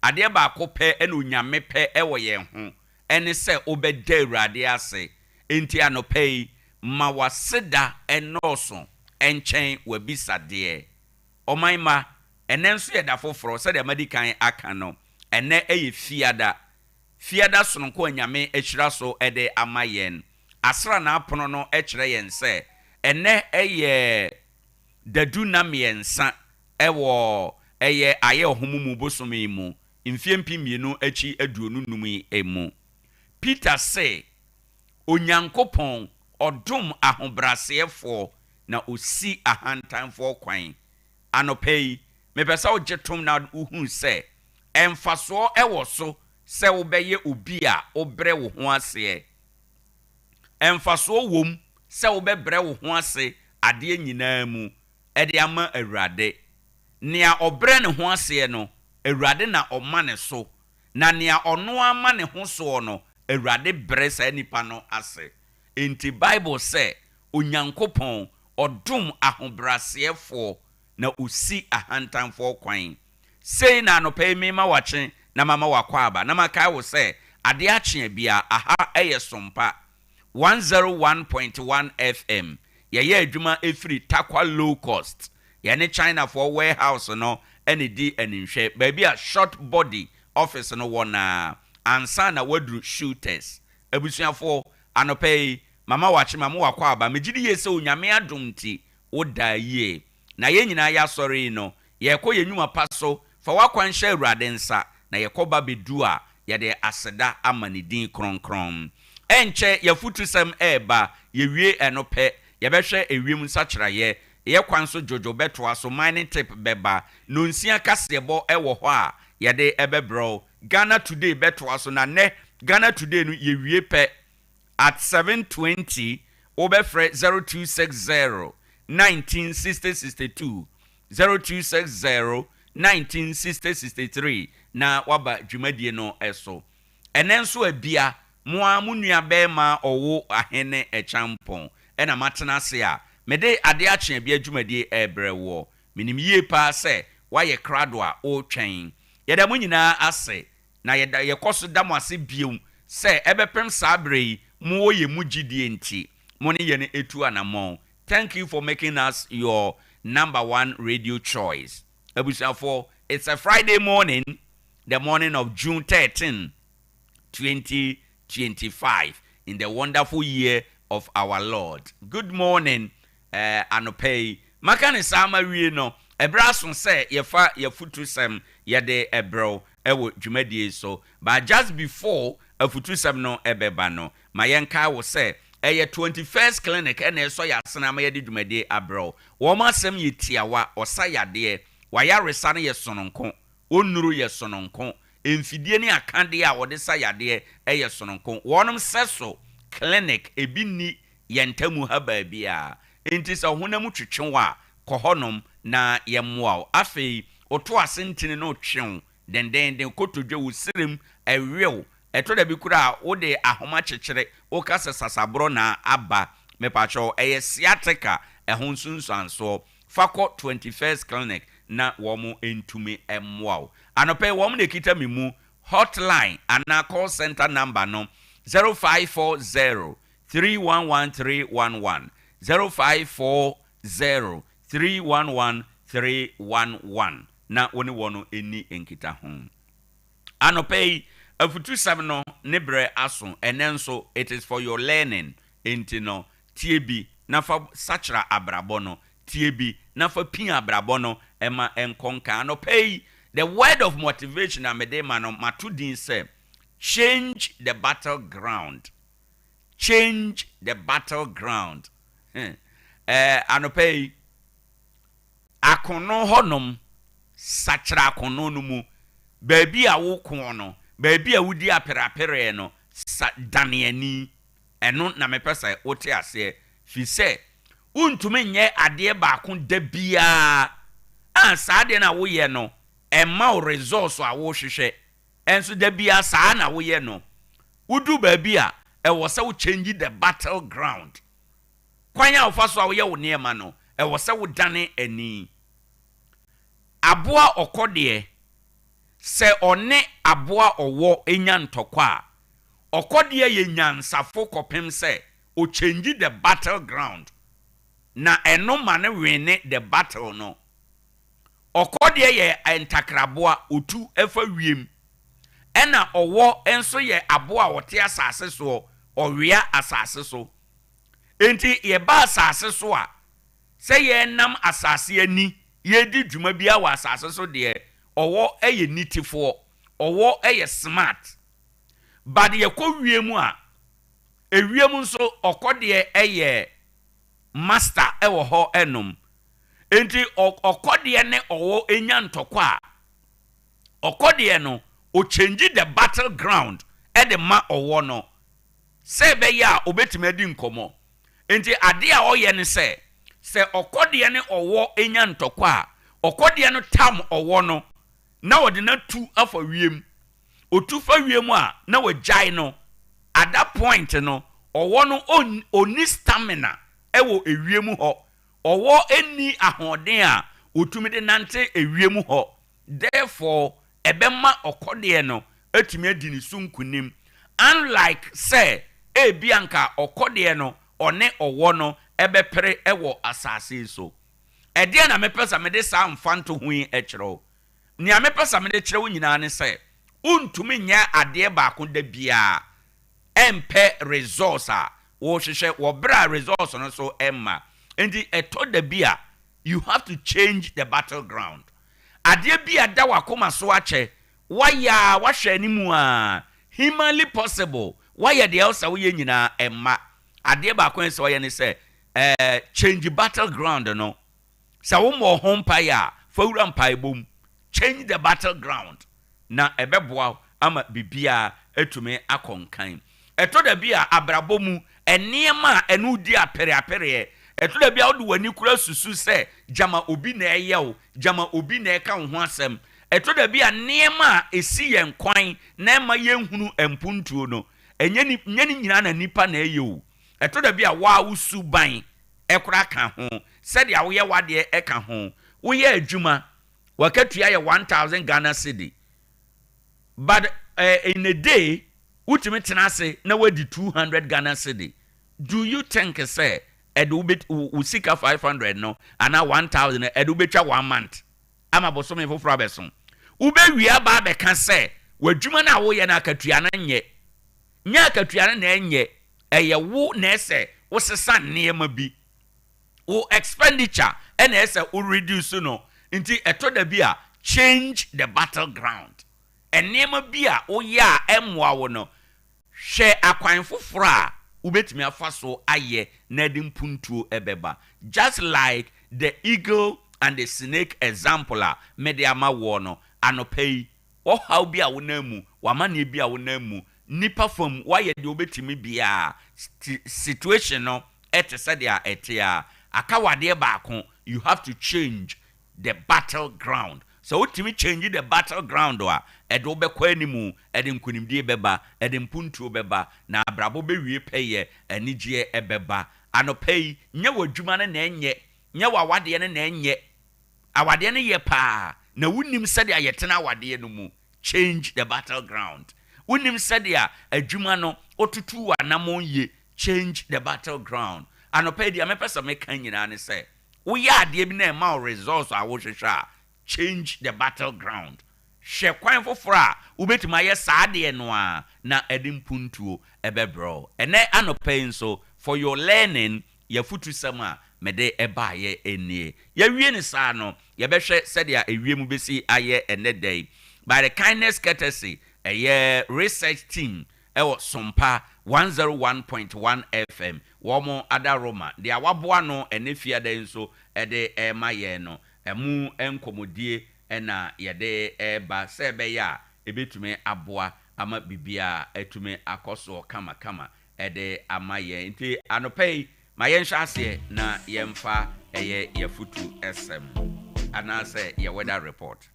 Adeɛ baako pɛ na Onyame pɛ wɔ yɛn ho, ɛne sɛ wobɛda Awurade ase. Enti anɔpa yi, ma w'aseda nnɔɔso nkyɛn w'abisadeɛ. Ɔman mma, ɛnnɛ nso yɛ da foforɔ, sɛdeɛ madi kan aka no, ɛnnɛ yɛ Fiada. Fiada sononko a Nyame ahyira so de ama yɛn. Asranaa pono no kyerɛ yɛn sɛ ɛnnɛ yɛ dadu nna mmiɛnsa wɔ ɛyɛ ayɛ ɔhome mu bosome yi mu, mfeɛ 2025 yi mu. Peter se, Onyankopɔn, ɔdom ahobraseɛfoɔ na ɔsi ahantanfoɔ kwan. Anɔpa yi, mepɛ sɛ wogye tom na wohunu sɛ mfasoɔ wɔ so sɛ wobɛyɛ obi a wobrɛ wo ho aseɛ. Mfasoɔ wom sɛ wobɛbrɛ wo ho ase adeɛ nyinaa mu de ama Awurade. Nea ɔbrɛ ne ho aseɛ no, Awurade na ɔma ne so, na nea ɔno ara ma ne ho soɔ no, Awurade brɛ saa nipa no ase. Enti Bible sɛ, Onyankopɔn, ɔdom ahobrɛaseɛfoɔ, na ɔsi ahantanfoɔ kwan. Sei na anɔpa yi merema woakye na mama woakɔ aba, na makae wo sɛ, adeɛ akye a biara, aha yɛ Sompa 101.1 FM. Yɛyɛ adwuma firi Tarkwa Low Cost. Yɛne Chinafoɔ warehouse no na ɛdi animhwɛ, baabi a Short Body office no wɔ no ara, ansa na woaduru Shooters. Abusuafoɔ, anɔpa yi, mama woakye, mama woakɔ aba. Megye di yie sɛ Onyame adom nti, wodaa yie. Na yɛn nyinaa yɛasɔre yi no, yɛrekɔ yɛn nnwuma pa so. Fa w'akwan hyɛ Awurade nsa, na yɛkɔ ba bɛdu a, yɛde aseda ama ne din kronkron. Ɛnkyɛ y'afutusɛm reba, yɛwie ɛno pɛ, yɛbɛhwɛ ewiem nsakyeraeɛ, yɛ kwan so dwodwo bɛtoa so, mining tip bɛba, nonsia kaseɛbɔ wɔ hɔ a yɛde bɛbrɛ wo, Ghana Today bɛtoa so, na nnɛ Ghana Today no yɛwie pɛ, at 7:20 wobɛfrɛ 0260 19 60 62, 0260 19 60 63 na woaba dwumadie no so. Ɛnnɛ nso abia, mo ara mo nua barima Ɔwo Ahene Kyampong na matena ase a mede Adeɛ Akye Abia dwumadie rebrɛ woɔ. Menim yie paa sɛ woayɛ krado a woretwɛn. Yɛda mo nyinaa ase Na yɛda, yɛkɔ so da mo ase bio sɛ ɛbɛpem saa berɛ yi mowɔ yɛn mu gyidie nti, mo ne yɛn atu anammɔn. Thank you for making us your number one radio choice. Abusuafoɔ, it's a Friday morning, the morning of June 13, 2025, in the wonderful year of our Lord. Good morning, eh, anɔpa yi. Maka ne saa mawie no, ɛberɛ aso sɛ yɛfa yɛafutusɛm yɛde brɛ wo wɔ dwumadie yi so. But just before afutusɛm no bɛba no, ma yɛnkae wo sɛ ɛyɛ 21st Clinic na ɛsɔ yɛn asene ama yɛde dwumadie abrɛ wo. Wɔn asɛm yɛ tiawa, ɔsa yadeɛ, w'ayaresa no yɛ sononko, wo nnuro yɛ sononko, mfidie ne akadeɛ a wɔde sa yadeɛ yɛ sononko. Wɔnom sɛso clinic ebi nni yɛn ntamu ha baabiara. Enti sɛ wo honam twetwe wo a, kɔ hɔnom na yɛmmoa wo. Afei, woto ase ntini no twe wo dendeenden, kotodwe, wo serem we wo. Ɛtɔ da bi koraa a, wode ahoma kyekyere, woka sɛ sasaborɔ na aba. Mepakyɛw, ɛyɛ sciatica ɛho nsunsuansoɔ. Fa kɔ 21st Clinic na wɔn ntumi mmoa wo. Anɔpa yi, wɔn na ɛkita me mu. Hotline anaa call center number no, 0540 311311, 0540 311311 na wo ne wɔn nni nkitaho. Anɔpa yi, afutusɛm no ne berɛ aso, ɛnnɛ nso, it is for your learning, enti no, tie bi na fa sakyera abrabɔ no, tie bi na fa pia abrabɔ no ma ɛnkɔ nkan. Anɔpa yi, the word of motivation a mede rema no, mato din sɛ, Change the battle ground. Change the battle ground. Ɛɛ, anɔpa yi, akono hɔnom, sakyera akono no mu, baabi a wokoɔ no, baabi a wodi apereapereɛ no, sa dane ani. Ɛno na mepɛ sɛ wote aseɛ, firi sɛ wontumi nyɛ adeɛ baako da biara a saa adeɛ no a woyɛ no, ɛmma wo results a wohwehwɛ. Ɛnso da biara saa na woyɛ no. Wodu baabi a, ɛwɔ sɛ wo change the battle ground. Kwan a wofa so a woyɛ wo nneɛma no, ɛwɔ sɛ wodane ani. Aboa ɔkɔdeɛ, Sɛ ɔne aboa ɔwɔ nya ntɔkwa a, ɔkɔdeɛ yɛ nyansafo kɔpem sɛ ɔchange the battle ground, na ɛno ma no win the battle no. Ɔkɔdeɛ yɛ ntakraboa, ɔtu fa wiem. Ɛna ɔwɔ nso yɛ aboa a ɔte asase soɔ, ɔwea asase so. Enti yɛba asase so a, sɛ yɛnam asase ani yɛredi dwuma biara wɔ asase so deɛ, ɔwɔ yɛ nitefoɔ, ɔwɔ yɛ smart. But yɛkɔ wiem a, ewiem nso ɔkɔdeɛ yɛ master wɔ hɔ nom. Enti ɔkɔdeɛ ne ɔwɔ nya ntɔkwa a, ɔkɔdeɛ no, ɔchange the battle ground de ma ɔwɔ no sɛ ɛbɛyɛ a ɔbɛtumi adi nkɔmmɔ. Enti adeɛ a ɔyɛ ne sɛ, sɛ ɔkɔdeɛ ne ɔwɔ nya ntɔkwa a, ɔkɔdeɛ no tam ɔwɔ no na ɔde no atu afa wiem. Ɔtu fa wiem a, na wagyae no. At that point no, ɔwɔ no ɔnni stamina wɔ ewiem hɔ. Ɔwɔ nni ahoɔden a ɔtumi de nante ewiem hɔ. Therefore, ɛbɛma ɔkɔdeɛ no atumi adi ne so nkunim. Unlike sɛ ebi anka ɔkɔdeɛ no ɔne ɔwɔ no ɛbɛpere wɔ asase yi so. Ɛdeɛ na mepɛ sɛ mede saa mfantoho yi kyerɛ wo. Nea mepɛ sɛ mede kyerɛ wo nyinaa ne sɛ, wontumi nyɛ adeɛ baako da biara ɛmpɛ results a wɔrehwehwɛ wɔ berɛ a results no so ɛmma. Nti ɛtɔ da bi a, you have to change the battle ground. Adeɛ bi a da w'akoma so akyɛ, woayɛ a woahwɛ anim a, humanly possible, woayɛ deɛ ɛwɔ sɛ woyɛ nyinaa, ɛmma. Adeɛ baako a ɛsɛ sɛ woyɛ ne sɛ, change battle ground no. Sɛ wommɔɔ ho mpaeɛ a, fa wura mpaebɔ mu. Change the battle ground na ɛbɛboa wo ama biribiara atumi akɔ nkan. Ɛtɔ da bi a abrabɔ mu nneɛma a ɛne wo di apereapereɛ, ɛtɔ da bi a wode w'ani kora susu sɛ gyama obi na ɛyɛ wo, gyama obi na ɛka wo ho asɛm. Ɛtɔ da bi a nneɛma a ɛsi yɛn kwan na ɛma yɛnhunu mpuntuo no, ɛnyɛ ne nyɛ ne nyinaa na nipa na ɛyɛ o. Ɛtɔ da bi a waa wo suban ɛkora ka ho, sɛdeɛ woyɛ w'adeɛ ɛka ho. Woyɛ adwuma, wakatua yɛ 1000 Ghana cedi, but in a day wotumi tena ase na wadi 200 Ghana cedi. Do you think sɛ ɛde wo bɛ wo sika 500 no anaa 1000 no ɛde wobɛtwa one month ama bosome foforɔ abɛso? Wobɛwie aba abɛka sɛ w'adwuma no a woyɛ no, akatua no nyɛ. Nyɛ akatua no na ɛnyɛ, ɛyɛ wo na ɛsɛ wosesa nneɛma bi. Wo expenditure ɛna ɛsɛ wo reduce no. Nti ɛtɔ da bi a, change the battle ground. Nneɛma bi a woyɛ a ɛmmoa wo no, hwɛ akwan foforɔ a wobɛtumi afa so ayɛ na ɛde mpuntuo ɛbɛba. Just like the eagle and the snake example a mede ama woɔ no anɔpa yi, ɔhaw bi a wonam mu, w'amanneɛ bi a wonam mu, nipa fam woayɛ deɛ wobɛtumi biara, situation no ɛte sɛdeɛ ɛte a, aka wadeɛ baako: you have to change the battle ground. Sɛ wotumi change the battle ground a, ɛde wobɛkɔ animu, ɛde nkonimdie bɛba, ɛde mpuntuo bɛba, na abrabɔ bɛwie pɛyɛ, anigyeɛ ɛbɛba. Anɔpa yi, nyɛ w'adwuma no na ɛnyɛ, nyɛ w'awadeɛ no na ɛnyɛ. Awadeɛ no yɛ paa na wonim sɛdeɛ yɛtena awadeɛ no mu. Change the battle ground. Wonim sɛdeɛ adwuma no wotutu w'anammɔn yie. Change the battle ground. Anɔpa yi, deɛ mepɛ sɛ meka nyinaa ne sɛ, woyɛ adeɛ bi na ɛma wo results a wohwehwɛ a, change the battle ground. Hwɛ kwan foforɔ a wobɛtumi ayɛ saa adeɛ no a na ɛde mpuntuo ɛbɛbrɛ wo. Ɛnɛ anɔpa yi nso, for your learning, yɛfotu sɛm a mede ɛbaayɛ nie. Yɛwie ne saa no, yɛbɛhwɛ sɛdeɛ ewiem bɛsi ayɛ ɛnɛ da yi. By the kindness courtesy ɛyɛ research team ɛwɔ Sompa 101.1 FM, wɔn adaroma deɛ waboa no ɛne fiada yi nso ɛde ɛrema yɛn no, ɛmu nkɔmmɔdie ɛna yɛde ɛreba sɛ ɛbɛyɛ a ɛbɛtumi aboa ama biribiara atumi akɔ soɔ kamakama ɛde ama yɛn. Nti anɔpa yi, ma yɛnhyɛ aseɛ na yɛmfa ɛyɛ yɛfotu ɛsɛm anaasɛ yɛ weather report.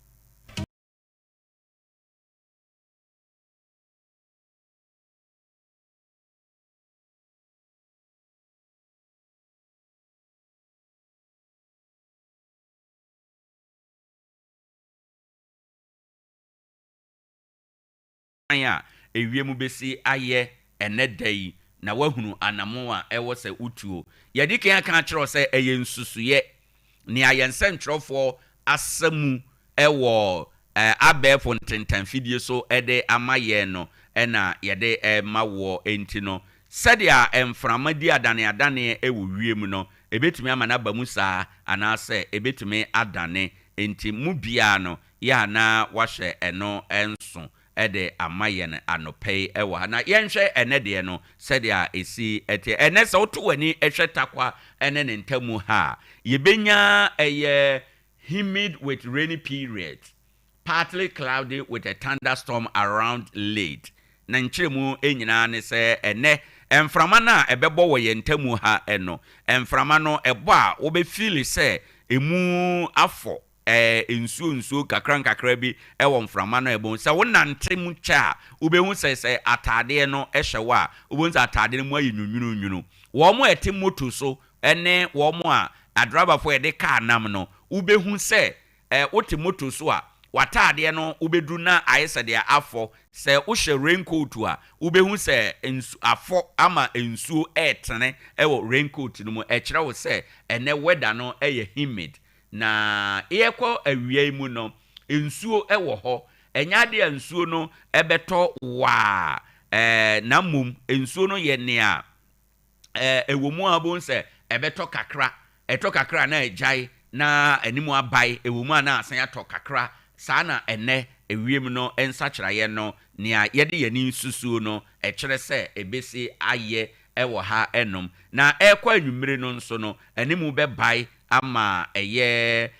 a ewiem bɛsi ayɛ ɛnɛ da yi na woahunu anamo a ɛwɔ sɛ wotuo. Yɛde kan aka akyerɛ wo sɛ ɛyɛ nsusuyɛ nea yɛn nsɛntwerɛfoɔ asa mu ɛwɔ abɛɛfo ntentanfidie so ɛde ama yɛn no ɛna yɛde ɛma wɔ. Enti no, sɛdeɛ mframa di adaneadaneɛ ɛwɔ wiem no, ebɛtumi ama no aba mu saa anaasɛ ebɛtumi adane. Enti mu biara no yɛ anaa wahyɛ ɛno nso ɛde ama yɛn anɔpɛ yi ɛwɔ ha. Na yɛnhwɛ ɛnɛ deɛ no sɛdeɛ ɛsi ɛteɛ. Ɛnɛ sɛ woto w'ani ɛhwɛ Takwa ɛne ne ntamu ha a, yɛbɛnya ɛyɛ humid with rainy period, partly cloudy with a thunderstorm around late. Na nkyerɛmu nyinaa ne sɛ ɛnɛ mframa no a ɛbɛbɔ wɔ yɛn ntamu ha ɛno, mframa no ɛbɔ a, wobɛfeel sɛ emu afɔ nsuo nsuo kakra nkakra bi ɛwɔ mframa no ɛbɔ. Sɛ wonante mu kyɛ a, wobɛhu sɛ ataadeɛ no ɛhyɛ wɔ a, wobɛhu sɛ ataadeɛ no mu ayɛ nwunwununwunu. Wɔn a ɛte moto so ɛne wɔn a adrabafoɔ yɛde kaa nam no, wobɛhu sɛ wote moto so a, w'ataadeɛ no wobɛduru na ayɛ sɛ deɛ afɔ. Sɛ wohyɛ raincoat a, wobɛhu sɛ nsu afɔ ama nsuo ɛɛtene ɛwɔ raincoat no mu. Ɛkyerɛ wo sɛ ɛnɛ weather no ɛyɛ humid. Na yɛkɔ awia yi mu no, nsuo ɛwɔ hɔ. Ɛnyɛ adeɛ a nsuo no ɛbɛtɔ waa na mmom nsuo no yɛ nea ɛwɔ mu a wobɛhu sɛ ɛbɛtɔ kakra, ɛtɔ kakra na ɛgyae na anim abae. Ɛwɔ mu a na asan atɔ kakra saa. Na ɛnɛ ewiem no nsakyerɛeɛ no, nea yɛde yɛn ani susuo no ɛkyerɛ sɛ ɛbɛsi ayɛ ɛwɔ ha ɛnom. Na ɛrekɔ anwummere no nso no, anim bɛbae ama ɛyɛ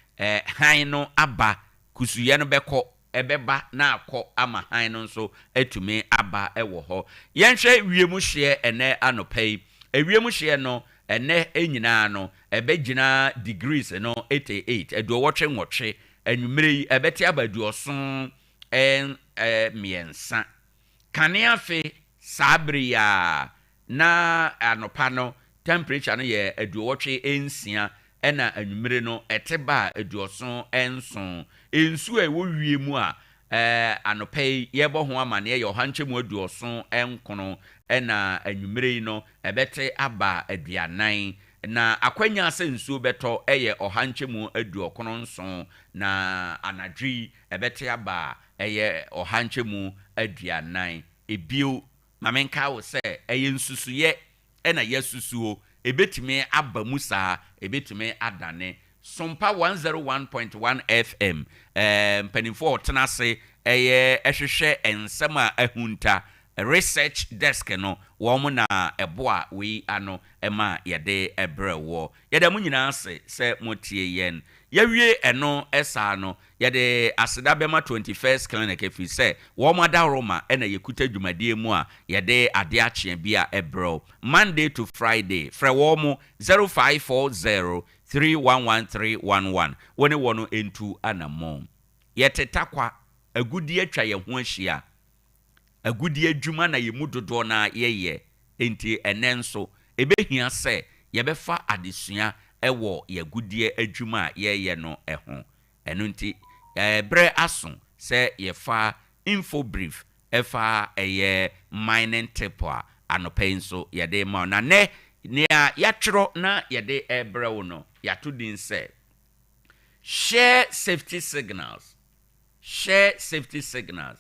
hann no aba. Kusuyɛ no bɛkɔ, ɛbɛba na akɔ ama hann no nso atumi aba ɛwɔ hɔ. Yɛnhwɛ wiem hyeɛ ɛnɛ anɔpa yi. Ewiem hyeɛ no ɛnɛ nyinaa no ɛbɛgyina degrees no 88, 88. Anwummere yi ɛbɛte aba 73. Kane afe saa bere yi a na anɔpa no temperature no yɛ 86, ɛna anwummere no ɛte ba 77. Nsuo a ɛwɔ wie mu a anɔpa yi yɛbɔ ho amanneɛ yɛ 179, ɛna anwummere yi no ɛbɛte aba 40. Na akwanya sɛ nsuo bɛtɔ ɛyɛ 197, na anadwo yi ɛbɛte aba ɛyɛ 140. Ebio, maame, nka wo sɛ ɛyɛ nsusuyɛ ɛna yɛasusuo. Ebɛtumi aba mu saa, ebɛtumi adane. Sompa 101.1 FM mpanimfoɔ a ɔtena ase ɛyɛ ɛhwehwɛ nsɛm a ahunta, research desk no, wɔn na ɛboa wei ano ɛma yɛde ɛbrɛ wɔ. Yɛda mo nyinaa ase sɛ motie yɛn. Yɛwie ɛno ɛsaa no, yɛde aseda bɛma 21st Clinic, ɛfiri sɛ wɔn adaworoma ɛna yɛkuta dwumadie mu a yɛde adeɛ akyeɛ bi a ɛbrɛw. Monday to Friday, frɛ wɔn mo 0540 311311. Wɔne wɔn ntu anammɔn. Yɛte Takwa, agudie atwa yɛn ho ahyia. Agudie adwuma na yɛn mu dodoɔ na yɛyɛ, nti ɛnɛ nso ɛbɛhia sɛ yɛbɛfa adesua ɛwɔ yɛagudie adwuma a yɛyɛ no ɛho. Ɛno nti ɛberɛ aso sɛ yɛfa info brief ɛfa ɛyɛ mining tip a anɔpa yi nso yɛde ma wo. Na nɛ nea yɛatwerɛ na yɛde ɛbrɛ wo no, yɛato din sɛ "Share safety signals". Share safety signals,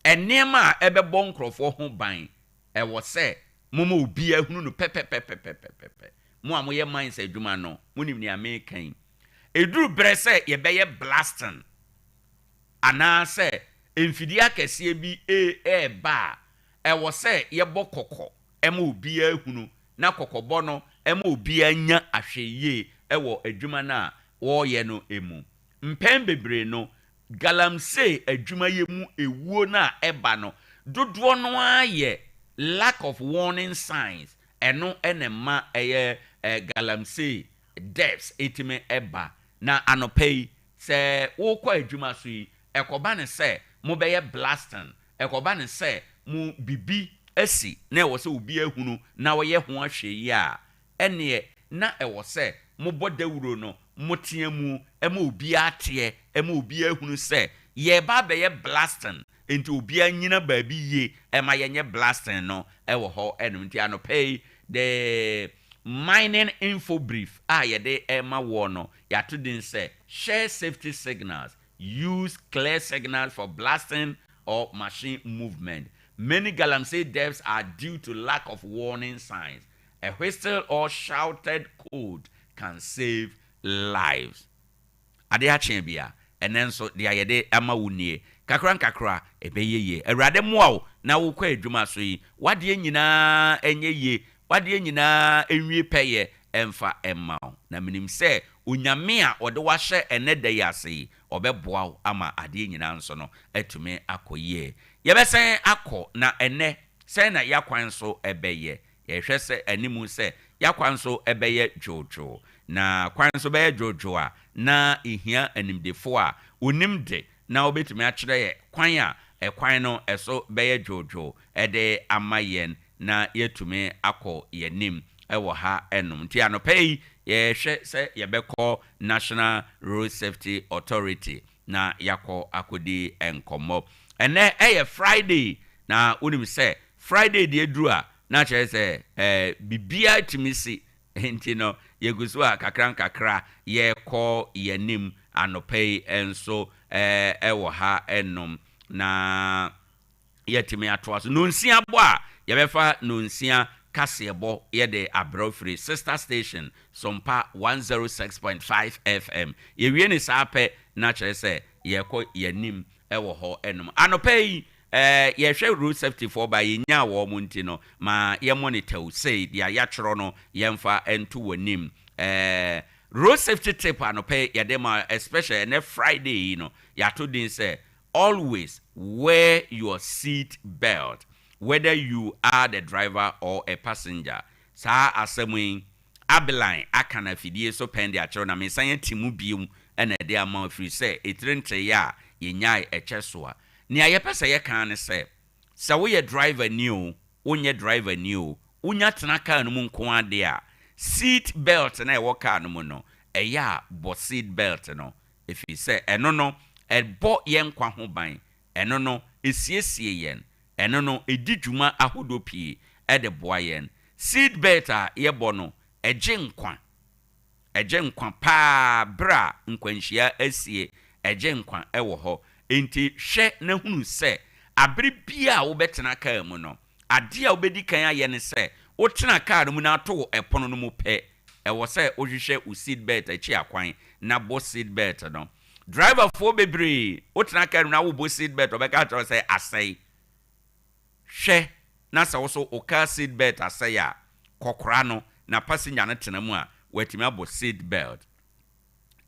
nneɛma a ɛbɛbɔ nkurɔfoɔ ho ban, ɛwɔ sɛ moma obiara hunu no pɛpɛpɛpɛpɛpɛ. Mo a moyɛ mines adwuma no, monim nea meka yi. Ɛduru berɛ sɛ yɛbɛyɛ blasting anaasɛ mfidie akɛseɛ bi ɛɛba a, ɛwɔ sɛ yɛbɔ kɔkɔ ɛma obiara hunu, na kɔkɔbɔ no ɛma obiara nya ahwɛyie ɛwɔ adwuma no a wɔreyɛ no mu. Mpɛn bebree no, galamsey adwumayɛ mu ewuo no a ɛba no, dodoɔ no ara yɛ lack of warning signs. Ɛno ɛna ma ɛyɛ galamsey deaths ɛtumi ɛba. Na anɔpa yi, sɛ wokɔ adwuma so yi, ɛkɔba ne sɛ mobɛyɛ blasting, ɛkɔba ne sɛ mo bibi asi na ɛwɔ sɛ obi ahunu na wɔyɛ ho ahwɛ yi a, ɛneɛ na ɛwɔ sɛ mobɔ dawuro no, motea mu ɛma obiara teɛ, ɛma obiara hunu sɛ Yɛreba abɛyɛ blasting, nti obiara nyina baabi yie ɛma yɛnyɛ blasting no ɛwɔ hɔ ɛnom. Nti anɔpa yi, the mining info brief a yɛde ɛma wɔ no, yɛato din sɛ "Share safety signals, use clear signals for blasting or machine movement. Many galamsey deaths are due to lack of warning signs. A whistle or shouted code can save lives." Adeɛ akyea bia ɛnɛ nso deɛ yɛde ama wo nie. Kakra nkakra ɛbɛyɛ yie. Awurade mmoa wo na wokɔ adwuma so yi, wadeɛ nyinaa ɛnyɛ yie, wadeɛ nyinaa ɛnwie pɛyɛ ɛmfa ɛmma wo. Na menim sɛ Onyame a ɔde wahyɛ ɛnɛ da yi ase yi, ɔbɛboa wo ama adeɛ nyinaa nso no atumi akɔ yie. Yɛbɛsɛn akɔ na ɛnɛ sɛn na yɛakwan so ɛbɛyɛ? Yɛhwɛ sɛ animu sɛ yɛakwan so ɛbɛyɛ dwoodwoo, na kwan so bɛyɛ dwoodwoo a, na ehia animdefoɔ a onim de na wobɛtumi akyerɛ yɛ kwan a ɛkwan no ɛso bɛyɛ dwoodwoo ɛde ama yɛn na yɛtumi akɔ yɛnim ɛwɔ ha ɛnom. Nti anɔpa yi, yɛhwɛ sɛ yɛbɛkɔ National Road Safety Authority na yɛakɔ akɔdi nkɔmmɔ. Ɛnɛ ɛyɛ Friday, na wonim sɛ Friday deɛ duru a, na kyerɛ sɛ biribiara tumi si. Nti no yɛgu so a kakra nkakra yɛkɔ yɛnim. Anɔpa yi nso ɛwɔ ha ɛnom na yɛtumi atoa so. Nonsia bɔ a, yɛbɛfa nonsia kaseɛbɔ yɛde abrɛ firi sister station Sompa 106.5 FM. Yɛwie ne saa pɛ na kyerɛ sɛ yɛkɔ yɛnim ɛwɔ hɔ ɛnom. Anɔpa yi yɛhwɛ road safety foɔ ba yɛnya wɔ mo, nti no ma yɛ monitor sei deɛ yɛatwerɛ no, yɛmfa nto w'anim. Road safety tip anɔpa yi yɛde ma, especially ɛnɛ Friday yi no, yɛato din sɛ "Always wear your seat belt whether you are the driver or a passenger." Saa asɛm yi abeline aka na afidie so pɛn de akyerɛw na mesan ati mu bio ɛna ɛde ama, ofiri sɛ ɛtiri nteyɛ a yɛnyae ɛkyɛ so a, nea yɛpɛ sɛ yɛka ne sɛ, sɛ woyɛ driver ni o, wonyɛ driver ni o, wonya tena car no mu nko adeɛ a, seat belt na ɛwɔ car no mu no, ɛyɛ a bɔ seat belt no, ɛfiri sɛ ɛno no ɛbɔ yɛn nkwa ho ban, ɛno no ɛsiesie yɛn, ɛno no ɛdi dwuma ahodoɔ pii ɛde boa yɛn. Seat belt a yɛbɔ no, ɛgye nkwa, ɛgye nkwa paa. Berɛ a nkwanhyia asie, ɛgye nkwa ɛwɔ hɔ. Nti hwɛ na hunu sɛ abere bia a wobɛtena kaa mu no, adeɛ a wobɛdi kan ayɛ ne sɛ wotena kaa no mu na ato wo ɛpono no mu pɛ, ɛwɔ sɛ wohwehwɛ wo seat belt akyi akwan na bɔ seat belt no. Driverfoɔ bebree, wotena kaa no mu na wobɔ seat belt, ɔbɛka kyerɛ sɛ asɛe. Hwɛ na sɛ wo so wo car seat belt asɛe a, kɔkora no na passenger no tena mu a, watumi abɔ seat belt.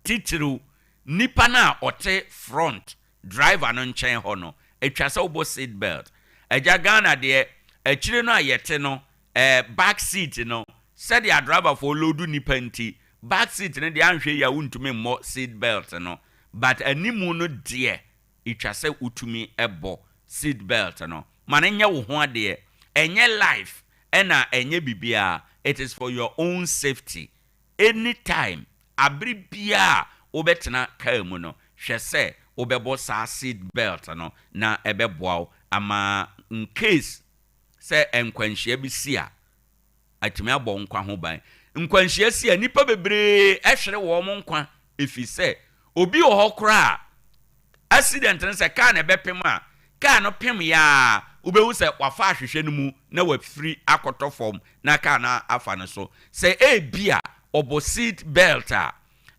Titiriw nipa no a ɔte front, driver no nkyɛn hɔ no, atwa sɛ wobɔ seat belt. Agya, Ghana deɛ, akyire no a yɛte no, back seat no, sɛdeɛ driverfoɔ load nipa nti, back seat no deɛ, anhwɛ yi a wontumi mmɔ seat belt no, but animu no deɛ, etwa sɛ wotumi ɛbɔ seat belt no. Ma no nyɛ wo ho adeɛ, ɛnyɛ life ɛna ɛnyɛ biribiara. It is for your own safety. Anytime, abere biara wobɛtena kaa mu no, hwɛ sɛ wobɛbɔ saa seat belt no na ɛbɛboa wo ama in case sɛ nkwanhyia bi si a, atumi abɔ nkwa ho ban. Nkwanhyia si a, nnipa bebree ɛhwere wɔn nkwa, ɛfiri sɛ obi wɔ hɔ koraa, accident no, sɛ kaa na ɛbɛpem a, kaa no pem yaa, wobɛhu sɛ wafa ahwehwɛ no mu na wafiri akɔtɔ fam na kaa no afa no so. Sɛ ebi a ɔbɔ seat belt a,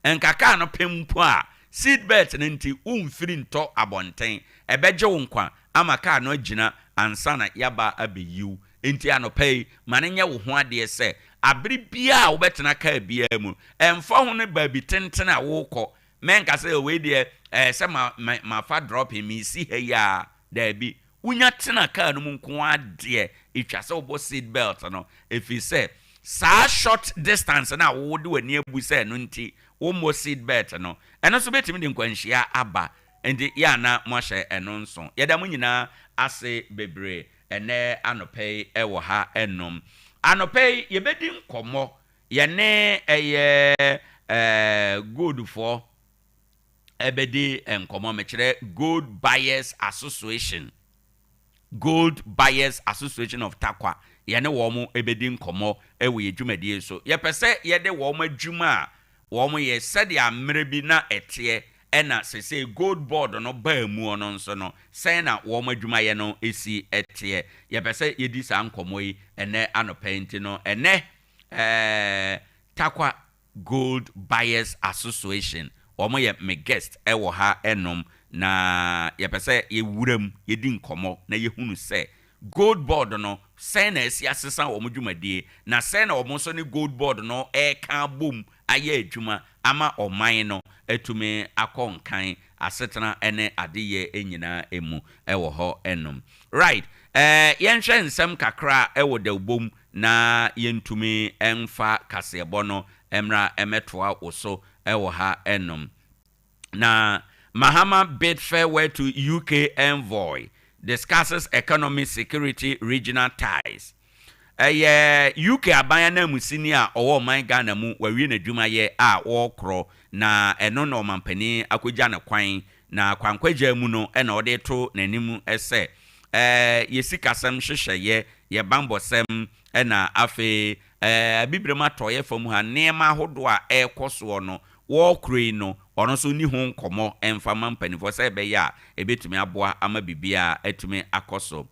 nka kaa no pem mpo a, seat belt no nti womfiri ntɔ abɔnten, ɛbɛgye wo nkwa ama kaa no agyina ansa na yaba abɛyiw. Nti anɔpa yi, ma no nyɛ wo ho adeɛ sɛ abere biara a wobɛtena kaa biara mu, ɛmfa ho no baabi tenten a wokɔ, mɛnka sɛ wei deɛ ɛɛ sɛ ma ma mafa dropping mesi ha yi a. Daabi, wonya tena kaa no mu nko adeɛ, etwa sɛ wobɔ seat belt no, ɛfiri sɛ saa short distance na wode w'ani abu sɛ ɛno nti wommɔ seat belt no, ɛno nso bɛtumi de nkwanhyia aba. Nti yɛ ana moahyɛ ɛno nso. Yɛda mo nyinaa ase bebree. Ɛnɛ anɔpɛ yi ɛwɔ ha ɛnom, anɔpɛ yi yɛbɛdi nkɔmmɔ yɛne ɛyɛ goldfoɔ. Ɛbɛdi nkɔmmɔ, mekyerɛ Gold Buyers Association, Gold Buyers Association of Tarkwa. Yɛne wɔn bɛdi nkɔmmɔ wɔ yɛn dwumadie so. Yɛpɛ sɛ yɛde wɔn adwuma a wɔn yɛ, sɛdeɛ mmerɛ bi na ɛteɛ, ɛna sese Gold Board no baa mu no nso no, sɛn na wɔn adwumayɛ no si teɛ. Yɛpɛ sɛ yɛdi saa nkɔmmɔ yi ɛnɛ anɔpɛ yi. Nti no ɛnɛ Tarkwa Gold Buyers Association, wɔn yɛ me guest ɛwɔ ha ɛnom, na yɛpɛ sɛ yɛwura mu, yɛdi nkɔmmɔ na yɛhunu sɛ Gold Board no, sɛn na ɛsi asesa wɔn dwumadie, na sɛn na wɔn nso ne Gold Board no ɛreka bom ayɛ adwuma ama ɔman no atumi akɔ nkan, asetena ne adeyɛ nyinaa mu ɛwɔ hɔ ɛnom. Right, yɛnhwɛ nsɛm kakra ɛwɔ dawubom na yɛntumi ɛmfa kaseɛbɔ no mmra ɛmɛtoa wo so ɛwɔ ha ɛnom. Na Mahama bid farewell to UK envoy, discusses economic, security, regional ties. Ɛyɛ UK aban ananmusini a ɔwɔ ɔman Ghana mu, wawie n'adwumayɛ a wɔrekorɔ, na ɛno na ɔmampanin akɔgya ne kwan. Na kwankwagya mu no, ɛna ɔde to n'anim sɛ yɛ sikasɛm hyehyɛeɛ, yɛ bambɔsɛm, ɛna afei Abibirem atɔeɛ fam ha nneɛma ahodoɔ a ɛrekɔ soɔ no, wɔrekoro yi no, ɔno nso ni ho nkɔmmɔ ɛmfa ma mpanimfoɔ sɛ ɛbɛyɛ a ɛbɛtumi aboa ama biribiara atumi akɔ so.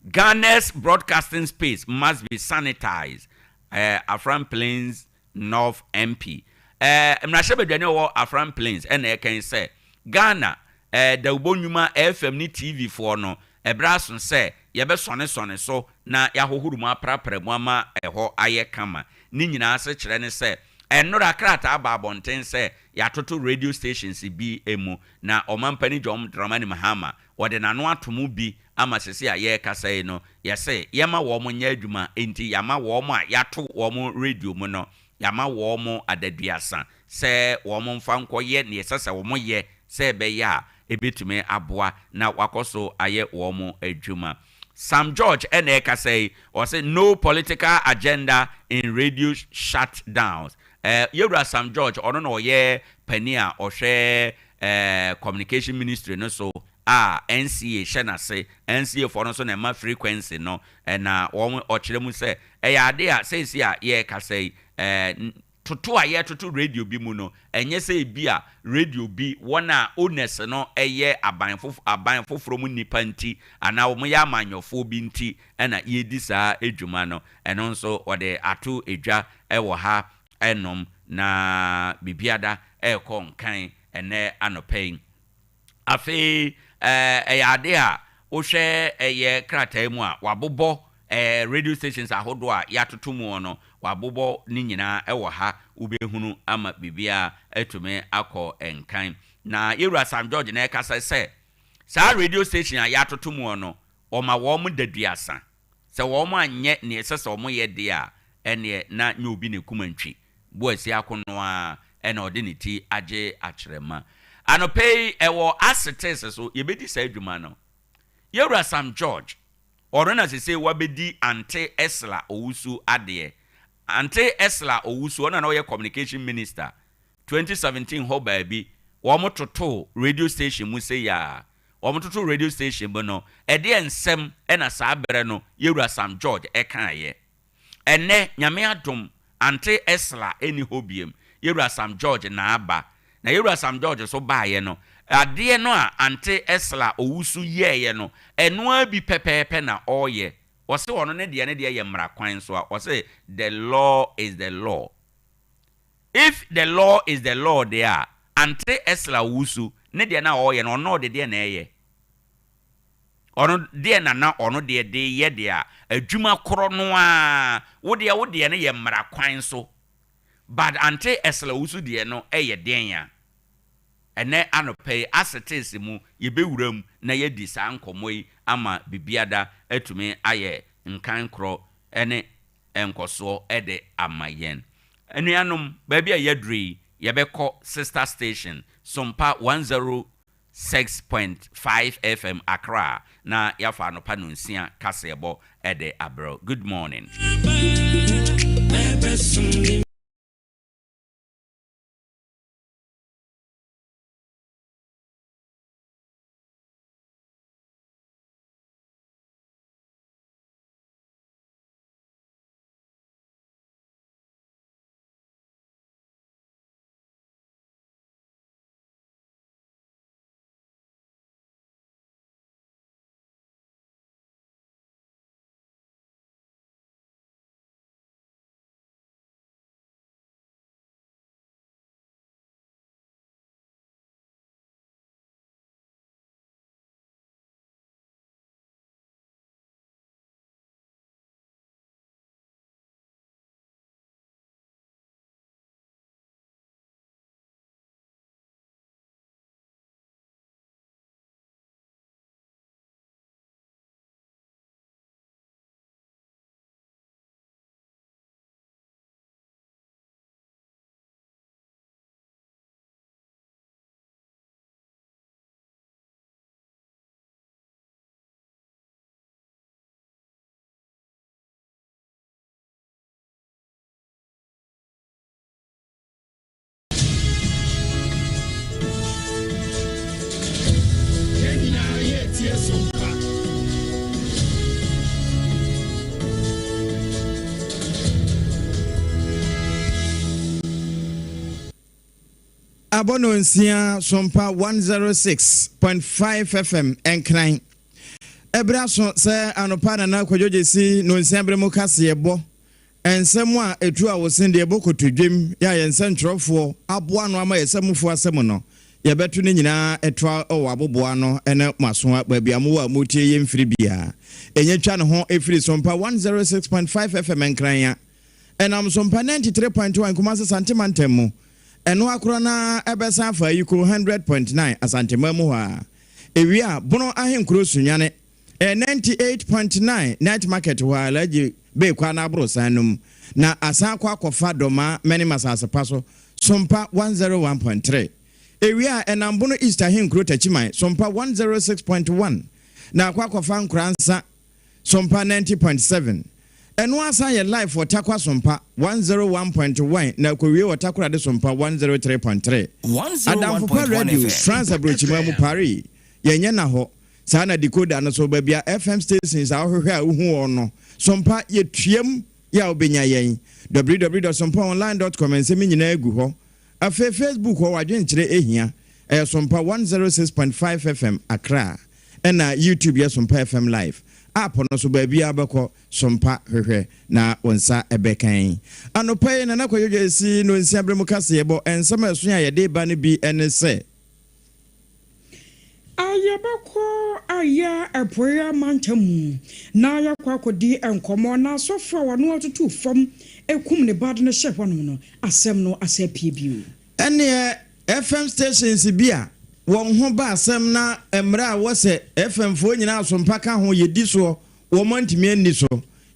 Ghana's broadcasting space must be sanitized. Afram Plains North MP. Mmarahyɛbadwani a ɔwɔ Afram Plains ɛna ɛkɛn sɛ Ghana dawubɔ nnwuma FM ne TV foɔ no, ɛberɛ aso sɛ yɛbɛsɔnesɔne so na yɛahohoro mu, aprapra mu ama ɛhɔ ayɛ kama. Ne nyinaa ase kyerɛ ne sɛ ɛnnora krataa ba abɔnten sɛ yɛatoto radio stations bi mu, na ɔmampanin John Dramani Mahama wɔde n'ano ato mu bi ama sese a yɛrekasa yi no, yɛsɛ yɛma wɔn nyɛ adwuma. Nti yɛama wɔn a yɛato wɔn radio mu no, yɛama wɔn adaduasa sɛ wɔn mfa nkɔyɛ nea ɛsɛ sɛ wɔn yɛ, sɛ ɛbɛyɛ a ebɛtumi aboa na wakɔ so ayɛ wɔn adwuma. Sam George ɛna ɛkasa yi, ɔsɛ no political agenda in radio shutdowns. Yɛwura Sam George, ɔno na ɔyɛ panin a ɔhwɛ Communication Ministry no so a NCA hyɛ n'ase. NCA foɔ no nso na ɛma frequency no, ɛna wɔn ɔkyerɛ mu sɛ ɛyɛ ade a seesi a yɛrekasa yi, toto a yɛtoto radio bi mu no, ɛnyɛ sɛ ebi a radio bi wɔn a owners no ɛyɛ aban foforɔ mu nipa nti anaa wɔn yɛ amanyɔfoɔ bi nti ɛna yɛdi saa edwuma no. Ɛno nso wɔde ato edwa ɛwɔ ha ɛnom, na biribiada ɛrekɔ nkan ɛnɛ anɔpɛ yi. Afei ɛyɛ ade a wohwɛ ɛyɛ krataa mu a wabobɔ radio stations ahodoɔ a yɛatoto mu no, wabobɔ ne nyinaa ɛwɔ ha, wobɛhunu ama biribiara atumi akɔ nkan. Na yɛwura Sam George na ɛkasa sɛ saa radio station a yɛatoto mu no, ɔma wɔn daduasa sɛ wɔn anyɛ nea ɛsɛ sɛ wɔn yɛ deɛ a, ɛneɛ na nyɛ obi ne kuma ntwi boasi akono a ɛna ɔde ne ti agye akyerɛma. Anɔpɛ yi ɛwɔ asetes so yɛbɛdi saa adwuma no. Yɛwura Sam George, ɔno na sese wabɛdi Ante Ursula Owusu adeɛ. Ante Ursula Owusu, ɔno na ɔyɛ communication minister 2017 hɔ baabi. Wɔn toto radio station mu sɛ yaa wɔn toto radio station mu no, ɛdeɛ nsɛm ɛna saa berɛ no yɛwura Sam George ɛkaeɛ. Ɛnɛ Nyame adom, Ante Ursula ɛni hɔ biem, yɛwura Sam George na aba. Na yɛwura Sam George so baeɛ no, adeɛ no a Ante Ursula Owusu yɛɛyɛ no, ɛnoa bi pɛpɛɛpɛ na ɔreyɛ. Ɔse ɔno ne deɛ yɛ mmara kwan so a ɔse the law is the law. If the law is the law deɛ a, Ante Ursula Owusu ne deɛ na ɔreyɛ no, ɔno ɔde deɛ na ɛyɛ ɔno deɛ na ɔno deɛ de yɛ deɛ a adwuma korɔ no a wo deɛ no yɛ mmara kwan so, but Ante Ursula Owusu deɛ no ɛyɛ den a. Ɛnɛ anɔpɛ yi asetes mu yɛbɛwura mu na yɛdi saa nkɔmmɔ yi ama biribiada atumi ayɛ nkan korɔ ne nkɔsoɔ ɛde ama yɛn anuanom. Baabi a yɛaduru yi, yɛbɛkɔ sister station Sompa 106.5 FM Accra na yɛafa anɔpa no 6 kaseɛbɔ ɛde abrɛ. Good morning. Abɔ no nsia Sompa 106.5 FM Nkran. Ɛberɛ aso sɛ anɔpa Nana Kwadwo Gyesi no nsia berɛ mu kaseɛ bɔ. Nsɛm a ɛtu a wosen deɛ ɛbɔ kotodwem yɛ a yɛn nsɛntwerɛfoɔ aboa ano ama yɛn sɛmufoɔ asɛm no, yɛbɛto ne nyinaa ɛtoa wɔ aboboa ano ne mo asoa baabi a mowɔ a motie yɛn mfiri biara. Ɛnyɛ twa ne ho ɛfiri Sompa 106.5 FM Nkran a ɛnam Sompa 93.1 Kumase Sante mantam mu. Ɛno akorɔ no ara ɛbɛsan afa Ayiko 100.9 Asanteman mu hɔ ara. Ɛwie a, Bono Ahenkuro Sunyane ɛyɛ 98.9 Night Market hɔ ara, Alhaji Bey kwan no aborosan no mu, na asan akɔ akɔfa Dɔmaa Mɛnem asase pa so, Sompa 101.3. Ɛwie a, ɛnam Bono East Ahenkuro Takyiman, Sompa 106.1, na akɔ akɔfa Nkoransa, Sompa 90.7. Ɛno ara san yɛ live wɔ Tarkwa Sompa 101.1 na ɛkɔwie wɔ Takoradi Sompa 103.3. Adamfo Pa 101.1 Radio, FM. France aburokyiman mu, Paris, yɛnyɛ nna hɔ. Saa na decoder no so, baabi a FM stations a wohwehwɛ a wohu wɔn no, Sompa, yɛtuam yɛ a wobɛnya yɛn. www.sompaonline.com Nsɛm yi nyinaa gu hɔ. Afei Facebook hɔ w'adwenkyerɛ ehia. Ɛyɛ Sompa 106.5 FM Accra. Ɛna YouTube yɛ Sompa FM Live. App no so baabiara wobɛkɔ, Sompa hwehwɛ na wo nsa bɛka. Anɔpa yi Nana Kwadwo Gyasi Nonsia bere mu kaseɛbɔ nsɛm a ɛso a yɛde reba no bi ne sɛ. A Yɛbɛkɔ ayɛ Apuei Amantam mu na yɛakɔ akɔdi nkɔmmɔ na asɔfo a wɔn atutu fam kum ne ba de no hyɛɛ hɔnom no, asɛm no asan apue bio. Ɛneɛ FM stations bi a wɔn ho ba asɛm na mmara a ɛwɔ sɛ FM foɔ nyinaa asompa ka ho yɛdi soɔ wɔn antumi anni so.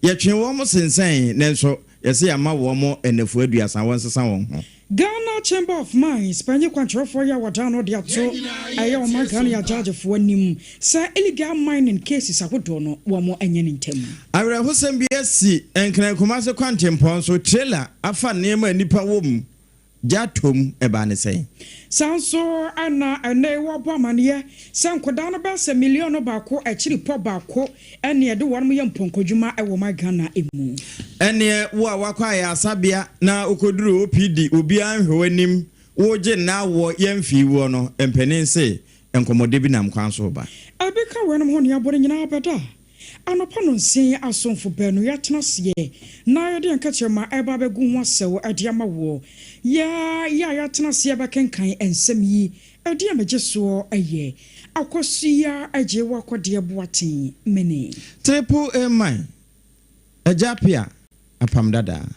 Yɛtwee wɔn sensɛn nanso yɛse yɛama wɔn nnafua aduasa wɔnsesa wɔn ho. Ghana Chamber of Mines panyin kwankyerɛfoɔ yi a wɔda ano de ato ɛyɛ ɔman Ghana agyaagyefoɔ anim sɛ illegal mining cases ahodoɔ no wɔn nyɛ no ntɛm. Awerɛhosɛm bi asi Nkran Kumase kwantempɔn so, trailer afa nneɛma a nnipa wɔ mu Gya toom, ɛbaa ne sɛn? Saa nso na ɛnnɛ yi wɔbɔ amaneɛ sɛ nkwadaa no bɛyɛ sɛ miliɔno baako akyiri pɔ baako ne ɛde wɔnom yɛ mpɔnkɔdwuma wɔ ɔman Ghana mu. Ɛneɛ wo a woakɔ ayaresabea na wokɔduru OPD obiara nhwɛ w'anim, wogye nna awoɔ yɛmfii woɔ no, mpanin se nkɔmmɔdɛ bi nam kwan so reba. Ɛbi ka weinom ho nea bɔne nyinaa bɛda Anɔpa nonsia asomfo baanu yi atena aseɛ na yɛde yɛn kɛkyerɛma reba abɛgu ho asau de ama woɔ. Yɛ yɛ a yɛatena aseɛ bɛkenkan nsɛm yi, ɛdeɛ a megye soɔ yɛ, Akosua Agyewa Kɔdeɛ Boateng Mene. Triple A man, Agya Appiah, Apam Dadaa.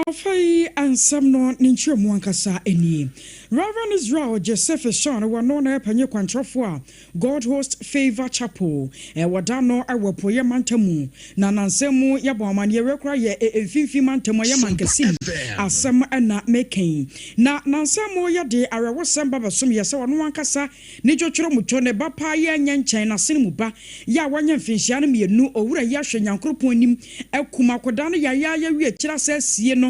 Afei nsɛm no ne nkyerɛmu ankasa nie. Rev. Israel Joseph Sean wɔ no na yɛ panyin kwankyerɛfoɔ a God Host Favour Chapel wɔ da no wɔ Apueeɛ Mantam mu, na nansa mu yɛbɔ amanneɛ wei koraa yɛ Mfimfini Mantam ɛyɛ Mankasim asɛm na meka yi. Na nansa mu yɛde awerɛhosɛm ba bɛsom yɛ sɛ ɔno ankasa ne dwotworomutwo ne ba paa yɛ nyɛ nkyɛn n'asene mu ba yɛ a wanya mfinhyia no mmienu owura yi ahwɛ Nyankoropɔn anim akum akodaa no yayaaya wie akyiri asa asie no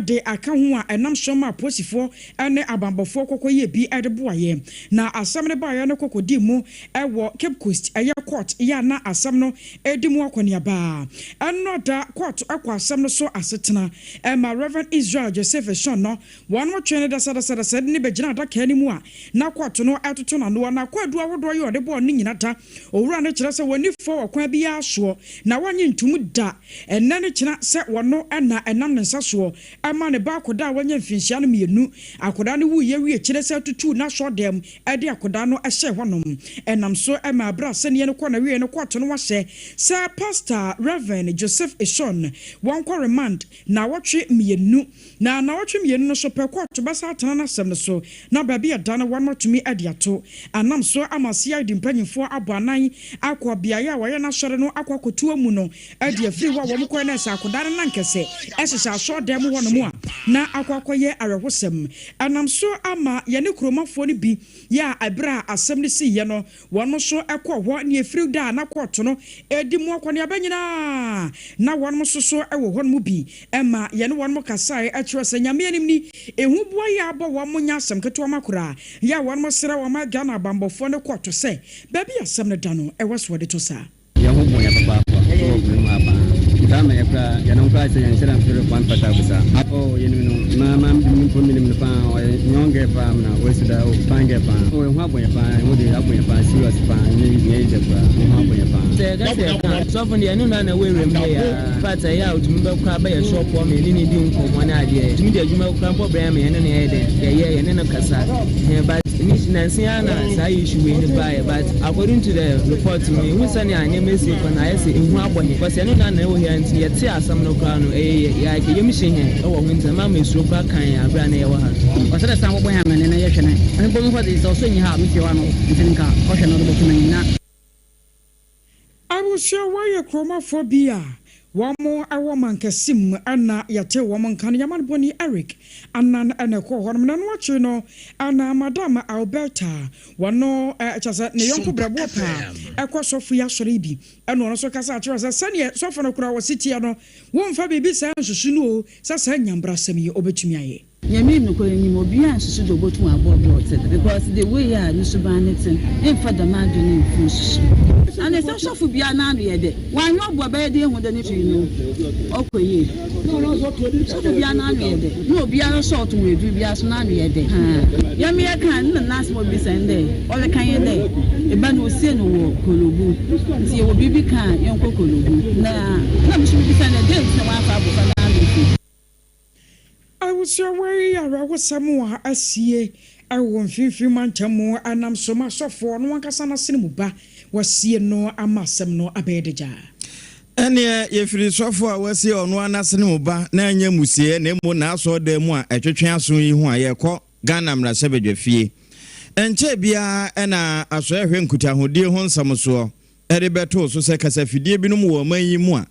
de aka ho a ɛnam so ma apolisifoɔ ne abanbɔfoɔ kɔkɔ yɛɛ bi de boaeɛ. Na asɛm no baeɛ no kɔkɔdii mu wɔ Cape Coast, ɛyɛ court yɛ a na asɛm no redi mu akɔneaba. Ɛnnora da court kɔ asɛm no so asetena ma Rev. Israel Joseph Sean no, wɔn twee no dasadasada de no bɛgyinaa adaka no mu a na court no retoto n'anoɔ. Na kwaadu ahodoɔ yɛ ɔde bɔɔ no nyina da. Owura no kyerɛ sɛ wɔnni fɔ wɔ kwan biara soɔ na wɔnnye ntom da ɛnnɛ ne kyena sɛ wɔno na ɛnam ne nsa soɔ ma ne ba akɔdaa a wanya mfinhyia no mmienu. Akɔdaa no wuiɛ wie kyerɛ sɛ tutuu n'asɔɔdɛm de akɔdaa no hyɛɛ hɔnom. Ɛnam so maa berɛ a asɛnniiɛ no kɔɔ n'awieɛ no kɔɔto no ahyɛ sɛ Pastor Rev. Joseph Eshon wɔnkɔ remand naawɔtwe mmienu. Na naawɔtwe mmienu no so pɛ kɔɔto bɛsan atena n'asɛm no so na baabi a ɛda no wɔn atumi de ato. Anam so ama CID mpanyinfoɔ abɔ anan akɔ beaeɛ a wɔyɛ n'asɔre no akɔ akɔtu amu no de afiri hɔ a wɔn kɔɛ no ɛsɛ akodaa no nankɛsɛ ɛhyehyɛ asɔɔdɛm. dan mu hɔnom a na akɔ akɔyɛ awerɛhosɛm. Ɛnam so ama yɛne kuromafoɔ no bi yɛ a ɛberɛ a asɛm no siiɛ no, wɔn nso kɔɔ hɔ ne ɛfiri da a na kɔɔto no ɛdi mu akɔneaba nyinaa na wɔn nso so wɔ hɔ no mu bi ma yɛne wɔn kasaeɛ kyerɛ sɛ Nyame anim ni, ehu boa yɛ abɔ wɔn nyɛ asɛm ketewa ma koraa yɛ a wɔn srɛ wɔn Ghana abanbɔfoɔ ne kɔɔto sɛ baabi asɛm no da no ɛwɔ so wɔde to saa. Yɛn ho bɔ yɛn papaapa wɔ kurom ha paa. Ntaa ma yɛ koraa, yɛnom koraa sɛ yɛnhyɛ da mfiri kwan pata abusa. Oh, yɛnim no. Ma ma me mpo menim no paa. Ɔyɛ young girl paa na wasi da oh, fine girl paa. Oh, ɛho abɔ yɛn paa. Ɛho de abɔ yɛn paa serious paa. Nyɛ nyɛ easy koraa. Ɛho abɔ yɛn paa. Sɛ yɛka sɛ yɛka a, sɔfo no deɛ ɛno na na ɛwɔ ewuram ha yi ara. In fact, ɛyɛ a otumi bɛkɔ abɛyɛ shop hɔ ma yɛne no di nkɔmmɔ ne adeɛ. Otumi de adwuma koraa mpo brɛ yɛn ma yɛne no yɛ dɛn, yɛyɛ, yɛne no kasa. Ɛhɛn, but ne nansa yi ara na saa issue wei no baeɛ, but according to the report no, yɛhu sɛnea nneɛma esi kɔ no, ayɛ sɛ ehu abɔ hɛn. Because ɛno na na ɛwɔ ha nti yɛtee asɛm no koraa no, ɛyɛ yɛ like yam hye hɛn wɔ ho nti ɛma ma esuro koraa kaa yɛn aber a na yɛwɔ ha no. Ɔsɛ dɛ san wɔbɔ hɛn amanneɛ na yɛhwɛ no. Ɔno mpo mo hɔ dze, sɛ ɔsɔ nnyi ha a, me fie hɔ ano ntsi nka ɔhwɛ no ɔdze bɔto m'enyim na. Abusua wɔyɛ kuromafoɔ bi a wɔn wɔ mankɛse mu na yɛtee wɔn nka no Yamanbɔni Eric Annan na ɛkɔɔ hɔnom na ɛno akyiri no na Madam Alberta wɔno kyerɛ sɛ ne yɔnko brɛboɔ paa ɛkɔ sɔfo yi asɔre yi bi ɛna ɔno nso kasa kyerɛ sɛ sɛdeɛ sɔfo no koraa ɔse teɛ no womfa biribi saa nsusu no o sɛ saa nyambrasɛm yi ɔbɛtumi ayɛ. Nyame nokwar nyim, obiara nnsusu dɛ obotum abɔ bra ɔtse dɛm because the way a no suban no tse no, mmfa dɛm adwen no mmfi nsusu. Ana sɛ sɔfo biara n'ano yɛ dɛ, ɔannyɛ ɔbo a ɔbɛyɛ dɛ ehu dɛ no tsir no ɔkɔ yie. Sɔfo biara n'ano yɛ dɛ, na obiara so a ɔtɔn edur biara so n'ano yɛ dɛ paa. Nyame yɛkaa no nna n'asɛm a obisa nye dɛ, ɔreka nye dɛ, eba no osie no wɔ Korle-Bu, ntsi yɛwɔ biribi ka a yɛnkɔ Korle-Bu. Na nna mo so mibisa no dɛ, dɛn ntsi na wɔammfa abofra no ammba fie? Abusua wei awerɛhosɛm a asie wɔ mfimfini mantam mu nam so ma sɔfoɔ no ankasa n'asene mu ba wasie no ama asɛm no abɛyɛ dagyaa. Ɛnneɛ yɛfiri sɔfoɔ a wasie ɔno ara n'asene mu ba na ɛnyɛ mmusieɛ na mmom n'asɔɔdan mu a ɛtwetwe aso yi ho a yɛrekɔ Ghana mmarahyɛbadwafie. Ɛnkyɛɛ biara na Asɔeɛ Hwɛ Nkutahodie ho nsɛm soɔ de bɛtoo so sɛ kasafidie binom wɔ ɔman yi mu a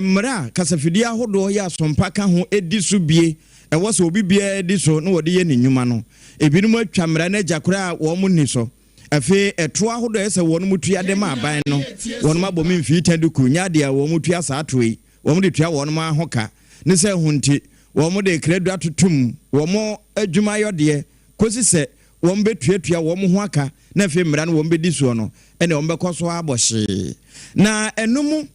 mmara a kasafidie ahodoɔ yɛ asompa ka ho di so bie ɛwɔ sɛ obi biara di so na wɔde yɛ ne nnwuma no. Ebinom atwa mmara no agya koraa a wɔn nni so. Afei ɛtoɔ ahodoɔ a ɛsɛ sɛ wɔn tua de ma aban no, wɔn abɔ me mfii ta duku nyɛ adeɛ a wɔn tua saa toɔ yi, wɔn de tua wɔn ara ho ka. Ne sɛ ho nti, wɔn de kradu atotom wɔn adwumayɔdeɛ kɔsi sɛ wɔbɛtuatua wɔn ho aka na afei mmara no wɔbɛdi soɔ no, ɛnneɛ wɔbɛkɔ so ara abɔ hyee. Na ɛno mu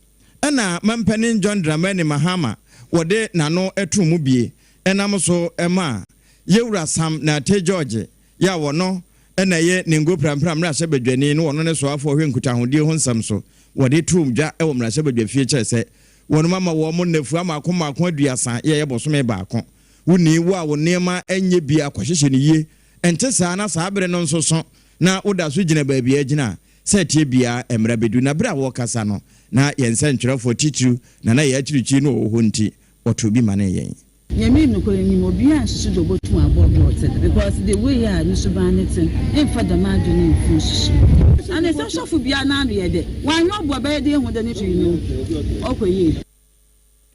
na Mampanin John Dramani Mahama wɔde n'ano too mu bie nam so maa Yɛwura Sam Nartey George yɛ a wɔno na ɛyɛ Ningo Prampram mmarahyɛbadwani ne wɔno ne soafoɔ hwɛ nkutahodie ho nsɛm so, wɔde too dwa wɔ mmarahyɛbadwafie kyerɛ sɛ wɔnom ama wɔn nnafua mmaako mmaako 30 yɛ ɛyɛ bosome baako. Wonni wo a wo nneɛma nyɛ bi a kɔhyehyɛ no yie. Ɛnte saa na saa bere no nso so na woda so gyina baabi a agyina a, sɛ ɛteɛ biara mmara bɛdu. Na bere a wɔrekasa no, na yɛn sɛntwerɛfoɔ titiriw na na yɛn akyirikyiri no wɔ hɔ nti, wɔtoo bi manee yɛn. Nyame nokwar nyim, obiara nnsusu dɛ obotum abɔ bra ɔtse dɛm because the way a no suban no tse no, mmfa dɛm adwen no mmfi nsusu. Ana sɛ sɔfo biara n'ano yɛ dɛ, ɔannyɛ ɔbo a ɔbɛyɛ dɛ ehu dɛ no tsir no ɔkɔ yie.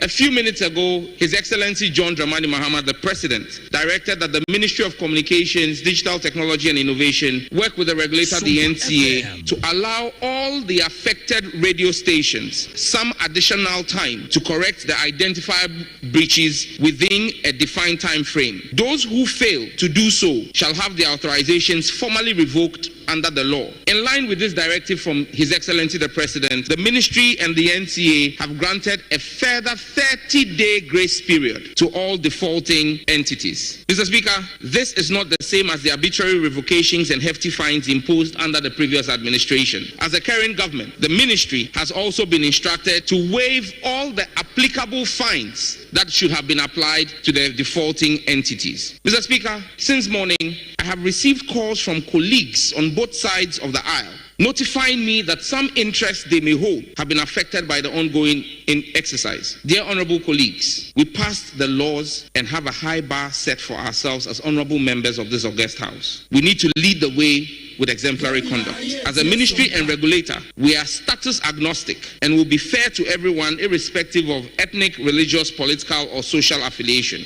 A few minutes ago, His Excellency John Dramani Mahama, the President, directed that the Ministry of Communications, Digital Technology and Innovation work with the regulator, the NTA, to allow all the affected radio stations some additional time to correct the identifiable breaches within a defined time frame. Those who fail to do so shall have their authorizations formally revoked under the law. In line with this directive from His Excellency the President, the Ministry and the NTA have granted a further 30-day grace period to all defaulting entities. Mr. Speaker, this is not the same as the arbitrary revocations and hefty fines imposed under the previous administration. As a current government, the ministry has also been instructed to waive all the applicable fines that should have been applied to the defaulting entities. Mr. Speaker, since morning, I have received calls from colleagues on both sides of the aisle. notifying me that some interests they may hold have been affected by the ongoing exercise. Dear honorable colleagues, we passed the laws and have a high bar set for ourselves as honorable members of this august house. We need to lead the way with exemplary conduct. As a ministry and regulator, we are status agnostic and will be fair to everyone irrespective of ethnic, religious, political, or social affiliation.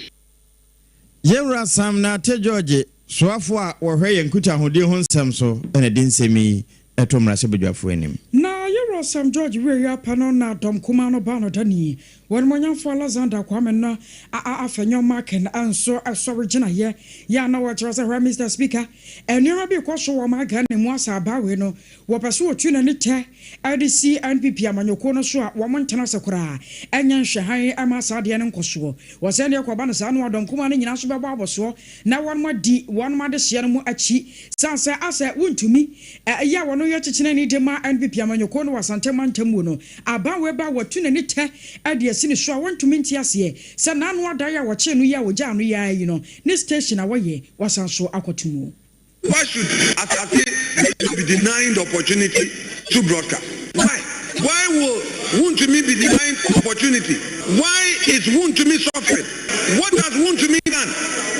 Yɛwura Sam Nartey George, soafo a wɔhwɛ yɛn nkutahodie ho nsɛm so, ɛna de nsɛm yi ɛto mmarahyɛbadwafoɔ anim. Na yɛwura Sam George wie apɛ no na dɔm kuma no ba no dani wɔn mɔnyamfo Alexander Kwame no Afenyo Markin nso ɛsɔre gyinaeɛ yɛ a na wɔkyerɛ sɛ, hwɛ, Mr Speaker, nneɛma bi kɔ so wɔ ma Ghana mu asa abaawe no, wɔpɛ so wɔtu n'ani tɛ ɛde si NPP amanyɔkuo no so a wɔn ntena se koraa ɛnyɛ nhwɛhan ɛma saa adeɛ no nkɔsoɔ. Wɔsɛn deɛ kɔba no saa no, adɔm kuma no nyinaa nso bɛbɔ abɔsoɔ na wɔn adi wɔn adehyeɛ no mu akyi san sɛ asɛ wontumi ɛyɛ a wɔn yɛ kyekyene ne de ma NPP amanyɔkuo no wɔ Asante mantam mu no. Aban ba wɔtu n'ani tɛ ɛde asi ne so a wɔntumi nte aseɛ sɛ n'ano adan a wɔkyee no yi a wɔgyaa no yi yi no ne station a wɔyɛ wɔsan so akɔto mu. Why should Asante be denying the opportunity to broadcast? Why? Why will Wontumi be denied opportunity? Why is Wontumi suffering? What has Wontumi done?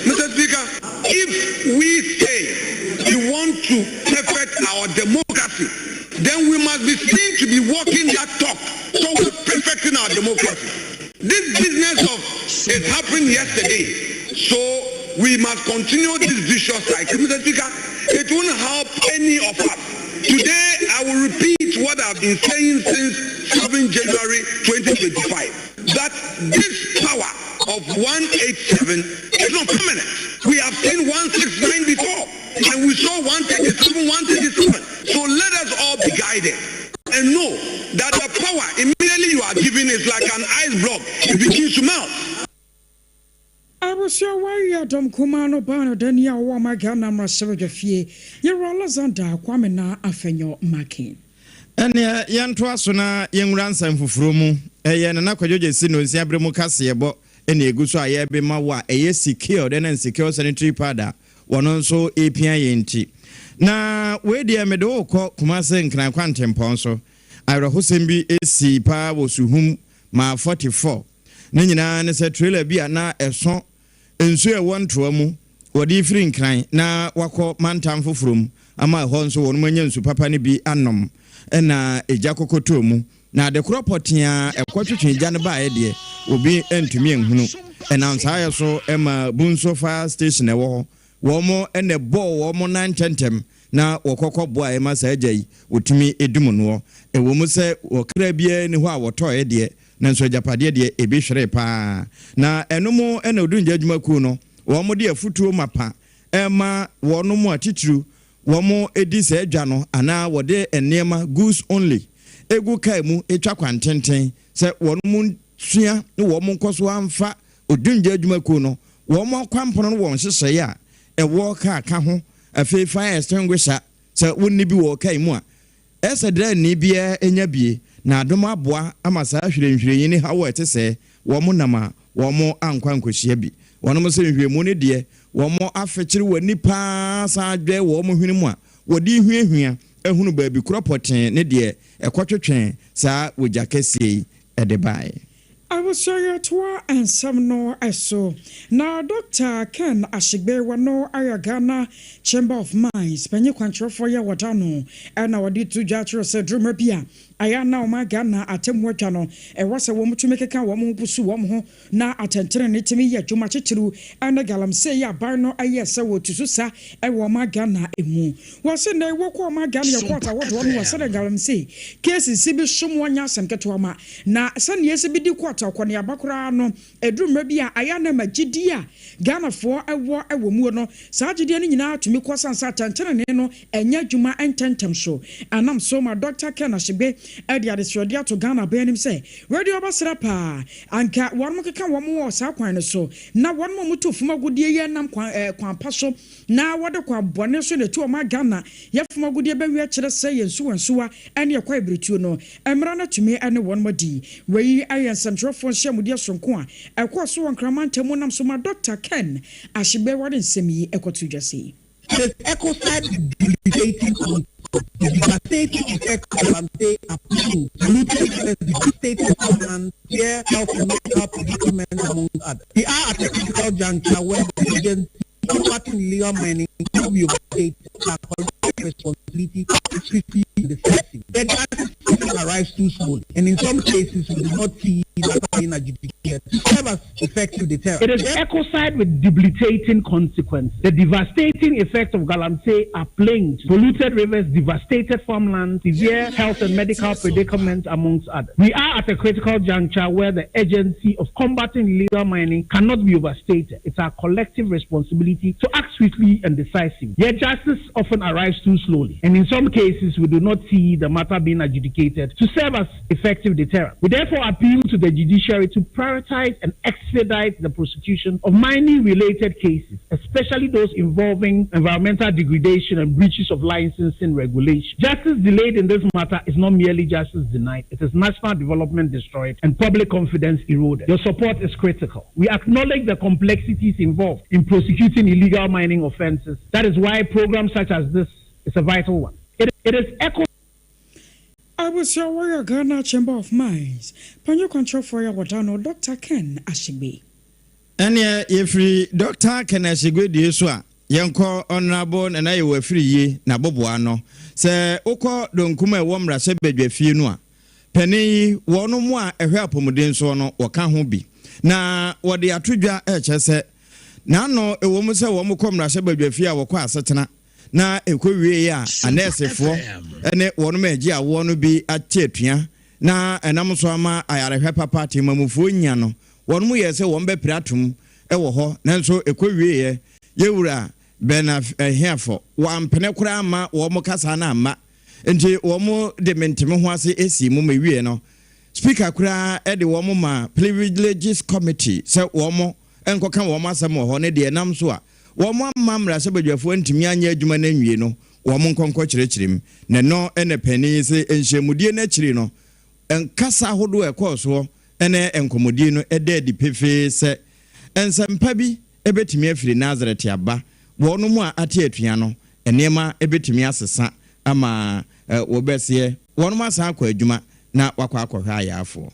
Mr. Speaker, if we say we want to perfect our democracy, then we must be seen to be walking that talk towards perfecting our democracy. This business of it happened yesterday, so we must continue this vicious cycle. Mr. Speaker, it won't help any of us. Today, I will repeat what I've been saying since 7 January 2025, that this power of 187 is not permanent. We have seen 169 before, and we saw 137, 137. So let us all be guided and know that the power immediately you are given is like an ice block. It begins to melt. Abusua, wayɛ dɔm kumaa no baa no dani a wɔwɔ ɔma Ghana mmarahyɛbadwa fie, yɛwura Alexander Kwame na Afenyo Markin. Ɛneɛ yɛntoa so na yɛnwura nsɛm foforɔ mu. Ɛyɛ Nana Kwadwo Gyesi no nsia berɛ mu kaseɛbɔ ɛna ɛgu so a yɛbɛma wo a ɛyɛ secured ɛne secure sanitary pad a wɔno nso ɛpia yɛn nti. Na wei deɛ, mede wokɔ Kumase Nkran kwantempɔn so. Awerɛhosɛm bi ɛsii paa wɔ Suhum ma 44. Ne nyinaa ne sɛ trailer bi a na ɛso nsuo a ɛwɔ ntoa mu wɔde firi Nkran na wakɔ mantam foforɔ mu ama ɛhɔ nso wɔn anya nsu papa no bi anom, ɛna egya kɔkɔtɔɔ mu. Na ade korɔ pɔtea ɛkɔtwetwe gya no baeɛ deɛ, obi ntumi nhunu. Ɛnam saa yɛ so ɛma Bunso Fire Station ɛwɔ hɔ, wɔn ɛna ɛbɔɔ wɔn nan ntɛntɛm na wɔkɔkɔ boa ɛma saa agya yi wɔtumi edum noɔ. Ɛwɔ mu sɛ wɔkra biara ni hɔ a wɔtɔɔɛ deɛ, nanso agyapadeɛ deɛ, ebi hwere paa. Na ɛno mu ɛna Odungya adwumakuo no wɔn de afutuo mapa ɛma wɔn mu atitiriw wɔn edi saa adwa no anaa wɔde nneɛma goods only egu kaa mu etwa kwantenten sɛ wɔn mu sua ne wɔn nkɔ so amfa Odungya adwumakuo no wɔn akwampɔn no wɔn nhyehyɛeɛ a ɛwɔ kaa ka ho. Afei fire extinguisher, sɛ wonni bi wɔ kaa mu a, ɛsɛ dɛ ni biara nya bie na adom aboa ama saa hwerɛnhwerɛnyi ne haw a ɛte sɛ wɔn nam a wɔn ankɔ ankɔhyia bi. Wɔn sɛ nhwɛmu no deɛ, wɔn afekyere wɔ ani paa san adwɛ wɔn hwene mu a wɔde huahua ehunu baabi korɔ pɔtee ne deɛ ɛkɔtwetwe saa wogya kɛseɛ yi ɛde baeɛ. Abusua, nsɛm no ɛso na Dr Ken Ashigbey, wɔno ayɛ Ghana Chamber of Mines panyin kwankyerɛfoɔ yɛ wɔda no, ɛna wɔde to dwa kyerɛ sɛ duruma bi a ayɛ na ɔma Ghana atemmu atwa no, ɛwɔ sɛ wɔn tumi keka wɔn ho pusu wɔn ho na atɛntɛne ne tumi yɛ adwuma titiriw ɛne galamsey yɛ aban no ɛyɛ sɛ wɔtu so sa ɛwɔ ɔma Ghana emu. Wɔsi na ɛwɔ kɔ ɔma Ghana yɛ court ahodoɔ no wɔ sɛdeɛ galamsey cases bi som wɔnyɛ asɛm ketewa ma na sɛnea esi bi di court akɔneaba koraa no, ɛduru mmerɛ bi a ayɛ na ma gyidie a Ghanafoɔ ɛwɔ mu no, saa gyidie no nyinaa tumi kɔ sansa atɛntɛnene no ɛnyɛ adwuma ntɛntɛm so. Anam so ma Dr Ken Ashigbey ɛde adesrɛde ato Ghana bɛn anim sɛ wɔde ɔbɛsrɛ paa anka wɔn keka wɔn wɔ saa kwan no so na wɔn a wɔtu fam agudeɛ yɛ nam kwan kwan pa so na wɔde kwan bɔne so na etu ɔma Ghana yɛ fam agudeɛ bɛwi akyerɛ sɛ yɛn nsuwa nsuwa ɛne ɛkɔ ebiretuo no, mmara no tumi ɛne wɔn adi. Wei ayɛ nsɛmtwerɛfoɔ nhyiamudeɛ sonko a ɛkɔɔ so wɔ Nkraman ntam nam so ma Dr Ken Ashigbey wɔde nsɛm yi ɛkɔto dwa sei. It is ecocide debilitating on the devastating effect of galamsey are plain, polluted rivers, devastated farmland, severe health and medical predicaments among others. We are at a critical juncture where the agency combating illegal mining cannot be overstated our collective responsibility to swiftly and decisively. The justice system arrives too slowly, and in some cases we do not see the being adjudicated to serve as effective deterrent. It is ecocide with debilitating consequences. The devastating effects of galamsey are plain. Polluted rivers, devastated farmland, severe health and medical predicaments, amongst others. We are at a critical juncture where the urgency of combating illegal mining cannot be overstated. It's our collective responsibility to act swiftly and decisively. Yet justice often arrives too slowly, and in some cases we do not see the matter being adjudicated to serve as effective deterrent. We therefore appeal to the judiciary to prioritize and expedite the prosecution of mining-related cases, especially those involving environmental degradation and breaches of licensing regulation. Justice delayed in this matter is not merely justice denied, it is national development destroyed and public confidence eroded. Your support is critical. We acknowledge the complexities involved in prosecuting illegal mining offenses. That is why programs such as this is a vital one. It, it is echo Abusua wɔyɛ Ghana Chamber of Mines panyin kwankyerɛfoɔ yɛ wɔda no Dr. Ken Ashigbe. Ɛneɛ yɛfiri Dɔkta Ken Ashigbe die so a, yɛnkɔ Honourable Nana Yewo Afriyie n'aboboa ano. Sɛ wokɔ Donkum a ɛwɔ Mmarahyɛbadwafie no a, panin yi, wɔnom a ɛhwɛ apɔmuden soɔ no, wɔka ho bi. Na wɔde ato dwa rekyerɛ sɛ, n'ano ɛwɔ mu sɛ wɔkɔ Mmarahyɛbadwafie a wɔkɔ asetena, na ɛkɔwieeɛ a anɛɛsefoɔ ne wɔnom a ɛgye awoɔ no bi ate atua na ɛnam so ama ayarehwɛ papa temamufoɔ nya no, wɔnom yɛɛ sɛ wɔn bɛpere atom wɔ hɔ, nanso ɛkɔwieeɛ Yɛwura Bernard Ahiafor wampene koraa amma wɔn kasa no amma, nti wɔn de mente-me-ho-ase sii mu ma ɛwieɛ no Speaker koraa de wɔn maa Privileges Committee sɛ wɔn nkɔka wɔn asɛm wɔ hɔ ne deɛ ɛnam so a wɔamma mmarahyɛbadwafoɔ antumi anyɛ adwuma no anwie no, wɔn nkɔ nkɔkyerɛkyerɛ mu. Na ɛno na panin yi se nhyiamudie no akyiri no, kasa ahodoɔ a ɛkɔɔ soɔ ne nkɔmmɔdie no da adi pefee sɛ nsɛmpa bi bɛtumi afiri Nasaret aba. Wɔnom a ate atua no, nneɛma bɛtumi asesa ama wɔbɛseɛ wɔnom asan akɔ adwuma na wɔakɔ akɔhwɛ ayaafoɔ.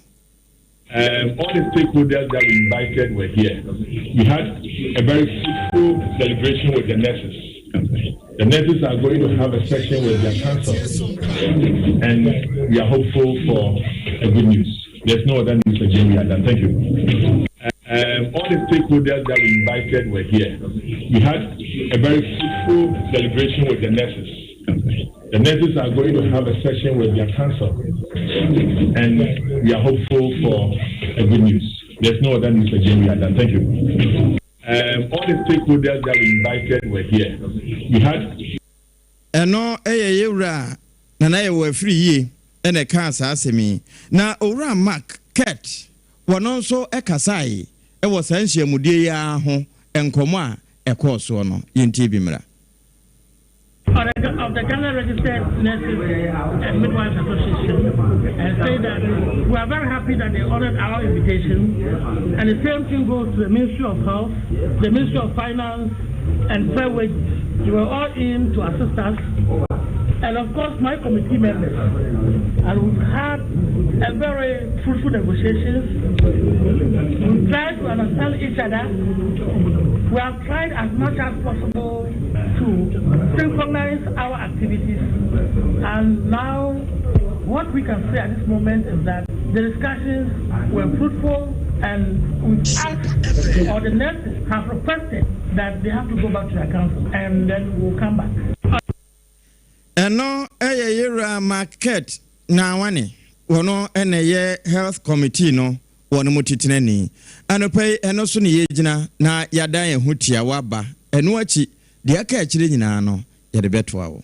Um, all the stakeholders that we invited were here. We had a very fruitful deliberation with the nurses. The nurses are going to have a session with their council, and we are hopeful for a good news. There's no other news again. We are done. Thank you. Um, all the stakeholders that we invited were here. We had a very fruitful deliberation with the nurses. The nurses are going to have a session with their council, and we are hopeful for a good news. There's no other news again. We are done. Thank you. Um, all the stakeholders that we invited were here. We had. Ɛno yɛ yɛwura Nana Yɛwɔ Afiri yie na ɛkaa saa asɛm yi. Na Owura Mark Kurt wɔno nso kasae wɔ saa nhyiamudie yi ara ho nkɔmmɔ a ɛkɔɔ soɔ no. Yɛntie bi mmra. Of the Ghana Registered Nurses and Midwives Association and say that we are very happy that they honored our invitation. And the same thing goes to the Ministry of Health, the Ministry of Finance, and Fair Wages. They were all in to assist us. And of course, my committee members. And we've had a very fruitful negotiations. We tried to understand each other. We have tried as much as possible to synchronize our activities. And now, what we can say at this moment is that the discussions were fruitful and we've asked, or the nurses have requested that they have to go back to their council and then we'll come back. Ɛno yɛ Yewura Mark Kurt Nawane, wɔno na ɛyɛ Health Committee no wɔn mu titenani. Anɔpa yi, ɛno so na yɛgyina na yɛadan yɛn ho tiawa aba. Ɛno akyi, deɛ aka akyire nyinaa no, yɛde bɛtoa wo.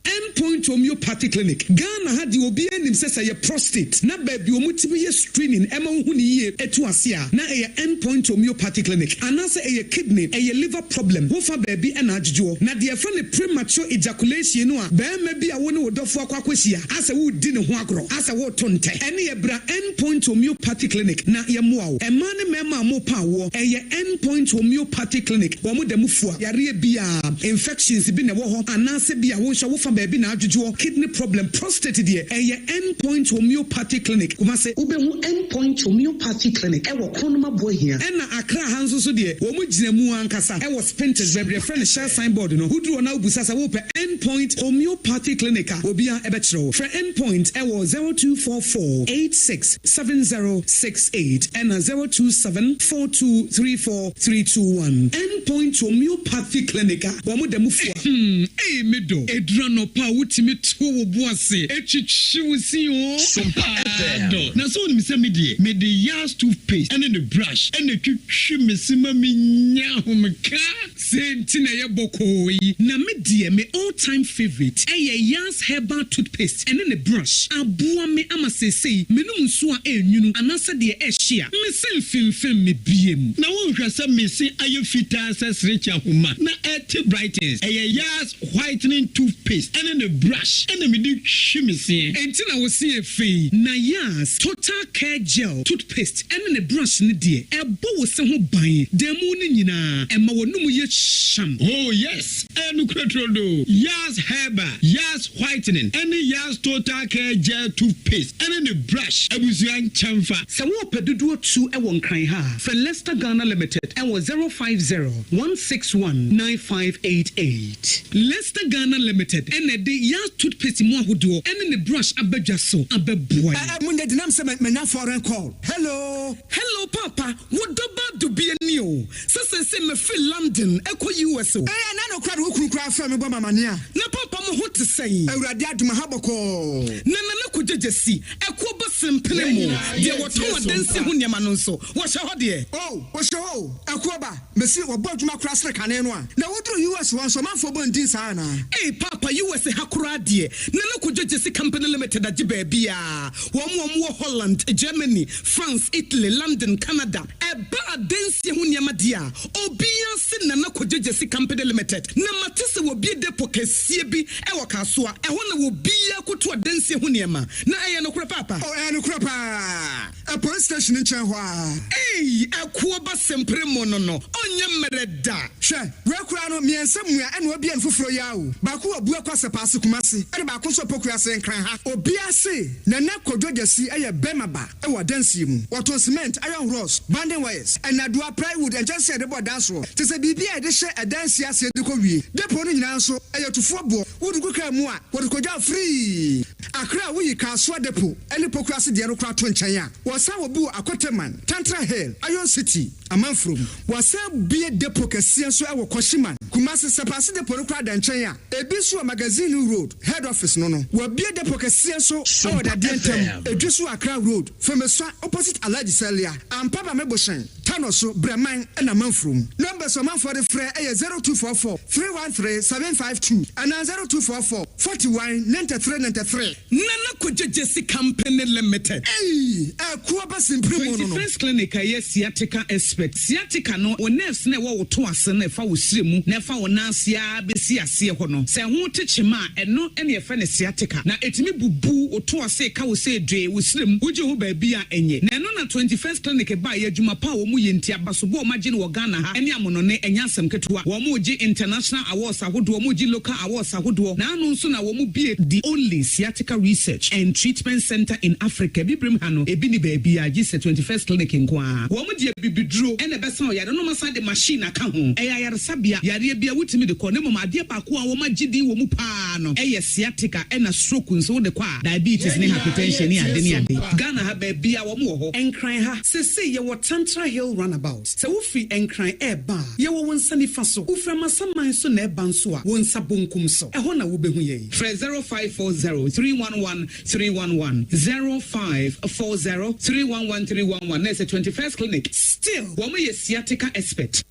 Endpoint Homeopathy Clinic, Ghana ha deɛ obiara nim sɛ sɛ ɛyɛ prostate na baabi wɔn tumi yɛ screening ɛma wohu no yie ɛtu ase a na ɛyɛ Endpoint Homeopathy Clinic anaasɛ ɛyɛ kidney ɛyɛ liver problem wofa baabi ɛna adwodwoɔ na deɛ yɛfrɛ no premature ejaculation no a barima bi a wo ne wo dɔfoɔ akɔ akɔhyia asɛ woredi ne ho agorɔ asɛ woreto ntɛ ɛne yɛ bra Endpoint Homeopathy Clinic na yɛmmoa wo. Mmaa ne mmarima a morepa awoɔ ɛyɛ Endpoint Homeopathy Clinic wɔn da mu fua yareɛ biara infections bi na ɛwɔ hɔ anaasɛ bi a wo nso wofa baabi na adwodwoɔ, kidney problem, prostate deɛ ɛyɛ End Point Homeopathy Clinic, Kumasi. Wobɛhu End Point Homeopathy Clinic wɔ Kronom Aboahia. Ɛna Accra ha nso so deɛ wɔn gyina mu ankasa wɔ Spintex baabi yɛfrɛ no Shell sign board no. Woduru hɔ na wobisa sɛ wopɛ End Point Homeopathy Clinic a, obiara bɛkyerɛ wo. Frɛ End Point wɔ 0244 86 7068 ɛna 027 4234 321. End Point Homeopathy Clinic a wɔn da mu fua. Hmm ei me dɔ, ɛduru anɔpa a wotumi to wo bo ase twitwi wo se oo haa dɔ. Na sɛ wonim sɛ me deɛ mede Yas toothpaste ne ne brush na ɛtwitwi me se ma menya ahomeka. Sei nti na ɛyɛ bɔkɔɔ yi. Na me deɛ me all time favourite ɛyɛ Yas herbal toothpaste ɛne ne brush. Aboa me ama seesei menom nsuo a ɛnwunu anaasɛ deɛ ɛhye a, me se mfemfem me biom. Na wonhwɛ sɛ me se ayɛ fitaa sɛ serekye ahoma na ɛte brightens. Ɛyɛ Yas whitening toothpaste ɛne ne brush ɛna mede twi me seɛ. Enti na wo se yɛ fɛ yi. Na Yas total care gel toothpaste ɛne ne brush no deɛ, ɛbɔ wo se ho ban da mu no nyinaa, ɛma w'anomu yɛ hyam. Oh yes, ɛyɛ nokorɛ turodoo. Yas Herbal, Yas Whitening ɛne Yas Total Care Gel Toothpaste ɛne ne brush abusua nkyɛnfa. Sɛ worepɛ dodoɔ tu wɔ Nkran ha a, frɛ Lester Ghana Limited wɔ 050 161 9588. Lester Ghana Limited na ɛde Yas Toothpaste mu ahodoɔ ne ne brush aba dwa so abɛboa yɛn. Eh monyɛ denam sɛ manya foreign call hello. Hello paapa wo dɔ ba dubia ni o sɛ seesei mafiri London ɛkɔ US o. Eh ɛna no koraa de wo kunu koraa frɛ me bɔ me amaneɛ a. Na paapa mo ho te sɛn. Awurade adom aha bɔkɔɔ. Na Nana Kogye Gyasi ɛkoɔ ba sempene mo deɛ wɔtɔn adansi ho nneɛma no nso wɔhyɛ hɔ deɛ. Oh wɔhyɛ hɔ o ɛkoɔ ba. Mese wɔbɔ adwuma koraa sene kane no a. Na woduru US hɔ nso ɔmanfoɔ bɔ ndin saa anaa? Ei paapa US ha koraa deɛ Nana Kojo Gyasi Company Limited agye baabiaa, wɔn a wɔwɔ Holland, Germany, France, Italy, London, Canada, ɛba adansie ho nneɛma deɛ a obiaa se Nana Kojo Gyasi Company Limited, na mate sɛ wɔbue depot kɛseɛ bi wɔ Kasoa, ɛhɔ na obiaa kɔtu adansie ho nneɛma, na ɛyɛ nokorɛ paapa? Oh ɛyɛ nokorɛ paa. Police station nkyɛn hɔ ara. Ei ɛkoɔ ba sempere mo no no ɔnyɛ mmerɛ da. Hwɛ, wei koraa no, mmiɛnsa mua ɛna wabue no foforɔ yi ara o. Baako wɔ Buakwa Sɛpaase Kumasi ɛna baako nso wɔ Pokuase Nkran ha. Obiara se Nana Kwadwo Gyasi yɛ bɛrima ba wɔ adansie mu. Wɔtɔn cement, iron rods, banding wires, nnadewa, plywood, nkyɛnsee a yɛde bɔ dan soɔ, kyerɛ sɛ biribi a yɛde hyɛ adansie aseɛ de kɔ wie. Depot no nyinaa nso, ɛyɛ tufoɔ boɔ. Wode gu kaa mu a, wɔde kɔgya wo free. Accra a woyi Kasoa Depot ne Pokuase deɛ no koraa to nkyɛn a, wɔsan wɔ bi wɔ Akoteman, Tantra Hill, Iron City, Amanfurom. Wɔasan abue depot kɛseɛ nso wɔ Kwashiman, Kumasi. Sɛpaase depot no koraa da nkyɛn a, ebi nso wɔ Magazine Road, Head Office no no. Wɔabue depot kɛseɛ nso wɔ Dadeɛ ntam, Edweso Accra Road, Femesua opposite Alhaji Salia, Ampaba Mebohyɛn. Tano so, Brɛman na Manfurom. Numbers a ɔmanfoɔ de frɛ yɛ 0244 313 752 anaa 0244 41 93 93. Nana Kogye Gyasi Company Limited. Ei! Ɛkoɔ ba simpire mu no no. 21st Clinic a ɛyɛ sciatica expert. Sciatica no, wo nerves no a ɛwɔ wo to ase no a ɛfa wo srɛ mu na ɛfa wo nan ase ara bɛsi aseɛ hɔ no, sɛ ɛho te kyema a, ɛno na yɛfrɛ no sciatica. Na ɛtumi bubu wo to ase ka wo sɛ dwee wo srɛ mu, wogye ho baabi a ɛnyɛ. Na ɛno na 21st Clinic baeɛ, adwuma pa a wɔn yɛ nti, abasobɔ a wɔn agye no wɔ Ghana ha ne amonɔne, ɛnyɛ asɛm ketewa. Wɔn regye international awards ahodoɔ, wɔn regye local awards ahodoɔ, na ano nso na wɔn bue the only sciatica research and treatment centre in Africa, Abibirem ha no, ebi nni baabiara gye sɛ 21st Clinic nko ara. Wɔn de abibiduro na ɛbɛsa ɔyare no, na wɔasan de machine aka ho. Ɛyɛ ayaresabea, yareɛ biara wotumi de kɔ, na mmom adeɛ baako a wɔn agye din wɔ mu pa ara no yɛ sciatica ɛna stroke nso wode kɔ a, diabetes ne hypertension ne ade ne ade. Ghana ha baabiara wɔn wɔ hɔ. Nkran ha, sesei yɛwɔ Tantra Hill Runabout. Sɛ wofiri Nkran ɛreba a, yɛwɔ wo nsa nifa so. Wofiri Amasaman nso na ɛreba nso a, wo nsa bonkum so. Ɛhɔ na wobɛhu yɛn. Frɛ 0540 311 311, 0540 311 311 na ɛsɛ 21st Clinic. Still, wɔn yɛ sciatica expert.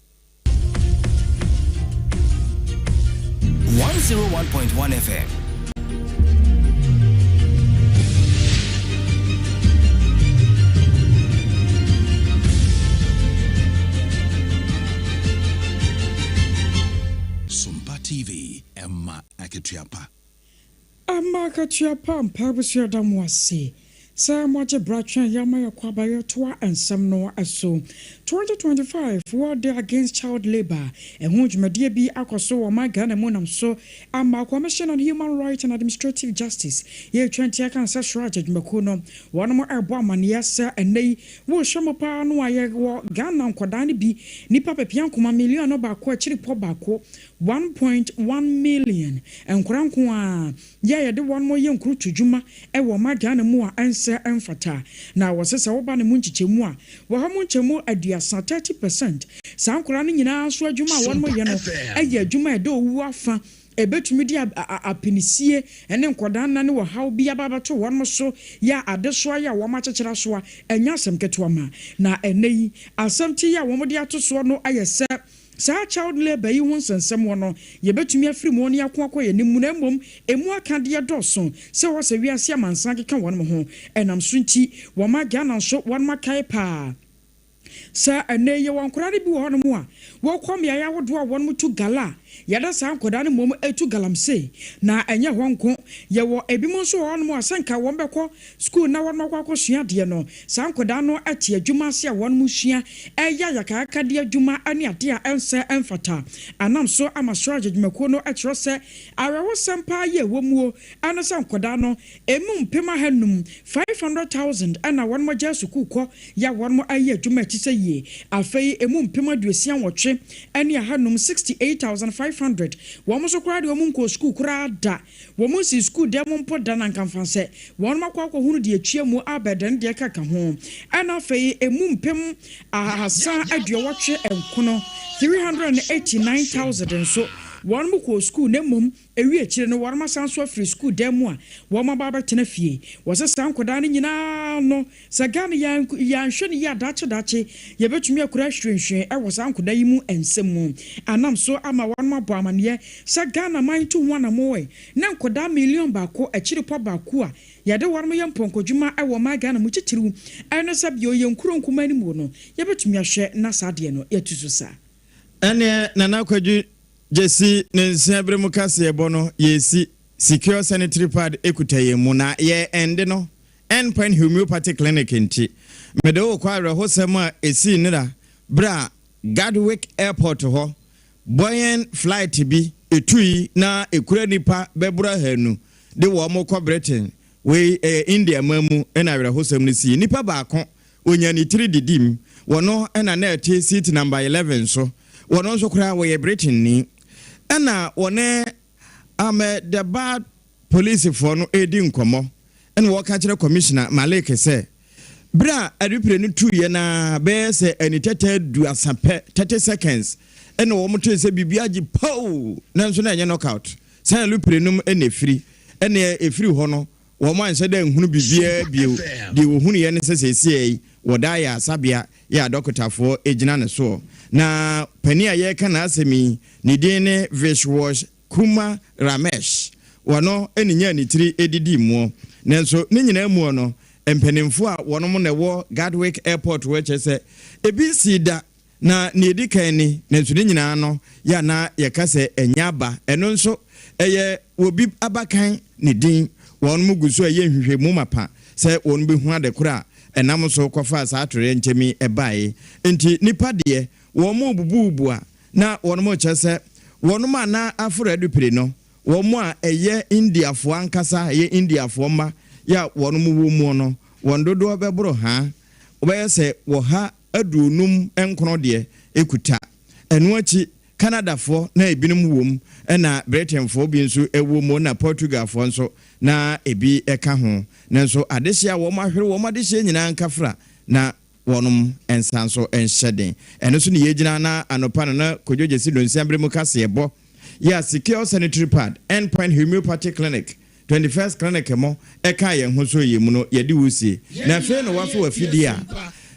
101.1 FM. akatua pa. Ama akatua pa ampa. Abusua, da mo ase sɛ moagye bra twɛn yɛ ama yɛkɔ aba. Yɛtoa nsɛm no so. 2025 World Day Against Child Labour ɛho dwumadie bi akɔ so wɔ ɔman Ghana mu, nam so ama Commission on Human Rights and Administrative Justice yɛretwa ntia ka sɛ CHRAJ adwumakuo no wɔnom ɛrebɔ amanneɛ sɛ ɛnnɛ yi wɔrehwɛ mu paa no a, yɛwɔ Ghana nkɔdaa no bi nipa pɛpia nkoma 1.2 million akyiri pɔ baako, 1.1 million nkora nko a yɛ a yɛde wɔn mo yɛ nkurutu dwuma ɛwɔ ɔman Ghana mu a ɛnsɛ ɛmfata. Na wɔsɛ sɛ woba ne mu nkyekyɛmu a wɔha mu nkyɛmu 30, 30%, saa nkora no nyinaa nso adwuma a wɔn mo yɛ no ɛyɛ adwuma a ɛda owu afa, ebetumi de apinisie ne nkɔdaa nna ne wɔhaw bi aba abɛto wɔn so, yɛ adesoa yɛ a wɔn akyekyere so a ɛnyɛ asɛm ketewa ma. Na ɛnɛ yi asɛm ti yɛ a wɔn de ato soɔ no ayɛ sɛ saa child labour yi ho nsɛnsɛm wɔ no, yɛbɛtumi afiri mu ne ako akɔ yɛn mu, na mmom emu akadeɛ dɔɔso sɛ wɔsɛ wiase amansan keka wɔn ho ɛnam so. Nti wɔn Ghana nso wɔn akae paa sɛ ɛnɛ yɛ wɔn nkwadaa no bi wɔ hɔnom a wɔkɔ mmeaeɛ ahodoɔ a wɔn tu gala a yɛda saa nkwadaa no mmom etu galamsey. Na ɛnyɛ hɔ nko, yɛwɔ ebinom nso wɔ hɔnom a sɛ nka wɔn bɛkɔ sukuu na wɔn akɔ akɔsua adeɛ no, saa nkwadaa no te adwuma ase a wɔn mu sua ɛyɛ ayakayakadeɛ adwuma ne adeɛ a ɛnsɛ ɛmfata. Anam so ama CHRAJ adwumakuo no kyerɛ sɛ awerɛhosɛm paa yɛ ɛwɔ muo ɛno sɛ nkwadaa no emu 500,000, 500,000, ɛna wɔn agya sukuu kɔ yɛ a wɔn ayɛ adwuma akyi sɛ yie. Afei emu 68,500, 68,500, wɔn nso koraa deɛ wɔn nkɔ sukuu koraa da, wɔn nsi sukuu dɛm mpo da, na nkamfa sɛ wɔn akɔ akɔhunu deɛ atua mu abɛdɛn deɛ kaka ho. Ɛna afei emu 389,000, 389,000 nso wɔn mo kɔɔ sukuu, na mmom ewi akyire no wɔn asan so afiri sukuu dan mu a wɔn aba abɛtena fie. Wɔsɛ saa nkwadaa no nyinaa no, sɛ Ghana yɛanhwɛ no yie adakye dakye, yɛbɛtumi akura hwirenhwiren ɛwɔ saa nkwadaa yi mu nsɛm mu. Anam so ama wɔn abɔ amanneɛ sɛ Ghana man to ho anammɔɛ na nkwadaa 1.1 million a yɛde wɔn yɛ mpɔnkɔdwuma ɛwɔ ɔman Ghana mu, titiriw ɛno sɛ bio yɛ nkuro nkuma anim no, yɛbɛtumi ahwɛ na saa adeɛ no yɛtu so saa. Ɛneɛ Nana Kwadwo Gyesi ne nsia bere mu kaseɛbɔ no, yɛsi Secure Sanitary Pad ekuta yɛn mu na yɛ ɛnde no Endpoint Homeopathy Clinic. Nti mede wo kɔ awerɛhosɛm a ɛsii nera berɛ a Gatwick Airport hɔ Boeing flight bi ɛtui na ɛkura nipa bɛboro 200 de wɔn kɔ Britain. Wei ɛyɛ India man mu ɛna awerɛhosɛm no sii. Nipa baako onya ne tiri didim, wɔno ɛna na ɛte seat number 11 so. Wɔno nso koraa wɔyɛ Britain ni, ɛna wɔne Ahmedabad polisifoɔ no redi nkɔmmɔ, ɛna wɔka kyerɛ Commissioner Malik sɛ berɛ a adupire no tuiɛ na bɛyɛ sɛ ani tɛtɛ 30 pɛ, 30 seconds, ɛna wɔn tee sɛ biribi agye pow, nanso na ɛnyɛ knockout sɛ alupire no ɛna ɛfiri. Ɛna ɛfiri hɔ no wɔn anhyɛ dɛ nhunu biribiara bio. Deɛ wɔhunuiɛ ne sɛ seesei yi wɔda ayɛ asabea yɛ adɔkotafoɔ gyina ne soɔ. Na panin a yɛreka n'asɛm yi ne din ne Vishwash Kumar Ramesh. Wɔno ne nyaa ne tiri didi muo, nanso ne nyinaa muo no, mpanimfoɔ a wɔnom na ɛwɔ Gatwick Airport wɔ kyerɛ sɛ ebi nsii da na nea edi kan ni. Nanso ne nyinaa no yɛ ana yɛka sɛ ɛnyɛ aba, ɛno nso ɛyɛ obi abakan ne din. Wɔn mu gu so a ɛyɛ nhwehwɛmu mapa sɛ wɔn bɛhu ade koro a ɛnam so kɔfaa saa atoreɛ nkyɛm yi ɛbaeɛ. Nti nipa deɛ wɔn mu bubuubu a na wɔn mu kyerɛ sɛ wɔn mu a na aforo adupire no, wɔn mu a ɛyɛ Indiafoɔ ankasa, ɛyɛ Indiafoɔ mma yɛ a wɔn mu wɔ mu no, wɔn dodoɔ bɛboro ha wɔbɛyɛ sɛ 159 deɛ ekuta. Ɛno akyi Canadafoɔ na ebinom wɔ mu, ɛna Britainfoɔ bi nso wɔ mu, na Portugalfoɔ nso na ebi ka ho. Nanso adehyeɛ a wɔn ahwere wɔn adehyeɛ nyinaa nkafra na wɔnom nsa nso nhyɛ den. Ɛno nso ne yɛgyina na anɔpa no na Kodwo Gyesi Donsia bere mu kaseɛ bɔ yɛ a Secure Sanitary Pad, Endpoint Homeopathy Clinic, 21st Clinic mo ɛka yɛn ho so yɛ mu no yɛde wusie. Na afei na waso wafidie a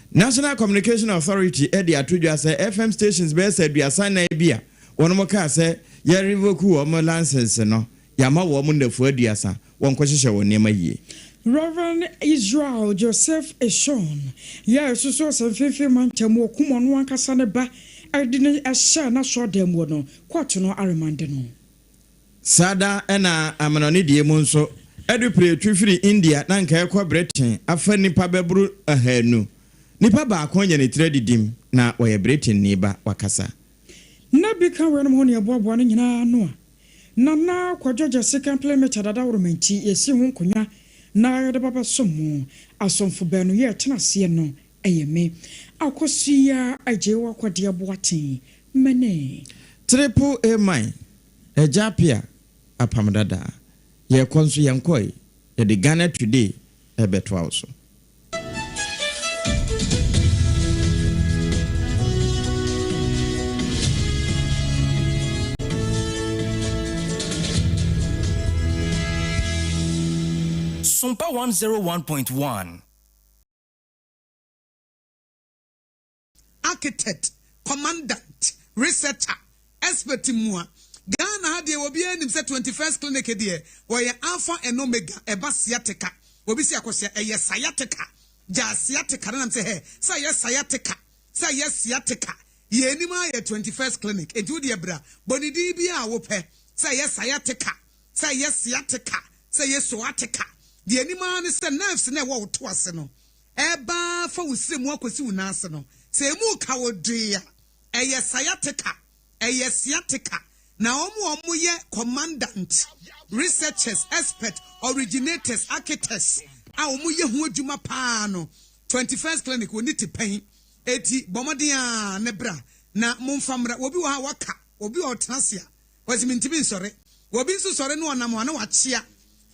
National Communication Authority de ato dwa sɛ FM stations bɛyɛ sɛ 34 bi a wɔnom kaa sɛ yɛ revoke wɔn license no, yɛama wɔn nnafua 30 wɔnkɔhyehyɛ wɔn nneɛma yie. Reverend Israel Joseph Eshon yɛ ɛsoso sɛ mfimfini mantam wɔ kum ɔno ankasa ne ba ɛde ne ɛhyɛ n'asɔɔdan mu no, kɔɔto no aremande no. Saa da na amanɔne deɛ mu nso, Adupire tu firi India na anka ɛrekɔ Britain afa nnipa bɛboro ahanu. Nipa baako anya ne tiri adidim na ɔyɛ Britainni ba, wakasa. Na bi ka weinom ho ne yɛboaboa no nyinaa ano a, Nana Kwadwo Gyasi Kɛmple Meta Dadaworoma nti yɛsi ho nkonnwa na yɛde ba bɛsom mo. Asomfo baanu yi a ɛtena aseɛ no yɛ me, Akosua Agyei Akwadeɛ Boateng, mene. Triple A man, Agya Appiah, Apam Dadaa. Yɛrekɔ nso yɛnkɔe, yɛde Ghana Today rebɛtoa wo so. Sompa 101.1. Architect, commandant, researcher, expert mua. Ghana ha deɛ obiara nim sɛ 21st clinic deɛ wɔyɛ alpha and omega ɛba sciatica. Obi si akɔsia ɛyɛ sciatica. Gyaa sciatica no nam sɛ hɛ sɛ ɛyɛ sciatica sɛ ɛyɛ sciatica. Yɛn anim ara yɛ 21st clinic. Enti wo deɛ bra bɔ ne din biara a wopɛ sɛ ɛyɛ sciatica sɛ ɛyɛ sciatica sɛ ɛyɛ soatica. Deɛ anim ara ne sɛ nerves no a ɛwɔ wo to ase no Ɛreba ara fa wo srɛ mu akɔsi wo nan ase no, sɛ emu reka wo dwee a, ɛyɛ sciatica, ɛyɛ sciatica. Na wɔn a wɔyɛ commandant, researchers, expert, originators, architects a wɔyɛ ho adwuma pa ara no, 21st Clinic, wɔnni tipɛn. Enti bɔ mmɔden ara ne bra na momfa mmra. Obi wɔ hɔ a waka, obi wɔ hɔ a ɔtena ase a, Ɔse mentumi nsɔre. Obi nso sɔre na ɔnam a na wakyea.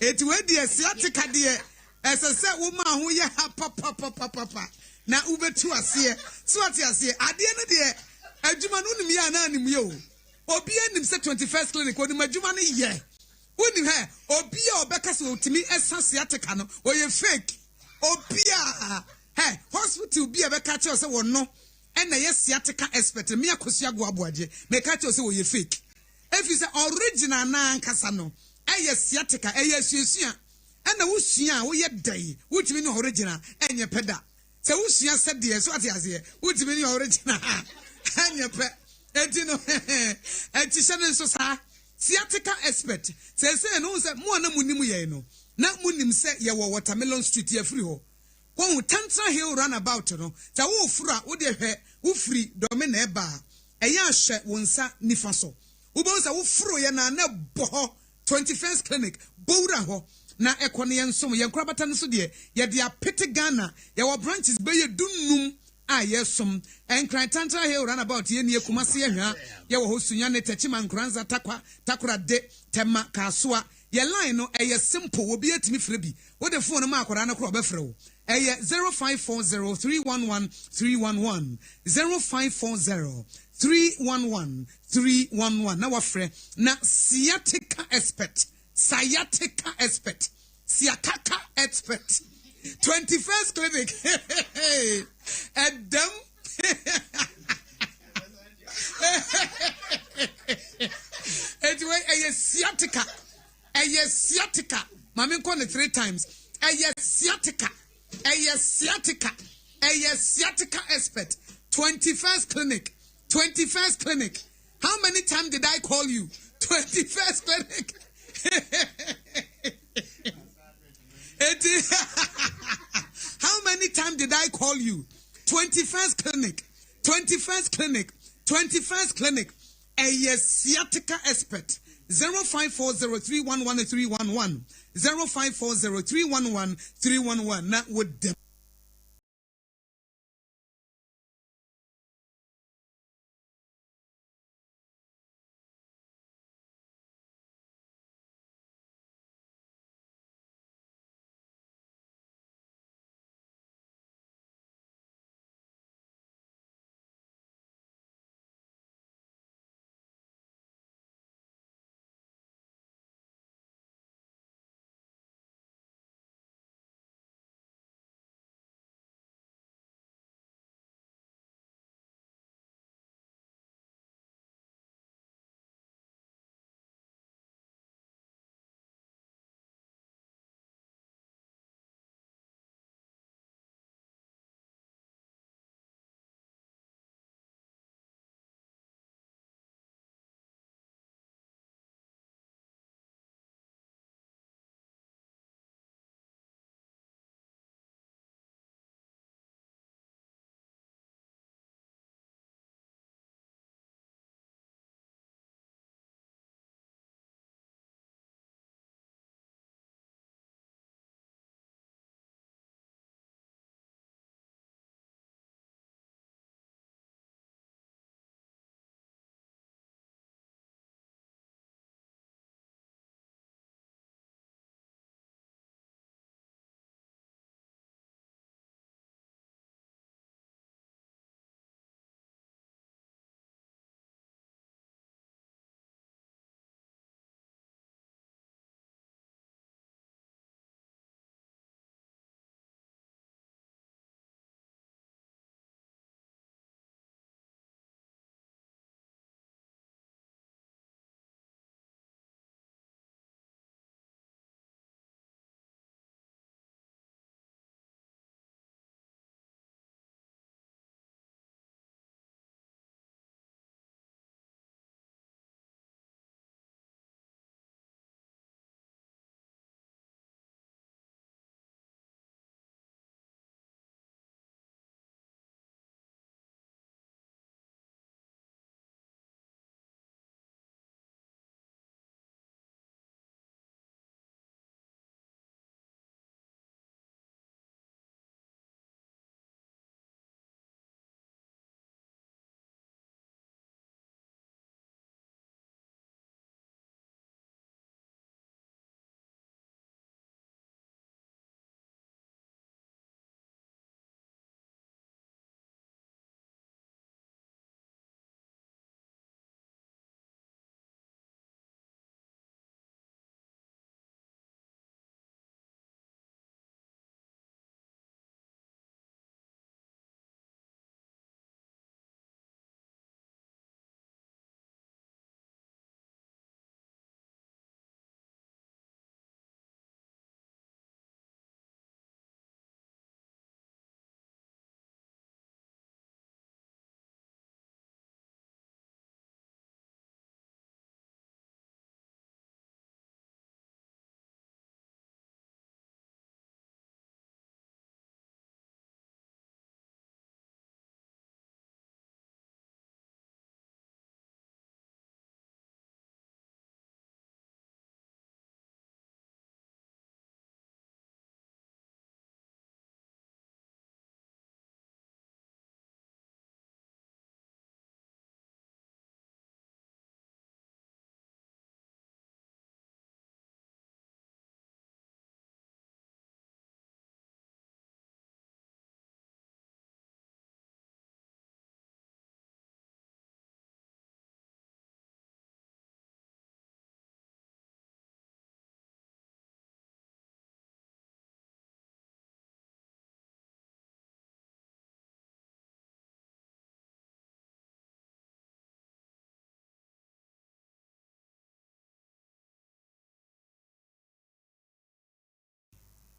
Enti wei deɛ sciatica deɛ ɛsɛ sɛ woma ho yɛ ha papapapapa na wobɛtu aseɛ. So wate aseɛ? Adeɛ no deɛ adwuma no wonim yɛ anaa nim yɛ o. Obiara nim sɛ 21st clinic onim adwuma no yɛ. Wonim hɛ obi a ɔbɛka sɛ ɔtumi sa sciatica no ɔyɛ fake. Obiara hɛ hospital bi a ɛbɛka kyerɛ sɛ wɔno ɛna ɛyɛ sciatica expert no me Akosua Goaboagye meka kyerɛ wo sɛ ɔyɛ fake ɛfiri sɛ original no ankasa no ɛyɛ sciatica ɛyɛ asuasua ɛna wo sua a woyɛ dɛn wotumi ne original ɛnyɛ pɛ da sɛ wo sua sɛdeɛ so ate aseɛ wotumi ne original ɛnyɛ pɛ enti no ɛnti hyɛ no nso saa sciatica expert sɛsɛ no sɛ mo a na mo nim yɛn no na mo nim sɛ yɛwɔ watermelon street yɛfiri hɔ Woahu Tantra Hill runabout no? Sɛ woreforo a, wo deɛ hwɛ, wofiri Dɔme na ɛreba a, ɛyɛ a hwɛ wo nsa nifa so. Wobɛhu sɛ woforoeɛ no a na ɛbɔ hɔ, 21st Clinic, bɔ wura hɔ na ɛkɔ no yɛnsom. Yɛn nkorabata no nso deɛ, yɛde apete Ghana. Yɛwɔ branches bɛyɛ du-nnum a yɛsom. Nkran Tantra Hill runabout yɛ nie, Kumasi Ahwea, yɛwɔ hɔ, Sunyani, Techiman, Nkoranza, Tarkwa, Takoradi, Tema, Kasoa. Yɛ line no, ɛyɛ simple, obiara tumi frɛ bi. Wode phone no ma akwadaa no koraa a ɔbɛfrɛ wo. Ɛyɛ 0540 311 311, 0540 311 311 na wafrɛ. Na sciatica expert, sciatica expert, siakaka expert, 21st clinic, ɛdɛm. Eti wei ɛyɛ sciatica. Ɛyɛ sciatica. Ma me nkɔ ne 3 times. Ɛyɛ sciatica. Ɛyɛ sciatica. Ɛyɛ sciatica expert. 21st clinic. 21st clinic. How many times did I call you? 21st clinic. Eti how many times did I call you? 21st clinic. 21st clinic. 21st clinic. Ɛyɛ sciatica expert. 0540311311 0540311311 na wodam.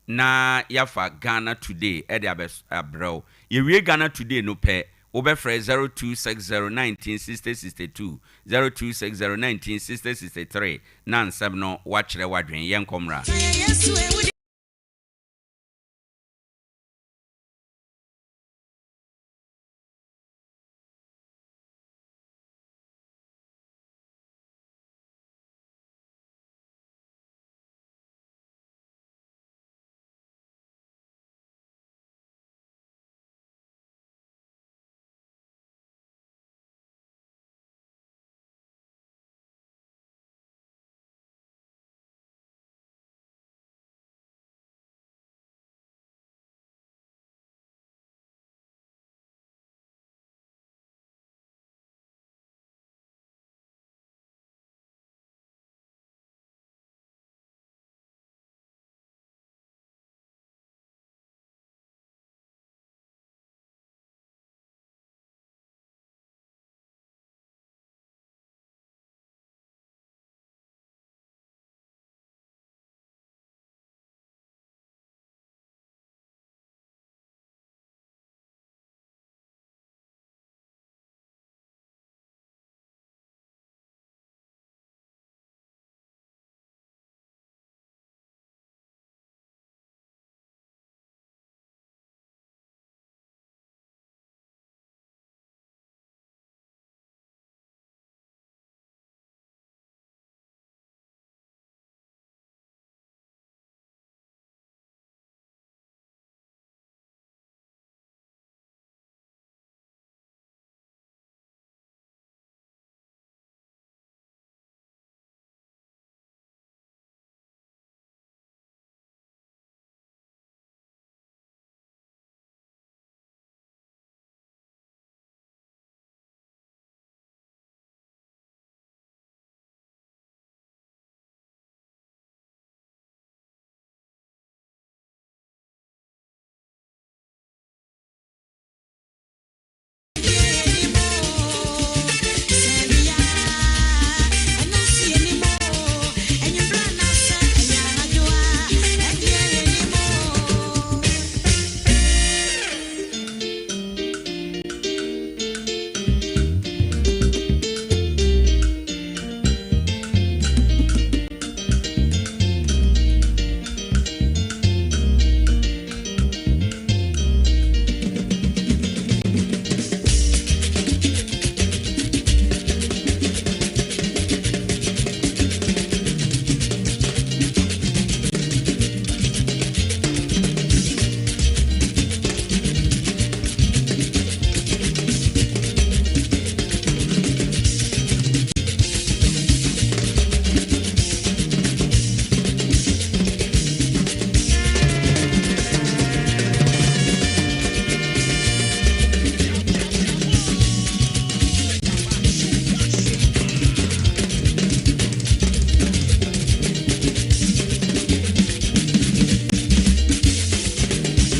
na yɛafa Ghana Today de abrɛ wo. Yɛwie Ghana Today no pɛ, wobɛfrɛ 0260 19 60 62, 0260 19 60 63 na nsɛm no woakyerɛ w'adwene. Yɛnkɔ mmra.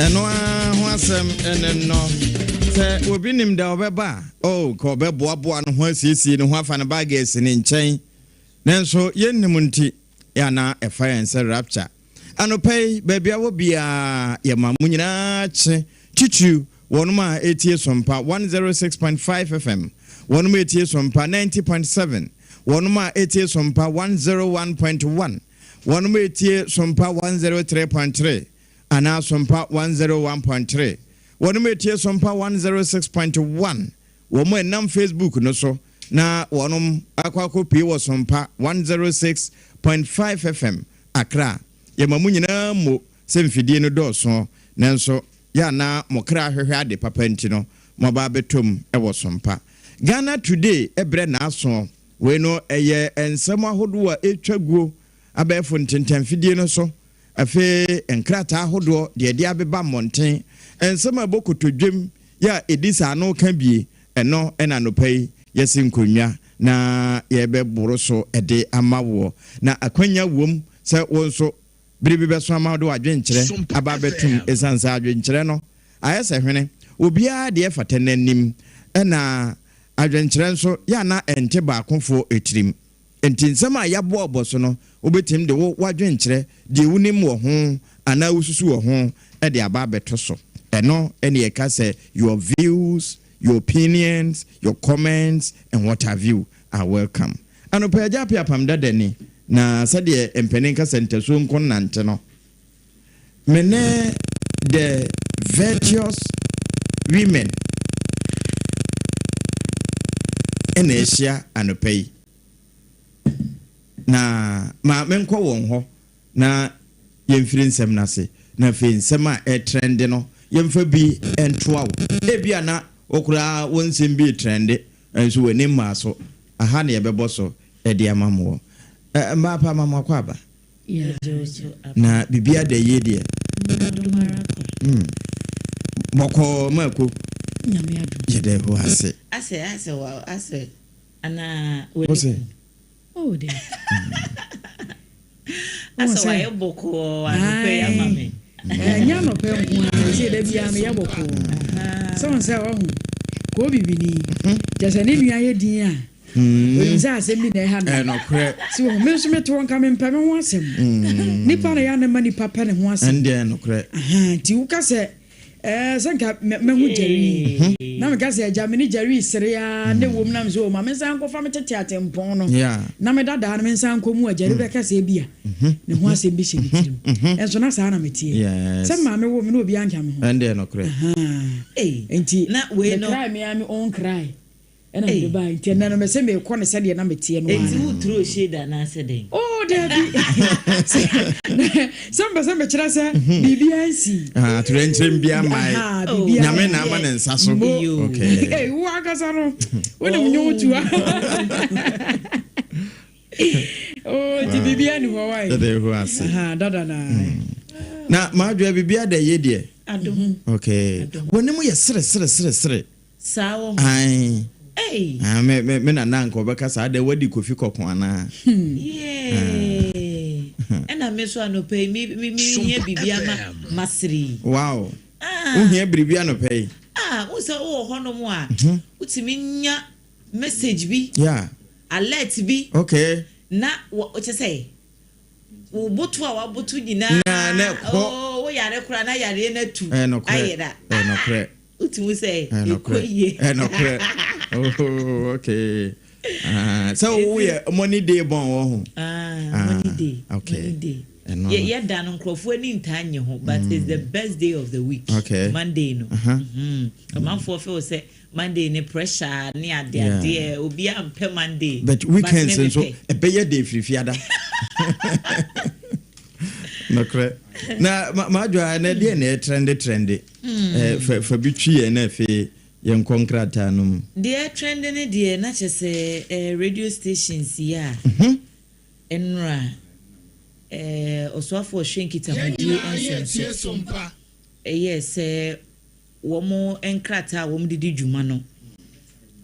Ɛno ara ho asɛm ne no. Sɛ obi nim da ɔbɛba a, oh, ka ɔbɛboaboa ne ho asiesie ne ho afa ne baage asi ne nkyɛn. Nanso yɛnnim nti, yɛ a na ɛfa yɛn sɛ rapture. Anɔpa yi, baabi a wɔ biara, yɛma mo nyinaa kye, titiriw wɔnom a ɛretie Sompa 106.5 FM, wɔnom a ɛretie Sompa 90.7, wɔnom a ɛretie Sompa 101.1, wɔnom a ɛretie Sompa 103.3 anaa Sompa 101.3, wɔnom a ɛretie Sompa 106.1, Wɔn a ɛnam Facebook no so na wɔnom akɔ akɔpue wɔ Sompa 106.5 FM, Accra. Yɛma mo nyinaa mmo sɛ mfidie no dɔɔso, nanso yɛ a na mo kra hwehwɛ ade papa nti no, moaba abɛtɔ mu wɔ Sompa. Ghana Today brɛ n'aso. Wei no ɛyɛ nsɛm ahodoɔ a ɛtwa guo abɛɛfo ntentanfidie no so Afei nkrataa ahodoɔ deɛ ɛde abeba mmɔnten, nsɛm a ɛbɔ kotodwem yɛ a ɛdi saa ano ka bie, ɛno na anɔpa yi yɛasi nkonnwa na yɛrebɛboro so de ama woɔ. Na akwanya wom sɛ wo nso bere bi bɛso ama wode w'adwenkyerɛ aba abɛtom ɛsiane sɛ adwenkyerɛ no ayɛ sɛ hwene, obiara deɛ fata n'anim, ɛna adwenkyerɛ nso yɛ a na ɛnte baakofoɔ tirim. Enti nsɛm a yɛaboaboa so no, wobɛtumi de wo w'adwenkyerɛ, deɛ wonim wɔ ho, anaa wosusu wɔ ho de aba abɛto so. Ɛno ne yɛka sɛ your views, your opinions, your comments and what have you are welcome. Anɔpa Agya Appiah Apam Dada ni, na sɛdeɛ mpanin ka sɛ ntasuo nko nnante no, me ne the virtuous women na ahyia anɔpa yi. Na ma menkɔ wɔn hɔ na yɛmfiri nsɛm no ase, na afei nsɛm a ɛretrɛnde no, yɛmfa bi ntoa wo. Ebia na wo koraa wo nsɛm bi retrɛnde, nso w'ani mmaa so. Aha na yɛbɛbɔ so de ama mo. Mmaa pa, ma mo akwaaba. Na biribiara da yie deɛ. Mm. Bɔkɔɔ mako. Yɛda Yehowa ase. Asɛ asɛ wa asɛ anaa w'ani ku. Oh de. Asɛ wayɛ bɔkɔɔ anɔpɛ yi ama me. Ɛnyɛ anɔpɛ nko ara sɛ da biara meyɛ bɔkɔɔ. Sɛ wɔn sɛ ɔho kɔɔ bibini kyɛ sɛ ne nua yɛ din a onim sɛ asɛm bi na ɛha no. Ɛnokorɛ. Si wɔn me nso mete hɔ nka mempɛ me ho asɛm. Nipa na yɛ a na ɛma nipa pɛ ne ho asɛm. Ɛndeɛ ɛnokorɛ. Nti woka sɛ Ɛɛ sɛ nka mahu Jerry yi. Na meka sɛ, Agya, me ne Jerry sere ara na ɛwom na mesɛ, oh, ma mensan nkɔfa me tete atempɔn no na me dadaa no mensan nkɔ mu a, Jerry bɛka sɛ ebia ne ho asɛm bi hyɛ ne tirim. Nso na saa na meteɛ. Sɛ maame woo me na obiara nka me ho. Ɛndeɛ nokorɛ. Ahaa. Nti me cry me ara me own cry. Ɛna mede bae. Nti ɛnnɛ no mese merekɔ no sɛdeɛ na meteɛ no ara. Enti wo throw shade anaasɛ dɛn? Oh daabi. Sɛ mepɛ sɛ mekyerɛ sɛ biribiara nsii. Ah, atoyerɛnkyerɛm biara mmae. Aha, biribiara Nyame na ama ne nsa so. Mo. Okay. Ei, wo ankasa no, wonim nnwom tua. Oh, nti biribiara ni hɔ wae. Yɛda Yehowa ase. Aha, dada na. Na m'adwoa biribiara da yie deɛ. Adom. Okay. W'anim yɛ sere sere sere sere. Saa wɔ ho. Ae. Ei. Ah, me, me, me nana anka ɔbɛka saa dɛ wadi Kofi kɔko anaa? Yee. Ɛna me nso anɔpa yi, me, me, me hia biribi ama masere yi. Wow. Ah. Wo hia biribi anɔpa yi? Ah, wo sɛ wowɔ hɔnom a, wotumi nya message bi. Yeah. Alert bi. Okay. Na, wɔ, kyɛ sɛ, wo boto a waboto nyinaa. Na, na ɛkɔ. Oh, wo yare koraa na yareɛ no atu. Ɛyɛ nokorɛ. Ayera. Ɛyɛ nokorɛ. Wotumi sɛ ɛkɔ yie. Ɛnokorɛ. Oh, okay. Ah, sɛ woyɛ money day bɔn wɔ ho. Ah, money day. Okay. Money day. Yɛ yɛ da no nkurɔfoɔ ani ntaa nye ho but it's the best day of the week. Okay. Monday no. Amanfoɔ feel sɛ Monday ne pressure ne ade adeɛ obiara mpɛ Monday. But weekends nso ɛbɛyɛ de firifiada. Nokorɛ. Na madwa na ɛdeɛ na ɛtrɛnde trɛnde. Eh, fa, fa bi twi yɛn na afei yɛnkɔ nkrataa no mu. Deɛ ɛtrɛnde no deɛ na kyerɛ sɛ eh, radio stations yi a nnora eh, ɔsoafoɔ ɔhwɛ nkitahodie nsɛm so ɛyɛɛ sɛ wɔn nkrataa a wɔn de di dwuma no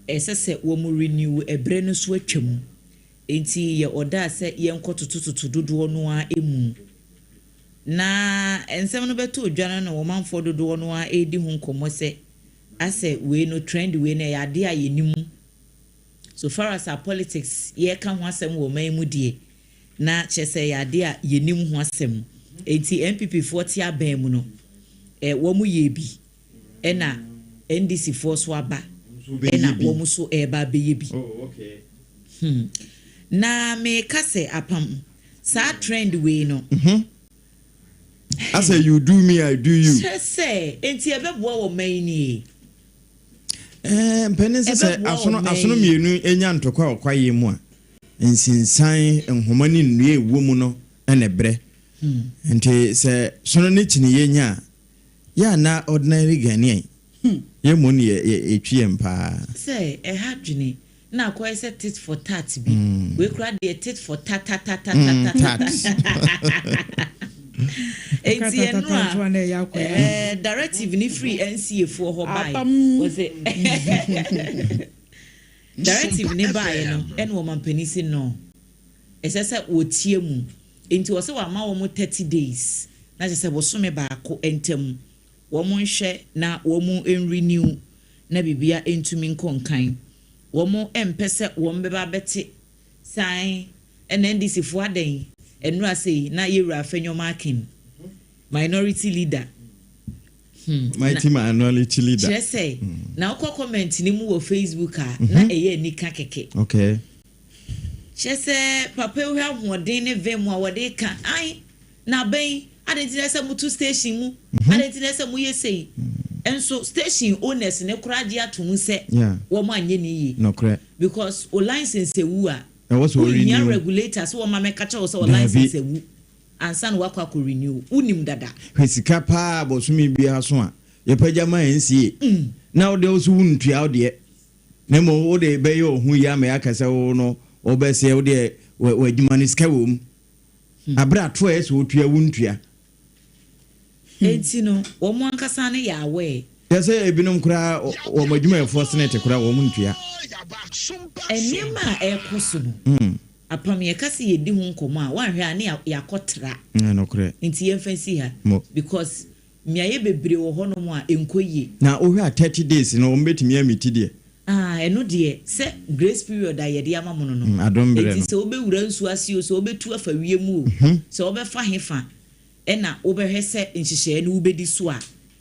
ɛsɛ sɛ wɔn renew ɛberɛ no so atwam nti yɛ ɔdaa sɛ yɛnkɔ totototo dodoɔ no ara mu. Na nsɛm no bɛtoo dwa no na ɔmanfoɔ dodoɔ no ara redi ho nkɔmmɔ sɛ asɛ wei no trend wei no ɛyɛ adeɛ a yɛnim. So far as our politics yɛreka ho asɛm wɔ ɔman yi mu deɛ na kyerɛ sɛ ɛyɛ adeɛ a yɛnim ho asɛm. Enti NPP foɔ te abɛn mu no eh, wɔn yɛɛ bi ɛna NDC foɔ so aba ɛna wɔn nso ɛreba abɛyɛ bi. Na meka sɛ apam saa trend wei no. Asɛ you do me I do you. Kyerɛ sɛ enti ɛbɛboa wɔ man yi nie. Ɛɛ mpanin sɛ sɛ asono asono mmienu nya ntɔkwa wɔ kwaeɛ mu a, nsensan nhoma ne nnua ɛwɔ mu no na ɛbrɛ. Nti sɛ sono ne kyiniiɛ nya a, yɛ a na ordinary Ghanaian yɛ mmom ne yɛ ɛtwi yɛn paa. Sɛ ɛha dwene na akɔyɛ sɛ tit for tat bi. Wei koraa deɛ tit for tatatatatata. Enti ɛno a eh, directive no firi NCA foɔ hɔ baeɛ. Wɔsɛ directive no baeɛ no ɛna ɔmampanin se no ɛsɛ sɛ wɔtie mu. Enti wɔsɛ wɔama wɔn 30 days na kyerɛ sɛ bosome baako ntam wɔn nhwɛ na wɔn nrenew na biribiara ntumi nkɔ nkan. Wɔn mpɛ sɛ wɔn bɛba abɛte san ɛna NDC foɔ adɛn ɛnora sei na yɛwura Afenyo Markin. Minority leader. Hmm. Mighty minority leader. Kyerɛ sɛ, na wokɔ comment no mu wɔ Facebook a, na ɛyɛ anika kɛkɛ. Kyerɛ sɛ, papa yi wohwɛ ahoɔden ne vim a wɔde ka, ae, na abɛn, adɛn nti na ɛsɛ sɛ moto station mu? Adɛn nti na ɛsɛ sɛ moyɛ sei? Nso station owners no koraa gye ato mu sɛ wɔn anyɛ ne yie. Nokorɛ. Because o license awu a, Ɛwɔ sɛ wonhia ɔrenew. regulator sɛ wɔma mɛka kyerɛ wo sɛ o Daabi. license awu ansa na woakɔ akɔ renew. Wonim dada. Hwɛ sika paa bosome biara so a yɛpagya ma NCA na wode wo so wontua wo deɛ na mmom wode bɛyɛ wo ho yie ama yɛaka sɛ wo no wobɛsɛ wo deɛ w'adwuma no sika wɔ mu aberɛ a to a ɛyɛ sɛ wotua wontua. Enti no wɔn ankasa no yɛ aware. Kyerɛ sɛ ebinom koraa wɔn adwumayɛfoɔ senate koraa wɔn ntua. Nneɛma a ɛrekɔ so no, Apam yɛka sɛ yɛdi ho nkɔmmɔ a, woanhwɛ a ne yɛakɔtra. Ɛyɛ nokorɛ. Nti yɛmfa nsi ha. Mo. Because mmeaeɛ bebree wɔ hɔnom a ɛnkɔ yie. Na wohwɛ a 30 days no wɔn bɛtumi amiti deɛ? Ah, ɛno deɛ, sɛ grace period a yɛde ama mo no no. Adom berɛ Enti no. sɛ wobɛwura nsuo ase o, sɛ wobɛtu afa wiem o, sɛ wobɛfa hefa ɛna wobɛhwɛ sɛ nhyehyɛeɛ no wobɛdi so a,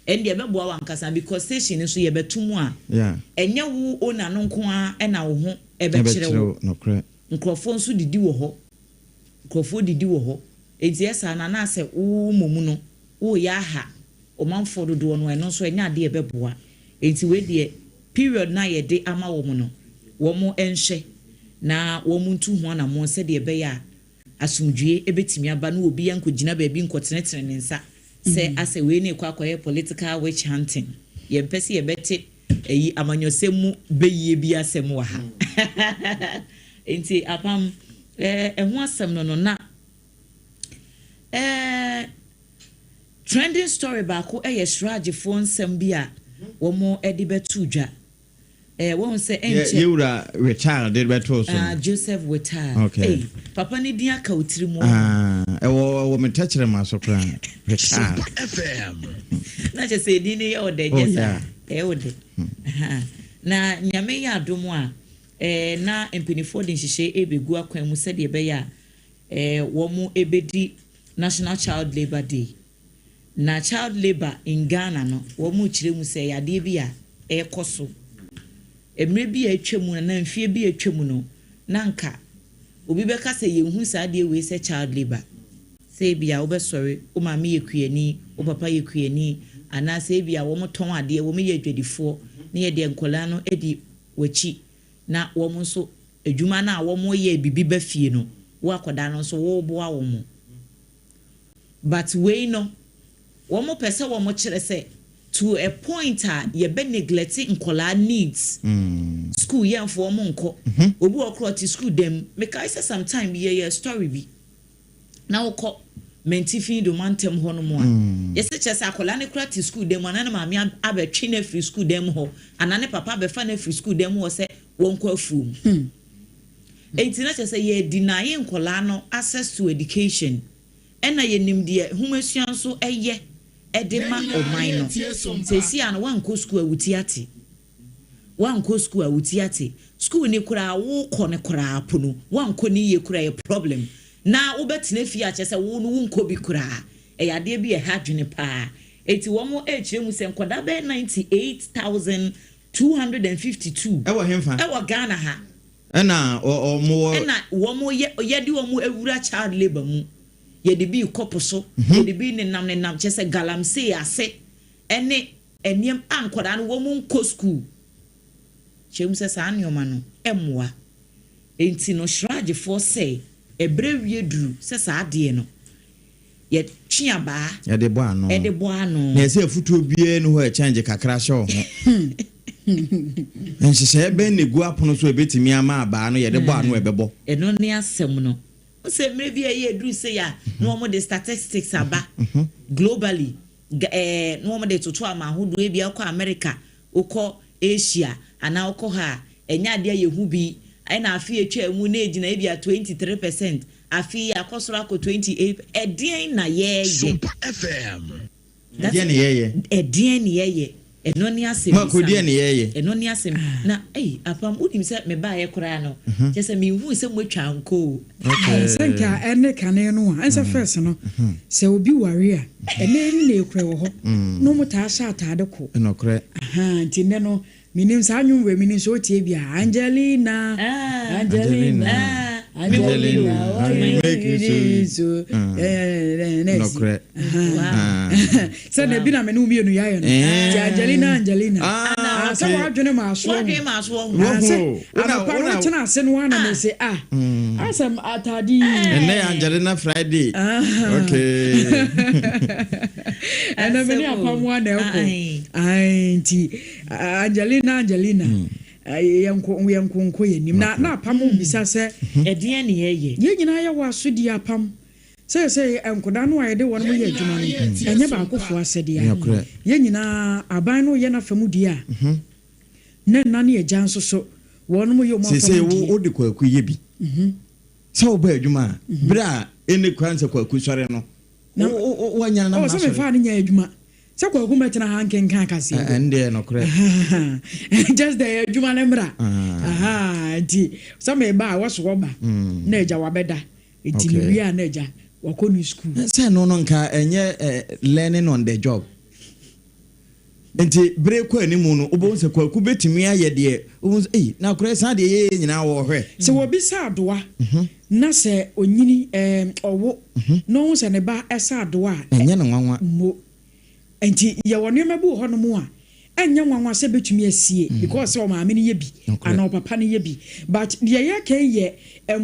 ɛndeɛ ɛbɛboa wo ankasa because station no nso yɛbɛto mu a, ɛnyɛ wo owner no nko ara ɛna wo ho ɛbɛkyerɛ wo. Ɛbɛkyerɛ wo, nokorɛ. Nkurɔfoɔ nso didi wɔ hɔ. Nkurɔfoɔ didi wɔ hɔ. Enti ɛyɛ saa no anaasɛ wo mmom no woreyɛ aha ɔmanfoɔ dodoɔ no a, ɛno nso ɛnyɛ adeɛ a ɛbɛboa. Enti wei deɛ period no a yɛde ama wɔn no, wɔn nhwɛ na wɔn ntu ho anammɔn sɛdeɛ ɛbɛyɛ a asomdwoeɛ bɛtumi aba na obiara nkɔgyina baabi nkɔtenetene ne nsa sɛ asɛ wei no rekɔ akɔyɛ political witch hunting. Yɛmpɛ sɛ yɛbɛte ayi amanyɔsɛm mu bɛyie bi asɛm wɔ ha. Nti apam ɛho asɛm no no na trending story baako yɛ Sragefoɔ nsɛm bi a wɔn de bɛto dwa. Wɔn sɛ ɛnkyɛ. Yɛwura Whittal de bɛto so. Ah, Joseph Whittal. Okay. Hey, papa ne din aka wo tiri mu. Ah, ɛwɔ ɛwɔ me tɛkyerɛma so koraa. Whittal. FM. Na kyerɛ sɛ edin no yɛ wo dɛ nyɛ saa. Ɛyɛ wo dɛ. Na Nyame yɛ adom a, eh, na mpanimfoɔ de nhyehyɛe rebɛgu akwan mu sɛdeɛ ɛbɛyɛ a eh, wɔn bɛdi National Child Labour Day. Na child labour in Ghana no, wɔrekyerɛ mu sɛ ɛyɛ adeɛ bi a ɛrekɔ so. Mmerɛ bi a atwa mu anaa mfeɛ bi a atwa mu no, na anka obi bɛka sɛ yɛnhu saa adeɛ wei sɛ child labour. Sɛ ebia wobɛsɔre, wo maame yɛ kuani, wo papa yɛ kuani, anaasɛ ebia wɔtɔn adeɛ, wɔyɛ adwadifoɔ, na yɛde nkwadaa no di w'akyi na wɔn nso adwuma no a wɔreyɛ biribi ba fie no, wo akwadaa no nso woreboa wɔn. But wei no wɔn pɛ sɛ wɔn kyerɛ sɛ to a point a yɛbɛ neglect nkɔlaa needs. School yɛnfo wɔn nkɔ. Obi wɔ hɔ koraa ɔte school dan mu. Mekae sɛ sometime bi yɛyɛɛ story bi na wokɔ Mantifi do mantam hɔ nom a, yɛsɛ kyerɛ sɛ akɔlaa no koraa te school dan mu anaa ne maame abɛtwe no afiri school dan mu hɔ anaa ne papa abɛfa no afiri school dan mu hɔ sɛ wɔnkɔ afuom. Enti na kyerɛ sɛ yɛ deny nkɔlaa no access to education. Ɛna yɛnim deɛ nhomasua nso yɛ de ma ɔman no. Seesei a no woankɔ sukuu a wo ti ate. Woankɔ sukuu a wo ti ate. Sukuu no koraa wokɔ no koraa po no woankɔ no yie koraa ɛyɛ problem. Na wobɛtena fie a kyerɛ sɛ wo no wonkɔ bi koraa. Ɛyɛ adeɛ bi a ɛha adwene paa. Enti wɔn rekyerɛ mu sɛ nkwadaa bɛyɛ 98,252 Ɛwɔ henfa? ɛwɔ Ghana ha. Ɛna wɔn wɔ. Ɛna wɔn yɛ yɛde wɔn awura child labour mu. Yɛde bi rekɔ po so, yɛde bi nenam nenam kyerɛ sɛ galamsey ase ɛne nneɛm a nkwadaa no wɔn nkɔ school. Kyerɛ mu sɛ saa nneɛma no ɛmmoa. Enti no Shrajfoɔ sɛ ɛberɛ wie duru sɛ saa adeɛ no yɛtwe abaa Yɛde bɔ ano. ɛde bɔ ano. Na ɛsɛ afutuo biara ni hɔ a ɛkyɛngye kakra hyɛ wo ho. Nhyehyɛeɛ bɛn na ɛgu apono so a ɛbɛtumi ama abaa no yɛde bɔ ano a ɛbɛbɔ? Ɛno ne asɛm no. Wohu sɛ mmerɛ bi a ɛyɛ aduru sei a na wɔde statistics aba globally, ɛɛ na wɔde toto ama ahodoɔ, ebia wokɔ America, wokɔ Asia anaa wokɔ ha a, ɛnyɛ adeɛ a yɛhu bi. Ɛna afe a ɛtwaa mu na ɛgyina ebia 23%, afe yi akɔ soro akɔ 28, ɛdeɛn na yɛreyɛ? Ɛdeɛn na yɛreyɛ? Ɛdeɛn na yɛreyɛ? Ɛno ne asɛm bisa no. Ɛno ne asɛm. Na ei, Apam, wonim sɛ mebaeɛ koraa no, kyerɛ sɛ menhuu sɛ moatwa ankɔ o. Sɛ nka ɛne kane no a, ɛnsɛ first no, sɛ obi ware a, ɛnɛ yi na ekura wɔ hɔ, na wɔn taa hyɛ ataade ko. Nokorɛ. Ahaa, nti nnɛ no, menim saa nnwom wei, menim sɛ wotie bi a, Angelina, Angelina, Angelina, why you make me so, Nokorɛ. Sɛ na ebi na me ne wo mmienu yɛayɛ no. Nti Angelina Angelina. Ah, sɛ w'adwene ma asoɔ ho. W'adwene ma asoɔ ho. Ah, sɛ anɔpa no wotena ase no ara na me se ah, asɛ ataade yi. Ɛnɛ yɛ Angelina Friday. Okay. Ɛnɛ me ne apam wa na ɛkɔ. Ae, nti Angelina Angelina. Yɛnko yɛnko nkɔ yɛn nim. Na na apam bisa sɛ. Ɛdeɛn ne yɛyɛ? Yɛn nyinaa yɛwɔ asodie apam. Seesei nkwadaa no a yɛde wɔn yɛ adwuma no, ɛnyɛ baakofoɔ asɛdeɛ. Yɛn nyinaa, aban no reyɛ n'afa mu deɛ a, na ɛna ne agya nso so, wɔn yɛ wɔn afa mu deɛ. Seesei wode kwaku yɛ bi. Sɛ wobɔ adwuma a, berɛ a ɛnni kwan sɛ kwaku sɔre no, woanya no na ma asɔre. Sɛ memfaa no nyɛ adwuma. Sɛ kwaku mɛtena ha nkenkan kaseɛ deɛ. Ɛno deɛ nokorɛ. Just dɛ adwuma no mmra. Nti sɛ meba a, wɔso wɔba na agya wabɛda. Enti Okay. mewie a na agya wakɔ ne school. Sɛ ɛno no nka ɛnyɛ eh, learning on the job. Nti bere kɔ anim no wobɛhu sɛ Kwaku bɛtumi ayɛ deɛ wobɛhu sɛ ei na akora saa deɛ yɛyɛ nyinaa wɔhwɛ. Sɛ wɔbisa adowa na sɛ onyini ɛɛm ɔwo na ɔhu sɛ ne ba sa adowa a, Ɛnyɛ no nwanwa. mmo. Nti yɛwɔ nneɛma bi wɔ hɔnom a ɛnyɛ nwanwa sɛ ɛbɛtumi asie because sɛ ɔmaame no yɛ bi anaa ɔpapa no yɛ bi but deɛ yɛreka yi yɛ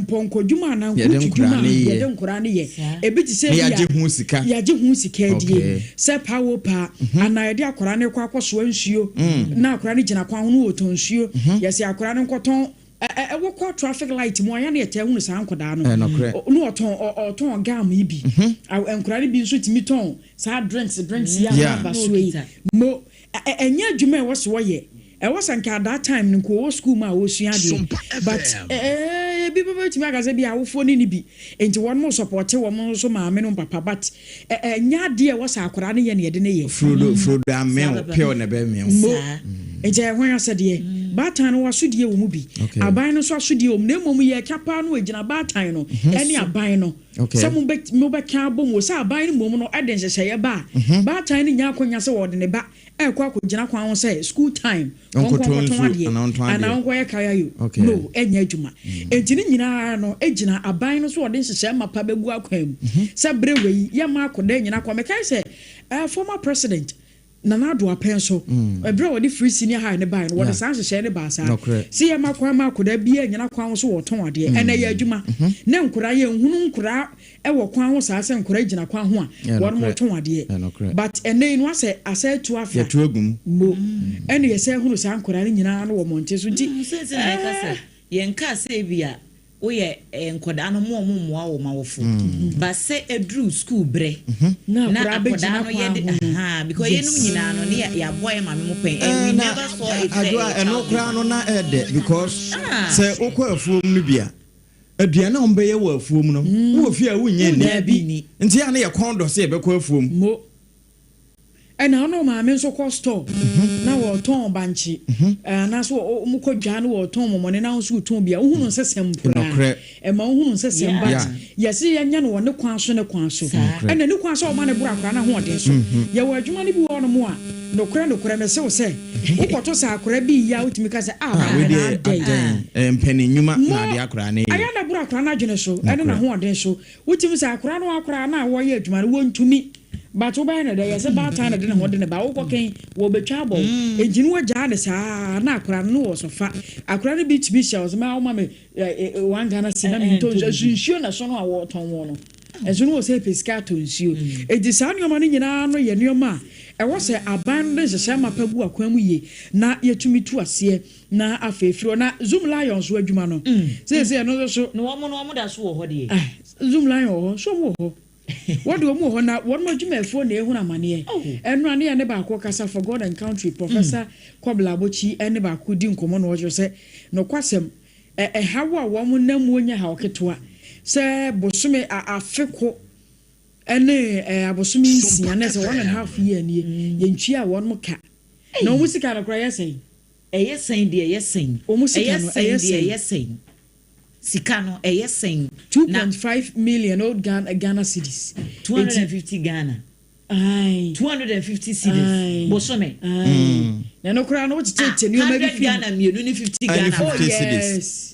mpɔnkɔ dwuma anaa nkurutu dwuma a yɛde nkoraa no yɛ. Ebi te sɛ Na ebi a yɛagye ho sika. yɛagye ho sika adie sɛ paa o paa anaa yɛde akwadaa no rekɔ akɔsoa nsuo na akwadaa no gyina kwan ho na ɔretɔn nsuo yɛse akwadaa no nkɔtɔn Ɛ ɛ wokɔ traffic light mu a, yɛ a na yɛtaa hunu saa nkwadaa no. Ɛyɛ nokorɛ. Ɔ na ɔtɔn ɔ ɔtɔn gum yi bi. Aw nkwadaa no bi nso tumi tɔn saa drinks drinks yi a Yeah. aba soɔ yi. Mo ɛ ɛ ɛnyɛ adwuma a ɛwɔ sɛ wɔyɛ. Ɛwɔ sɛ nka at that time no nka ɔwɔ school mu a ɔresua adeɛ. But ɛ ɛ ebi bɛtumi aka sɛ bi a awofoɔ no nni bi nti wɔn sɔpɔte wɔn nso maame no papa but ɛ ɛ ɛnyɛ adeɛ a ɛwɔ sɛ akwadaa no yɛ na yɛde no yɛ. Frodo Frodo amee wo, pill na ɛbɛmee wo. Mo, nti ɛyɛ hwan asɛdeɛ? Baatan no asodie wɔ mu bi, aban no nso asodie wɔ mu, na mmom yɛreka paa no ɛgyina baatan no ne aban no sɛ mobɛka abom o, sɛ aban no mmom no de nhyehyɛeɛ ba a, baatan no nnya akwanya sɛ ɔde ne ba rekɔ akɔgyina kwan ho sɛ school time ɔnkɔ nkɔtɔn adeɛ anaa ɔnkɔyɛ kayayo, no, ɛnyɛ adwuma. Enti ne nyinaa no gyina aban no so ɔde nhyehyɛeɛ mapa bɛgu akwan mu sɛ berɛ wei yɛmma akɔdaa nyina kwan. Mekae sɛ former president Nana Addo apɛn so, ɛberɛ a wɔde free senior high no baeɛ no, wɔde saa nhyehyɛeɛ no baa saa. Sɛ yɛma kwan ma akwadaa biara nnyina kwan ho so wɔtɔn adeɛ. Ɛnɛ ɛyɛ adwuma. Na nkwadaa, yɛnhunu nkwadaa wɔ kwan ho saa sɛ nkwadaa gyina kwan ho a wɔnom retɔn adeɛ. But ɛnɛ yi no asɛ asɛ atu afra. Mo. Ɛna yɛsɛ hunu saa nkwadaa no nyinaa no wɔ mmɔnten so nti. Sɛnti na yɛka sɛ yɛnkaa sɛ ebia Woyɛ nkɔdaa no mo ɔmo mmoa wɔn awofo but sɛ ɛduru school brɛ Na na akwadaa akɔdaa bɛgyina no kwan yɛde ho no. ahaa because yɛnom Yes. nyinaa no ne yɛ yɛaboa yɛn maame mo pɛn and we Na never saw it sɛ Adwoa ɛyɛ ɛno child koraa labour. no na ɛɛdɛ because Ah. sɛ wokɔ afuom no bi a aduane a wɔbɛyɛ wɔ afuom no wowɔ fie a wonnya nni Daabi. nti a na yɛ kɔn dɔ sɛ yɛbɛkɔ afuom. Mo. Ɛna ɔne ɔmaame nso kɔ store na wɔtɔn bankye anaasɛ wɔn kɔ dwa na wɔtɔn mɔmɔne na nso wotɔn bi a wohunu nsesɛm koraa ɛma wohunu nsesɛm but yɛse yɛnyɛ no wɔ ne kwan so ne kwan so ɛna ne kwan sɛ ɔma ne boro akora no ahoɔden so yɛwɔ adwuma no bi wɔ hɔnom a nokorɛ nokorɛ mese wo sɛ wokɔto sɛ akora bi yɛ a wotumi ka sɛ ah maame na adɛn mpɛne nnwuma na ade akora no yɛ ayɛ na boro akora no adwene so ɛne n'ahoɔden so Wotumi sɛ akora no akora no a wɔyɛ adwuma no wɔntumi but wobɛyɛ no dɛ yɛsɛ baatan na de ne ho de ne ba wokɔ kɛn wɔbɛtwa abɔ wo enti no wagyaa ne saa na akora no no wɔ so fa akora no bi tumi hyɛ wo sɛ ma woma me one Ghana si na mentɔ nsuo ɛso nsuo na ɛso no a wɔtɔn wɔ no ɛso no wɔ sɛ ɛpɛ sika atɔ nsuo enti saa nneɛma no nyinaa no yɛ nneɛma a ɛwɔ sɛ aban no de nhyehyɛ mapa gu akwan mu yie na yɛtumi tu aseɛ Na afei firi hɔ na Zoom Lion nso adwuma no seesei ɛno nso so. Na wɔn no wɔn da so wɔ hɔ deɛ. Ah Zoom Lion wɔ hɔ nso wɔn wɔ hɔ wɔde wɔn wɔ hɔ na wɔn adwumayɛfoɔ na ehunu amaneɛ. Ɛno a ne yɛ ne baako kasa for God and Country Professor Kɔbla Abokyi ɛne baako di nkɔmɔ na ɔkyerɛ sɛ nokwasɛm ɛ ɛhaw a wɔn nam mu nyɛ haw ketewa sɛ bosome a afe ko ɛne ɛ abosome nsia na ɛsɛ one and half year nie yɛntua wɔn ka. Na wɔn sika no koraa ɛyɛ sɛn? Ɛyɛ sɛn deɛ ɛyɛ sɛn? Wɔn sika no ɛyɛ ɛyɛ sɛn deɛ sɛn? ɛyɛ sɛn? Sika no ɛyɛ sɛn? 2.5 million old Ghana Ghana cedis. 250 Ghana. Aye. 250 cedis. Aye. Bosome. Aye. Na ɛno koraa no wotetete nneɛma bi 100 fi mu. Ghana mmienu ne 50 Ɛne Ghana 50 Oh cedis. yes.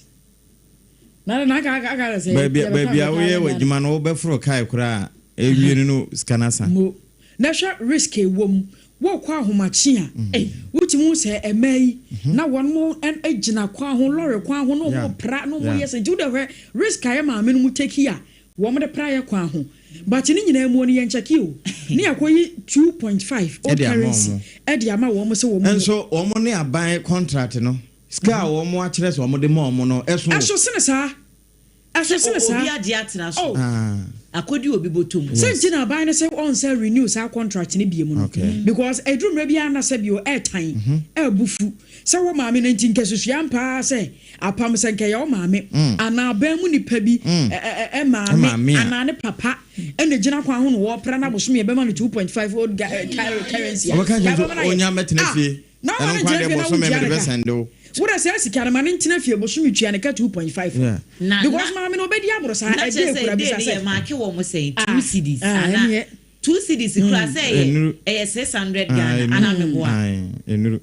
Na na aka aka aka sɛ Baabi yɛbɛka baabi a bɛka woyɛ Ghana. w'adwuma no wobɛforo kae koraa a ɛwie no no sika no asa. Mo. Na hwɛ risk a ɛwɔ mu. Wɔkɔ ahomakye a, wotumi hu sɛ mmaa yi na wɔn mo gyina kwan ho, lɔre kwan ho na wɔn pra na wɔn yɛ sɛ nti wode hwɛ risk a yɛ maame no mu take a wɔn de pra yɛ kwan ho. But ne nyinaa mu no yɛn kyɛke o. Ne yɛakɔyi 2.5 old Ɛde ama currency wɔn. ɛde ama wɔn sɛ wɔn. Nso wɔn ne aban contract no sika a wɔn akyerɛ sɛ wɔn de ma wɔn no ɛso o. Ɛso sene saa. Ɛso sene saa. Obi agye atena so. Oh. Ah. Akɔdi obi bɔtɔ mu. Sɛ nti na aban no sɛ ɔnsa renew saa contract no bie mu no. Because ɛduru mmerɛ biara na sɛ bio ɛɛtan, ɛɛbu fu. Sɛ wɔ maame no nti nkɛsusua mpaa sɛ apam sɛ nkɛyɛ wo maame anaa aban mu nipa bi maame Maame a. anaa ne papa ɛna gyina kwan ho na wɔpra no abosome yɛbɛma no 2.5 old currency a. Ɔbɛka kyerɛ Yɛbɛma no sɛ ayɛ. onya mɛtena Ah, fie. na Ɛno ɔma no nkwa ntena deɛ fie na bosome wontua mede ne ka. bɛsɛnde wo. Wode saa sika no ma ne ntena fie bosome tua ne ka 2.5. Na Because na maame no ɔbɛdi aboro saa na ɛde kyerɛ sɛ ekura day bisa no yɛ sɛ. maake wɔ mo sɛn Ah, 2 cedis ah, ana ɛneɛ. 2 cedis kura sɛ ɛyɛ Ɛnuru. ɛyɛ 600 Ah, Ghana ɛnuru. ana meboa. Aye, ɛnuru.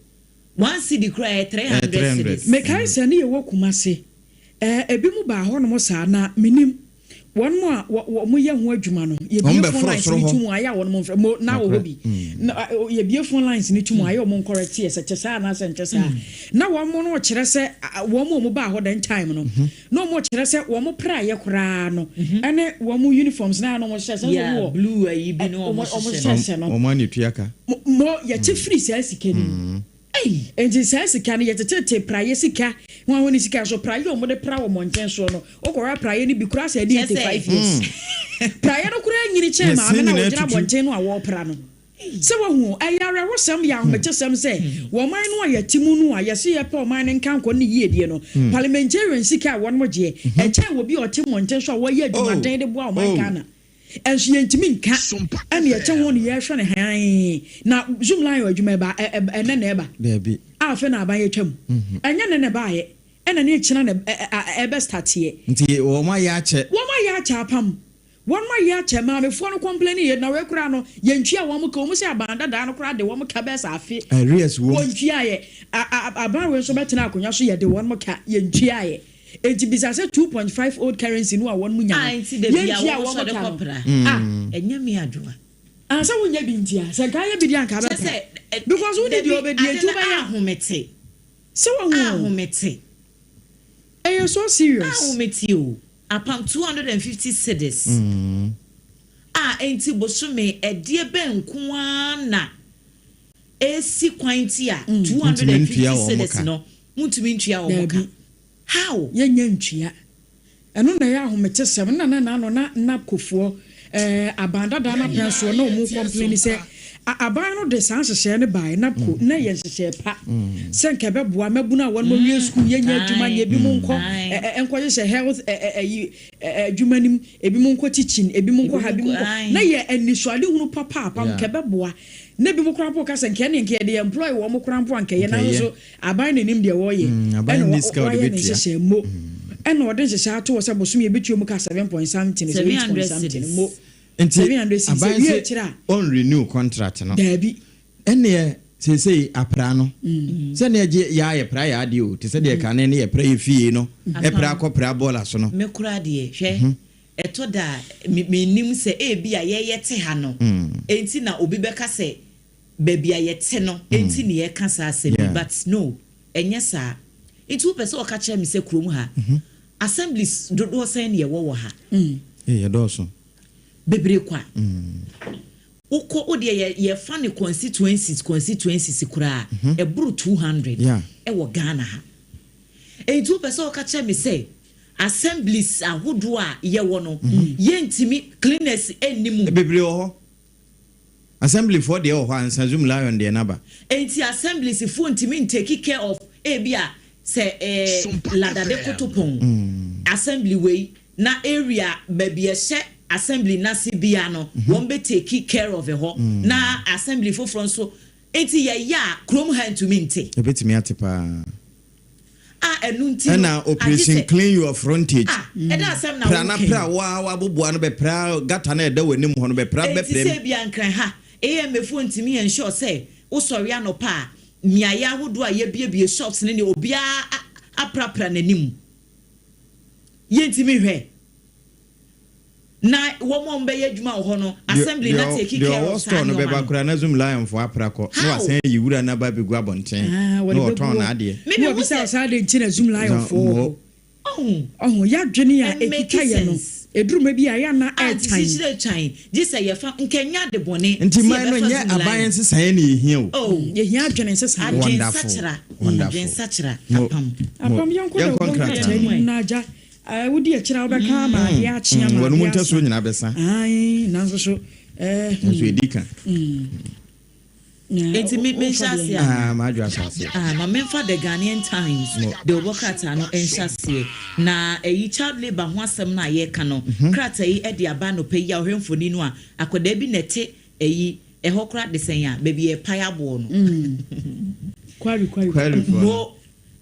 1 cedi kura ɛyɛ 300 300. cedis. Mekae sɛ ne yɛwɔ Kumase, ebi mu baa hɔnom saa na menim wɔn mu a wɔn yɛ ho adwuma no. Wɔn Yɛbie bɛforo phone lines soro ne hɔ. to mu ayɛ a wɔn mfrɛ mo na wɔ hɔ bi. Na yɛbie phone lines ne to mu ayɛ wɔn nkɔrɛ teɛ sɛ kyɛ saa anaasɛ nkyɛ saa. Na wɔn mo no kyerɛ sɛ wɔn mu a wɔn baa hɔ den time no, na wɔn kyerɛ sɛ wɔn praeɛ koraa no ɛne wɔn mu uniforms na wɔn hyɛ sɛ Yeah, wɔn wɔ blue ayi bi ne wɔn wɔn hyehyɛ no. hyehyɛ no. Wɔn ani tua ka. Mo yɛkye firi saa sika no mu. Ei, nti saa sika no yɛtetete praeɛ sika ho ahɔ ne sika so praeɛ a wɔde pra wɔ mmɔnten soɔ no, wokɔhwɛ praeɛ no bi koraa sɛ ɛde Kyerɛ sɛ- 85 years. Praeɛ no koraa nyini kyɛn Ne maame se no a nyinaa wɔgyina tutu. abɔnten no a wɔrepra no. Sɛ wahu, ɛyɛ awerɛhosɛm, yɛ ahomekyesɛm sɛ wɔn no a yɛte mu no a yɛse yɛpɛ ɔman no nka nkɔ ne yiedie no, parliamentarian sika a wɔn gyeɛ ɛkyɛn wɔ bi a ɔte mmɔnten so a wɔyɛ adwumaden de boa ɔman Ghana. Ɛnso yɛntumi nka ɛne yɛkyɛ ho ne yɛhwɛ ne hann na Zoom Lion adwuma ɛba ɛnɛ na ɛba. Daabi. A afei na aban yɛtwa mu. Ɛnyɛ ne na ɛbaayɛ ɛna ne kyena na ɛbɛ starteɛ. Nti wɔn ayɛ akyɛ. Wɔn ayɛ akyɛ apam. Wɔn ayɛ akyɛ maamefoɔ no complain yɛ na wɔakura no yɛntua wɔn ka wɔn sɛ aban dadaa no koraa de wɔn ka bɛɛ sɛ afe. Arrears wɔ mu. Wɔntua yɛ aban wei nso bɛtena akonnwa so yɛde wɔn ka yɛntua yɛ. Eti bisa sɛ 2.5 old currency no a wɔn mu nya Ah, no nti da bi a yɛntua wɔn wɔn sɔ de ka no. kɔpra. Ah. Ɛnyɛ me adwoa. Ansa wonya bi ntia sɛ nka ayɛ bi di anka Kyerɛ bɛpra. sɛ Because wodi deɛ ɔbɛdi ade eti no wobɛyɛ. ahomete. Sɛ wahu o. Ahomete. Ɛyɛ so serious. Ahomete o. Apam 250 cedis. A enti bosome ɛdeɛ bɛn nko ara na esi kwan ti a 250 Ntumi ntua wɔn cedis ka. no ntumi ntua wɔn ka. Daabi. How? Yɛnyɛ ntua. Ɛno na ɛyɛ ahometesɛm na na na na na kofoɔ aban dada na pɛn soɔ na ɔmo complain sɛ aban no de saa nhyehyɛɛ no baeɛ NABCO na yɛ nhyehyɛɛ pa sɛ nka ɛbɛboa mabunu a wɔn awie sukuu yɛnyɛ adwuma nyɛ ebi mu nkɔ nkɔhyehyɛ health ɛyi adwuma nim, ebi mu nkɔ teaching, ebi mu nkɔ ha, ebi mu nkɔ na yɛ anisoadehunu papaapa nka ɛbɛboa na ebi mu koraa mpo kasa nka ɛne nka yɛde employ wɔn mo koraa mpo anka yɛ nanso aban n'anim deɛ wɔreyɛ Aban ɛna ni sika ɔde wɔayɛ ne bɛtua. nhyehyɛɛ mo ɛna ɔde nhyehyɛ ato hɔ sɛ bosom yɛbɛtua mu ka 7 point something sɛ 8 point 700 something cedis. mo Nti 700 cedis aban wie sɛ akyire a ɔn renew contract no. Daabi. Ɛneɛ seesei apra no. Sɛneɛ gye yɛ ayɛ pra yɛ adeɛ o te sɛ deɛ kane ne yɛ pra yɛ fie no. Ɛpra akɔ pra bɔɔla so no. Me kora deɛ hwɛ ɛtɔ da a menim sɛ ebi a yɛyɛ te ha no enti na obi bɛka sɛ baabi a yɛte no enti ne yɛka saa asɛm yi but no ɛnyɛ saa. Nti wopɛ sɛ ɔka kyerɛ me sɛ kurom ha assemblies dodoɔ sɛn ne yɛwɔ wɔ ha? Ee yɛdɔɔso. Bebree kwa. Wokɔ wo deɛ yɛfa ne constituencies koraa ɛboro 200 ɛwɔ Ghana ha. Enti wopɛ sɛ ɔka kyerɛ me sɛ assemblies ahodoɔ a yɛwɔ no yɛntumi cleaners ɛnni mu. Bebree wɔ hɔ. Assembly foɔ deɛ wɔ hɔ ansa Zoom Lion deɛ naba. Enti assemblies foɔ ntumi ntake care of ebi a sɛ Sompa Ladade FM. Kotopɔn assembly wei na area baabi ɛhyɛ assembly n'ase bia no wɔn bɛ take care of ɛhɔ na assembly foforɔ nso Enti yɛyɛ a kurom ha ntumi nte? Ɛbɛtumi ate paa. A ɛno nti no, Ɛna agye operation sɛ. clean your frontage. A, ɛda asɛm na Pra na woreka yi. pra wo ara w'aboboa no bɛpra gutter no a ɛda w'anim hɔ no bɛpra Enti bɛpra sɛ mu. ebia Nkran ha, AMA foɔ ntumi ensure sɛ wosɔre anɔpa a, mmeaeɛ ahodoɔ a yɛabuebue shops no deɛ obiara aprapra n'anim. Yɛntumi nhwɛ. Na wɔn a wɔbɛyɛ adwuma wɔ hɔ no, Deɛ assembly na deɛ take deɛ care ɔwɔ of saa store no nneɛma bɛba no. koraa na Zoom Lion foɔ apra kɔ na How? wasan ayi wura no aba abɛgu abɔnten Ah, na wɔde ɔtɔn bɛgu hɔ. n'adeɛ. Me Na mehu wɔbisa sɛ. wo saa adɛn nti na Zoom Lion Za foɔ wɔ mo. hɔ. Ɔho. Ɔho, y'adwene a Ɛmmake ɛkita yɛ no, sense. ɛduru mmerɛ bi a, ɛyɛ a na A nti ɛɛtan. kyikyire twan, gye sɛ yɛfa, nka ɛnyɛ ade bɔne Nti sɛ man no yɛbɛfa nyɛ Zoom aban Lion. nsesaeɛ na yɛhia o. Oh. Yɛhia adwene nsesaeɛ. Adwen Wonderful, sakyera, wonderful. adwen sakyera, Mo, apam. mo, Apam, yɛnkɔ na yɛnkɔ wobɔ nkrataa nkrataa no. no mu na agya, eh, wodi akyire a wobɛka ama adeɛ akye ama Wɔn mu adeɛ ntasuo asa. nyinaa bɛsa. Ae, nanso so, eh, hmm. Nanso ɛdi ka. Na Enti me wofa menhyɛ deɛ aseɛ he? anaa? Ah, m'adwo ahyɛ aseɛ. Ah, ma memfa The Ghanaian Times Mo. de wobɔ krataa no nhyɛ aseɛ. Na ɛyi child labour ho asɛm no a yɛreka no, krataa yi de aba anɔpa yi a wohwɛ mfoni no a, akwadaa bi na ɛte ɛyi, ɛhɔ koraa de sɛn a, baabi a yɛpae aboɔ no. Quarry, quarry. Quarry foɔ no. Mo,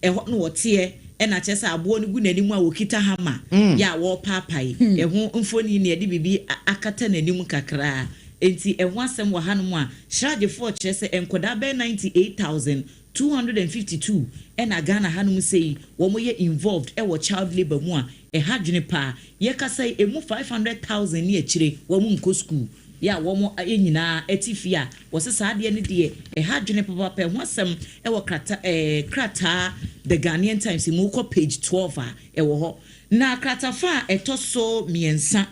ɛhɔ na wɔteɛ, ɛna kyerɛ sɛ aboɔ no gu n'anim a wɔkita hammer yɛ a wɔrepaapae. Ɛho mfoni na yɛde biribi akata n'anim kakra. Enti ɛho asɛm wɔ hanom a, Sragefoɔ kyerɛ sɛ nkwadaa bɛyɛ 98,252 ɛna Ghana hanom sei wɔyɛ involved wɔ child labour mu a ɛha dwene paa. Yɛkasa yi, ɛmu 500,000 ne akyire wɔn nkɔ sukuu. Yɛ a wɔn nyinaa te fie a wɔse saa adeɛ no deɛ ɛha adwene papaapa. Ɛho asɛm wɔ krata ɛɛ krataa The Ghanaian Times mu wokɔ page 12 a ɛwɔ hɔ. Na kratafa a ɛtɔ so mmiɛnsa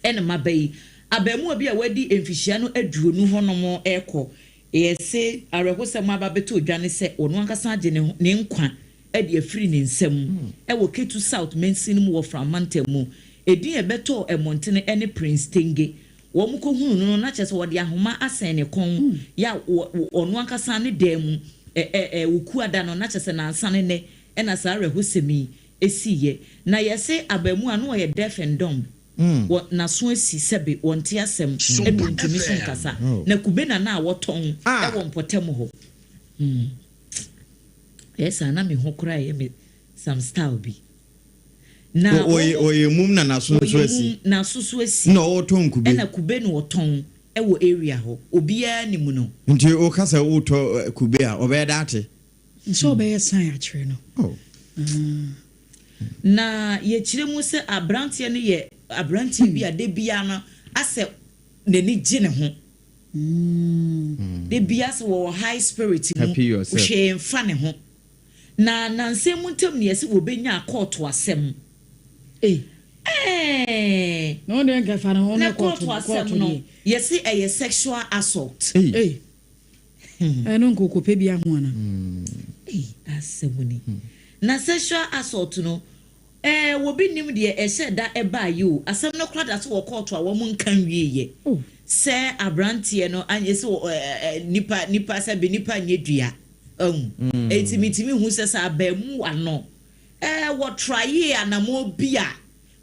ɛna maba yi. Abaamua bi a wadi mfihyia no aduonu hɔnom rekɔ. Yɛse awerɛhosɛm aba abɛtɔ dwa ne sɛ ɔno ankasa agye ne ne nkwa de afiri ne nsam wɔ Ketu South mansini mu wɔ Fra mantam mu. Edin a ɛbɛtɔɔ mmɔntene ne Prince Tenge. Wɔkɔhunuu no no, na kyerɛ sɛ wɔde ahoma asɛn ne kɔn, yɛ a ɔno ankasa ne dan mu, ɛ ɛ ɛ Okuada no, na kyerɛ sɛ nansa ne nnɛ na saa awerɛhosɛm yi siiɛ. Na yɛse abaamua no ɔyɛ deaf and dumb, wɔ n'aso asi sɛbe wɔnte asɛm ɛna ɔntumi nso nkasa. Na kube na na wɔtɔn wɔ mpɔtam hɔ. Ɛyɛ saa na me ho koraa yɛ me some style bi. Na Ɔyɛ wɔn ɔyɛ mum na n'aso nso ɔyɛ asi. mum n'aso so asi. Na ɔretɔn kube. Ɛna kube na ɔtɔn wɔ area hɔ. Obiara nim no. Nti woka sɛ wotɔ kube a ɔbɛyɛ dɛ ate? Sɛ ɔbɛyɛ sign akyerɛ no. Oh. Na yɛkyerɛ mu sɛ abranteɛ no yɛ abranteɛ bi a da biara no asɛ n'ani gye ne ho. Da biara sɛ wɔwɔ high spirit mu, Happy yourself. hwee mfa ne ho. Na nnansa mu ntam no yɛse wɔbɛnya kɔɔto asɛm. Ei. Ɛɛ. Na wɔn deɛ nka fa ne ho Na ne kɔɔto kɔɔto asɛm kɔɔto no deɛ. yɛse ɛyɛ sexual assault. Ei. Ei. Ɛno nka ɔkɔpɛ bi aho ana? Ei asɛm ni. Na sexual assault no Ɛɛ obi nim deɛ ɛhyɛ da ɛbaeɛ o, asɛm no koraa da so wɔ kɔɔto a wɔn nka nwieɛ. Sɛ abranteɛ no anyɛ sɛ ɛ nipa nipa sɛbe nipa nyɛ dua ahu. Enti metumi hu sɛ sɛ abaamuwa no ɛɛ wɔtraee anamɔn bi a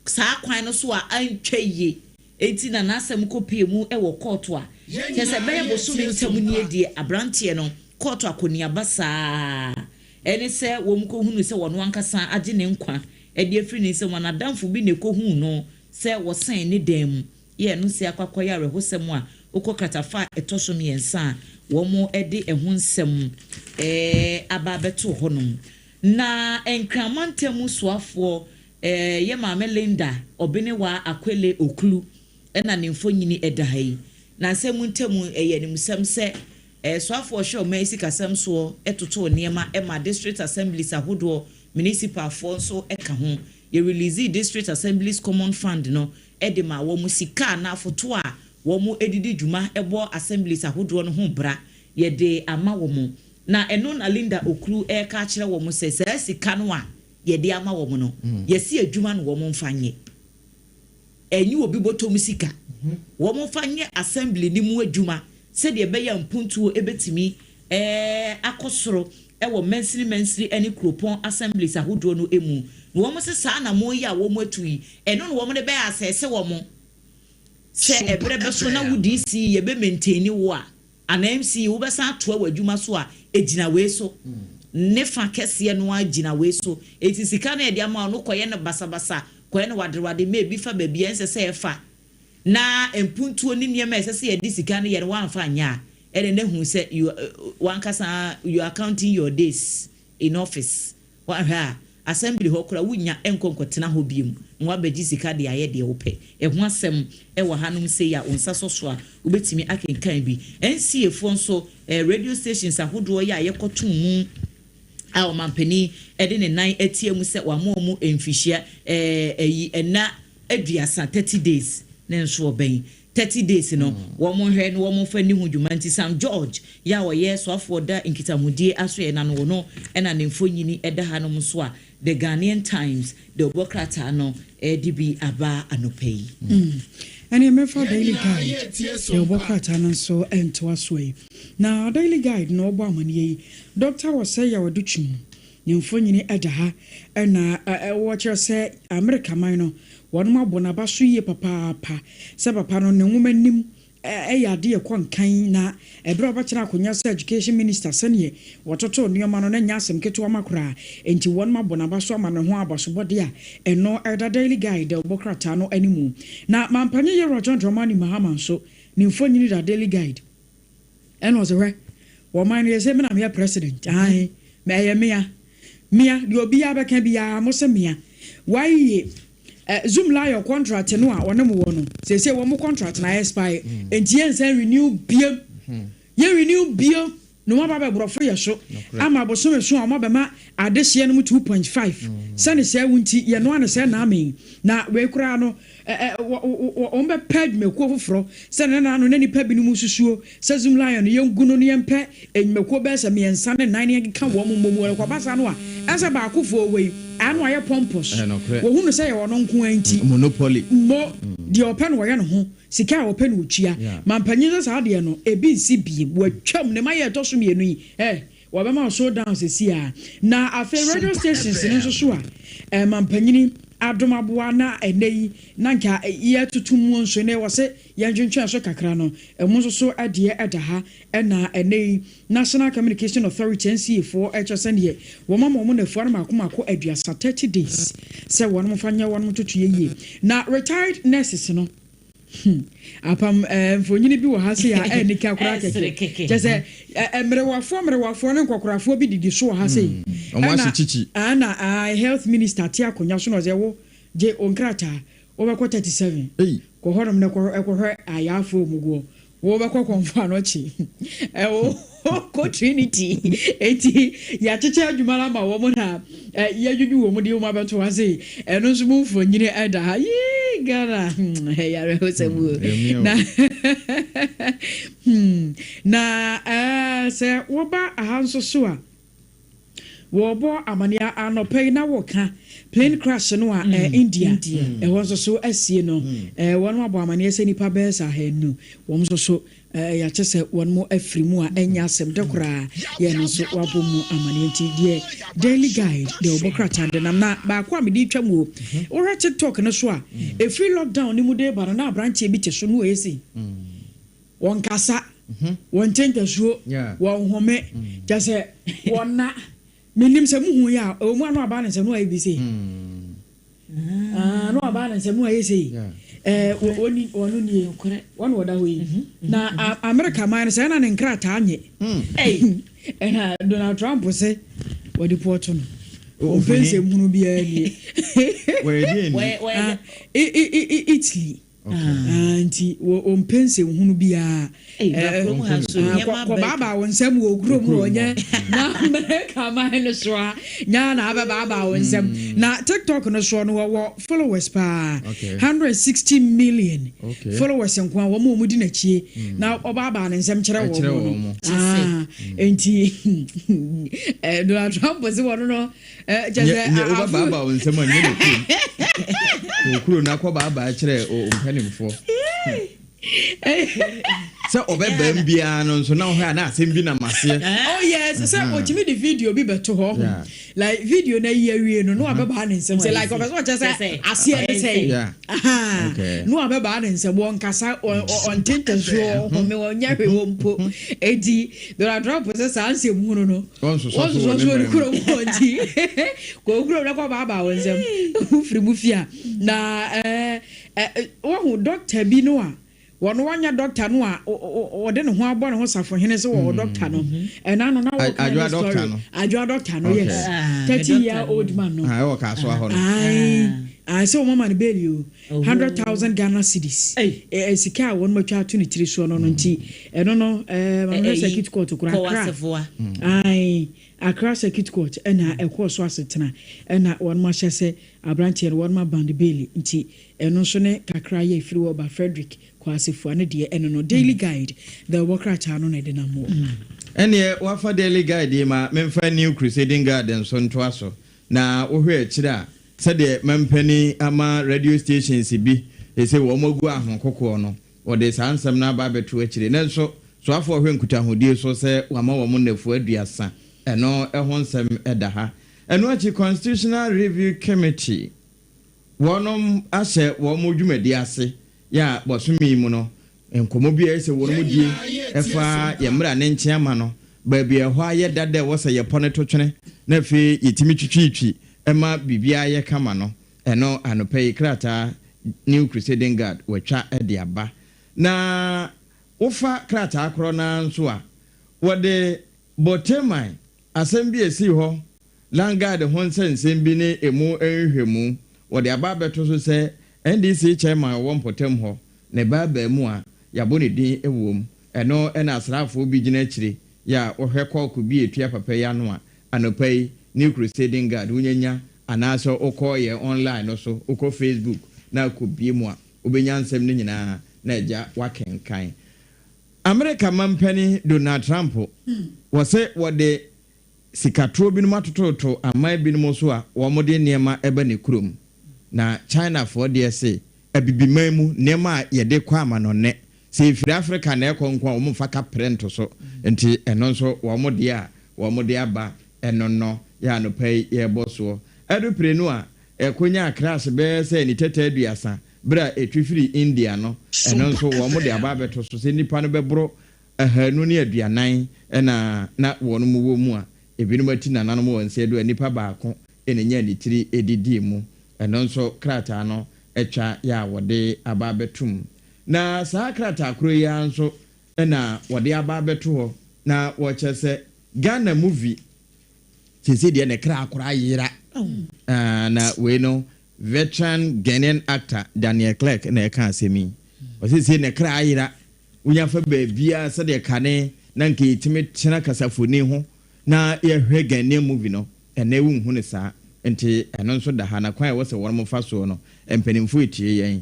saa kwan no so a antwa yie enti na n'asɛm kɔpue mu wɔ kɔɔto a kyerɛ sɛ ɛbɛyɛ bosome ntam nie deɛ abranteɛ no kɔɔto akɔneaba saa Ɛne sɛ wɔkɔhunuu sɛ ɔno ankasa agye ne nkwa de afiri ne nsam a n'adamfo bi na ɛkɔhuu no sɛ wɔsɛn ne dan mu. Yɛ ɛno nso akɔ akɔyɛ awerɛhosɛm a wokɔ kratafa a ɛtɔ so mmiɛnsa a wɔde ɛho nsɛm aba abɛto hɔnom. Na Nkran mantam soafoɔ yɛ Maame Linda Obenewaa Akwele Oklu na ne mfonini da ha yi. Na nsɛm ntam ɛyɛ animsɛm sɛ Soafoɔ hwɛ ɔman yi sikasɛm soɔ totoo nneɛma ma District Assemblies ahodoɔ, Municipalfoɔ nso ka ho. Yɛ releasee District Assemblies Common Fund no de maa wɔn, sika anaa fotoɔ a wɔn de di dwuma bɔ Assemblies ahodoɔ no ho bra, yɛde ama wɔn. Na ɛno na Linda Okru reka akyerɛ wɔn sɛ saa sika no a yɛde ama wɔn no, yɛse adwuma na wɔn mfa nyɛ. Ɛnyɛ obi bɔtɔm sika. Wɔmfa nyɛ assembly no mu adwuma sɛdeɛ ɛbɛyɛ a mpuntuo bɛtumi akɔ soro wɔ mansini mansini ne kuropɔn assemblies ahodoɔ no mu. Na wɔn se saa anammɔn yi a wɔatu yi, ɛno na wɔde bɛ assess wɔn sɛ ɛberɛ bɛso na wo DC yɛbɛ maintaini wo a. Anaa MC, wobɛsan atoa w'adwuma so a, ɛgyina wei so. Ne fa kɛseɛ no ara gyina wei so. Enti sika no a yɛde ama wo no, kɔyɛ no basabasa, kɔyɛ no waderewade, ma ebi fa baabi a ɛnsɛ sɛ ɛfa, na mpuntuo ne nneɛma a ɛsɛ sɛ yɛde sika no yɛ no woamfa anyɛ a, ɛnneɛ na hu sɛ you, w'ankasa you are counting your days in office. Woanhwɛ a, assembly hɔ koraa wunnya nkɔ nkɔtena hɔ bio na woabɛgye sika de ayɛ deɛ wopɛ. Ɛho asɛm wɔ hanom sei a wo nsa sɔ so a, wobɛtumi akenkan bi. NCA foɔ nso, radio stations ahodoɔ yi a yɛkɔtoo mu a ɔmampanin de ne nan atia mu sɛ wama wɔn mfihyia ayi nna aduasa, 30 days, ne nso ɔbɛn 30 days no wɔn nhwɛ na wɔn nfa nni ho dwuma nti Sam George yɛ a ɔyɛ soafoɔ da nkitahodie asoɛɛ no ano ɔno na ne mfonyini da hanom nso a The Ghanaian Times de ɔbɔ krataa no de bi aba anɔpa yi. Ɛneɛ mɛfa Daily Guide de ɔbɔ krataa no nso ntoa soɔ yi. Na Daily Guide na ɔbɔ amaneɛ yi, Dɔkta Osei Yaw Adutwum ne mfonyini da ha na wɔkyerɛ sɛ Amerika man no Wɔnom abɔ n'aba so yie papaapa sɛ papa no ne nwoma nim yɛ adeɛ ɛkɔ nkan na ɛberɛ a ɔbɛtena akonwa sɛ Education Minister sɛdeɛ wɔtotoo nnoɔma no na ɛnyɛ asɛm ketewa ma koraa enti wɔnom abɔ n'aba so ama ne ho abasobɔdeɛ a ɛno ɛda Daily Guide dawubɔ krataa no animu. Na Mampanyɛ Yewura John Dramani Mahama nso ne mfonini da Daily Guide Ɛna ɔse hwɛ wɔ man no yɛse me na meyɛ president ae me ɛyɛ mea mea deɛ obiara bɛka biara mo se mea why eh, zoom lion contract no a ɔne mo wɔ no seesei wɔn mo contract na expire nti yɛn nsan renew biem yɛn renew biem na wɔn aba bɛborɔfo yɛ so ama bosome so a wɔn abɛma adehyeɛ no mu 2.5 sɛne sɛ wo nti yɛnoa no sɛ naame na wei koraa no Ɛ-ɛ, wɔbɛpɛ adwumakuo foforɔ sɛ ne nana no na nnipa binom susuo sɛ Zoomlion no yɛngu no na yɛmpɛ nnwumakuo bɛyɛ sɛ mmiɛnsa ne nnan na yɛnkeka wɔn mmɔ mu. Ɛkɔba saa no a, ɛnsɛ baakofoɔ wɔ yi ano ayɛ pompous. Wɔhu no sɛ yɛwɔ no nko ara nti. Monopoly. Mo, deɛ ɔpɛ no ɔyɛ ne ho, sika a ɔpɛ no ɔtua. Mampanyin sɛ saa deɛ no, ebi nsi biem. Watwam, ne mayɛ ɛtɔ so mmienu yi. Ɛ, Wɔbɛma wo so down sɛsi a. Na afei radio stations no nso so a ɛma mpanyini adom aboa na ɛnɛ yi na nka yɛtoto mu nso na ɛwɔ se yɛntwentwɛn so kakra no ɛmo nso so deɛ ɛda ha ɛna ɛnɛ yi National Communication Authority NCA foɔ ɛkyɛ sɛdeɛ wɔn ama wɔn nafua no mako mako aduasa 30 days sɛ wɔn mfa nyɛ wɔn ntotoeɛ yie na retired nurses no Hmm. Apam eh, mfonini bi wɔ ha sei a ɛnika koraa kɛkɛ. Kyɛ sɛ eh, mmerewafoɔ mmerewafoɔ ne nkɔkorafoɔ bi didi so wɔ ha sei. Hmm. Ɔmo ahyɛ kyikyi. Ɛna ah, health minister te akonnwa so na ɔsɛ wo gye wo nkrataa wobɛkɔ 37 kɔ hɔnom na ɛkɔhwɛ ayaafoɔ mu guɔ Wobɛkɔ kɔmfo anɔkye wokɔ Trinity enti yɛakyekyɛ adwuma no ama wɔn na yɛadwudwu wɔn de wɔn abɛto ha sei ɛno nso mu mfonini ɛda ha yii Ghana ɛyɛ awerɛhosɛm o na na sɛ wɔba aha nso so a Wɔrebɔ amaneɛ anɔpa yi na wɔka plane crash no a India ɛhɔ nso so asie no. Wɔn abɔ amaneɛ sɛ nnipa bɛyɛ sɛ ahanu wɔn nso so yɛakyɛ sɛ wɔn mo afiri mu a ɛnyɛ asɛm dɛ koraa yɛn nso wɔabɔ mu amaneɛ nti deɛ Daily Guide deɛ wɔbɔ krataa de nam na baako a mede retwa mu o wohwɛ TikTok no so a ɛfiri lockdown no mu de ba no na aberanteɛ bi te so no ɔyɛ sei. Wɔnkasa, wɔnte ntasuo, wɔnhome, kyerɛ sɛ wɔnna. Mennim sɛ muhu yɛ a, ɛwɔ mu a na wabaa ne nsam na wayɛ bi sei. Ah, na wabaa ne nsam na wayɛ sei. Ɛɛ, wɔni, wɔno nie, wɔn na wɔda hɔ yi. Na Amerika man no, sɛ na ne nkrataa nye. Ɛna Donald Trump se wɔde pɔɔto no. Ɔmpɛ nsɛmhunu biara nie. Italy. Ah, nti wɔmpɛ nsɛnhunu biara. Kɔbaabaa wo nsɛm wɔ kurom hɔ nyɛ na Amerika man no so a nya na abɛbaabaa wo nsɛm. Mm. Na TikTok no soɔ no wɔwɔ followers paa, 160 million followers nko a wɔn a wɔdi n'akyie mm. na ɔbaabaa ne nsɛm kyerɛ wɔn no. Ah, mm. nti eh, Donald Trump sɛ wɔn no Eh, kyɛ sɛ nyɛ wobɛbaabaa wo nsɛm a nyɛ ne kurom wɔ kuro no akɔbaabaa kyerɛ mpanimfoɔ sɛ ɔbɛbam biara no nso na wohwɛ a na asɛm bi nam ase. aseɛ. Oh yes, sɛ otumi de video bi bɛto hɔ. Like video no ayi awie no, na wabɛbaa ne nsam sɛ like ɔpɛ sɛ ɔkyerɛ sɛ aseɛ ne sɛn. Ahaa, na wabɛbaa ne nsam, ɔnkasa, ɔnte ntasuo, ɔnhome, ɔnyɛ hwee wɔ mpo. Enti Donald Trump sɛ saa nsɛm hunu no, Ɔnsosɔ so wɔ ɔnsosɔ ne so wɔ ne man mu. kurom hɔ nti kɔ wo kurom na kɔbaabaa wo nsam wofiri mu fie a. Na ɛɛ, wahu dɔkta bi no a Wɔn wanyɛ dɔkta no a ɔde ne ho abɔ ne ho safohene sɛ wɔwɔ dɔkta no ɛna no na wɔka ne story adwoa dɔkta no yes 30 year old man no ɛwɔ Kasoa hɔ no ae ae sɛ wɔn ama no bail o 100,000 Ghana cedis ɛ sika a wɔn atwa ato ne tiri soɔ no no nti ɛno no ɛɛ maame circuit court kora Accra ae Accra circuit court ɛna ɛkɔɔ so asetena ɛna wɔn ahyɛ sɛ abranteɛ no wɔn ama no bail nti Ɛno nso ne kakra yɛ ɛfiri hɔ ba Frederick Kwasefua ne deɛ ɛno no Daily Guide the wɔ krataa no na ɛde nam wɔ. Ɛnneɛ woafa Daily Guide yi ma memfa New Crusading Guard nso ntoa so. Na wohwɛ akyire a, sɛdeɛ mampanin ama radio stations bi sɛ wɔn agu ahokokoɔ no, wɔde saa nsɛm no aba abɛto akyire. Nanso soafoɔ hwɛ nkutahodie so sɛ wɔama wɔn nnafua 30. Ɛno ho nsɛm da ha. Ɛno akyi Constitutional Review Committee Wɔnom ahyɛ wɔn dwumadi ase yɛ a bɔsome yi mu no nkɔmmɔ bi a ɛyɛ sɛ wɔnom die ɛfa yɛn mmra ne nkyen ama no baabi a ɛhɔ ayɛ dada a ɛwɔ sɛ yɛpɔ no to twene na afei yɛtumi twitwitwi ma biribiara yɛ kama no ɛno anɔpa yi krataa New Crusading Guard wɔatwa de aba. Na wofa krataa korɔ no ara nso a wɔde Borteyman Asɛm bi a esii hɔ, Landguard ho nsɛnsɛm bi ne emu nhwehwɛmu, wɔde aba abɛto so sɛ NDC chairman a ɔwɔ mpɔtam hɔ, ne ba abaamua, yɛabɔ ne din wom. Ɛno na asraafoɔ bi gyina akyire yɛ a wɔhwɛ kɔɔko bi a ɛtua papa yi ano a anɔpa yi New Crusading Guard wonyanya anaasɛ wokɔ yɛn online no so, wokɔ Facebook na akɔbue mu a, wobɛnya nsɛm no nyinaa na agya woakenkan. Amerika manpanin Donald Trump wɔ se wɔde sikatoɔ binom atototo aman binom so a wɔde nneɛma ba ne kurom. Na Chinafoɔ deɛ se Abibiman mu nneɛma a yɛde kɔ amanɔnɛ, sɛ ɛfiri Afrika na ɛkɔ nko a wɔmfa kaprɛ nto so. Nti ɛno nso wɔn deɛ a wɔde aba ɛno no yɛ anɔpa yi yɛrebɔ soɔ. Ɛdo prenu a ɛkɔnyaa crash bɛyɛ sɛ nitɛtɛ 30 Bere a etwi firii India no, ɛno nso wɔde aba abɛto so sɛ nnipa no bɛboro 240 na na wɔn wɔ mu a ebinom ati nananom wɔ nsa du a nipa baako na enyaa ne tiri didii mu. Ɛno nso krataa no atwa yɛ a wɔde aba abɛto mu. Na saa krataa koro yi ara nso na wɔde aba abɛto hɔ na wɔkyerɛ sɛ Ghana movie seesei deɛ ne kra koraa yera. Na wei no Veteran Ghanaian actor Daniel Clerk na ɛka asɛm yi. Ɔse sei ne kra ayera, wonya fa baabiara sɛdeɛ kane na nka yɛtumi tena kasafoni ho na yɛhwɛ Ghanaian movie no, ɛnnɛ wonhu no saa. Nti ɛno nso da ha na kwan a ɛwɔ sɛ wɔnom fa soɔ no, mpanimfoɔ retie yɛn.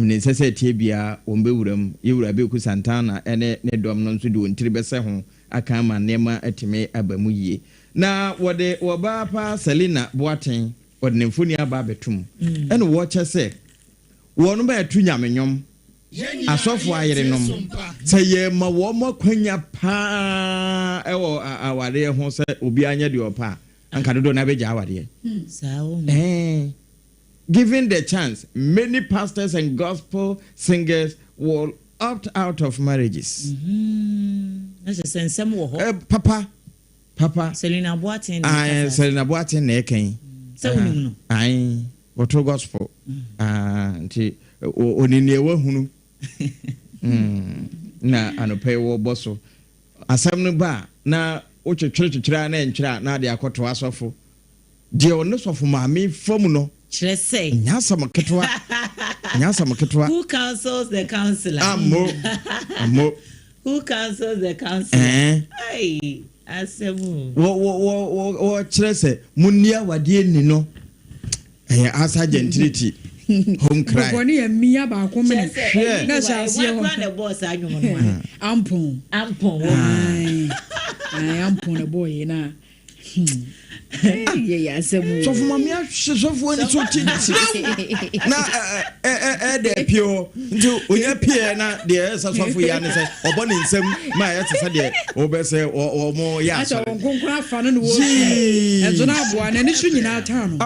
Nea ɛsɛ sɛ ɛteɛ biara wɔn bɛwura mu. Yɛwura Abeku Santana ne ne dɔm no nso de wɔn tiri bɛsɛ ho aka ama nneɛma atumi aba mu yie. Na wɔde wɔbaa paa Selina Boateng Wɔde ne mfoni aba abɛto mu. Ɛna wɔkyɛ sɛ wɔn bɛto nyame nnwom, asɔfo ayerenom, sɛ yɛma wɔn akwanya paa wɔ awareɛ ho sɛ obiara nyɛ deɛ ɔpɛ a, anka dodoɔ no ara bɛgyae awareɛ. Ɛɛ, given the chance, many pastors and gospel singers will opt out of marriages. Na kyerɛ sɛ nsɛm wɔ hɔ. Papa, Papa. Selina Boateng na ɛka saa. Selina Boateng na ɛka yi. Sɛ wonim no? Ae, ɔto gospel. Ah, nti onim nea wahunu. Na anɔpa yi wɔbɔ so. Asɛm no ba a, na wotwetwere twetwere a na ɛntwere a na ade akɔto asɔfo. Deɛ ɔne sɔfo maame fa mu no. Kyerɛ sɛ. Nyɛ asɛm ketewa. Nyɛ asɛm ketewa. Who counsels the counselor? Ammo. Ammo. Who counsels the counselor? Ɛɛ. Ai, asɛm o. Wɔ wɔ wɔ wɔ wɔkyerɛ sɛ monni awadeɛ nni no. Ɛyɛ asa gentility home cry. Bɔkɔ ne yɛ mmea baako mene. Kyerɛ sɛ, Hwɛ. Na hyɛ aseɛ hɔ. Hwan koraa na ɛbɔɔ saa nnwom no a? Ampon. Ampon wɔ. Ae, ae, Ampon na ɛbɔɔ yei na. Hmm. Sɔfo maame ahwɛ sɔfo ani so ti kyerɛw na ɛdɛ pie hɔ nti onya pie na deɛ ɛsɛ sɔfo yɛ ne sɛ ɔbɔ ne nsam ma ɛyɛ te sɛ deɛ wɔbɛ sɛ wɔn yɛ asɔre. Asɛ wɔn nkonkron afa no na wɔresu ɛnso na aboa n'ani so nyinaa taa no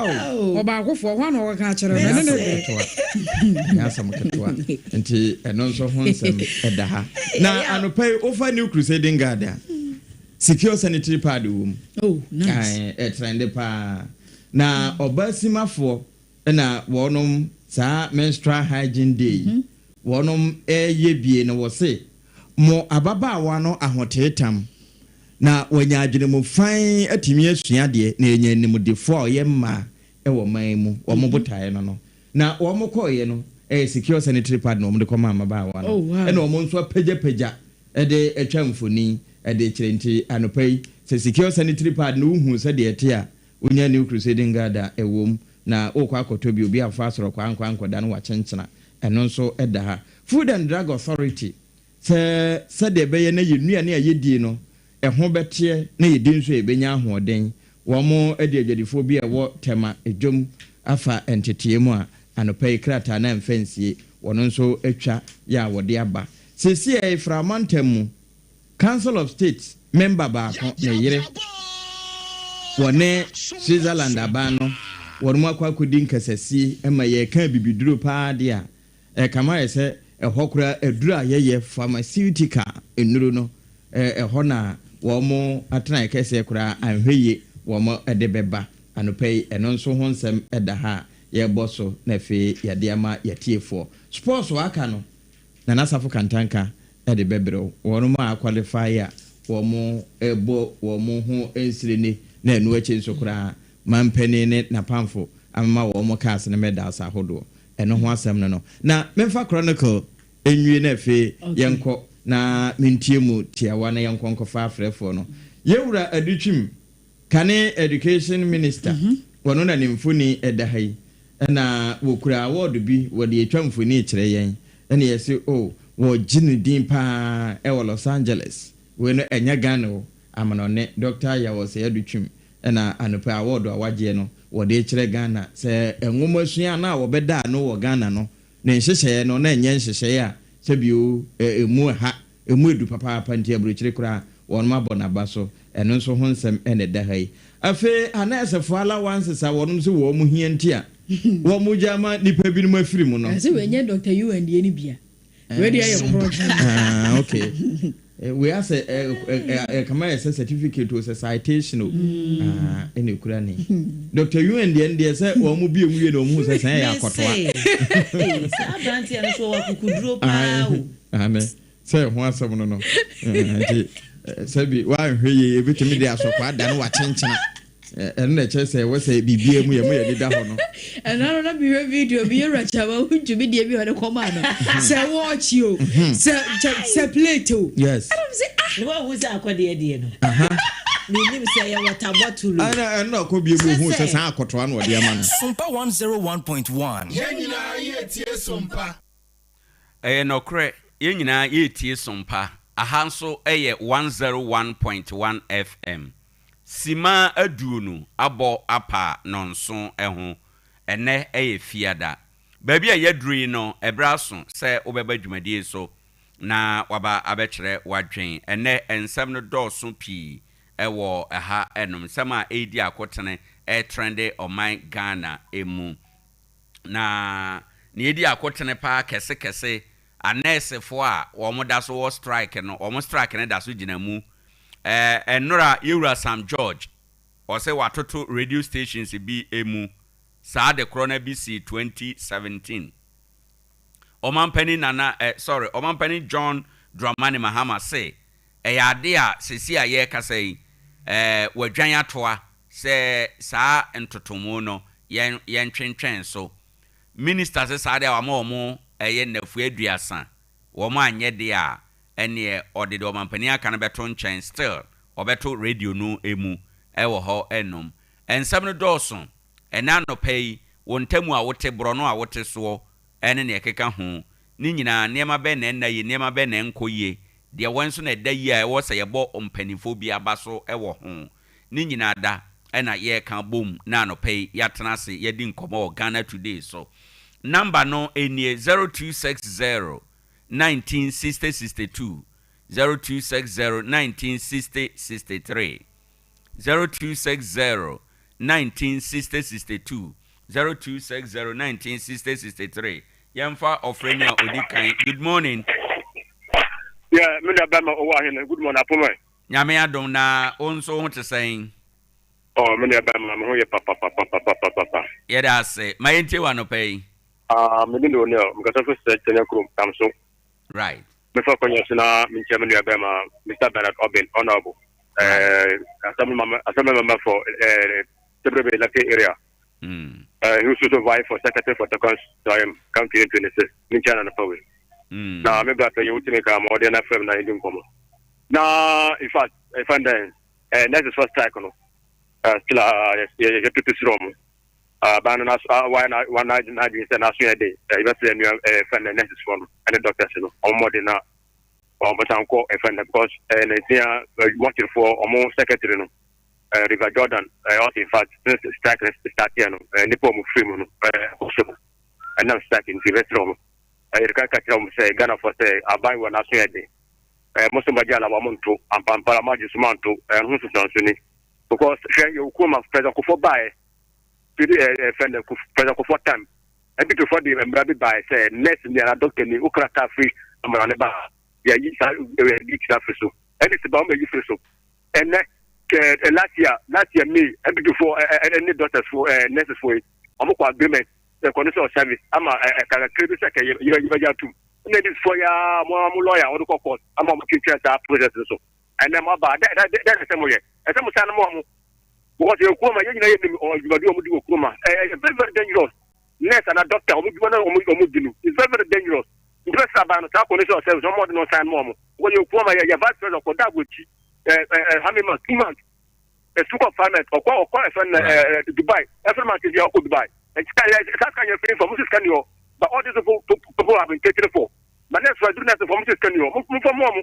ɔbaakofoɔ hɔ na ɔkeka akyerɛ no ɛne ne brɛ. Nyɛ asɛm ketewa nti ɛno nso ho nsɛm ɛda ha na anɔpa yi wofa New Crusading Guard a. Secure sanitary pad wɔ mu. Oh nice. Ae ɛtrɛnde paa. Na ɔbaa simafoɔ na wɔnom saa menstrual hygiene day yi wɔnom ɛyɛ bie no wɔse mo ababaawa no ahoteetam na wanya adwene mu fann atumi asua adeɛ na yɛnya animdefoɔ a ɔyɛ mmaa wɔ man mu wɔn botaeɛ no no na wɔn kɔeɛ no ɛyɛ secure sanitary pad na wɔn de kɔmaa mmabaawa no ɛna wɔn nso apagyapagya de atwa mfoni de kyerɛ nti anɔpa yi sɛ secure sanitary pad no wohu sɛdeɛ ɛte a wonya New Crusading Guard a ɛwom na wokɔ akɔtɔ bi obi amfa asorɔkɔ ankɔ ankɔda no wakyenkyena ɛno nso da ha Food and Drug Authority sɛ sɛdeɛ ɛbɛyɛ na yɛn nnuane a yɛdie no ɛho bɛteɛ na yɛdi nso a yɛbɛnya ahoɔden wɔn de adwadifoɔ bi a ɛwɔ Tema dwom afa nteteɛ mu a anɔpa yi krataa no amfa nsie wɔn nso atwa yɛ a wɔde aba Seesei Fra mantam mu Council of State mɛmba baako ne yere wɔne Switzerland aban no wɔnom akɔ akɔdi nkasasie ma yɛreka abibiduro paa deɛ a, ɛrekame ayɛ sɛ ɛhɔ koraa aduro a yɛyɛ pharmaceutical nnuro no ɛhɔ na wɔn atenaeɛ kɛseɛ koraa anhwɛ yie wɔn de bɛba. Anɔpa yi ɛno nso ho nsɛm da ha a yɛrebɔ so na afei yɛde ama yɛatiefoɔ. Sports a aka no Nana Safo Kantanka de bɛbrɛ wo. Wɔnom a aqualify a wɔn bɔ wɔn ho nsrene na ɛno akyi nso koraa manpanin ne napamfo amema wɔn cars ne medals ahodoɔ. Ɛno ho asɛm no no. Na memfa Chronicle nwie na afei yɛnkɔ na mentie mu tiawa na yɛnkɔ nkɔfa afrɛfoɔ no. Yɛwura Adutwum Kane Education Minister, wɔno na ne mfoni da ha yi, na wɔkura award bi wɔde atwa mfoni kyerɛ yɛn, ɛna yɛse oh wɔgye no din paa wɔ Los Angeles, wei no ɛnyɛ Ghana o, amanɔne, Doctor Yaw Osei Adutwum na anɔpa yi award a wagyeɛ no wɔde rekyerɛ Ghana sɛ nwomasua no a wɔbɛda ano wɔ Ghana no ne nhyehyɛeɛ no na ɛnyɛ nhyehyɛeɛ a sɛbio ɛmu ɛha Ɛmu edu papaapa nti aburokyire koraa wɔnom abɔ n'aba so. Ɛno nso ho nsɛm na ɛda ha yi. Afei anɛɛsefoɔ allowances a wɔnom se wɔn hia nti a wɔn gya ama nnipa binom afiri mu no. Ɛsɛ wei nyɛ Doctor Yuan deɛ no bi a. Wei deɛ yɛ korɔgyenn. Ah okay. Wei asɛ ɛkama yɛ sɛ certificate o sɛ citation o. Ah ɛna ekura ne. Doctor Yuan deɛ no deɛ sɛ wɔn bue mu wie na wɔn hu sɛ sɛn yɛ akɔtoa. Mese saa abranteɛ no so ɔwɔ akukuduro paa o. Aane, sɛ ɛho asɛm no no, nti sɛbi woanhwɛ yie ebetumi de asɔkɔ ada no wakyenkyena. Ɛno na ɛkyerɛ sɛ ɛwɔ sɛ biribiara mu yɛ mo yɛ ani da hɔ no. Ɛno ano na mehwɛ video bi yɛwura kyama ho ntumi deɛ bi a ɔde kɔmaa no sɛ wɔɔkye o sɛ sɛ plate o. Yes. Ɛna mo sɛ ah. Na wahu sɛ akɔdeɛ deɛ no. Menim sɛ ɛyɛ water bottle o. Ɛna ɛno na ɔkɔ bie mu ohun sɛ saa akɔtoa na ɔde ama no. Sompa 101.1. Yɛn nyinaa yɛretie Sompa. Ɛyɛ nɔkorɛ, yɛn nyinaa yɛretie Sompa. Aha nso yɛ 101.1 FM. Simma aduonu abɔ apa nnɔnson ho. Ɛnnɛ yɛ Fiada. Baabi a yɛaduru yi no, ɛberɛ aso sɛ wobɛba dwumadie so na woaba abɛkyerɛ w'adwen. Ɛnnɛ nsɛm no dɔɔso pii wɔ ha nom. Nsɛm a ɛredi akotene retrɛnde ɔman Ghana mu. Na nea edi akotene paa kɛsekɛse, anɛɛsefoɔ a wɔda so wɔ strike no, wɔn strike no da so gyina mu. Ɛɛ, nnora Yewura Sam George, ɔse watoto radio stations bi mu. Saa ade korɔ no bi sii 2017. Ɔmanpanin Nana, ɛ, sorry, Ɔmanpanin John Dramani Mahama se ɛyɛ ade a seesei a yɛrekasa yi, ɛɛ, wadwan atoa sɛ saa ntotomu no yɛn yɛntwentwɛn so. Minister se saa deɛ a wama wɔn ɛyɛ nnafua aduasa, wɔn anyɛ deɛ a ɛneɛ ɔde deɛ ɔmanpanin aka no bɛto nkyɛn still ɔbɛto radio no mu ɛwɔ hɔ ɛnom. Nsɛm no dɔɔso, ɛnɛ anɔpa yi wo ntamu a wote, borɔno a wote soɔ ɛne deɛ ɛkeka ho ne nyinaa nneɛma bɛn na ɛnna yie, nneɛma bɛn na ɛnkɔ yie, deɛ wɛn nso na ɛda yie a ɛwɔ sɛ yɛbɔ mpaninfoɔ bi aba so wɔ ho. Ne nyinaa da. na yɛreka abom na anɔpa yi yɛatena ase yɛadi nkɔmmɔ wɔ Ghana Today so. Number no nie, 0260 19 60 62, 0260 19 60 63, 0260 19 60 62, 0260 19 60 63. Yɛmfa ɔfrɛni a ɔdi kan. Good morning. Yeah, me nua bɛma owó ahene. Good morning, apomɛ. Nyame adom na wo nso wo ho te sɛn? Oh, me nua bɛma me ho yɛ papapapapapapa. Yɛda ase. Ma yɛntie wo anɔpa yi. Ah, me din de O'Neil. Mekasa firi Sɛ Kyɛnɛ kurom, Tamso. Right. Mefa akwannya so na menkyia me nua bɛma Mr. Bernard Obin, Honorable. Eh, Assembly member, Assembly member for eh, Tebrebe electoral area. Eh, he was also vie for secretary for second time come 2026. Menkyia na anɔpa wei. Na me bra panyin wotumi ka ma ɔde na frɛ me na yɛdi nkɔmmɔ. Na in fact, ɛfa ndɛn eh, nurses for strike no eh, still ah, yɛtutu serɛ ɔmo. Aban no n'aso ah, wayɛ na wa n'adwene sɛ n'aso yɛ den. Eh, yɛbɛsrɛ nua eh, fɛn dɛ nurses foɔ no ɛne doctors no ɔmo mmɔden na ɔmo san kɔ ɛfɛn dɛ because eh, nansia mɔkyerefoɔ ɔmo secretary no eh, River Jordan eh, ɔse in fact since strike no start yɛ no eh, nipa ɔmo firi mu no eh, ɛkɔ so ɛnam strike nti yɛbɛsrɛ ɔmo. Yɛreka ka kyerɛ wɔn sɛ, Ghanafoɔ sɛ aban wɔ n'aso yɛ den. Ɛɛ mo so mo agye alawa mo nto, ampampara mo agye so mo anto, ɛɛ ho nsusuanso ni. Because hwɛ yɛwɔ kurom a President Kufuor baeɛ, firi ɛɛ ɛɛ fɛn dɛ President Kufuor time, NPP foɔ de mmara bi baeɛ sɛ nurse ni anaa doctor ni wo krataa firi amanɔne ba a, yɛayi saa ɛɛ duty no afiri so. NDC ba wɔn ayi firi so. Ɛnɛ ɛɛ last year last year May NPP foɔ ɛɛ ɛne doctors foɔ ɛɛ nurses foɔ yi wɔn kɔ agreement condition of service ama ɛka kakra bi sɛ kɛ yɛbɛgye atum ɛna ɛdi foɔ yɛ a mo mo lawyer wɔde kɔ court ama mo twitwa saa process no so ɛnɛ mo aba dɛ dɛ dɛ ɛsɛ mo yɛ ɛsɛ mo san mo ɔmo because yɛ kurom a yɛn nyinaa yɛ nim ɔdwumadi ɔmo di wɔ kurom a ɛyɛ very very dangerous nurse ana doctor ɔmo dwuma na ɔmo ɔmo di no it's very very dangerous nti bɛ sra ban no saa condition of service ɔmo ɔde no san mo ɔmo because yɛ kurom a yɛ yɛ vice president kɔ da abɔkyi ɛɛ ɛɛ how many months 2 months Esu kɔ farmers ɔkɔ ɔkɔ ɛfɛ no ɛɛ Dubai every month bi ɔkɔ Dubai nti ka yɛ saa ka yɛ firi nfa mo sika ni hɔ but all these people people have been catering for but nurse for aduru nurse for mo sika ni hɔ mo mo fɔ mo ɔmo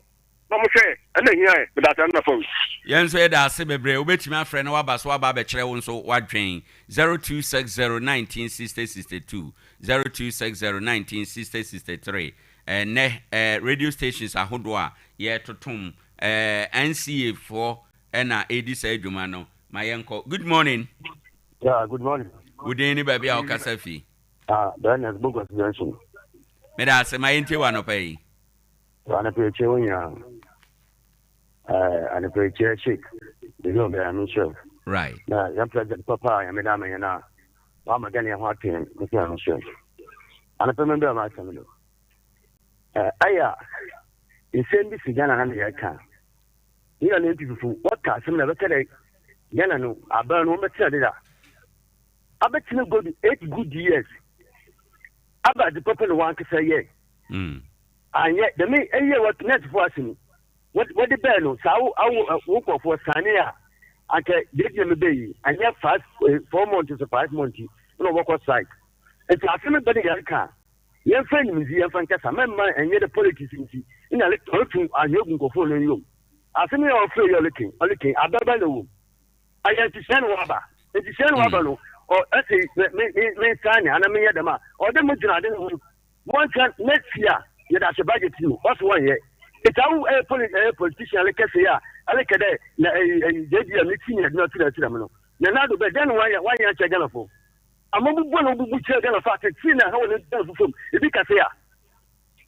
na ɔmo hwɛ ɛna ehia yɛ meda ase ɛna fɔm. Yɛn nso yɛda ase bebree. Wobɛtumi afrɛ na woaba so aba abɛkyerɛ wo nso w'adwen. 0260 19 60 62, 0260 19 60 63. Ɛnnɛ radio stations ahodoɔ a yɛretotom, NCA foɔ na ɛredi saa adwuma no. Ma yɛnkɔ. Good morning. Yeah, good morning. Wo din ne baabi a wokasa fi? Ah, Bernard Bogos Johnson. Meda ase ma yɛntie wɔ anɔpa yi. Anɔpa yi kyɛ wo nyinaa. Eh, anɔpa yi kyɛ Sheik. Biribi wɔ bɛyɛ me nhyɛ. Right. Na yɛn president papa a yɛn da ama yɛn a wama Ghana yɛn ho ato yɛn nso yɛn nhyɛ. Anɔpa mi bɛrɛ ma asɛm do. Eh, ɛyɛ nsɛm bi si Ghana ha na yɛka. Nyina ne NPP fo wɔka asɛm na bɛka dɛ Ghana no aban no wɔbɛtena deda abɛtena good 8 good years aba adze papa na wankasa yɛ anyɛ dɛm ɛyɛ wɔ nurse fo ase no wɔde bɛɛ no saa awo awo wo nkurɔfoɔ sane a anka deɛ gyina mi bɛyi anyɛ 5 4 months so 5 months na wɔbɛkɔ strike nti asɛm bɛ ne yɛreka. Yɛmfa animdie yɛmfa nkasa mɛmma ɛnyɛ dɛ politics nti na ɔretu ahwea gu nkurɔfoɔ no yom. Asɛm yi a ɔfrɛ yi ɔreken ɔreken abɛba na wom. Ayɛ nhyehyɛɛ na waba nhyehyɛɛ na waba no ɔ ɛsɛ me me me me nsan ne anaa menyɛ dɛm a ɔde mo gyina ade no ho wɔnka next year yɛde ahyɛ budget mu ɔso wɔnyɛ nti awo ɛyɛ poli ɛyɛ politician ɛrekɛsɛ yi a ɛrekɛ dɛ na ɛyi ɛyi JDM ne ti ne ɛdina ɔtena ɛtena mu no na nado bɛ dɛn na wanyɛ wanyɛ akyɛ Ghanafoɔ. Amamu bɔn a wobubu kyerɛ Ghanafo atsetsee na haw ne Ghanafo famu. Bi ka sɛ a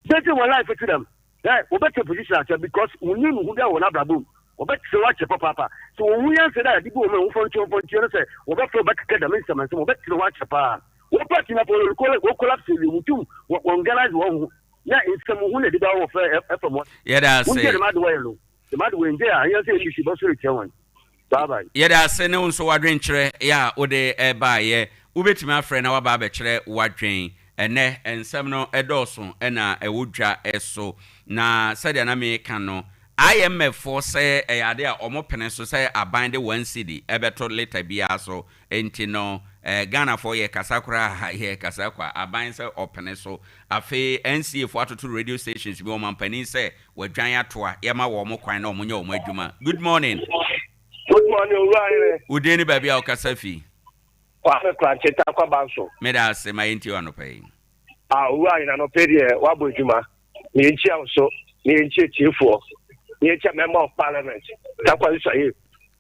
gyedzi hɔn life tse dɛm dɛ wɔbɛtse position akyɛ because wonnyi nnuhu biara wɔ hɔn abrabɔ mu. Wɔbɛtsew akyɛ papaapa. Sɛ wohu nyansa dɛ adze bi wɔ mu a mfɔnkyɛ mfɔnkyɛ no sɛ wɔbɛfrɛ wɔbɛkeka dɛm nsɛm nsɛm wɔbɛtsew akyɛ paa. Wɔ party no afei wɔ collapse ewie wotum wɔ organise hɔnho na nsɛm hu na ɛde ba wɔ fɛ ɛfam hɔ. Yɛda ase. Wongye dɛm ade wɔyɛ no dɛm ade wɔngye a ɛnyɛ sɛ NDC bɛsɔre etia hɔn. Bye bye. Yɛda ase ne wo nso w'adwenkyerɛ yɛ a wode baeɛ. Wobɛtumi afrɛ na woaba abɛkyerɛ w'adwen. Ɛnnɛ nsɛm no dɔɔso na ɛwɔ dwa so. Na sɛdeɛ na meka no, IMF foɔ sɛ ɛyɛ adeɛ a wɔpene so sɛ aban de one cedi bɛto litre biara so. Nti no Ghanafoɔ yɛkasa koraa a yɛkasa kwa. Aban sɛ ɔpene so. Afei NCA foɔ atoto radio stations bi, ɔmampanin sɛ Wɔadwan atoa, yɛma wɔn kwan na wɔnyɛ wɔn adwuma. Good morning. Good morning. morning, Owura Hene. Wo din ne baabi a wokasa fi? Kwame Krankye, Tarkwa Banso. Meda ase, ma yɛntie wo anɔpa yi. Ah, Owura Hene, anɔpa yi deɛ woabɔ adwuma. Na yɛnkyia wo so, na yɛnkyia atiefoɔ, na yɛnkyia Member of Parliament, Tarkwa Nsuaye,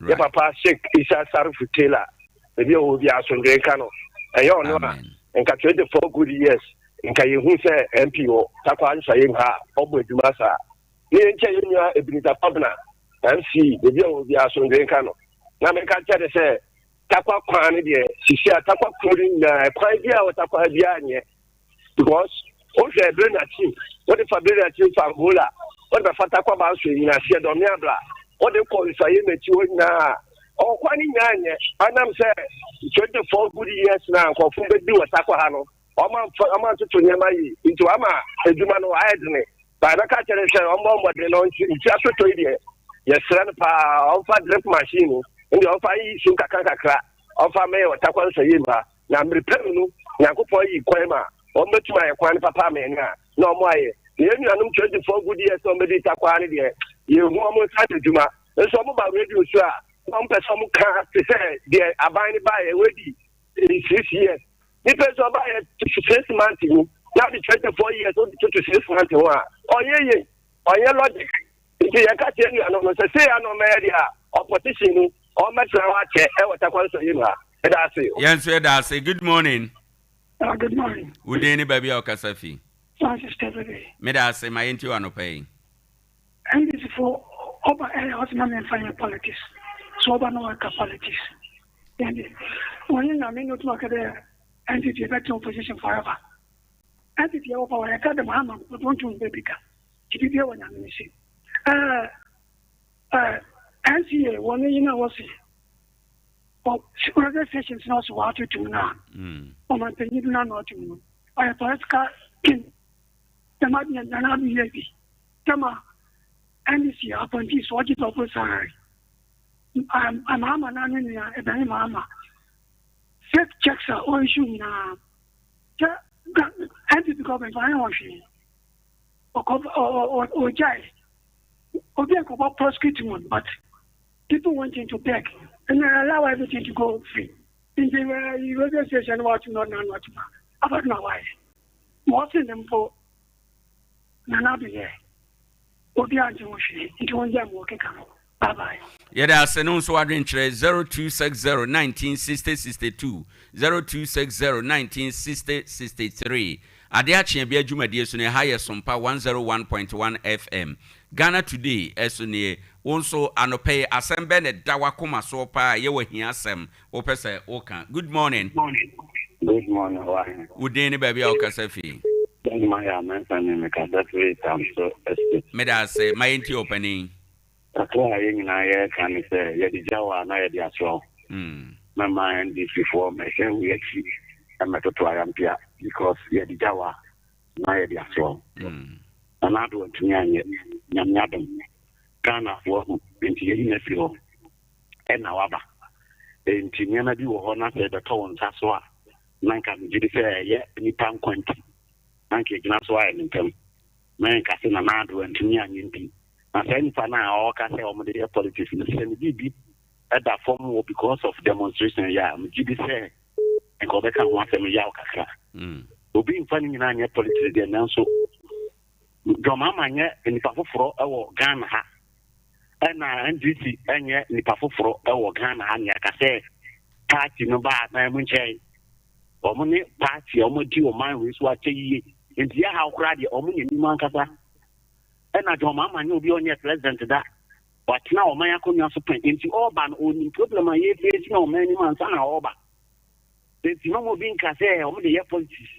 yɛ papa Sheikh Isa Sarifu Taylor, baabi a ɔwɔ biara asomdwoe nka no. Ɛyɛ ɔno a, nka 24 good years, nka yɛhu sɛ MP wɔ Tarkwa Nsuaye ha a, ɔbɔ adwuma saa. Ne yɛnkyia yɛn nua Ebenezer Kwabena, MC, baabi a ɔwɔ biara asomdwoe nka no. Na meka kyerɛ no sɛ, Tarkwa kwan no deɛ, sisi a Tarkwa kuro no nyinaa, kwan biara wɔ Tarkwa ha biara nyɛ. Because wohwɛ bere na akyi, wode fa bere na akyi fa Angola, wode bɛfa Tarkwa Banso nyinaseɛ Dɔme Abla, wode kɔ Nsuaye n'akyi hɔ nyinaa, ɔkwan no nyinaa nyɛ. Anam sɛ 24 good years na nkurɔfo bɛdi wɔ Tarkwa ha no, wɔamfa wɔantoto nneɛma yie nti wɔama adwuma no ayɛ dene. Ba yɛbɛka kyerɛ no sɛ ɔmmɔ mmɔden na nti asotɔ yi deɛ yɛsrɛ no paa ɔmfa drip machine no ndeɛ ɔmfa yi so nkakra nkakra ɔmfa mɛyɛ wɔ Tarkwa Nsuaye mu ha. Na mmere pa mu no, Nyankopɔn ayi kwan ma wɔbɛtumi ayɛ kwan no papa ama yɛn a, na wɔn ayɛ. Na yɛn nuanom 24 good years a wɔbɛdi takwaa no deɛ, yɛnhu wɔn nsa ano adwuma. Nso wɔba radio so a, na wɔpɛ sɛ wɔka te sɛ deɛ aban no baeɛ, wɔadi 6 years. Nipa nso ɔbaeɛ 6 months mu, na ɔde 24 years wode toto 6 months ho a, ɔnyɛ yie, ɔnyɛ logic. Nti yɛka kyerɛ nuanom no sɛ sei a na ɔmɛyɛ deɛ a, opposition no, wɔmmɛtena hɔ akyɛ wɔ Tarkwa nsɔyɛ mu ha. Yɛda ase. Yɛn nso yɛda ase. Good morning. Ah, good morning. Wo din ne baabi a wokasa fi? Francis Tebebe. Meda ase ma yɛntie wo anɔpa yi. NDC fo ɔba ɛyɛ ɔsɛ ma memfa nyɛ politics. So ɔba na ɔka politics. Yɛn de wɔnyɛ nyame na otuma ka dɛ NPP bɛtena opposition forever. NPP ɛwɔ power yɛka dɛm ama no ɔntum bɛ bi ka. Ti bibia wɔ nyame ne se. Ɛɛ ɛɛ NCA wɔn yi na wɔse radio stations na ɔsɛ wɔatoto no a ɔmanpanyin bi n'ano atom no ɔyɛ political king dɛm ade yɛ nana ado yɛ bi dɛm a ndc appointee so ɔgye double salary amaama n'ano nua Ibrahim Mahama fake checks a ɔresu nyinaa sɛ NPP government ɔyɛ wɔn hwee ɔkɔ ɔgyae obi a nkɔbɔ prosecute mu but People wanting to beg and allow everything to go free. Nti radio station no wɔato no na no atuma abado na wayɛ. Ma ɔse ne mpo na n'ado yɛ. Obi ante ho hwee nti wɔn gya mu wɔkeka no. Bye bye. Yɛda ase no nso adwenkyerɛ 0260 19 60 62 0260 19 60 63 Ade akye abia dwumadie so no ɛha yɛ Sompa 101.1 FM Ghana Today ɛso nie Wo nso anɔpa yi asɛm bɛn na ɛda w'akoma soɔ paa a ɛyɛ w'ahiasɛm wopɛ sɛ woka? Good morning. Good morning, Wahene. Wo din ne baabi a wokasa fi? Benjamin Yaw Mensah ni, mekasa firi Tamso Estate. Meda ase, ma yɛntie ɔpanin. Kakra a yɛn nyinaa yɛreka ne sɛ yɛde gya wo a na yɛde asra wo. Mɛma NDC foɔ mmɛhyɛ wei akyi mmɛtoto ayampea because yɛde gya wo a na yɛde asra wo. Nana Addo antumi anyɛ, Nyame adom Ghana foɔ ahu nti yɛyi no afiri hɔ ɛna waba. Nti nneɛma bi wɔ hɔ na sɛ ɛbɛtɔ wo nsa so a na nka megye di sɛ ɛyɛ nipa nkwa nti na nka ɛgyina so ayɛ no ntɛm. Menka sɛ Nana Addo antumi anyɛ nti na saa nipa no a ɔka sɛ wɔde yɛ politics no sɛ ne biribi da fam wɔ because of demonstration yɛ a megye di sɛ nka ɔbɛka ho asɛm yaw kakra. Obi mfa ne nyinaa nyɛ politics deɛ nanso John Mahama nyɛ nipa foforɔ wɔ Ghana ha ɛna NDC nyɛ nipa foforɔ wɔ Ghana ha nea ka sɛ party no baa aban mu nkyɛn wɔn ne party a wɔn di ɔman wei so akyɛ yie nti yɛ ha koraa deɛ wɔn nyɛ nimu ankasa ɛna John Mahama nyɛ obi a ɔnyɛ president da watena ɔman akonnwa so pɛn nti ɔreba no ɔnim problem a yɛfeesi na ɔman anim ansa na ɔreba nti mama obi nka sɛ wɔn de yɛ politics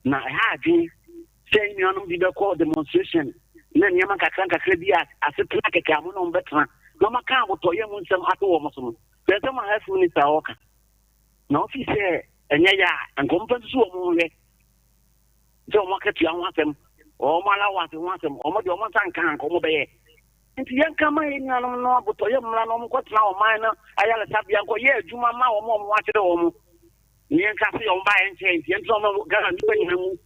na ɛha adwene sɛ nnuanom bi bɛkɔ demonstration na nneɛma nkakra nkakra bi a asetena kɛkɛ a mo ne wɔn bɛtena na wɔaka abotɔyɛ mu nsɛm ato wɔn so no sɛ nsɛm a health minister ɔka na ɔfi sɛ ɛnyɛ yɛ a nka wɔn pɛ nso wɔn ho hwɛ sɛ wɔn akatua ho asɛm wɔn allowance ho asɛm wɔn de wɔn nsa nka nka wɔn bɛyɛ nti yɛnka ma yɛn nuanom no abotɔyɛ mmra na wɔn nkɔtena ɔman no ayaresabea nkɔyɛ adwuma ma wɔn a wɔn akyerɛ wɔn ne yɛnka sɛ wɔn baeɛ nkyɛn nti yɛntena wɔn Ghana nnipa nyinaa mu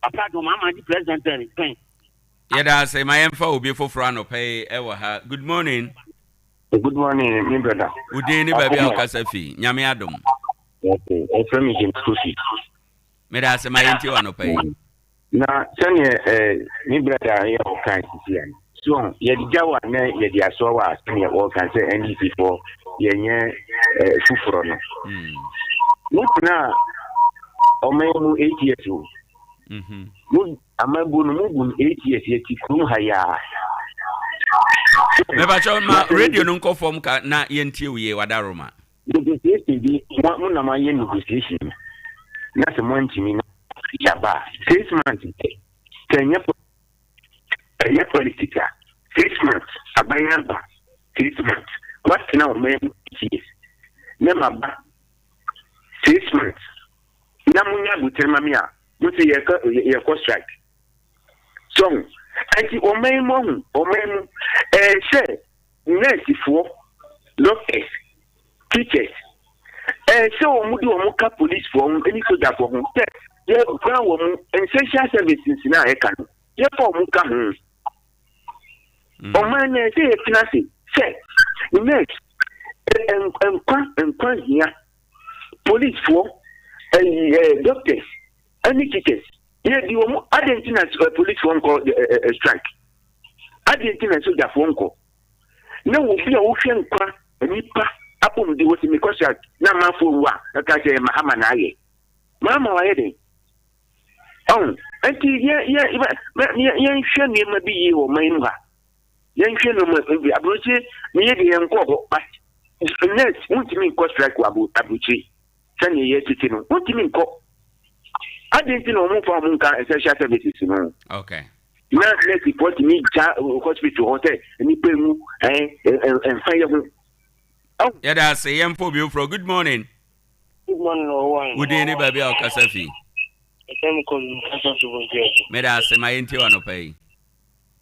papa dɔm ama di president pɛn. Yɛda ase ma yɛmfa obi foforɔ anɔpa yi wɔ ha. Good morning. Good morning, me brother. Wo din ne baabi a wokasa fi? Nyame adom. Okay, ɛfrɛ me James Kofi. Meda ase ma yɛntie wɔ anɔpa yi. Na sɛneɛ eh, me brother yɛ ɔka sisi a so yɛde gya wa na yɛde asoa wa sɛneɛ wɔka sɛ NDC foɔ yɛnyɛ eh, foforɔ no. Wotena ɔman mu 8 years o. Mo Amambuo no mu gu no 8 years yɛte kurom ha yi ara. Mepakyɛw ma radio no nkɔ fam ka na yɛntie wo yie wadaroma. Negotiation bi mo mo na moayɛ negotiation no na sɛ moantumi na yaba a 6 months pɛ sɛ ɛnyɛ ɛnyɛ politics a 6 months aban aba 6 months moatena ɔman mu 8 years na maba 6 months na monya abotire ma me a mo se yɛkɔ yɛkɔ strike so ho nti ɔman mu ahu ɔman mu ɛɛ sɛ nursefoɔ doctors teachers ɛɛ sɛ wɔn de wɔn ka policefoɔ ho ne sogyafoɔ ho sɛ yɛkura wɔn essential services na ɛka no yɛfa wɔn ka ho ɔman no ɛsɛ yɛtena ase sɛ nurse nkwa nkwa hia policefoɔ ɛyi ɛɛ doctors ɛne teachers yɛ di wɔn adi nti na policefoɔ nkɔ ɛɛ strike adi nti na sogyafoɔ nkɔ na obi a wohwɛ nkwa nipa apɔmuden wɔ sɛ mekɔ strike na amanfoɔ wu a ɛka sɛ Mahama na ayɛ Mahama wayɛ den ɔn nti yɛ yɛ yɛ yɛnhwɛ nneɛma bi yie wɔ ɔman mu ha yɛnhwɛ nneɛma bi aburokyire ne yɛ deɛ yɛnkɔ hɔ but nurse wontumi nkɔ strike wɔ aburokyire sɛnea yɛ tete no wontumi nkɔ adi nti na wɔn mfa wɔn nka essential services no. Okay. Na nurse foɔ tumi gya hospital hɔ sɛ nipa mu ɛn ɛnfa yɛ ho. Yɛda ase yɛmfa obi foforɔ. Good morning. Good morning, ɔwɔ. Wo din ne baabi a wokasa fi? Ɛfɛ mi kɔ mi kasa fi Bonsu ase. Meda ase ma yɛntie wɔ anɔpa yi.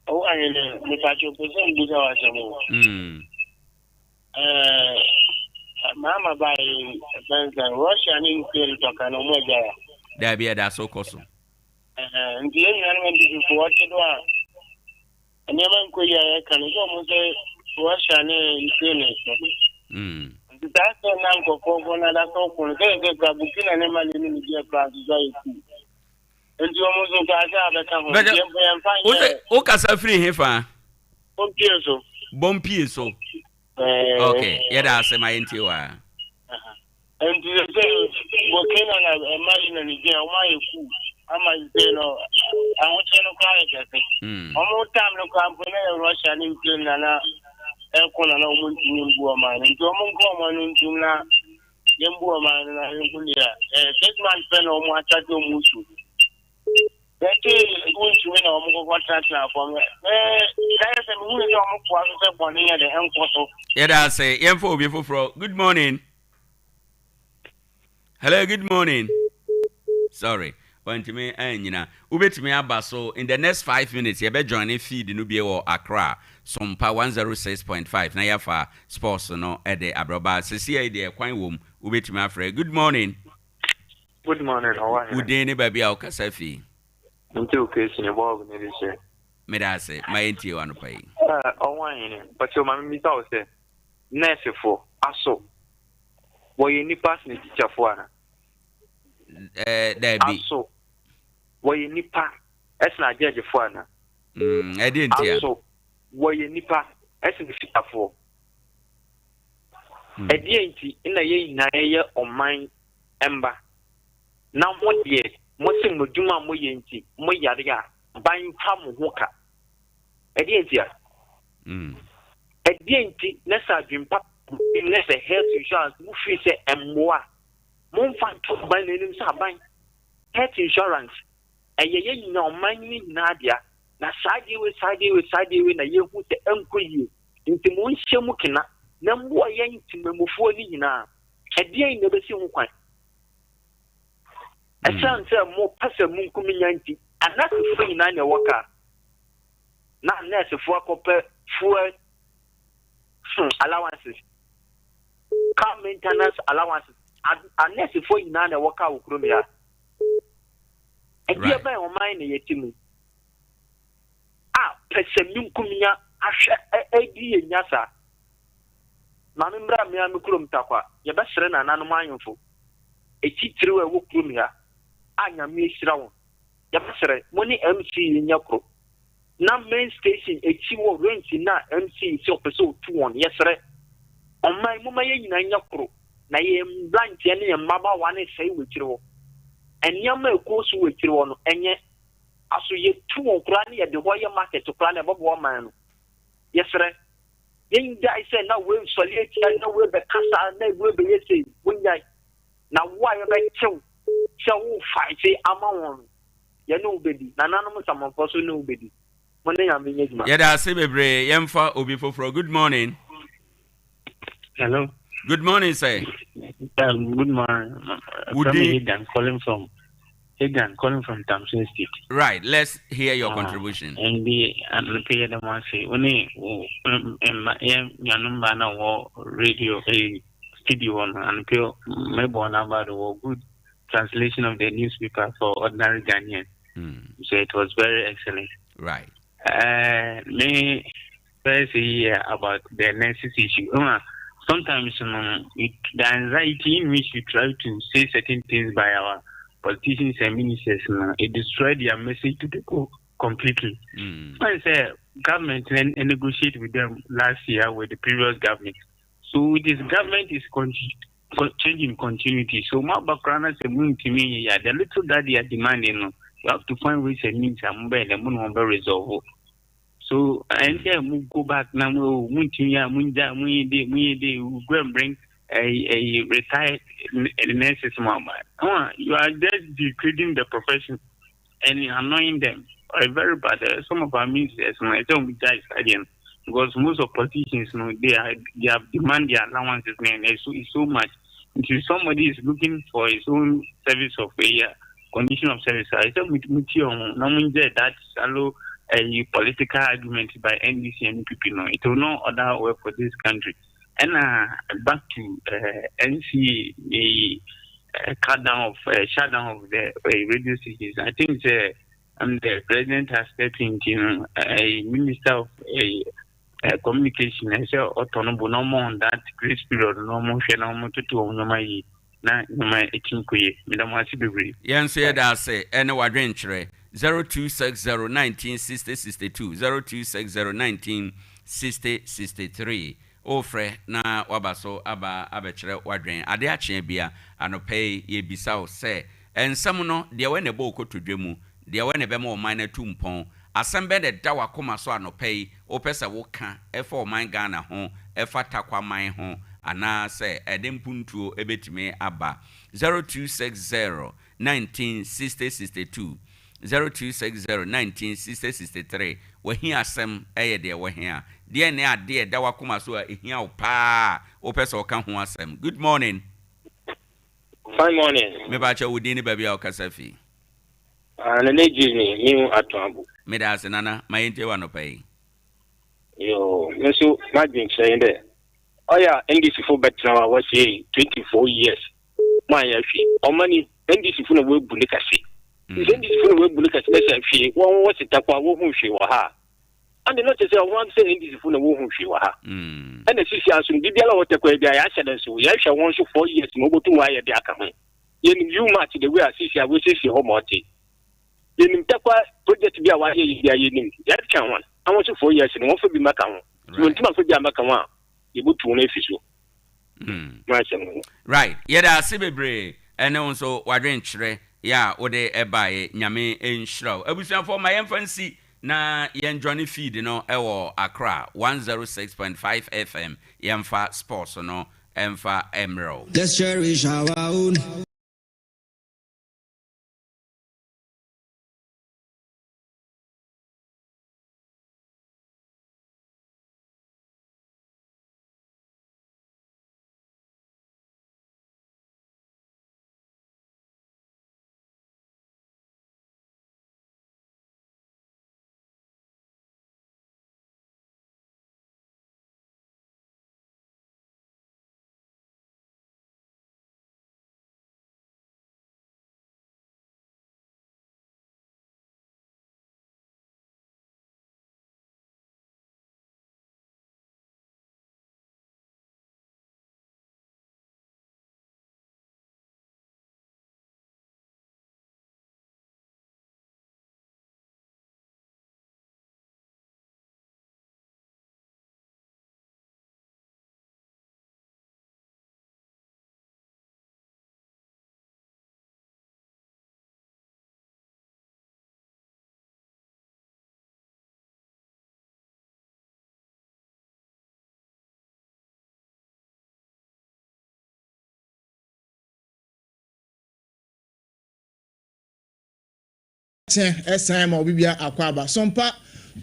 Ɔwɔ ahene, mepatwo pɛ sɛ mbusa wɔ asɛm o. Ɛɛ, Mahama baa yi, ɛfɛn sɛ Russia ne Ukraine tɔka no ɔmo agya ya. Daabi ɛda so kɔ so. Ɛhɛn, nti yɛn nuanom NPP fo wɔte do a nneɛma nkɔ yi a yɛka no sɛ ɔmo sɛ Russia ne Ukraine so. Nti saa sɛ na nkurɔfoɔ kɔ na da sɛ ɔko no sɛ sɛ kura Burkina ne Mali ne Niger kura nso so ayɛ kuu. Nti ɔmo nso kura sɛ abɛka ho. Nti yɛmfa yɛmfa nyɛ. Wokasa firi he fa? Bompie so. Bompie so. Ok, yɛda ase ma yɛntie wo a. Nti sɛ sɛ Burkina na Mali na Niger wɔn ayɛ kuu ama sɛ no ahokyere no koraa yɛ kɛse. Wɔn tam no koraa mpo na yɛ Russia ne Ukraine na na ɛko na na wɔn ntumi mbu ɔman no nti wɔn nka wɔn ano ntum na yɛmbu ɔman no na yɛnhu deɛ 6 months pɛ na wɔn asate wɔn su. Yɛte wontumi na wɔn kɔkɔ tenatena fam. Ɛɛ na yɛ sɛ mehu sɛ wɔn foa so sɛ bɔne yɛ de nkɔ so. Yɛda ase yɛmfa obi foforɔ. Good morning. Hello, good morning. Sorry, wantumi anyina. Wobɛtumi aba so in the next 5 minutes yɛbɛ join ne feed no bie wɔ Accra Sompa 106.5 na yɛafa sports no de abrɛba. Sesia yi deɛ kwan wom wobɛtumi afrɛ. Good morning. Good morning, ɔwɔ Wo din ne baabi a wokasa fi? Nti occasion bɔɔb ne de hyɛ. Meda ase ma yɛntie wo anɔpa yi. Ɔwɔ ahene, ɔkyɛw ma mebisa wo sɛ, nɛɛsefo, aso wɔyɛ nnipa sene tikyafo ana? Ɛɛ, daabi. Aso wɔyɛ nnipa sene agyɛɛgyefo ana? Ɛdeɛ ntia? Aso wɔyɛ nnipa sene fitafoɔ? Ɛdeɛn nti na yɛn nyinaa yɛyɛ ɔman mma, na mo deɛ, mose mo adwuma a moyɛ nti moyare a, aban mfa mo ho ka? Ɛdeɛn ntia? Ɛdeɛn nti na sɛ adwempa na sɛ health insurance mo firi sɛ ɛmmoa a, momfa nto aban no anim sɛ aban, health insurance ɛyɛ yɛn nyinaa, ɔman no nyinaa dea, na saa adeɛ wei, saa adeɛ wei, saa adeɛ wei na yɛhu sɛ ɛnkɔ yie, nti monhyɛ mu kena na mmoa yɛn temammufoɔ no nyinaa. Ɛdeɛn na ɛbɛsi ho kwan? Ɛsiane sɛ mopɛ sɛ monku me nya nti, anɛɛsefoɔ nyinaa na ɛwɔ kaa. Na anɛɛsefoɔ akɔpɛ fuel allowances, car maintenance allowances. Anɛɛsefoɔ nyinaa na ɛwɔ kaa wɔ kurom ha. Ɛdeɛ bɛn ɔman na yɛte mu a pɛ sɛ menku me nya ahwɛ ɛdi yɛ nya saa? Ma me mmra me ara me kurom Tarkwa, yɛbɛsrɛ nananom ahemfo atitiriw a ɛwɔ kurom ha a Nyame ahyira wɔn. Yɛbɛsrɛ, mo ne MC yi nyɛ koro. Na main station akyi wɔ rent no a MC yi sɛ ɔpɛ sɛ ɔtu wɔn, yɛsrɛ. Ɔman yi, momma yɛn nyinaa nyɛ koro na yɛn mmeranteɛ ne yɛn mmabaawa no resɛe wɔ akyiri hɔ. Nneɛma a ɛkɔ so wɔ akyiri hɔ no, ɛnyɛ. Aso yɛtu wɔn koraa ne yɛde hɔ yɛ market koraa na ɛbɛboa ɔman no. Yɛsrɛ. Yɛngyae sɛ na wei sɔre atia, na wei bɛkasa, na wei bɛyɛ sei. Monnyae. Na wo a yɛbɛkye wo sɛ wo fight ama wɔn no, yɛne wo bɛdi. Nananom nsamanfoɔ nso ne wo bɛdi. Mo ne Nyame nyɛ adwuma. Yɛda ase bebree. Yɛmfa obi foforɔ. Good morning. Hello. Good morning, sir. Good morning. Would you... Hagan calling from Hagan calling from Thompson State. Right. Let's hear your contribution. And the and pay them one say only nuanom na wɔ radio studio no and pay mebɔ number the good translation of the newspaper for ordinary Ghanaian. So it was very excellent. Right. Me first year about the nurses issue. Sometimes it, the anxiety in which we try to say certain things by our politicians and ministers, it destroyed their message to the people completely. I say government and negotiate with them last year with the previous government. So this government is changing continuity. So my background is a moon to me. Yeah, the little that they are demanding, you have to find ways and means and mobile resolve. So and yeah, we go back now. We go and bring a retired nurses, mama. You are just degrading the profession and annoying them. Very bad. Some of our ministers, I don't die because most of politicians, they have demand their allowances, man. It's so much. Until somebody is looking for his own service of a year, condition of service. I said, that shallow a political argument by NDC and NPP. No, it will not order work for this country. And back to NCA, the cut down of shutdown of the radio stations. I think the president has stepped in, a minister of communication. I said, autonomous no more on that grace period, no more share, no more to do no more. Na nyuma etinkoye medamase bebree. Yɛn nso yɛda ase ɛne wadwenkyerɛ 0260 19 60 62 0260 19 60 63 wofrɛ na waba so aba abɛkyerɛ wadwen ade akyea bia anɔpɛ yi yɛbisa wo sɛ nsɛm no deɛ wɛ na ɛbɔ wo kotodwe mu deɛ wɛ na ɛbɛma ɔman no atu mpɔn asɛm bɛn na ɛda w'akoma so anɔpɛ yi wopɛ sɛ woka ɛfa ɔman Ghana ho ɛfa Tarkwa man ho anaasɛ ɛde mpuntuo ɛbɛtumi aba 0260 19 60 62 0260 19 60 63 wahi asɛm ɛyɛ deɛ wahia deɛ ne adeɛ ɛda w'akoma so a ɛhia wo paa wopɛ sɛ ɔka ho asɛm. Good morning. Fine morning. Mebakyɛ wo din ne baabi a wokasa fi. Nana Jimmy, mi ato abo. Meda ase nana, ma yɛntie wɔ anɔpa yi. Yo, me nso m'adwenkyerɛ yi dɛ ɔyɛ a NDC fo bɛtena hɔ a wɔasie 24 years mo anyɛ hwee. Ɔma ni NDC fo na wɔabu ne kɛse. Sɛ NDC fo na wɔabu ne kɛse na sɛ hwee wɔn wɔ Setakwa a wɔhu hwee wɔ ha a, ande na ɔkyerɛ sɛ wɔn sɛ NDC fo na wɔhu hwee wɔ ha. Ɛna sisi aso no biribiara a wɔtɛ kɔ bi a yɛahyɛ no nso yɛhwɛ wɔn nso 4 years ma wɔbɛtum ayɛ de aka ho. Yɛnim U-Mart the way a sisi a wɔasiesie hɔ ma ɔte. Yɛnim Tarkwa project bi a wɔayɛ yi bi a yɛnim. Yɛatwa wɔn. Na wɔn nso 4 years no wɔmfa bi mmɛka ho. Sɛ wɔntumi amfa bi ammɛka ho a yɛbɛtu wɔn afi so. Right. Yɛda ase bebree ɛne wo nso wadwenkyerɛ yɛ a wode ɛbaeɛ. Nyame nhyira wo. Abusuafoɔ ma yɛmfa nsi na yɛn join feed no ɛwɔ Accra 106.5 FM. Yɛmfa sports no ɛmfa mmerɛw. Let's cherish our own. Kyɛ ɛsan ma obi bia akwaaba. Sompa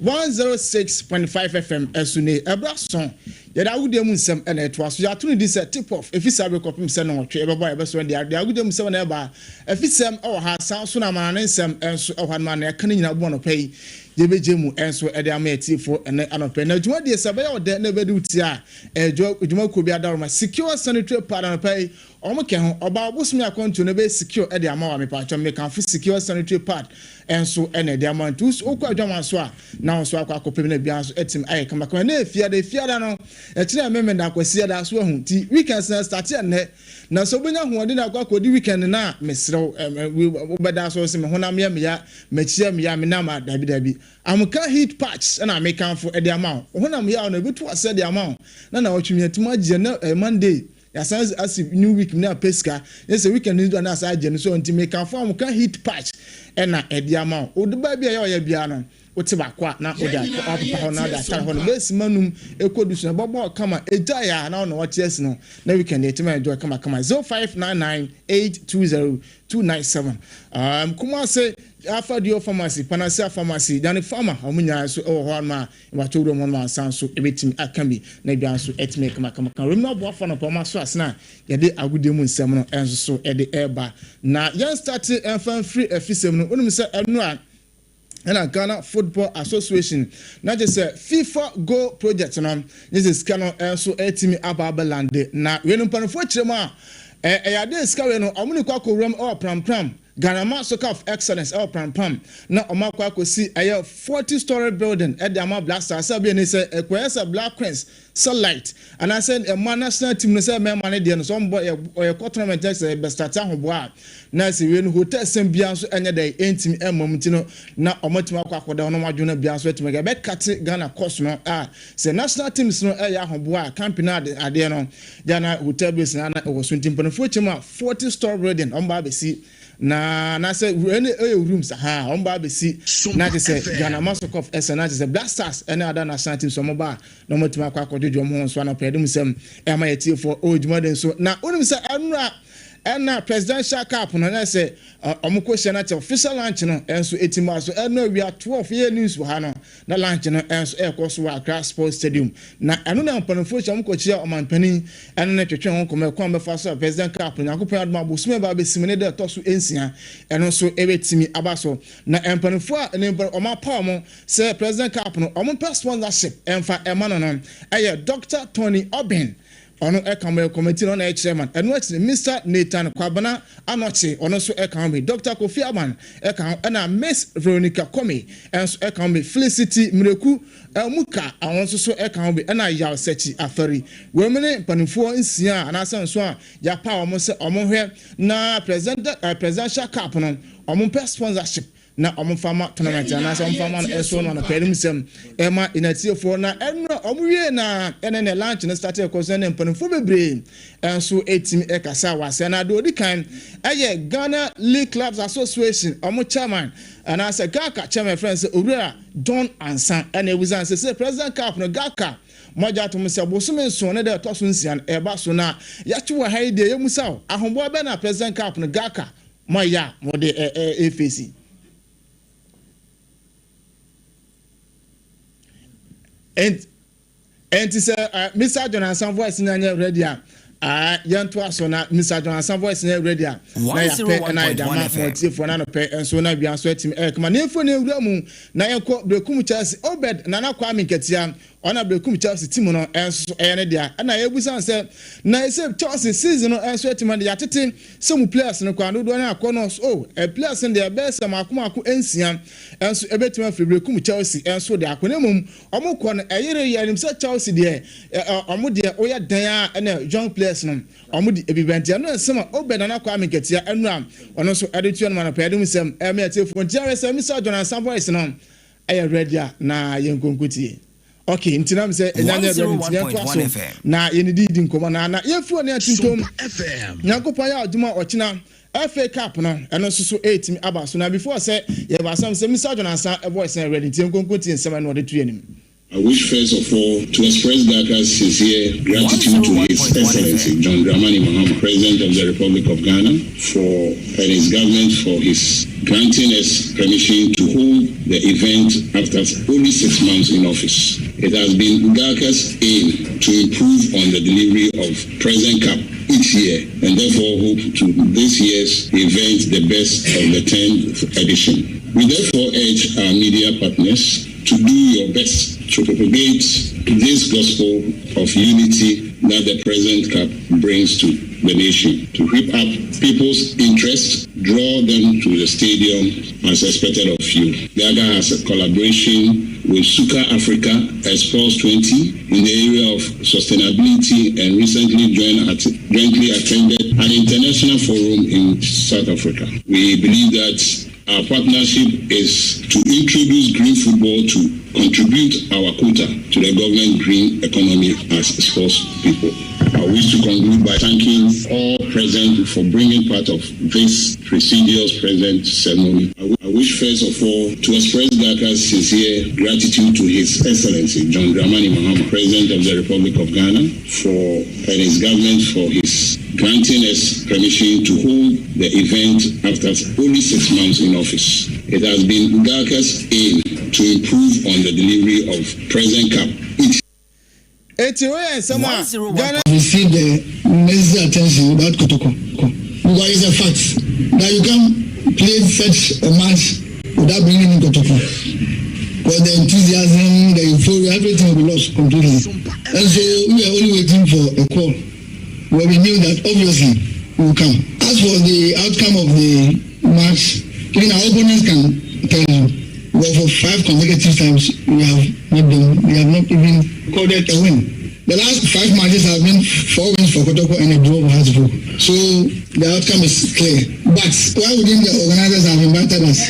106.5 FM ɛso nie. Ɛberɛ aso yɛde agodie mu nsɛm na ɛtoa so. Yɛato no din sɛ Tip Off. Ɛfiri saa berɛ kɔpem sɛ nnɔnwɔtwe ɛbɛbɔ a yɛbɛsɔre deɛ de agodie mu nsɛm na ɛba. Afisɛm wɔ ha, saa nso na amanane nsɛm nso wɔ ha no ma nea ɛka ne nyinaa bom anɔpa yi yɛbɛgye mu nso de ama atiefoɔ ɛnnɛ anɔpa yi. Na dwumadie sɛ ɛbɛyɛ wo dɛ na ɛbɛdi wo ti a, ɛyɛ dwumakuo bi adaworoma Secure Sanitary Pad anɔpa yi Ɔmo kɛ ho, ɔbaa ɔbosome akwantuo no ɛbɛyɛ secure de ama wo a, mepaatwɔ mekamfo secure sanitary pad nso na ɛde ama wo. Nti wo wokɔ adwaman so a, na wo nso akɔ akɔpɛ bi na biaa nso atim ayɛ kamakama. Ɛnɛ yɛ fiada, efiada no ɛkyerɛ Memenda, Kwasiada, so wahu? Nti weekends no ɛstarte ɛnnɛ, na sɛ wobɛnya ahoɔden de akɔ akɔdi weekend no a, mesrɛ wo, ɛm, wobɛda so sɛ me honam yɛ meya, m'akyi yɛ meya, me nam a, dabi dabi. Amoka heat patch na mekamfo de ama wo. Wo honam yaw no ɛbɛtu aseɛ de ama wo, na naawɔtwe mmiɛtumi agye ɛnnɛ ɛyɛ Monday. Yɛasan asi new week mu na apɛ sika ne sɛ weekend no du a na asan agye no so nti mekamfo a wɔka heat patch ɛna ɛde ama wo. Wode baa bi a ɛyɛ ɔya biara no wote baako a na wode akɔ apepa hɔ na wode atare hɔ no bɛyɛ sima num ɛkɔ du so na ɛbɔbɔ kama ɛgyae a na wo na wate asi no na weekend yɛtumi enjoy kama kama 0599 820 297 um, Kumase Alpha Dio Pharmacy, Panacea Pharmacy, Dani Pharma wɔn nyinaa nso wɔ hɔ anoma a Wɔato wuram hɔ no ansa nso ebetumi aka bi na dwa nso atumi ayɛ kamakama. Wuram no aboafo anɔpa wɔn aso ase na yɛde agodie mu nsɛm no nso so de reba. Na yɛn starte mfa mfiri afisɛm no, wonim sɛ ɛno a ɛna Ghana Football Association na kyerɛ sɛ FIFA Goal Project no ne sɛ sika no nso atumi aba abɛlande. Na wei no mpanimfoɔ kyerɛ mu a ɛyɛ adeɛ sika wei no wɔn de kɔ akɔ wuram wɔ prampram Ghanama Soccer of Excellence wɔ Prampam na wɔn akɔ akɔsi ɛyɛ 40 story building de ama Black Stars sɛ ɛbɛyɛ ni sɛ ɛkɔyɛ sɛ Black Queens sɛ light anaasɛ mmaa national team no sɛ mmarima no deɛ no sɛ wɔn bɔ yɛ kɔ tournament sɛ yɛ start ahoboa a na sɛ wei no hotel sɛm biara nso ɛnyɛ dɛ ɛntumi ɛmma mu nti no na wɔn atumi akɔ akɔda wɔn adwene no biara nso atumi ɛbɛkate Ghana course no a sɛ national teams no ɛyɛ ahoboa a camping no adeɛ no Ghana hotel base na na ɛwɔ so nti mpanimfoɔ kyɛm a 40 store building wɔn ba abɛsi na na sɛ ɛne ɛyɛ rooms ha wɔn ba abɛsi na kyɛ sɛ Ghana Masokɔf ɛsɛ na kyɛ sɛ Black Stars ɛne ada national teams wɔn ba na wɔn atumi akɔ akɔdwodwo wɔn ho nso anɔpɛ ɛde mu sɛm ɛma yɛ tiefoɔ ɛwɔ dwuma den so na wonim sɛ ɛnora ɛna presidential cup no na sɛ wɔn kɔ hyɛ na kyɛ official lunch no ɛnso ɛti mu aso ɛno awia 12 yɛ news wɔ ha no Na lunch no nso rekɔ so wɔ Accra Sports Stadium. Na ɛno na mpanimfoɔ hyia, wɔkɔkyia ɔmanpanin ne no twetwe ho nkɔmmɔ ɛkwan bɛfa so a President Cup no, Nyankopɔn adom a bosome ba abɛsi mu ne da ɛtɔ so nsia, ɛno nso ɛbɛtumi aba so. Na mpanimfoɔ a ne wɔapaw wɔn sɛ President Cup no wɔmpɛ sponsorship mfa mma no no yɛ Doctor Tony Obeng, Ɔno ka ho, committee no ɔna ɛyɛ chairman. Ɛno akyi no, Mister Nathan Kwabena Anokye, ɔno nso ka ho bi. Doctor Kofi Aban ka ho, ɛna Miss Veronica Kome nso ka ho bi. Felicity Mireku Muka, ɔno nso so ka ho bi, ɛna Yaw Sekyi Afari. Weinom ne mpanimfoɔ nsia anaasɛ nson a yɛapaw wɔn sɛ wɔnhwɛ na Presidential Cup no, wɔmpɛ sponsorship na wɔmfa ma tournament anaasɛ wɔmfa ma no ɛso no anɔpa anim sɛm ɛma yɛn atiefoɔ na ɛnora wɔn wie na ɛne ne lunch no start ɛkɔ so ne mpanimfoɔ bebree ɛnso ɛtumi ɛkasa wɔ aseɛ na deɛ ɔdi kan ɛyɛ Ghana League Clubs Association wɔn chairman anaasɛ GHALCA chairman frɛ no sɛ Owura John Ansah ɛna ɛbusa sɛ sɛ President Cup no GHALCA moagye atom sɛ bosome nson ne deɛ ɛtɔ so nsia no ɛba so na yɛakye wɔ ha yi deɛ yɛmusa wo ahoboa bɛn na President Cup no GHALCA Moayɛ a mode ɛfeesi. Enti sɛ Mister John Ansa voice no anyɛ ready a, yɛntoa so na Mister John Ansa voice no yɛ ready a, na yɛapɛ na yɛde ama mo atiefoɔ na anɔpɛ nso na awia nso atumi ɛyɛ kama. Na yɛmfiri ne nwura mu na yɛnkɔ Berekum Chelsea Obed Nana Kwame Nkatia Ɔno a berekum Chelsea team no nso ɛyɛ ne dea. Ɛna yɛbisa no sɛ, na ɛsɛ Chelsea season no nso atumi ade yɛatete sɛ mu players no koraa dodoɔ no akɔ no so oh players no deɛ ɛbɛyɛ sɛ maako maako nsia nso ɛbɛtumi afiri berekum Chelsea nso de akɔ na mmom wɔn kɔ no ɛyere yɛnim sɛ Chelsea deɛ wɔn deɛ woyɛ dan a ɛna young players no wɔn de ebi bɛnti ɛno nsɛm a Obed Nana Kwame Nketia ɛno a ɔno nso ɛde tua no ma no pɛɛ de mu nsɛm ɛmɛ atiefoɔ nti ahwɛ sɛ Mr John Ansa voice no Ɛyɛ ready a na yɛn nkonko tie. Ok nti na mesɛ ɛnya nyɛ ready nti yɛn toa so na yɛn didi di nkɔmɔ na na yɛn firi ɔne atintom Nyankopɔn ayɛ adwuma ɔkyena FA cup no ɛno nso so ɛretumi aba so na before sɛ yɛba asɛm sɛ Mister John Ansah voice na ready nti yɛn nkonko tie nsɛm ɛno ɔde to yɛn anim. I wish first of all to express GHALCA's sincere gratitude to His Excellency John Dramani Mahama, President of the Republic of Ghana, for and his government for his granting us permission to hold the event after only six months in office. It has been GHALCA's aim to improve on the delivery of President Cup each year and therefore hope to this year's event the best of the 10th edition. We therefore urge our media partners to do your best to propagate this gospel of unity that the President Cup brings to the nation, to whip up people's interest, draw them to the stadium as expected of you. GHALCA has a collaboration with Suka Africa Sports 20 in the area of sustainability and recently joined at, jointly attended an international forum in South Africa. We believe that our partnership is to introduce green football to contribute our quota to the government green economy as sports people. I wish to conclude by thanking all present for bringing part of this prestigious present ceremony. I wish first of all to express GHALCA's sincere gratitude to His Excellency John Dramani Mahama, President of the Republic of Ghana, for and his government for his granting us permission to hold the event after only six months in office. It has been GHALCA's aim to improve on the delivery of President Cup each Eti wei yɛ nsɛm a Ghana. Receive the necessary attention without Kotoko because it's a fact that you can't play such a match without bringing in Kotoko because the enthusiasm, the euphoria, everything will be lost completely. And so we were only waiting for a call where we knew that obviously we will come. As for the outcome of the match, even our opponents can tell you. Well, for five consecutive times, we have made them. We have not even recorded a win. The last five matches have been four wins for Kotoko and a draw for Hasbro. So the outcome is clear. But why wouldn't the organizers have invited us?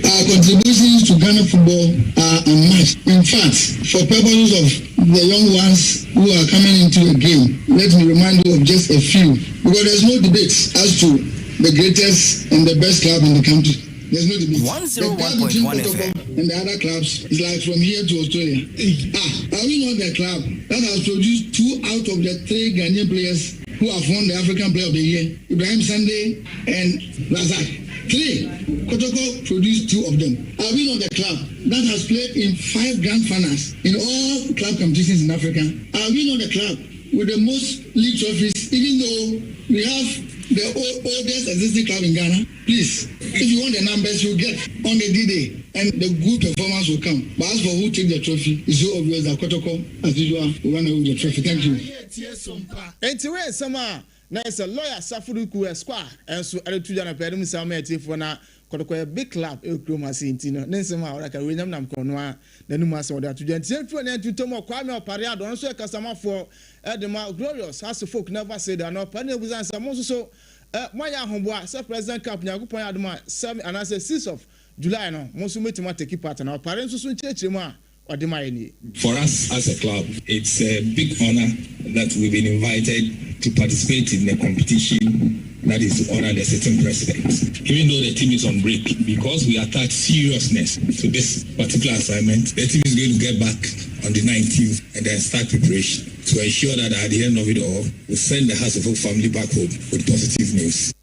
Our contributions to Ghana football are unmatched. In fact, for purposes of the young ones who are coming into the game, let me remind you of just a few. Because there's no debate as to the greatest and the best club in the country. There's no debate. The gap between 101.1 Kotoko FM. and the other clubs is like from here to Australia. Ah, are we not the club that has produced two out of the three Ghanaian players who have won the African Player of the Year, Ibrahim Sunday and Razak? Three. Kotoko produced two of them. Are we not the club that has played in five grand finals in all club competitions in Africa? Are we not the club with the most league trophies, even though we have the oldest existing club in Ghana? Please, if you want the numbers, you get on the D-Day and the good performance will come. But as for who take the trophy, it's so obvious that Kotoko, as usual, will run away with the trophy. Thank you. Enti wei nsɛm a na ɛsɛ lawyer Safo Esquire nso de to dwa no pɛɛ no mu nsɛm ama atiefoɔ na Kɔtɔkɔ yɛ big club ɛwɔ kurom ha sei nti no ne nsɛm a ɔde ka wei nyam nam kɔn no a n'anum asɛm ɔde ato dwa nti yɛmfiri ɔne ntutom wɔ Kwame Ɔpare Addo ɔno nso yɛ kasamafoɔ de ma Glorious House Folk Never Say Die na Ɔpare na ɛbusa nsɛm mo nso so moayɛ ahoboa sɛ President Cup Nyankopɔn yɛ adom a 7 anaasɛ 6 of July no mo nso mobɛtumi atake part na Ɔpare nso so nkyerɛkyerɛ mu a ɔde ma yɛ nie. For us as a club, it's a big honor that we've been invited to participate in the competition that is to honor the sitting president. Even though the team is on break, because we attach seriousness to this particular assignment, the team is going to get back on the 19th and then start preparation to ensure that at the end of it all, we send the Hearts of Oak family back home with positive news.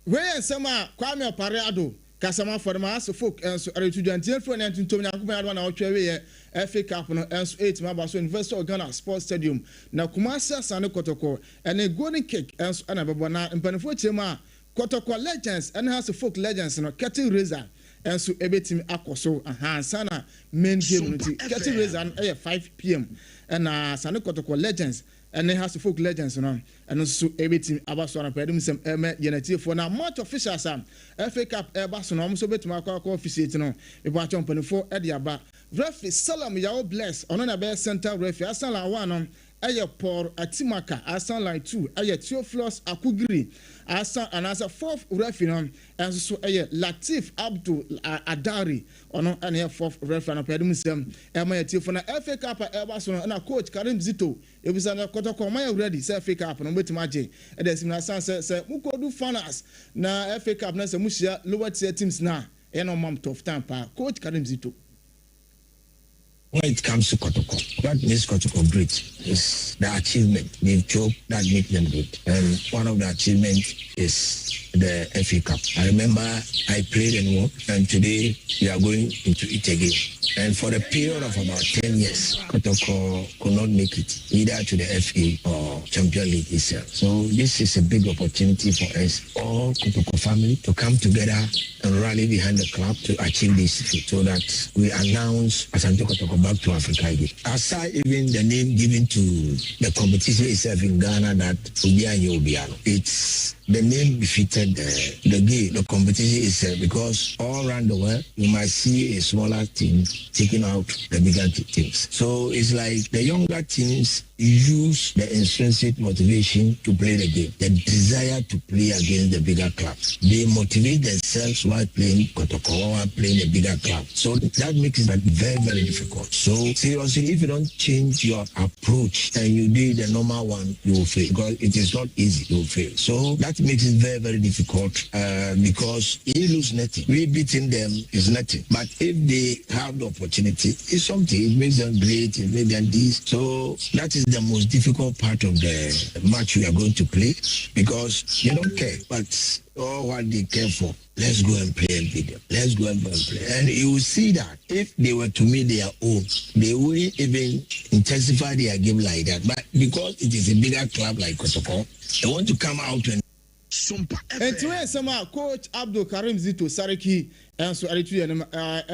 Wei yɛ nsɛm a Kwame Opare Addo, kasamafo de ma Hearts of Oak nso reto dwa. Nti yɛmfiri ɔne ntontom Nyankopɔn adom a na ɔtwe awieɛ FA Cup no nso ɛretumi aba so University of Ghana Sports Stadium na Kumasi Asante Kɔtɔkɔ ɛne Golden Kick nso ɛna ɛbɛbɔ na mpanimfoɔ kyerɛ mu a Kɔtɔkɔ Legends ɛne Hearts of Oak Legends no Curtain Raiser nso ɛbɛtumi akɔ so aha ansa na main game no ti Curtain Raiser no ɛyɛ 5 p.m. ɛna Asante Kɔtɔkɔ Legends ɛne Hearts of Oak Legends no ɛno nso ɛbɛtumi aba so anapa ɛdum nsɛm ɛmɛ yɛn atiefoɔ na match officials a FA Cup ɛba so no wɔn nso bɛtumi akɔ akɔ officiate no ebi atwa mpanimfoɔ ɛde aba. Referee Salam Yawo Bless, ɔno na ɛbɛyɛ center referee. Asan line one no ɛyɛ Paul Atimaka, asan line two ɛyɛ Theophilus Akugiri, asan anaasɛ fourth referee no ɛnso so ɛyɛ Latif Abdul Adari, ɔno ɛna ɛyɛ fourth referee. Anapa ɛdum nsɛm ɛma yɛ tiefo na FA Cup a ɛba so no ɛna coach Karim Zito ebisa no Kɔtɔkɔ ɔmo ayɛ ready sɛ FA Cup no ɔmo bɛtumi agye ɛde ɛsim na asan sɛ mokɔdu finals na FA Cup na sɛ mo hyia lower tier teams na ɛyɛ na ɔmo am tough time paa. Coach Karim Zito. When it comes to Kotoko, what makes Kotoko great is the achievement they've took that make them great. And one of the achievements is the FA Cup. I remember I played and won, and today we are going into it again. And for the period of about 10 years, Kotoko could not make it either to the FA or Champion League itself. So this is a big opportunity for us, all Kotoko family, to come together and rally behind the club to achieve this feat so that we announce Asante Kotoko back to Africa again. Aside even the name given to the competition itself in Ghana that Obia Obiano, it's the name befitted the, the game, the competition itself, because all around the world, you might see a smaller team taking out the bigger teams. So it's like the younger teams use the intrinsic motivation to play the game, the desire to play against the bigger clubs. They motivate themselves while playing Kotoko, while playing a bigger club. So that makes it very, very difficult. So seriously, if you don't change your approach and you do the normal one, you will fail because it is not easy. You will fail. So that makes it very, very difficult uh, because he lose nothing. We beating them is nothing. But if they have the opportunity, it's something. It makes them great. It makes them this. So that is the most difficult part of the match we are going to play because they don't care. But all what they care for, let's go and play and beat them. Let's go and play. And you will see that if they were to meet their own, they wouldn't even intensify their game like that. But because it is a bigger club like Kotoko, they want to come out and Enti wei yɛ nsɛm a coach Abdul Karim Zito Sariki nso de to yɛn anim.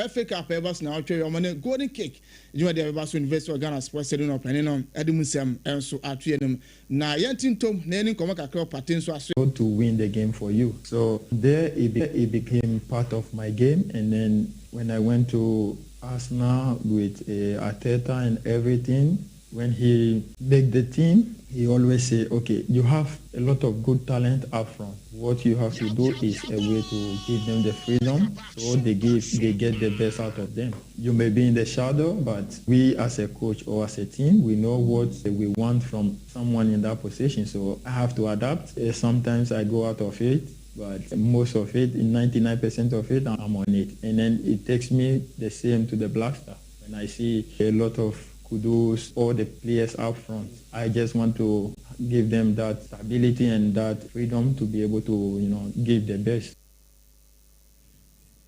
FA Cup a ɛreba so naawɔtwe yi, wɔn ne Golden Kick dwumadi a ɛbɛba so University of Ghana Sports Stadium no ɔpanin no de mu nsɛm nso ato yɛn anim. Na yɛnte ntom na yɛnni nkɔmmɔ kakra wɔ Partey nso aso. To win the game for you. So there it, be, it became part of my game and then when I went to Arsenal with uh, Arteta and everything, when he make the team, he always say, okay, you have a lot of good talent up front. What you have to do is a way to give them the freedom so they give they get the best out of them. You may be in the shadow, but we as a coach or as a team, we know what we want from someone in that position. So I have to adapt. Eh, sometimes I go out of it, but most of it, 99% of it, I'm on it. And then it takes me the same to the Black Star. When I see a lot of kudos all the players up front. I just want to give them that stability and that freedom to be able to, you know, give the best.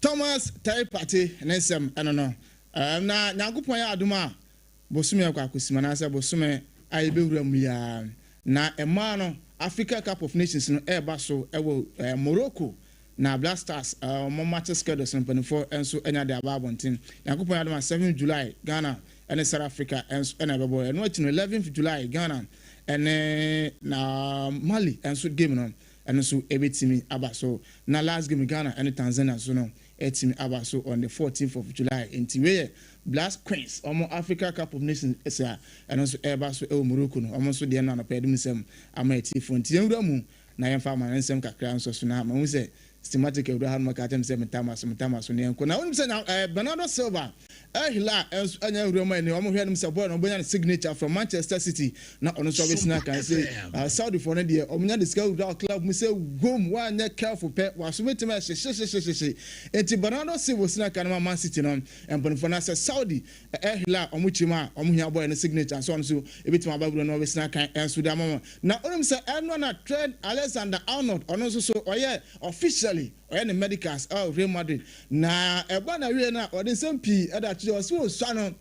Thomas Terry Partey ne nsɛm ɛno no. Um, na Nyankopɔn yɛ adom a bosome akɔ akɔsim anaasɛ bosome a yɛbɛwura mu yi ara na mmaa no Africa Cup of Nations no ɛreba so ɛwɔ eh, Morocco na Black Stars eh, wɔn match schedules no mpanimfoɔ nso anya de aba abɔnten. Nyankopɔn yɛ adom a 7 July Ghana ɛne South Africa nso na ɛbɛbɔ. Ɛno akyi no 11th July Ghana ɛne na Mali nso game no ɛno nso ɛbɛtumi aba so. Na last game Ghana ɛne Tanzania nso no ɛtumi aba so on the 14th of July. Nti wei yɛ Black Queens wɔn Africa Cup of Nations a ɛno nso ɛreba so ɛwɔ Morocco no wɔn nso deɛ no anɔpa yɛde mu nsɛm ama atiefoɔ. Nti yɛn wura mu na yɛmfa ama nsɛm kakra nso so na mahu sɛ Stematic awura hanom aka akyerɛ me sɛ metaa m'aso, metaa m'aso na yɛnkɔ. Na wonim sɛ na eh, Bernardo Silva, Al Hilal nso anya awura mu a ɛnɛ wɔhwɛ anim sɛ boy no ɔbɛnya ne signature from Manchester City na ɔno nso abɛsi n'akan sɛ uh, Saudifoɔ no deɛ wɔnya de sika wura club mu sɛ wom woanyɛ careful pɛ waso bɛtumi ahyehyehyehyehyehye. Enti Bernardo Silva osi n'akan no ma Man City no mpanimfoɔ no sɛ Saudi Al Hilal wɔn kyerɛ mu a wɔn hia boy no signature nso ɔno nso ebɛtumi aba wura no ɔbɛsi n'akan nso de ama wɔn. Na wonim sɛ ɛno na Trent Alexander-Arnold ɔno nso so ɔyɛ officially ɔyɛ ne medicals ɛwɔ Real Madrid na ɛba na wie no a ɔde nsɛm pii ɛde ato dwa ɔse ɔsua no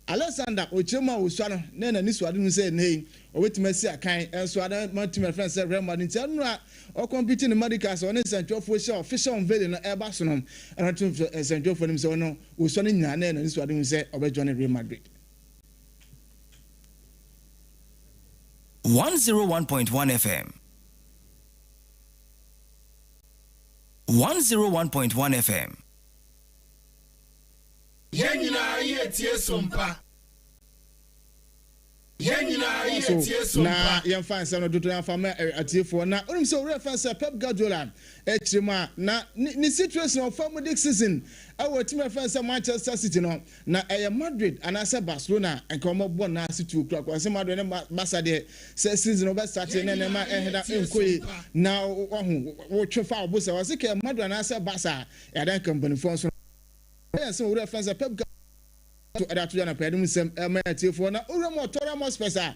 Alexander ɔkyerɛ mu a ɔsua no na n'ani so ade hu sɛ ɛnnɛ yi ɔbɛtumi asi akan nso ada ma team ɛfrɛ no sɛ Real Madrid nti ɛno a ɔcompete ne medicals ɔne nsɛntwerɛfoɔ hyia official unveiling no ɛba so no ɛno to nsɛntwerɛfoɔ anim sɛ ɔno ɔsua no nyinaa na n'ani so ade hu sɛ ɔbɛjoin Real Madrid. 101.1 FM 101.1 FM. Yɛn nyinaa yɛ tie sompa. Yɛn nyinaa yɛ tie so na sompa. yɛmfa nsɛm no dodo yɛmfa ma atiefoɔ na wonim sɛ owura fɛn sɛ Pep Guardiola akyiri mu a na ne, ne situation ɔfa mu this season ɛwɔ team ɛfɛn sɛ Manchester City no Na ɛyɛ Madrid anaasɛ Barcelona a nka wɔbɛbɔ no ase tuo korakora. Sɛ Madrid ne Barca deɛ, sɛ season no bɛstate Yɛn na nyinaa nneɛma yɛ ɛheda tie nkɔ yie sompa. na wahu wotwe fa wo bo sɛ wɔse kɛ Madrid anaasɛ Barca a, ɛyɛ adeɛ a nka mpanimfoɔ nso no ɛyɛ sɛ owura fɛn sɛ Pep So ɛde ato dwa anɔpa yi de mu nsɛm ɛma atiefoɔ na owura mu ɔtɔ Ramos pɛ sa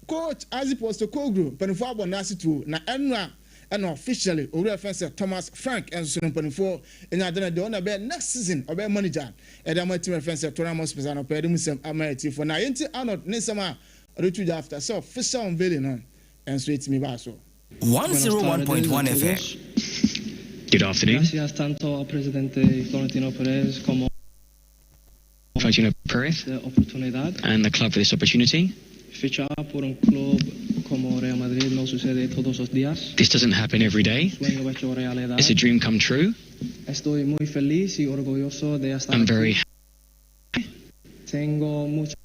coach Ange Postecoglou mpanimfoɔ abɔ n'ase tuo na ɛnora ɛna officially owura fɛn sɛ Thomas Frank ɛnso no mpanimfoɔ nya ade no deɛ ɔna bɛyɛ next season ɔbɛyɛ manager ɛde ama team ɛfɛn sɛ Tottenham Hotspur anɔpa yi de mu nsɛm ama atiefoɔ na yɛnti Arnold ne nsɛm a ɔde to dwa after sɛ official unveiling no ɛnso ɛtumi baa so. 101.1 FM. Good afternoon. Gracias tanto al presidente Florentino Perez como Florentino Perez de oportunidad. and the club for this opportunity. Fichar por un club como Real Madrid no sucede todos los días. This doesn't happen every day. Sueño hecho realidad. It's a dream come true. Estoy muy feliz y orgulloso de estar I'm aquí. very Tengo muchas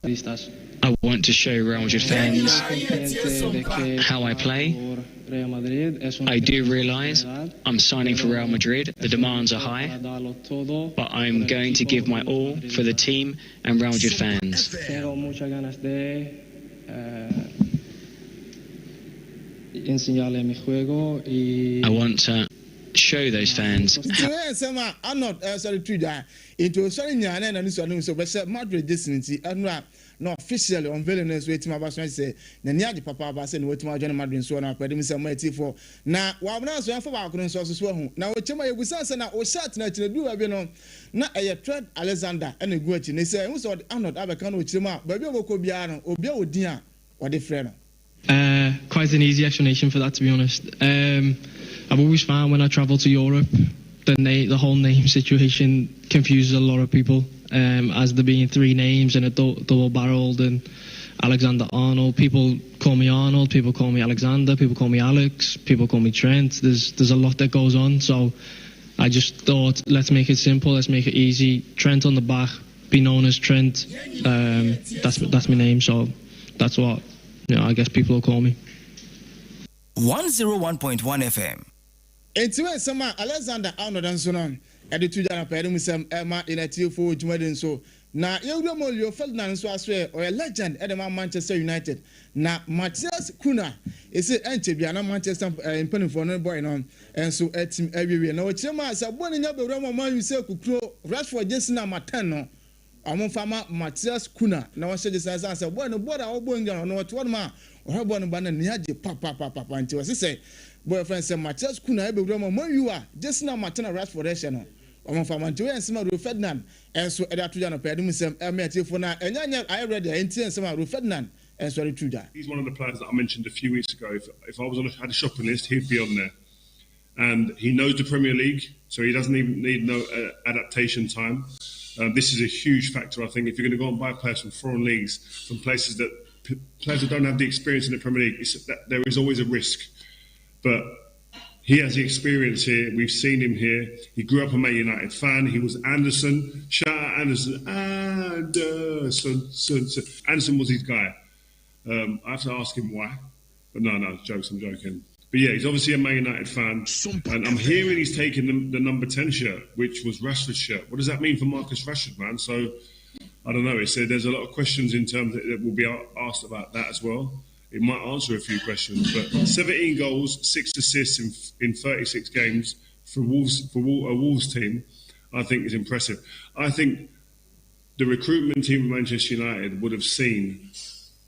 vistas. I want to show Real Madrid fans Consciente de que how I play. por Real Madrid es una I do realize I'm signing for Real Madrid. The demands are high, para darlo todo. but I'm going to give my all for the team and Real Madrid fans. Tengo muchas ganas de eh, enseñarle mi juego y I want to show those fans Nti wei yɛ nsɛm a Arnold ɛsɔre tu dwa nti osɔre nyinaa na ɛna ne sɔre no sɛ ɔbɛhyɛ Madrid jersey no nti ɛno a na officially unveiling no nso etimi aba so sɛ n'ani agye papaapa sɛ na watumi adwane Madrid nso na apɛde mu sɛ mo atifoɔ na wabena nso yɛmfa baako no nso ɔso so ahu na wɔkyɛm a yɛbusa sɛ na ɔhyɛ atena akyi na duru baabi no na ɛyɛ Trent Alexander ɛna egu akyi ne sɛ ɛhu sɛ ɔde Arnold abɛka no ɔkyerɛ mu a baabi a wɔkɔ biara no obi a ɔdin a wɔde frɛ no. Quite an easy explanation for that, to be honest. I've always found when I travel to Europe, the whole name situation confuses a lot of people, as there being three names and a double-barreled and Alexander Arnold. People call me Arnold, people call me Alexander, people call me Alex, people call me Trent. There's a lot that goes on, so I just thought, let's make it simple, let's make it easy. Trent on the back, be known as Trent. That's my name, so that's what I guess people will call me. 101.1 FM. Enti wei nsɛm a Alexander Arnold nso no ɛde to dwa anɔpa yɛde mu nsɛm ɛma yɛn atiefo dwumadi nso na yɛwura mu Leo Ferdinand nso aso yɛ ɔyɛ legend ɛde ma Manchester United na Matthias Cunha esi ɛnkyɛ bia na Manchester mpanimfoɔ no boy no nso ɛtim awiewie na wɔkyerɛ mu a sɛ bɔ ne nya bɛwura mu ɔman yi sɛ kukuro Rashford jersey number 10 no ɔmo nfa ma Matthias Cunha na wɔhyɛ jersey na sɛ bɔɔl no bɔɔl a ɔbɔ England ɔno wɔte hɔ nom a ɔhwɛ bɔɔl no ba na ne agye papapapa nti wɔsi sɛ bɔɔl fɛn sɛ Matthias Cunha ɛbɛwura mu ɔman yi a jersey number 10 Rashford ɛhyɛ no ɔmo nfa ma nti wɔyɛ nsɛm a Rio Ferdinand ɛnso ɛde ato dwa no pɛɛ de mu nsɛm ɛmɛ atiefo na ɛnyɛ nyɛ ayɛ ready a ɛnti nsɛm a Rio Ferdinand ɛnso ɛde to dwa. He's one of the players that I mentioned a few weeks ago. If I was on a, had a shopping list, he'd be on there. And he knows the Premier League, so he doesn't even need no adaptation time. This is a huge factor, I think. If you're going to go and buy players from foreign leagues, from places that players that don't have the experience in the Premier League, there is always a risk. But he has the experience here. We've seen him here. He grew up a Man United fan. He was Anderson. Shout out Anderson. Anderson. Anderson was his guy. I have to ask him why. But no, jokes, I'm joking. But he's obviously a Man United fan. And I'm hearing he's taking the number 10 shirt, which was Rashford's shirt. What does that mean for Marcus Rashford, man? So, I don't know. It's, there's a lot of questions in terms that will be asked about that as well. It might answer a few questions. But 17 goals, 6 assists in 36 games for Wolves, for a Wolves team, I think is impressive. I think the recruitment team of Manchester United would have seen,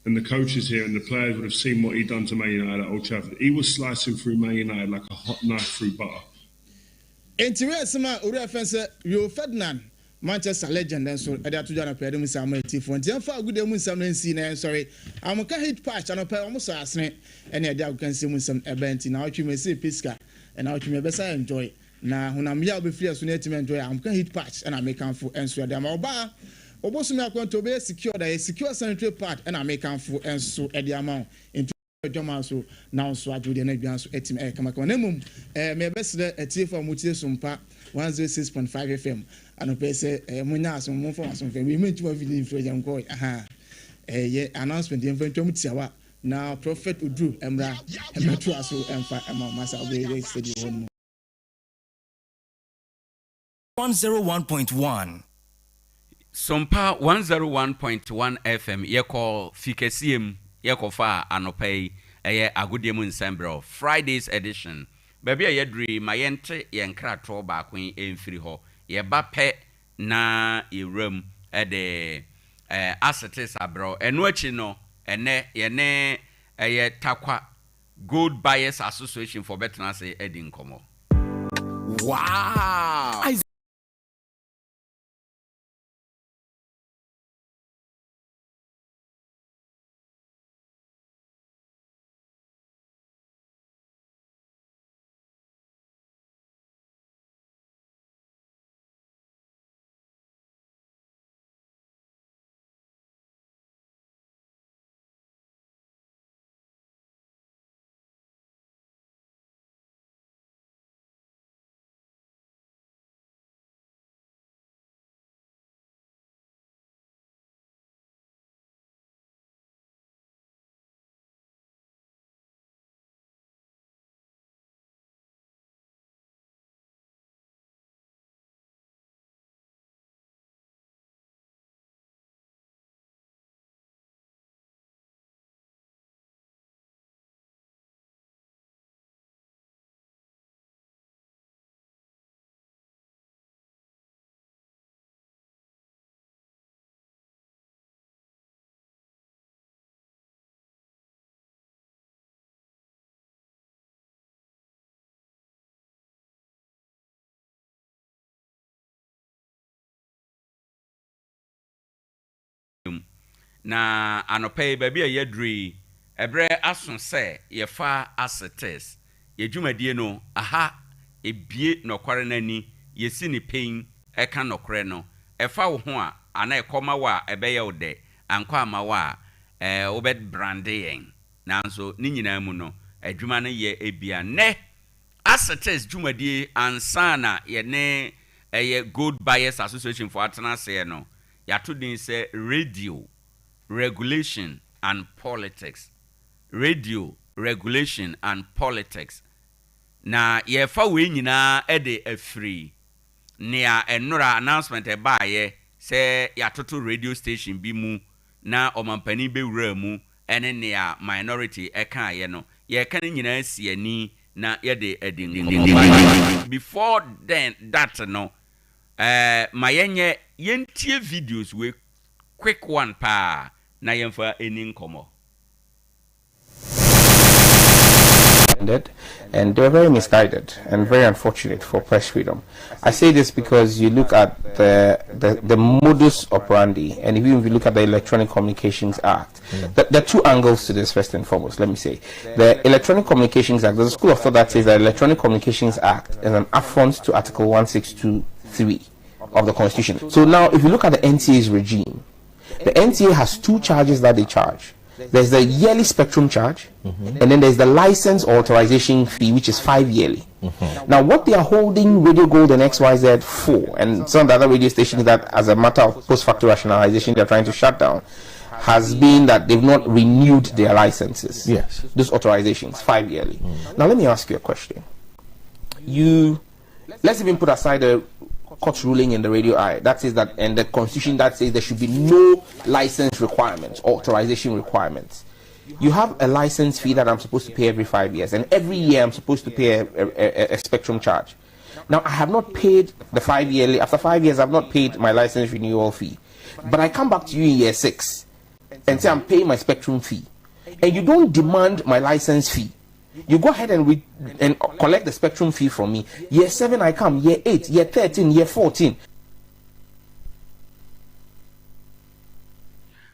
and the coaches here and the players would have seen what he'd done to Man United at Old Trafford. He was slicing through Man United like a hot knife through butter. Enti wei asɛm a owura fɛn sɛ Rio Ferdinand, Manchester legend nso ɛde ato dwa anɔpa yɛde mu nsɛm ama atifoɔ. Nti yɛmfa agodie mu nsɛm no nsi na yɛnsɔre. Amoka heat patch anɔpa wɔn sɔ asene ɛne ɛde agoka nsɛm mu nsɛm ɛbɛn nti na ɔtwe mu esi pisika ɛna ɔtwe mu ɛbɛsa enjoy. Na honam yɛ a wobɛfiri ɛso na ɛtumi enjoy amoka heat patch ɛna amekanfo nso ɛde ama ɔbaa. Obosomi akwanto obɛyɛ secure da yɛ secure sanitary pad ɛna amekanfo nso ɛde ama wo. Nti adwama so na nso agye deɛ na adwa nso ɛtumi ɛyɛ kamakama. Na mmom mɛbɛsrɛ atiefo a motie Sompa 106.5 FM anɔpɛ sɛ monya asom, momfa mo asom fɛ wei mentumi afidi mfiri agya nkɔ aha yɛ announcement yɛmfa ntwam tiawa na Prophet Oduru mmra mmɛto aso ɛmfa ɛma masa wobɛyɛ studio hɔ no mu. 101.1 Sompa 101.1 FM yɛkɔ fikɛseɛ mu yɛkɔfa anɔpa yi ɛyɛ agodie mu nsɛmbrɛ Friday's edition. Baabi a yɛduru yi ma yɛnte yɛn kratoɔ baako yi mfiri hɔ. Yɛba pɛ na yɛwura mu de asetes abrɛ wo. Ɛno akyi no, ɛnnɛ yɛne ɛyɛ Tarkwa Gold Buyers Association foɔ bɛtena ase adi nkɔmmɔ. Wow! mu. Na anɔpa yi, baabi a yɛaduru yi, ɛberɛ aso sɛ yɛfa asetes. Yɛn dwumadie no, aha, ɛbue nɔkware no ani, yɛsi no pɛn ka nɔkorɛ no. Ɛfa wo ho a, anaa ɛkɔ ma wo a, ɛbɛyɛ wo dɛ, ankɔ amma wo a, ɛɛ, wobɛ brande yɛn. Nanso ne nyinaa mu no, adwuma no yɛ ebia nnɛ Asetes dwumadie ansa na yɛne ɛyɛ Gold Buyers Association foɔ atena aseɛ no, yɛato din sɛ Radio, Regulation and Politics. Radio, Regulation and Politics. Na yɛrefa wei nyinaa de afiri nea nnora announcement a ɛbaeɛ sɛ yɛatoto radio station bi mu na ɔmampanin bɛwuraa mu ne nea minority kaeɛ no, yɛreka ne nyinaa si ani na yɛde adi nkɔmmɔ. But before then that no, eh, ma yɛnyɛ, yɛntie videos wei quick one paa na yɛmfa nni nkɔmmɔ. And they were very misguided and very unfortunate for press freedom. I say this because you look at the, the, the modus operandi, and even if you look at the Electronic Communications Act, mm. the, there are two angles to this, first and foremost, let me say. The Electronic Communications Act, there's a school of thought that says the Electronic Communications Act is an affront to Article 1623 of the Constitution. So now, if you look at the NTA's regime, the NTA has two charges that they charge. There's the yearly spectrum charge, mm-hmm. and then there's the license authorization fee, which is five yearly. Mm-hmm. Now, what they are holding Radio Gold and XYZ for, and some of the other radio stations that, as a matter of post facto rationalization, they're trying to shut down, has been that they've not renewed their licenses. Yes. Those authorizations, five yearly. Mm. Now, let me ask you a question. You, let's even put aside the court ruling in the radio eye that says that, and the constitution that says there should be no license requirements or authorization requirements. You have a license fee that I'm supposed to pay every five years, and every year I'm supposed to pay a, a, a spectrum charge. Now, I have not paid the five yearly, after five years, I've not paid my license renewal fee. But I come back to you in year six and say I'm paying my spectrum fee. And you don't demand my license fee. You go ahead and, re- and collect the spectrum fee from me. Year 7, I come. Year 8, year 13, year 14.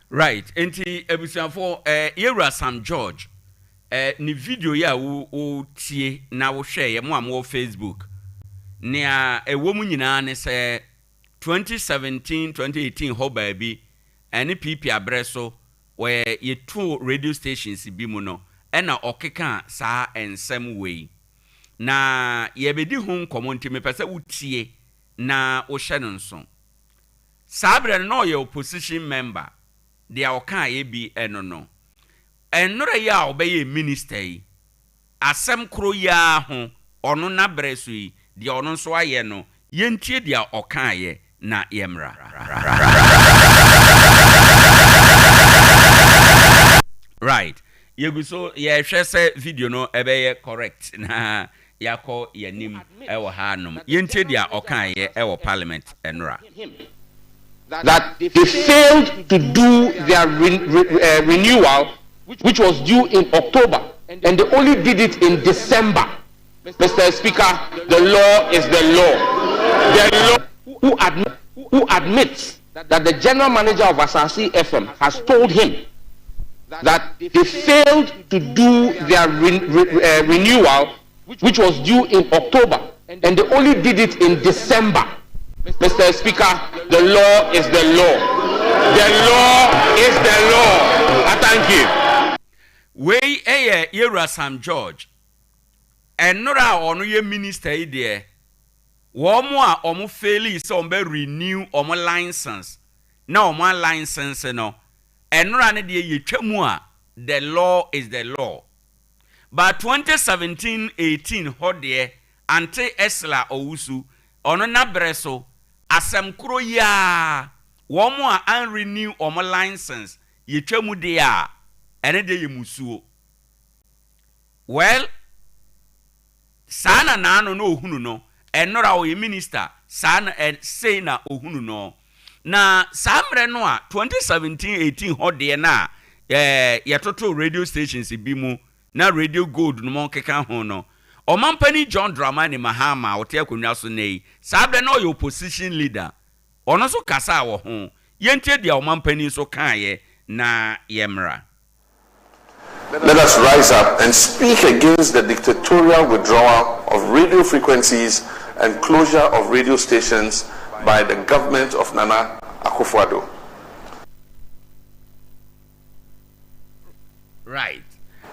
Right, nti abusuafo eh, yɛwura Sam George eh, ne video yi a wotie na wohwɛ yɛ mo a mowɔ Facebook, nea ɛwɔ mu nyinaa ne sɛ 2017 2018 hɔ baabi ɛne PP abrɛ so Wɔ yɛtoo radio stations bi mu no ɛna ɔkekaa saa nsɛm wei. Na yɛrebɛdi ho nkɔmmɔ nti mepɛ sɛ wotie na wohyɛ no nso. Saa berɛ no na ɔyɛ opposition member, deɛ ɔkaeɛ bi ɛno no. Ɛnora yi a ɔbɛyɛɛ minister yi, Asɛm koro yi ara ho, ɔno n'abrɛ so yi, deɛ ɔno nso ayɛ no, yɛntie deɛ ɔkaeɛ na yɛmmra. Right, yɛgu so yɛrehwɛ sɛ video no ɛbɛyɛ correct na yɛakɔ yɛn anim wɔ ha nom. Yɛntie deɛ ɔkaeɛ wɔ parliament nnora. That they failed to do their re, re, renewal, which was due in October, and they only did it in December. Mr. Speaker, the law is the law. The law who, admi- who admits that the general manager of Asaase FM has told him that they failed to do their re- re- renewal, which was due in October, and they only did it in December. Mr. Speaker, the law is the law. The law is the law. I thank you. Wei yɛ Yewura Sam George. Ɛnora a ɔno yɛ minister yi deɛ, wɔn a wɔn faili sɛ wɔn bɛ renew wɔn license na wɔn a license no, ɛnora no deɛ yɛtwa mu a, the law is the law. But 2017, 18 hɔ deɛ, Ante Ursula Owusu, ɔno n'abrɛ so, asɛm koro yi ara, wɔn a an renew wɔn license, yɛtwa mu deɛ a, ɛno deɛ yɛ musuo. Well, saa na n'ano na ohunu no, ɛnora ɔyɛ minister, saa na ɛ, sei na ohunu no. Na saa mmerɛ no a, 2017, 18 hɔ deɛ no a, ɛɛ, yɛtoto radio stations bi mu, na Radio Gold nom keka ho no, Ɔmampanin John Dramani Mahama a ɔte akonnwa so nnɛ yi, saa berɛ no ɔyɛ opposition leader, ɔno nso kasaa wɔ ho. Yɛntie deɛ ɔmampanin nso kaeɛ na yɛmmra. Let us rise up and speak against the dictatorial withdrawal of radio frequencies and closure of radio stations by the government of Nana Akufo-Addo. Right.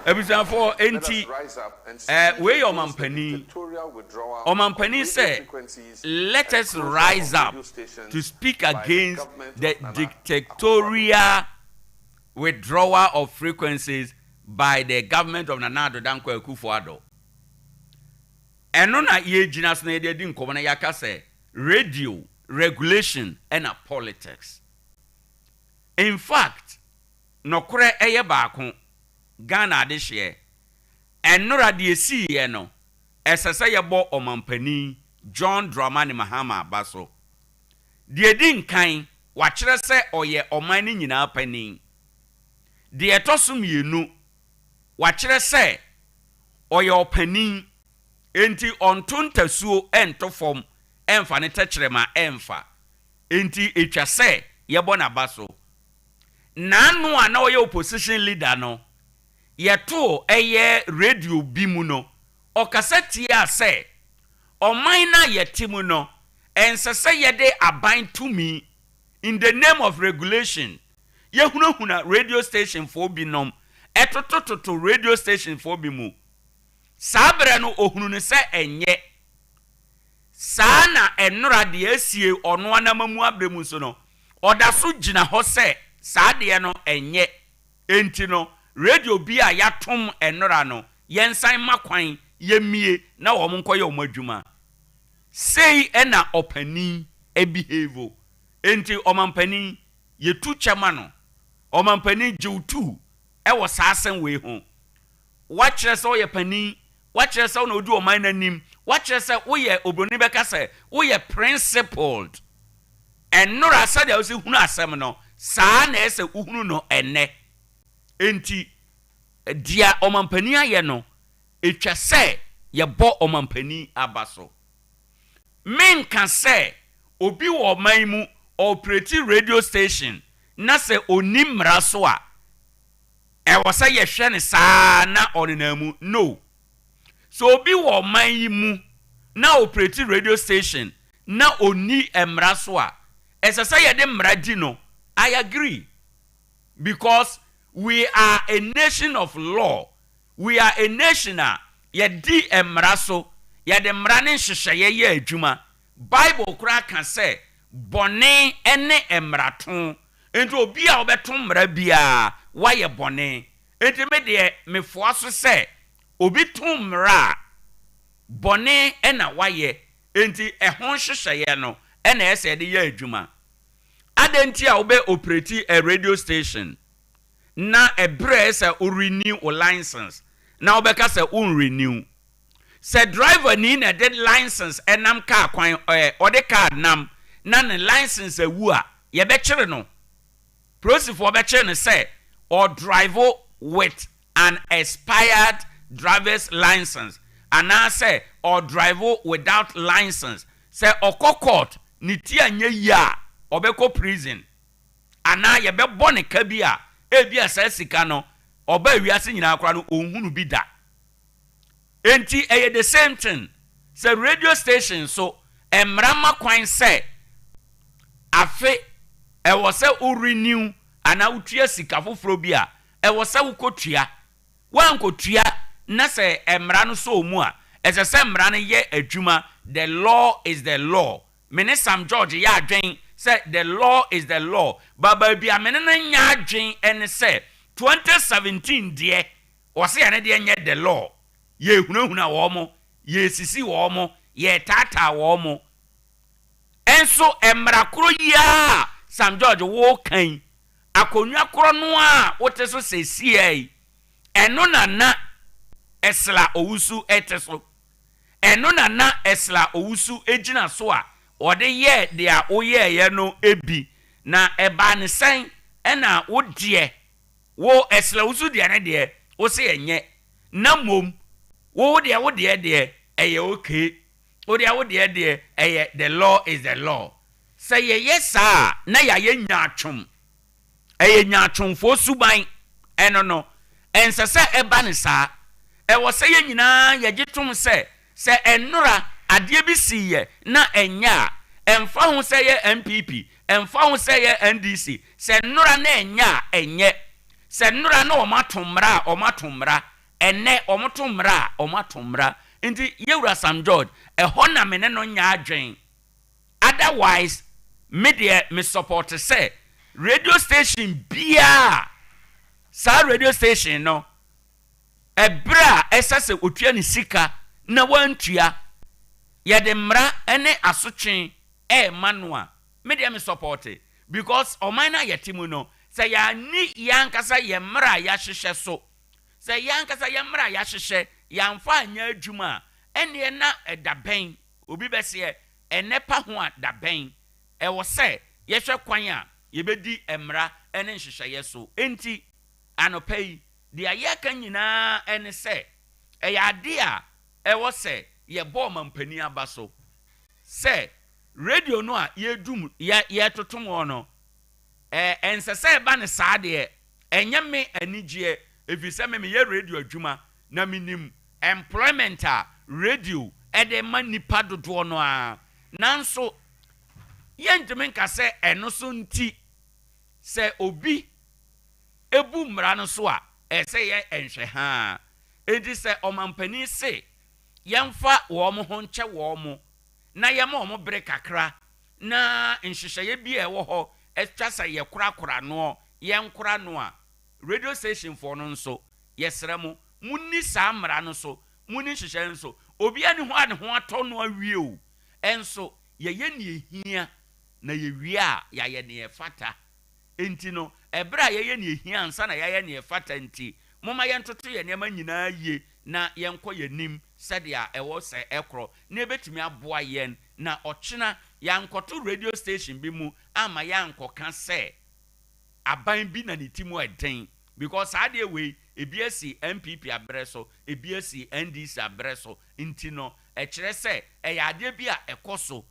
Abusuafoɔ, enti eh, wei yɛ ɔmampanin. Ɔmampanin sɛ, let us rise up to speak against the dictatorial withdrawal of frequencies by the government of Nana Addo Dankwa Akufo-Addo. Ɛno na yɛgyina so na yɛde adi nkɔmmɔ na yɛaka sɛ radio regulation ɛna politics. In fact, nɔkorɛ ɛyɛ baako, Ghana adehyeɛ, ɛnora deɛ ɛsiiɛ no, ɛsɛ sɛ yɛbɔ ɔmampanin John Dramani Mahama aba so. Deɛ ɛdi nkan, wakyerɛ sɛ ɔyɛ ɔman no nyinaa panin. Deɛ ɛtɔ so mmienu, wakyerɛ sɛ ɔyɛ ɔpanin, enti ɔnto ntasuo nto fam mfa ne tɛkyerɛma mfa. Enti ɛtwa sɛ yɛbɔ n'aba so. N'ano a na ɔyɛ opposition leader no, yɛtoo ɛyɛ radio bi mu no, ɔkasa tiaa sɛ, ɔman no a yɛte mu no, ɛnsɛ sɛ yɛde aban tumi, in the name of regulation, yɛhunahuna radio station foɔ binom, ɛtotototo radio station foɔ bi mu. Saa berɛ no, ɔhunu no sɛ ɛnyɛ. Saa na ɛnora deɛ asie ɔno ara n'amamu aberɛ mu nso no, ɔda so gyina hɔ sɛ saa adeɛ no ɛnyɛ. Enti no, radio bi a yɛatom ɛnora no, yɛnsan mma kwan yɛmmie na wɔn nkɔyɛ wɔn adwuma. Sei na ɔpanin behave. Enti ɔmampanin, yɛtu kyɛ ma no. Ɔmampanin, gye wo tu wɔ saa asɛm wei ho. Woakyerɛ sɛ woyɛ panin, woakyerɛ sɛ wo na wodi ɔman no anim, woakyerɛ sɛ woyɛ, oburoni bɛka sɛ, woyɛ principled. Ɛnnora sɛdeɛ wosi hunu asɛm no, saa na ɛsɛ sɛ wohunu no ɛnnɛ. Enti, deɛ ɔmampanin ayɛ no, ɛtwa sɛ yɛbɔ ɔmampanin aba so. Menka sɛ obi wɔ ɔman yi mu, ɔoperate radio station, na sɛ ɔnni mmara so a, Ɛwɔ sɛ yɛhwɛ no saa ara na ɔnenam mu? No. Sɛ obi wɔ ɔman yi mu na ɔoperate radio station na ɔnni mmara so a, ɛsɛ sɛ yɛde mmara di no. I agree. Because we are a nation of law. We are a nation a yɛdi mmara so, yɛde mmara ne nhyehyɛeɛ yɛ adwuma. Bible koraa ka sɛ bɔne ne mmarato. Enti obi a ɔbɛto mmara biara, wayɛ bɔne. Enti me deɛ, mefoa so sɛ, obi to mmara a, bɔne na wayɛ, enti ɛho nhyehyɛeɛ no na ɛyɛ sɛ yɛde yɛ adwuma. Adɛn nti a wobɛ operate a radio station na ɛberɛ a ɛyɛ sɛ wo renew wo license na wobɛka sɛ wo nrenew? Sɛ driver ni na ɛde license nam kaa kwan ɛɛ ɔde car nam na ne license awu a, yɛbɛkyere no. Polisifoɔ bɛkyere no sɛ ɔdrive with an expired driver's license anaasɛ ɔdrive without license. Sɛ ɔkɔ court ne ti anyɛ yie a, ɔbɛkɔ prison anaa yɛbɛbɔ no ka bi a ebia saa sika no ɔbaa wiase nyinaa koraa no ɔnhunu bi da. Enti ɛyɛ the same thing sɛ radio station nso mmara ma kwan sɛ afe ɛwɔ sɛ wo renew anaa wotua sika foforɔ bi a, ɛwɔ sɛ wokɔtua. Woankɔtua na sɛ mmara no sɔ wo mu a, ɛsɛ sɛ mmara no yɛ adwuma, the law is the law. Me ne Sam George yɛ adwen sɛ the law is the law, but baabi a me ne no nyɛ adwen ne sɛ 2017 deɛ, Wɔse ɛno deɛ nyɛ the law, yɛrehunahuna wɔn, yɛresisi wɔn, yɛretaataa wɔn. Nso mmara korɔ yi ara a Sam George woreka yi, akonnwa korɔ no ara a wote so seesei yi, ɛno na na Esla Owusu te so. Ɛno na na Esla Owusu gyina so a ɔde yɛɛ deɛ woyɛeɛ no bi. Na ɛbaa no sɛn na wo deɛ Wo ɛsrɛ wo so deɛ no deɛ wo se ɛnyɛ na mmom wo wo deɛ wo deɛ deɛ ɛyɛ okay wo deɛ wo deɛ deɛ ɛyɛ the law is the law sɛ yɛyɛ saa a na yɛayɛ nyaatwom ɛyɛ nyaatwomfoɔ suban ɛno no ɛnsɛ sɛ ɛba no saa ɛwɔ sɛ yɛn nyinaa yɛgye tom sɛ Sɛ ɛnnora adeɛ bi siiɛ na ɛnyɛ a, ɛmfa ho sɛ ɛyɛ NPP, ɛmfa ho sɛ ɛyɛ NDC, sɛ nnora na ɛnyɛ a, ɛnyɛ. Sɛ nnora na wɔato mmara a, wɔato mmara. Ɛnnɛ, wɔto mmara a, wɔato mmara. Nti, Yɛwura Sam George, ɛhɔ na me ne no nyɛ adwene. Otherwise, me deɛ me support sɛ radio station biara a, saa radio station no, Ɛberɛ a ɛsɛ sɛ ɔtua ne sika na wantua, yɛde mmara ne asotwe rema no a, me deɛ me sɔpɔɔte. Because ɔman no a yɛte mu no, sɛ yɛanni yɛn ankasa yɛn mmara a yɛahyehyɛ so, sɛ yɛn ankasa yɛn mmara a yɛahyehyɛ, yɛamfa anyɛ adwuma a, ɛnneɛ na da bɛn, obi bɛseɛ, ɛnnɛ pa ho a da bɛn? Ɛwɔ sɛ yɛhwɛ kwan a yɛbɛdi mmara ne nhyehyɛeɛ so. Enti, anɔpa yi, Deɛ yɛreka nyinaa ne sɛ, ɛyɛ adeɛ a ɛwɔ sɛ yɛbɔ ɔmampanin aba so sɛ radio no a yɛredum, yɛ, yɛretotom hɔ no, ɛ, ɛnsɛ sɛ ɛba no saa deɛ. Ɛnyɛ me anigyeɛ, ɛfiri sɛ me meyɛ radio adwuma, na menim employment a radio de ma nnipa dodoɔ no ara. Nanso, yɛntumi nka sɛ ɛno so nti, sɛ obi bu mmara no so a, ɛsɛ sɛ yɛyɛ nhwɛhaa. Enti sɛ ɔmampanin se yɛmfa wɔn ho nkyɛ wɔn na yɛma wɔn bere kakra na nhyehyɛeɛ bi a ɛwɔ hɔ twa sɛ yɛkorakora noɔ, yɛnkora no a, radio stationfoɔ no nso, yɛsrɛ mo, monni saa mmara no so, monni nhyehyɛeɛ no so. Obiara nni hɔ a ne ho atɔ no awie o, nso yɛyɛ nea ɛhia na yɛwie a, yɛayɛ nea ɛfata. Enti no, bere a yɛyɛ nea ehia ansa na yɛayɛ nea ɛfata nti, momma yɛntoto yɛn nneɛma nyinaa yie na yɛnkɔ yɛn anim sɛnea ɛwɔ sɛ ɛkorɔ, na ebetumi aboa yɛn na ɔkyena yɛankɔto radio station bi mu amma yɛankɔka sɛ aban bi na ne ti mu yɛ den because saa adeɛ wei ebi asi NPP aberɛ so, ebi asi NDC aberɛ so nti no ɛkyerɛ sɛ ɛyɛ adeɛ bi a ɛkɔ so.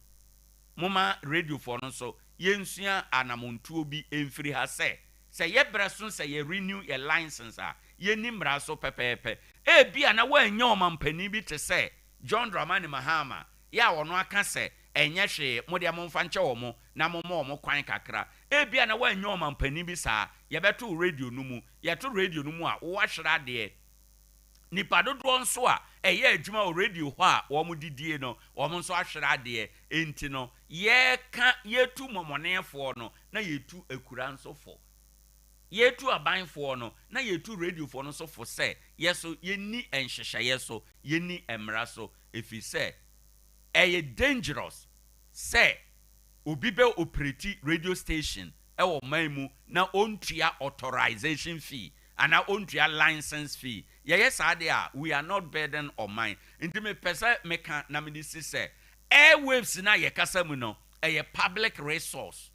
Momma radiofoɔ no nso yɛnsua anamontuo bi mfiri ha sɛ, sɛ yɛ berɛ so sɛ yɛ renew yɛ license a, yɛnni mmara so pɛpɛɛpɛ. Ebia na woannya ɔmampanin bi te sɛ John Dramani Mahama yɛ a ɔno aka sɛ ɛnyɛ hwee, mo deɛ momfa nkyɛ wɔn na momma wɔn kwan kakra. Ebia na woannya ɔmampanin bi saa, yɛbɛto wo radio no mu. Yɛto radio no mu a, woahwere adeɛ. Nnipa dodoɔ nso a ɛyɛ adwuma wɔ radio hɔ a wɔdidie no, wɔn nso ahwere adeɛ. Enti no, yɛreka, yɛretu mmɔmɔnefoɔ no, na yɛretu akura nso fo. Yɛretu abanfoɔ no, na yɛretu radiofoɔ no nso fo sɛ, yɛ nso yɛnni nhyehyɛeɛ so, yɛnni mmara so, ɛfiri sɛ ɛyɛ dangerous sɛ obi bɛ operate radio station wɔ ɔman mu na ɔntua authorization fee. anaa ɔntua license fee. Yɛyɛ saa deɛ a, we are not burden ɔman. Nti mepɛ sɛ meka na mede si sɛ, airwaves no a yɛkasa mu no, ɛyɛ public resource.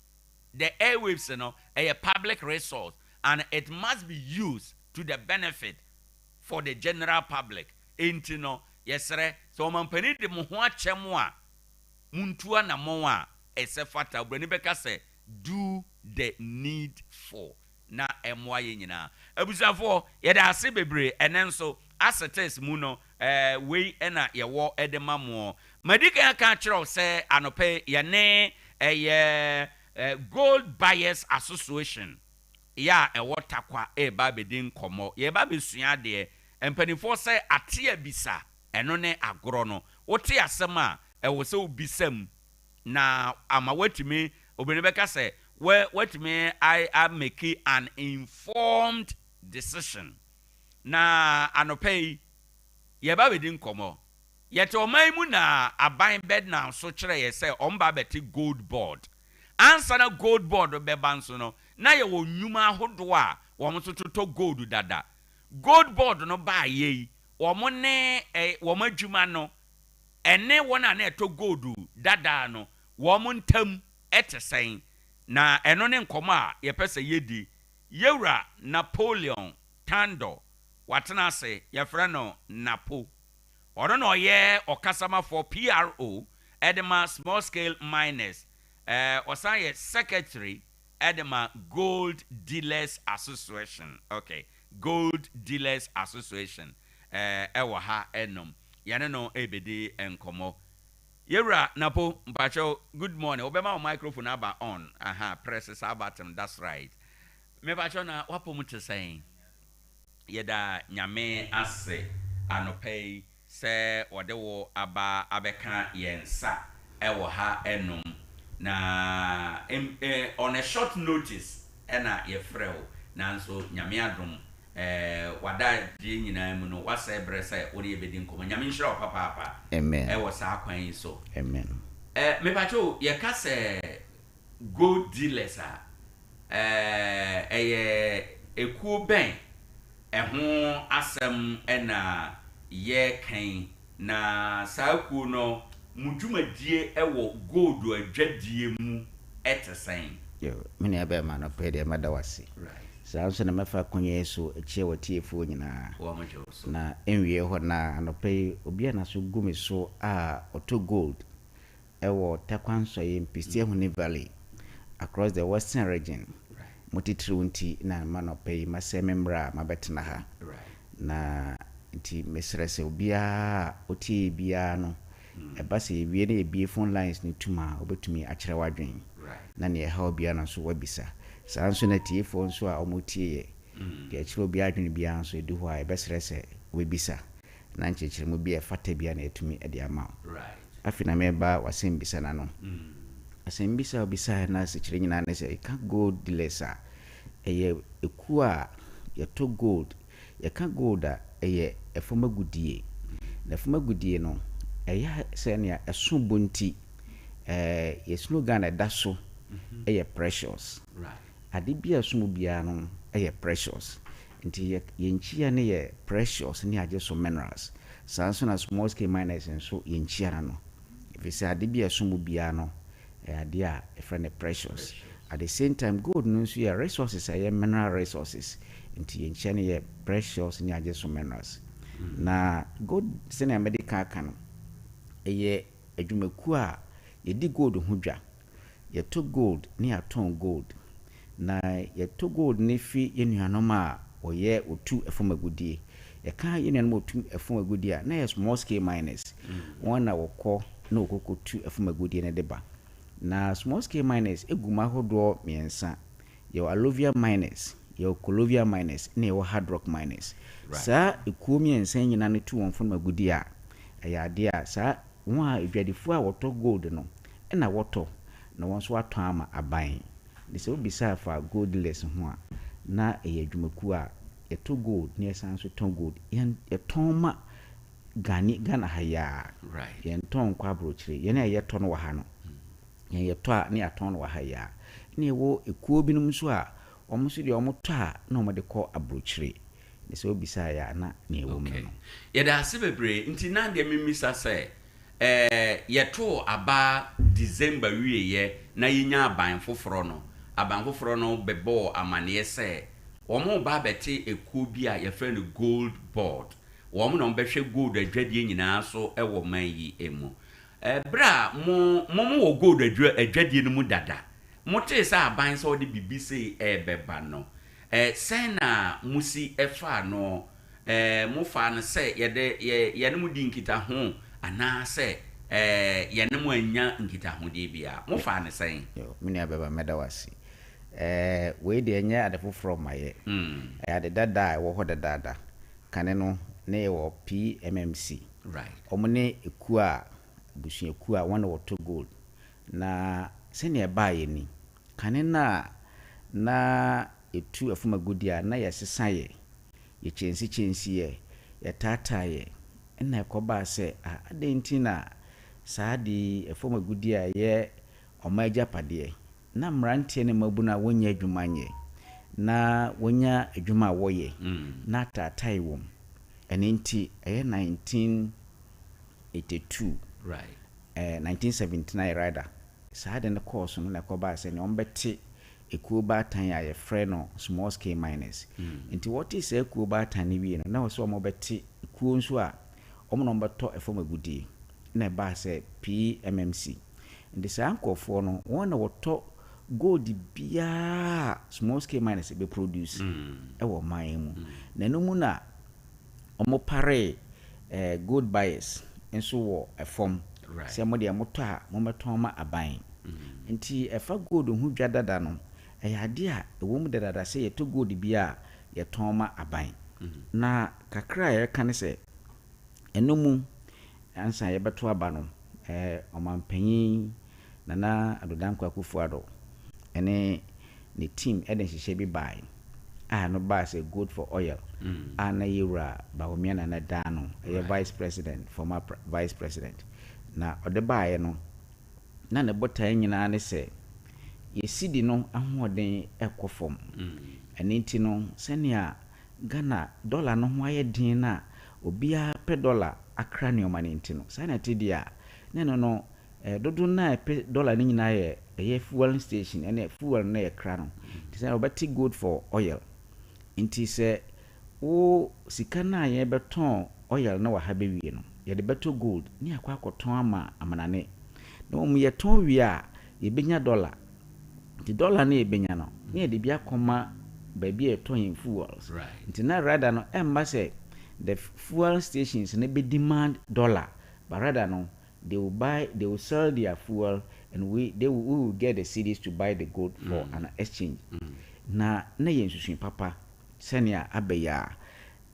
The airwaves no, ɛyɛ public resource and it must be used to the benefit for the general public. Enti no, yɛsrɛ, sɛ ɔmampanin de mo ho akyɛ mo a, montu anammɔn a ɛsɛ fata. Oburoni bɛka sɛ, do the needful, na ɛmmoa yɛn nyinaa. Abusuafoɔ, yɛda ase bebree. Ɛnnɛ nso, Asetes mu no, wei na yɛwɔ de ma moɔ. Madi kan aka akyerɛ wo sɛ anɔpa yi, yɛne ɛyɛ Gold Buyers Association yɛ a ɛwɔ Tarkwa reba abɛdi nkɔmmɔ. Yɛreba abɛsua adeɛ. Mpanimfoɔ sɛ ate abisa, ɛno ne agorɔ no. Wote asɛm a, ɛwɔ sɛ wobisa mu na ama woatumi, obroni bɛka sɛ, woatumi a make an informed decision. Na anɔpa yi, yɛreba abɛdi nkɔmmɔ. Yɛte ɔman yi mu na aban bɛnam so kyerɛ yɛ sɛ wɔn ba abɛte gold board. Ansa na gold board bɛba nso no, na yɛwɔ nnwuma ahodoɔ a wɔn nso totɔ gold dada. Gold board no baeɛ yi, wɔn ne wɔn adwuma no, ɛne wɔn a na ɛtɔ gold dada no, wɔn ntam te sɛn? Na ɛno ne nkɔmmɔ a yɛpɛ sɛ yɛdi. Yɛwura Napoleon Tandor, watena ase, yɛfrɛ no Napo. Ɔno na ɔyɛ ɔkasamafoɔ, PRO, de ma Small Scale Miners. Ɔsan yɛ Secretary de ma Gold Dealers Association. Okay, Gold Dealers Association ɛwɔ ha nom. Yɛne no rebɛdi nkɔmmɔ. Yɛwura Napo, mpakyɛw, good morning. Wobɛma wo microphone aba on. Aha, press saa button, that's right. Mepakyɛw na w'apɔmu te sɛn? Yɛda Nyame ase anɔpa yi sɛ ɔde wo aba abɛka yɛn nsa wɔ ha nom. Na on a short notice na yɛfrɛ wo, nanso Nyame adom w'adagyeɛ nyinaa mu no woasɛe berɛ sɛ wo ne yɛn bɛdi nkɔmmɔ. Nyame nhyira wo papaapa Amen. wɔ saa kwan yi so. Amen. Mepakyɛ o, yɛka sɛ Gold dealers a, ɛyɛ ekuo bɛn ɛho asɛm na yɛreka yi, na saa kuo no mo dwumadie wɔ gold adwadie mu te sɛn? Yo, me nua bɛɛma anɔpa yi deɛ mɛda wo ase. Saa nso na mɛfa akonya yi so akyia w'atiefoɔ nyinaa. Na ɛnwie hɔ na anɔpa yi obi a n'aso gu me so a ɔtɔ gold Ɛwɔ Tarkwa Nsɔye Mpisiahuni Valley across the Western Region mu titiriw nti na m'anɔpa yi masɛe me mmerɛ a mabɛtena ha. Na nti mesrɛ sɛ obiara a ɔtie yɛ biara no, ɛba sɛ yɛwie na yɛbue phone lines no tum a, wobɛtumi akyerɛ w'adwene na nea ɛha wo biara no nso woabisa. Saa nso na atiefoɔ nso a wɔretie yɛ, deɛ ɛkyerɛ obiara adwene biara nso ɛdu hɔ a yɛbɛsrɛ sɛ wobɛbisa na nkyerɛkyerɛmu bi a ɛfata biara na yɛatumi de ama wo. Afei na mereba w'asɛmbisa no ano. Asɛmbisa a wobisaeɛ no asekyerɛ nyinaa ne sɛ, yɛka gold dealers a, ɛyɛ ekuo a yɛtɔ gold. Yɛka gold a, ɛyɛ fam agudeɛ. Na fam agudeɛ no, ɛyɛ sɛ nea ɛso bo nti, ɛɛ yɛn slogan a ɛda so yɛ precious. Ade bi a ɛsom bo biara no yɛ precious. Nti yɛ yɛn nkyia no yɛ precious ne agye so minerals. Saa nso na small scale miners nso yɛn nkyia no no. Ɛfiri sɛ ade bi a ɛsom bo biara no ɛyɛ adeɛ a yɛfrɛ no precious. At the same time gold no nso yɛ resources a ɛyɛ mineral resources. Nti yɛn nkyia no yɛ precious ne agye so minerals. Na gold sɛnea mede kan aka no ɛyɛ adwumakuo a yɛdi gold ho dwa. Yɛtɔ gold ne yɛatɔn gold. Na yɛtɔ gold no fi yɛn nuanom a wɔyɛ wɔtu fam agudeɛ. Yɛka yɛn nuanom a wɔtu fam agudeɛ a, na ɛyɛ small scale miners. Wɔn na wɔkɔ na wɔkɔkɔtu fam agudeɛ no de ba. Na small scale miners gu mu ahodoɔ mmiɛnsa. Yɛwɔ alluvial miners, yɛwɔ colluvial miners, ɛna yɛwɔ hard rock miners. Saa ekuo mmiɛnsa yi nyinaa no tu wɔn fam agudeɛ a, ɛyɛ adeɛ a saa wɔn a adwadifoɔ a wɔtɔ gold no na wɔtɔ na wɔn nso atɔn ama aban. Nti sɛ wobisa fa gold dealers ho a, na ɛyɛ adwumakuo a yɛtɔ gold na yɛsan nso tɔn gold. Yɛn yɛtɔn ma Ghani Ghana ha yi ara. Yɛntɔn nkɔ aburokyire. Yɛn a yɛtɔ no wɔ ha no, yɛn yɛtɔ a na yɛatɔn no wɔ ha yi ara. Ɛna yɛwɔ ekuo binom nso a. Wɔn nso deɛ wɔtɔ a na wɔde kɔ aburokyire. Ne sɛ wobisaeɛ a na nea ɛwɔ mu Okay. no. Yɛda ase bebree. Nti na deɛ memmisa sɛ, eh, yɛtoo aba December wieeɛ na yɛnyaa aban foforɔ no, aban foforɔ no bɛbɔɔ amaneɛ sɛ wɔreba abɛte ekuo bi a yɛfrɛ no Gold Board. Wɔn na wɔbɛhwɛ gold adwadie nyinaa so wɔ man yi mu. Berɛ a mo, mo mowɔ gold adwa, adwadie no mu dada, motee sɛ aban sɛ ɔde biribi sei rebɛba no, sɛn na mosi faa no? Mofaa no sɛ yɛde, yɛ, yɛne mo dii nkitaho anaasɛ yɛne mo annya nkitahodie biara? Mofaa no sɛn? Yo, me nua bɛba, mɛda wo ase. Wei deɛ ɛnyɛ ade foforɔ mma yɛ. Ɛyɛ ade dada a ɛwɔ hɔ dadaada. Kane no, na yɛwɔ PMMC. Wɔn ne ekuo a, abusuakuo a wɔn na wɔtɔ gold. Na sɛnea ɛbaeɛ ni, kane no a na yɛtu fam agudeɛ a, na yɛsesa yɛ, yɛkyɛnsikyɛnsi yɛ, yɛtaataa yɛ. Ɛnna ɛkɔbaa sɛ, ah, adɛn nti na saa ade yi, fam agudeɛ a ɛyɛ ɔman agyapadeɛ, na mmeranteɛ ne mmabunu a wɔnnya adwuma nyɛ, na wɔnya adwuma a wɔyɛ, na ataatae wɔ mu. Ɛno nti, ɛyɛ 1982, eh, 1979 rather, saa ade no kɔɔ so no na ɛkɔbaa sɛ nea wɔbɛte ekuo baatan a yɛfrɛ no small scale miners. Nti wɔtee saa kuo baatan no wie no, na ɛwɔ sɛ wɔbɛte kuo nso a wɔn na wɔbɛtɔ fam agudeɛ. Ɛna ɛbaa sɛ PMMC. Nti saa nkorɔfoɔ no, wɔn na wɔtɔ gold biara a small scale miners bɛ produce wɔ ɔman yi mu. Na ɛno mu na wɔparee gold buyers nso wɔ fam sɛ mo deɛ motɔ a mommɛtɔn ma aban. Nti ɛfa gold ho dwa dada no, ɛyɛ adeɛ a ɛwɔ mu dadaada sɛ yɛtɔ gold biara a yɛtɔn ma aban. Na kakra a yɛka ne sɛ, ɛno mu ansa yɛbɛto aba no, Ɔmanpanyin Nana Addo Dankwa Akufo-Addo ne ne team de nhyehyɛe bi bae a ɛno baa sɛ Gold for Oil a na Yewura Bawumia na na ɛda ano, ɛyɛ Vice President, former Vice President. Na ɔde baeɛ no, na ne botaeɛ nyinaa ne sɛ yɛ cedi no ahoɔden rekɔ fam. Ɛno nti no, sɛnea Ghana dɔla no ho ayɛ den no a obiara pɛ dɔla akra nneɛma no nti no, saa na ɛte deɛ a, na ɛno no, dodoɔ no a ɛpɛ dɔla no nyinaa yɛ ɛyɛ fuel station ɛne fuel no na yɛkra no. Nti sɛ wɔbɛte gold for oil. Nti sɛ wo sika no a yɛbɛtɔn oil no wɔ ha bɛwie no, yɛde bɛtɔ gold ne yɛakɔ akɔtɔn ama amanane. Na mmom yɛtɔn wie a, yɛbɛnya dɔla. Nti dollar no a yɛbɛnya no, na yɛde bi akɔma baabi a yɛtɔ yɛn fuels. Nti na rather no, ɛmma sɛ the fuel stations no bɛ demand dollar, but rather no, they will buy, they will sell their fuel and we, they will, we will get the cedis to buy the gold for an exchange. Na na ɛyɛ nsusui papa sɛnea aba yi ara.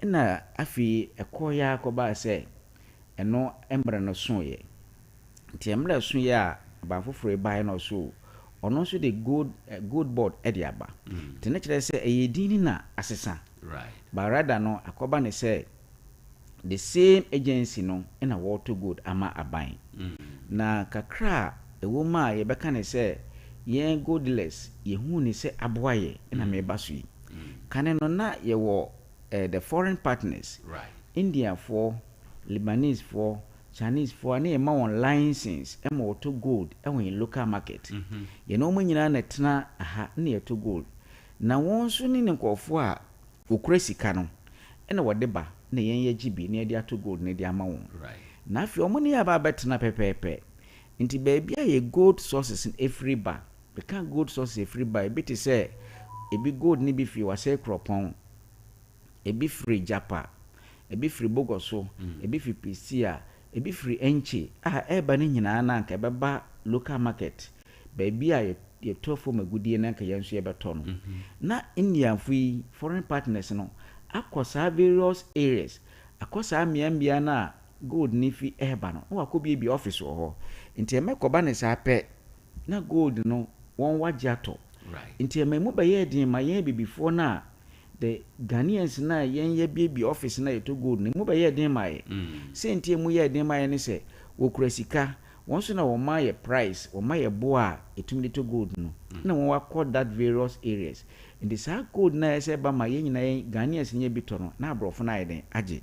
Ɛna afei ɛkɔeɛ ara kɔbaa sɛ ɛno mmerɛ no soeɛ. Nti mmerɛ ɛso yɛ a aban foforɔ yi baeɛ na ɔse o ɔno nso de gold gold board de aba. Nti ne kyerɛ sɛ ɛyɛ din no na asesa. But rather no akɔba ne sɛ the same agency no na wɔretɔ gold ama aban. Na kakra a ɛwɔ mu a yɛbɛka ne sɛ yɛn gold dealers yɛhuu ne sɛ aboa yɛ na mereba so yi. Kane no na yɛwɔ the foreign partners, Indiafoɔ, Lebanesefoɔ, Chinese foɔ a na yɛma wɔn license ma wɔtɔ gold wɔ yɛn local market. Yɛne wɔn nyinaa na ɛtena ha na yɛtɔ gold. Na wɔn nso ne nkurɔfoɔ a wɔkura sika no na wɔde ba na yɛn yɛgye bi na yɛde atɔ gold no de ama wɔn. Na afei wɔn ne yɛn aba abɛtena pɛpɛɛpɛ. Nti baabi a yɛn gold sources no firi ba, meka gold sources ɛfiri ba a, ebi te sɛ ebi gold no bi firi Wasɛe Kuropɔn, Ebi firi Japa, ebi firi Bogoso, ebi firi Pistia, ebi firi Enchi a ɛreba no nyinaa no anka ɛbɛba local market, baabi a yɛtɔ fam agudeɛ no anka yɛn nso yɛbɛtɔ no. Na Indianfo yi, foreign partners no, akɔ saa various areas, akɔ saa mmeammea no a gold no fi reba no, na wɔakɔbuebue office wɔ hɔ. Nti ɛmɛkɔba no saa pɛ, na gold no wɔn wɔagye atɔ. Nti ɛma emu bɛyɛɛ den ma yɛn abibifoɔ no a The Ghanaians no a yɛn yɛabiebie office no a yɛtɔ gold no, emu bɛyɛɛ den maa yɛn. Sɛ nti a emu yɛɛ den maa yɛn ne sɛ, wɔkura sika, Wɔn nso na wɔma yɛ price, wɔma yɛ boɔ a yɛtumi de tɔ gold no. Ɛna wɔn akɔ that various areas. Nti saa gold no a ɛsɛ ɛba ma yɛn nyinaa yɛn Ghanaians nyɛ bi tɔ no, na aborɔfo no ayɛ dɛn agye.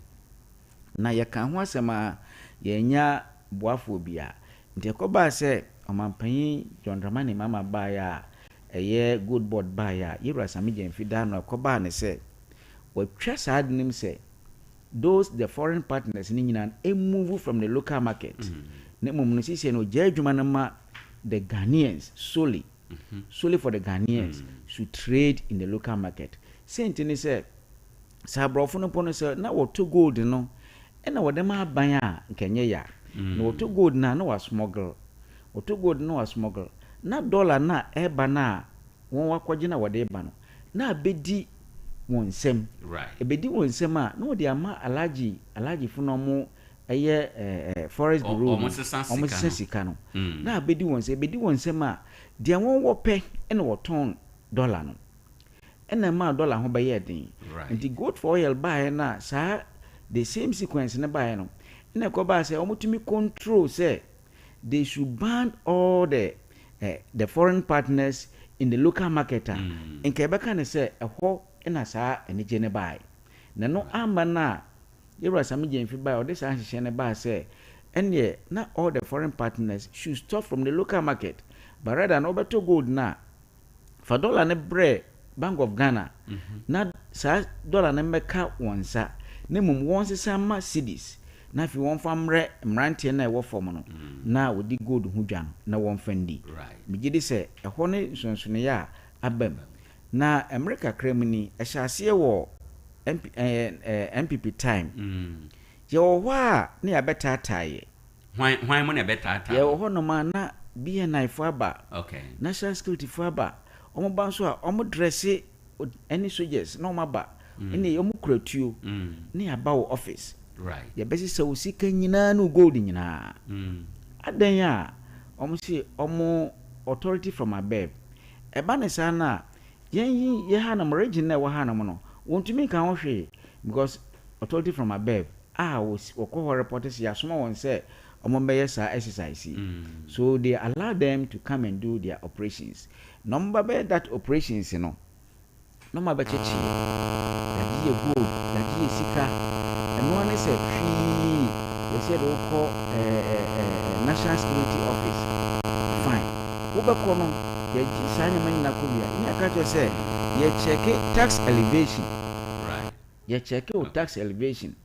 Na yɛkaa ho asɛm a, yɛannya boafoɔ biara. Nti ɛkɔbaa sɛ Ɔmanpanyin John Dramani Mahama baeɛ a ɛyɛ Gold Board baeɛ a, Yɛwura Sammy Gyamfi daa no ɛkɔbaa no sɛ watwa saa ade no mu sɛ those the foreign partners no nyinaa no move from the local market na mmom no seesei no ɔgyae adwuma no ma the Ghanaians solely, solely for the Ghanaians to trade in the local market. Sei nti ne sɛ, sɛ aborɔfo no mpo no sɛ na wɔtɔ gold no na wɔde ma aban a nka ɛnyɛ ya. Na wɔtɔ gold no a na wɔasmuggle, wɔtɔ gold no na wɔasmuggle, na dollar no a ɛreba no a wɔn akɔgye no a wɔde reba no na abɛdi wɔn nsam. Ɛbɛdi wɔn nsam a na wɔde ama Alhaji, Alhajifo no a wɔyɛ ɛɛ forex bureau no, wɔsesa sika no, na abɛdi wɔn nsam. Ɛbɛdi wɔn nsam a, deɛ wɔn wɔpɛ na wɔtɔn dollar no. Ɛna ɛmaa dollar ho bɛyɛɛ den. Nti gold for oil baeɛ no a saa the same sequence no baeɛ no, ɛna ɛkɔbaa sɛ wɔtumi control sɛ they should ban all the eh, the foreign partners in the local market a, nka yɛbɛka no sɛ ɛhɔ na saa anigye no baeɛ. Na ɛno amma no a, Yɛwura Sammy Gyamfi baeɛ a, ɔde saa nhyehyɛɛ no baa sɛ ɛnneɛ na all the foreign partners should stop from the local market, but rather no wobɛtɔ gold no a, Fa dɔla no brɛ Bank of Ghana na saa dɔla no mmɛka wɔn nsa na mmom wɔnsesa mma cedis na afei wɔmfa mmrɛ mmeranteɛ no a ɛwɔ fam no na wɔdi gold ho dwa no na wɔmfa nni. Megye di sɛ ɛhɔ ne nsonsonoeɛ a aba mu. Na mmerɛ kakra mu ni, ɛhyɛ aseɛ wɔ MP, eh, NPP time. Yɛwɔ hɔ a na yɛabɛtaataa yɛ. Hwan hwan mo na ɛbɛtaataa Yɛwɔ mo? hɔnom a na BNI foɔ aba, Okay. National Security foɔ aba, wɔn ba nso a wɔn dresse ɛne soldiers na wɔn aba, ɛne wɔn kura tuo ne yɛaba wo office. Right. Yɛbɛsesa wo sika nyinaa ne wo gold nyinaa. Adɛn a wɔn se wɔn authority from above. Ɛba ne saa no a, yɛn yi yɛ hanom region no a ɛwɔ hanom no, wɔntumi nka ho hwee because authority from above. a wɔkɔ hɔ repɔte sɛ yɛasoma wɔn sɛ wɔmmɛyɛ saa exercise yi. So they allow them to come and do their operations. Na wɔba bɛyɛ that operations no, na wɔabɛkyekye yɛn. Yɛagye yɛn gold, yɛagye yɛn sika. Ɛno ara ne sɛ hwii, yɛsɛ yɛde wo kɔ eh, National Security Office. Fine. Wobɛkɔ no, yɛgye saa nneɛma nyinaa kɔ wie a, ne yɛaka kyerɛ sɛ yɛkyɛke tax elevation. Right. Yɛ check wo tax elevation.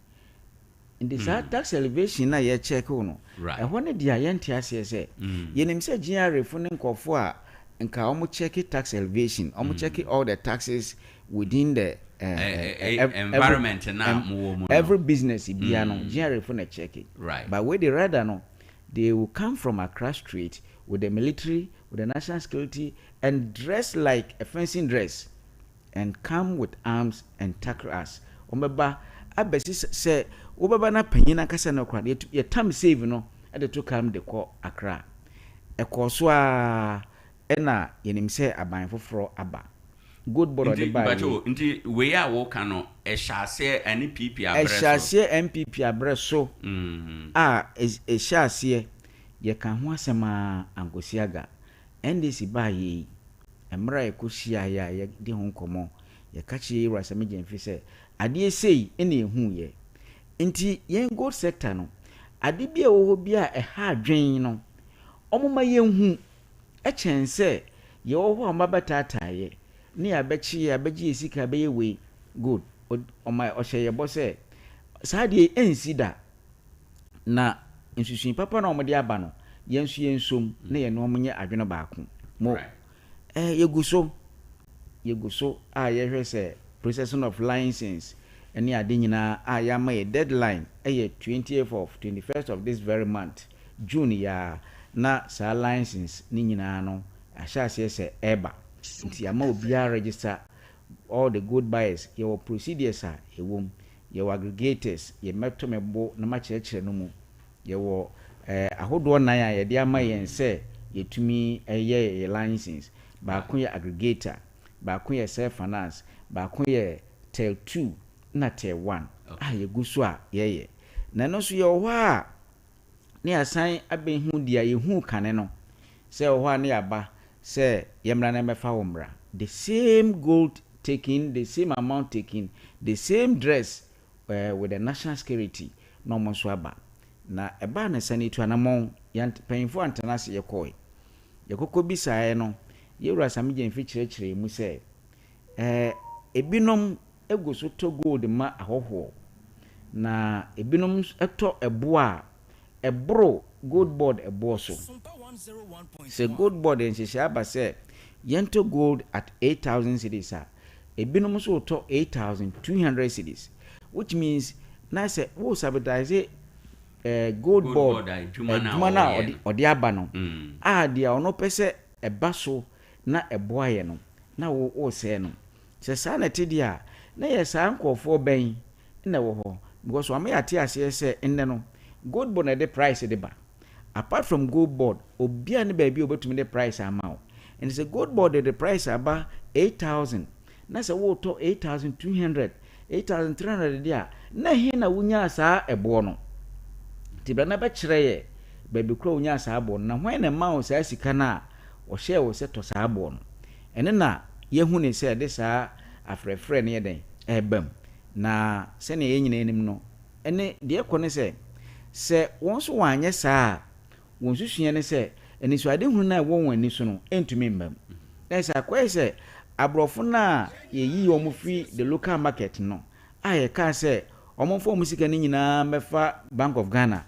Nti saa tax elevation no a yɛ check wo no, ɛhɔ ne deɛ yɛnte aseɛ sɛ, yɛnim sɛ GRA fo ne nkorɔfoɔ a nka wɔn check tax elevation, wɔn check all the taxes within the environment no a mowɔ mu no. Every business biara no, GRA fo na check. But wei de rather no, they will come from Accra straight with the military, with the national security and dress like a fencing dress. And come with arms and tackle us wɔbɛba abɛsi sɛ wobɛba na panyin ankasa no koraa yɛtu yɛtam save no de to car mu de kɔ Accra. Ɛkɔɔ so ara ɛna yɛnim sɛ aban foforɔ aba. Gold board a ɔde Nti baeɛ mpakyɛ yi. o, nti wei a woka no ɛhyɛ aseɛ ɛne PP abrɛ Ɛhyɛ so? aseɛ NPP abrɛ so a ɛhyɛ aseɛ yɛka ho asɛm ara ankɔsi aga. NDC baeɛ yi, mmerɛ a yɛkɔhyiaeɛ a yɛdi ho nkɔmmɔ, yɛka kyerɛɛ Yɛwura Sammy Gyamfi sɛ, adeɛ sei na yɛhuiɛ. Nti yɛn gold sector no, ade bi a ɛwɔ hɔ biara a ɛha adwene no, wɔmma yɛnhu kyɛn sɛ yɛwɔ hɔ a wɔabɛtaataa yɛ, ne yɛabɛkye yɛ, abɛgye yɛ sika, abɛyɛ wei. Good. Ɔma ɔhyɛɛ yɛn bɔ sɛ, saa adeɛ yi ɛnsi da. Na nsusui papa no a wɔde aba no, yɛn nso yɛnsom na yɛne wɔn nyɛ adwene baako. Mo, eh, yɛgu so, yɛgu so a yɛhwɛ sɛ processing of license ne ade nyinaa a yɛama yɛ deadline yɛ twentieth of, twenty first of this very month, June yi ara, na saa license no nyinaa no ahyɛ aseɛ sɛ ɛreba. Nti yɛama obiara register all the gold buyers, yɛwɔ procedures a ɛwɔ mu. Yɛwɔ aggregators, yɛmmɛto me bo na makyerɛkyerɛ no mu. Yɛwɔ eh, ahodoɔ nan a yɛde ama yɛn sɛ yɛtumi yɛ yɛ license. Baako yɛ aggregator, baako yɛ self finance, baako yɛ tier 2 na tier 1 a yɛgu so a yɛyɛ. Na ɛno nso yɛwɔ hɔ a. Na yɛasan abɛhu deɛ yɛhuu kane no, sɛ ɛwɔ hɔ a na yɛaba sɛ yɛmmra na yɛmmɛfa wo mmra. The same gold taken, the same amount taken, the same dress eh, with the national security na wɔn nso aba. Na ɛbaa no sɛ no yɛtu anamɔn, yɛn mpanyinfoɔ antena ase yɛkɔɔe. Yɛkɔkɔ bisaeɛ no, yɛn wura Sammy Gyamfi kyerɛkyerɛɛ mu sɛ, eh, ebinom gu so tɔ gold ma ahɔhoɔ, na ebinom nso tɔ ɛboɔ a ɛboro gold board ɛboɔ so. Sɛ gold board nhyehyɛe aba sɛ yɛntɔ gold at 8000 cedis a, ebinom nso retɔ 8200 cedis, which means na sɛ wo subsidize eh, gold board adwuma no a ɔde aba no a deɛ ɔno pɛ sɛ ɛba so na ɛboa yɛ no, na wo woresɛe no. Sɛ saa na ɛte deɛ a, na ɛyɛ saa nkorɔfoɔ bɛn na ɛwɔ hɔ? Because wama yɛate aseɛ sɛ nnɛ no, gold board na ɛde price de ba. Apart from gold board, obiara nni baabi a ɔbɛtumi de price ama wo. Nti sɛ gold board de price aba 8000 na sɛ woretɔ 8200, 8300 deɛ a, na ɛhe na wonyaa saa ɛboɔ no? Nti bra na bɛkyerɛ yɛ baabi korɔ a wonyaa saa boɔ no, na hwan na ɛmaa wo saa sika no a wɔhyɛɛ wo sɛ tɔ saa boɔ no? Ɛno na yɛahu no sɛ ɛde saa afrɛfrɛ no yɛ dɛn? Ɛreba mu. Na sɛnea yɛn nyinaa nim no, ɛne deɛ ɛkɔ ne sɛ, sɛ wɔn nso wɔanyɛ saa a, wɔn nsusuiɛ ne sɛ anisoadehunu no a ɛwɔ wɔn ani so no ntumi mma mu. Na ɛsɛ akɔyɛ sɛ aborɔfo no a yɛyii wɔn firi the local market no a yɛkaa sɛ wɔmfa wɔn sika no nyinaa mmɛfa Bank of Ghana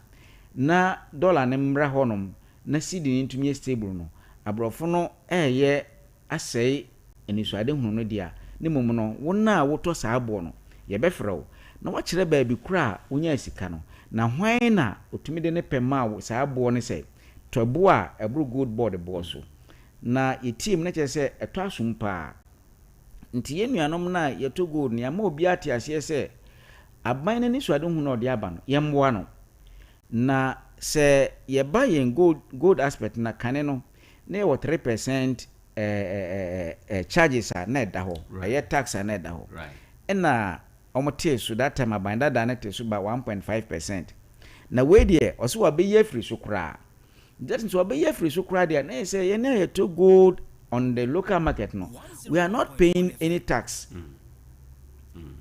na dɔla no mmra hɔnom na cedi no ntumi nyɛ stable no, aborɔfo no reyɛ asɛe anisoadehunu no dea, na mmom no, wo no a wotɔ saa boɔ no, yɛbɛfrɛ wo na woakyerɛ baabi korɔ a wonyaa sika no, na hwan na ɔtumi de ne pɛ maa wo saa boɔ no sɛ tɔ ɛboɔ a ɛboro gold board boɔ so? Na yɛtiim no kyerɛ sɛ ɛtɔ asom paa. Nti yɛn nuanom no a yɛtɔ gold no, yɛama obiara ate aseɛ sɛ aban no anisoadehunu a ɔde aba no, yɛmmoa no. Na sɛ yɛba yɛn gold gold aspect no a, kane no, na yɛwɔ 3% charges a na ɛda hɔ, ɛyɛ tax a na ɛda hɔ. Ɛna wɔtee so, that time aban dada no tee so ba 1.5%. Na wei deɛ, ɔse wabɛyi afiri so koraa. That means wabɛyi afiri so koraa deɛ a, na ɛyɛ sɛ yɛn a yɛtɔ gold on the local market no, we are not paying any tax.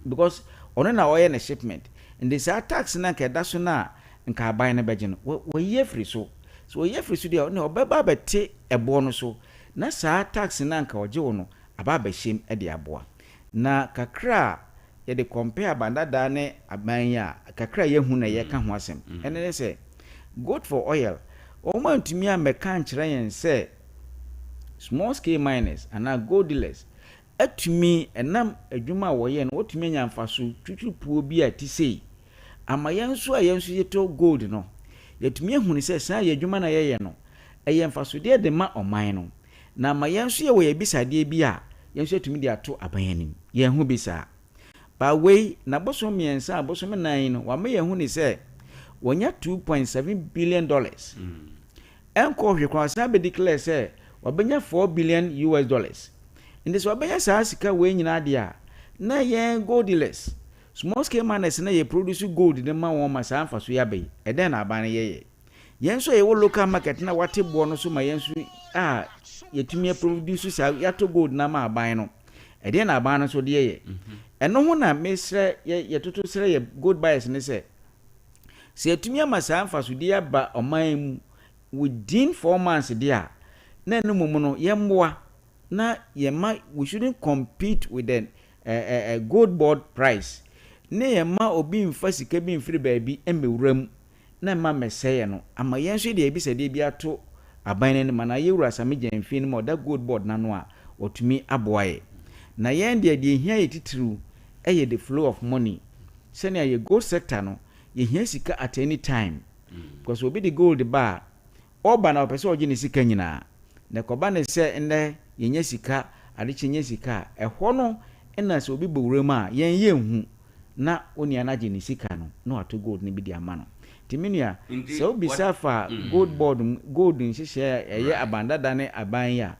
Because ɔno na ɔyɛ ne shipment. Nti saa tax no a nka ɛda so no a nka aban no bɛgye no, wayi afiri so. Sɛ wayi afiri so deɛ a, ɔno ɔbɛba abɛte ɛboɔ no so na saa tax no a nka ɔgye wo no aba abɛhyɛ mu de aboa. Na kakra a yɛde compare aban dadaa ne aban yi a, kakra a yɛahu na yɛreka ho asɛm. Ɛno ne sɛ, gold for oil, wɔn antumi ammɛka ankyerɛ yɛn sɛ small scale miners anaa gold dealers atumi, ɛnam adwuma a wɔyɛ no, wɔatumi anya mfaso twitwiripuo bi a ɛte sei ama yɛn nso a yɛn nso yɛtɔ gold no, yɛatumi ahunu sɛ saa yɛn adwuma no a yɛyɛ no, ɛyɛ mfasodeɛ de ma ɔman no, na ama yɛn nso yɛwɔ yɛn abisadeɛ bi a yɛn nso yɛatumi de ato aban anim. Yɛanhu bi saa. But wei, n'abosom mmiɛnsa, abosom nnan yi no, wama yɛahu no sɛ wɔanya $2.7 billion. Ɛnkɔɔ hwee koraa, ɔsan bɛ declare sɛ wabɛnya 4 billion US dollars. Nti sɛ wabɛnya saa sika wei nyinaa deɛ a, na yɛn gold dealers, small scale miners na yɛ produce gold no ma wɔn ma saa mfaso yi aba yi, ɛdɛn na aban no yɛyɛ? Yɛn nso a yɛwɔ local market na wate boɔ no so ma yɛn nso a yɛtumi aproduce saa, yɛatɔ gold no ama aban no, ɛdeɛn na aban no nso de yɛyɛ? Ɛno ho na mesrɛ, yɛtoto srɛ yɛ gold buyers no sɛ, Sɛ yɛatumi ama saa mfasodie yi aba ɔman yi mu within 4 months deɛ a, na ɛno mmom no yɛmmoa na yɛmma, we shouldn't compete with the eh, eh, gold board price, ne yɛmma obi mfa sika bi mfiri baabi mmɛwura mu na mma mmɛsɛe ɛno ama yɛn nso yɛde yɛn abisadeɛ bi ato aban no anim anaa yɛwura Sammy Gyamfi no ma ɔda gold board no ano a watumi aboa yɛn. Na yɛn deɛ, deɛ ɛhia yɛ titiriw yɛ the flow of money. Sɛnea yɛ gold sector no yɛhia sika at any time because obi de gold ba a ɔba na ɔpɛ sɛ ɔgye ne sika nyinaa na ɛkɔba ne sɛ nnɛ yɛnya sika adekye nya sika a ɛhɔ no na sɛ obi bɔ wuram a yɛn yɛnhu na onua no agye ne sika no na wato gold no bi de ama no. Nti me nua sɛ wobisa fa gold board mu gold nhyehyɛe a ɛyɛ aban dada ne aban yi a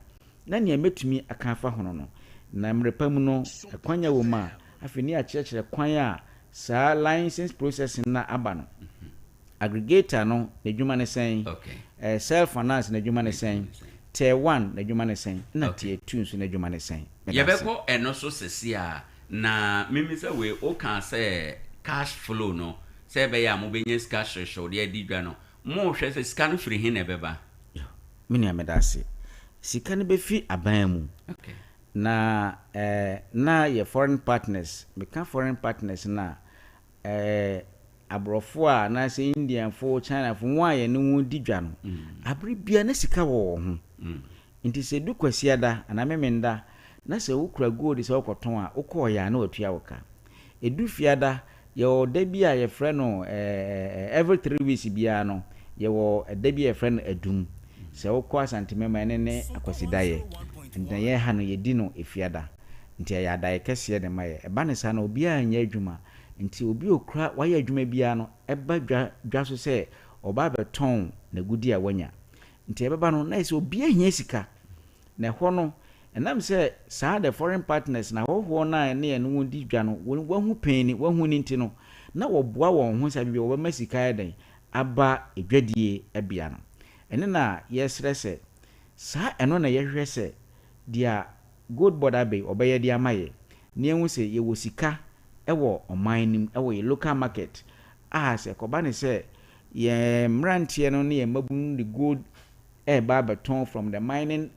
na nea mɛtumi aka afa ho no no na mmerɛ pa mu no ɛkwanya wɔ mu a afei ne yɛakyerɛkyerɛ kwan a saa license processing no aba no. Aggregator no n'adwuma ne sɛn? Self finance n'adwuma ne sɛn? Tier 1 n'adwuma ne sɛn? Ɛna tier 2 nso n'adwuma ne sɛn? Meda ase. Yɛbɛkɔ ɛno so sese a, na mimisa wei, woka sɛ cash flow no, sɛ ɛbɛyɛ a mobɛnya sika hyerehyew de adi dwa no, mohwɛ sɛ sika no firi he na ɛbɛba? Me nua, meda ase. Sika no bɛfi aban mu. Na na yɛ foreign partners, meka foreign partners no a, aborɔfo a anaasɛ Indianfo, Chinafo, wɔn a yɛne wɔn di dwa no, abere biara na sika wɔ wɔn ho. Nti sɛ edu Kwasiada anaa Memenda na sɛ wokura gold sɛ wokɔtɔn a, wokɔɔeɛ a na wɔatua wo ka. Edu Fiada, yɛwɔ da bi a yɛfrɛ no every 3 weeks biara no, yɛwɔ da bi a yɛfrɛ no Adum. Sɛ wokɔ Asantemam a, ɛne ne Akwasidaeɛ. Nti na yɛn ha no yɛdi no Efiada. Nti ɛyɛ adaeɛ kɛseɛ de ma yɛ. Ɛba no saa no, obiara nyɛ adwuma. Nti obi a okura wayɛ adwuma biara no ɛba dwa dwa so sɛ ɔba abɛtɔn n'agudi a wanya. Nti ɛbɛba no na ayɛ sɛ obiara hia sika. Na ɛhɔ no, ɛnam sɛ saa the foreign partners na ahɔhoɔ no a ɛne yɛne wɔn di dwa no, wɔn wɔahu pɛn ni, wɔahu no nti no, na wɔboa wɔn ho sɛ baabi a wɔbɛma sika ayɛ dɛn aba dwadie bea no. Ɛno na yɛsrɛ sɛ saa ɛno na yɛhwehwɛ sɛ deɛ Gold Board aba yi wɔbɛyɛ de ama yɛ na yɛahu sɛ yɛwɔ sika wɔ ɔman no mu, wɔ yɛ local market a sɛ ɛkɔba ne sɛ yɛn mmeranteɛ no ne yɛn mmabunu no de gold ɛreba abɛtɔn from the mining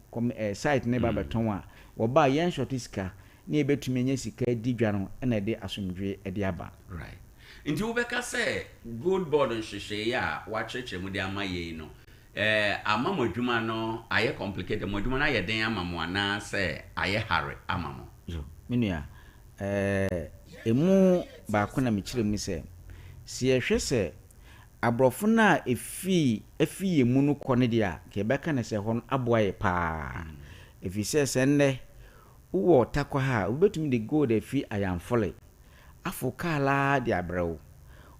site no ba abɛtɔn a, wɔba a yɛnshort sika na yɛbɛtumi anya sika adi dwa no na ɛde asomdwoe de aba. Right. Nti wobɛka sɛ Gold Board nhyehyɛeɛ a wɔakyerɛkyerɛ mu de ama yɛn no, ama mo adwuma no ayɛ complicated, mo adwuma no ayɛ den ama mo anaasɛ ayɛ hare ama mo? Yo, me nua, ɛmu baako na mekyerɛ mu sɛ, sɛ yɛhwɛ sɛ aborɔfo no a ɛfii afi yɛn mu no kɔ no deɛ a, nka yɛbɛka no sɛ ɛhɔ no aboa yɛ paa. Ɛfiri sɛ sɛ nnɛ wowɔ Tarkwa ha a, wobɛtumi de gold afi Ayamfole afo kaa laa de abrɛ wo.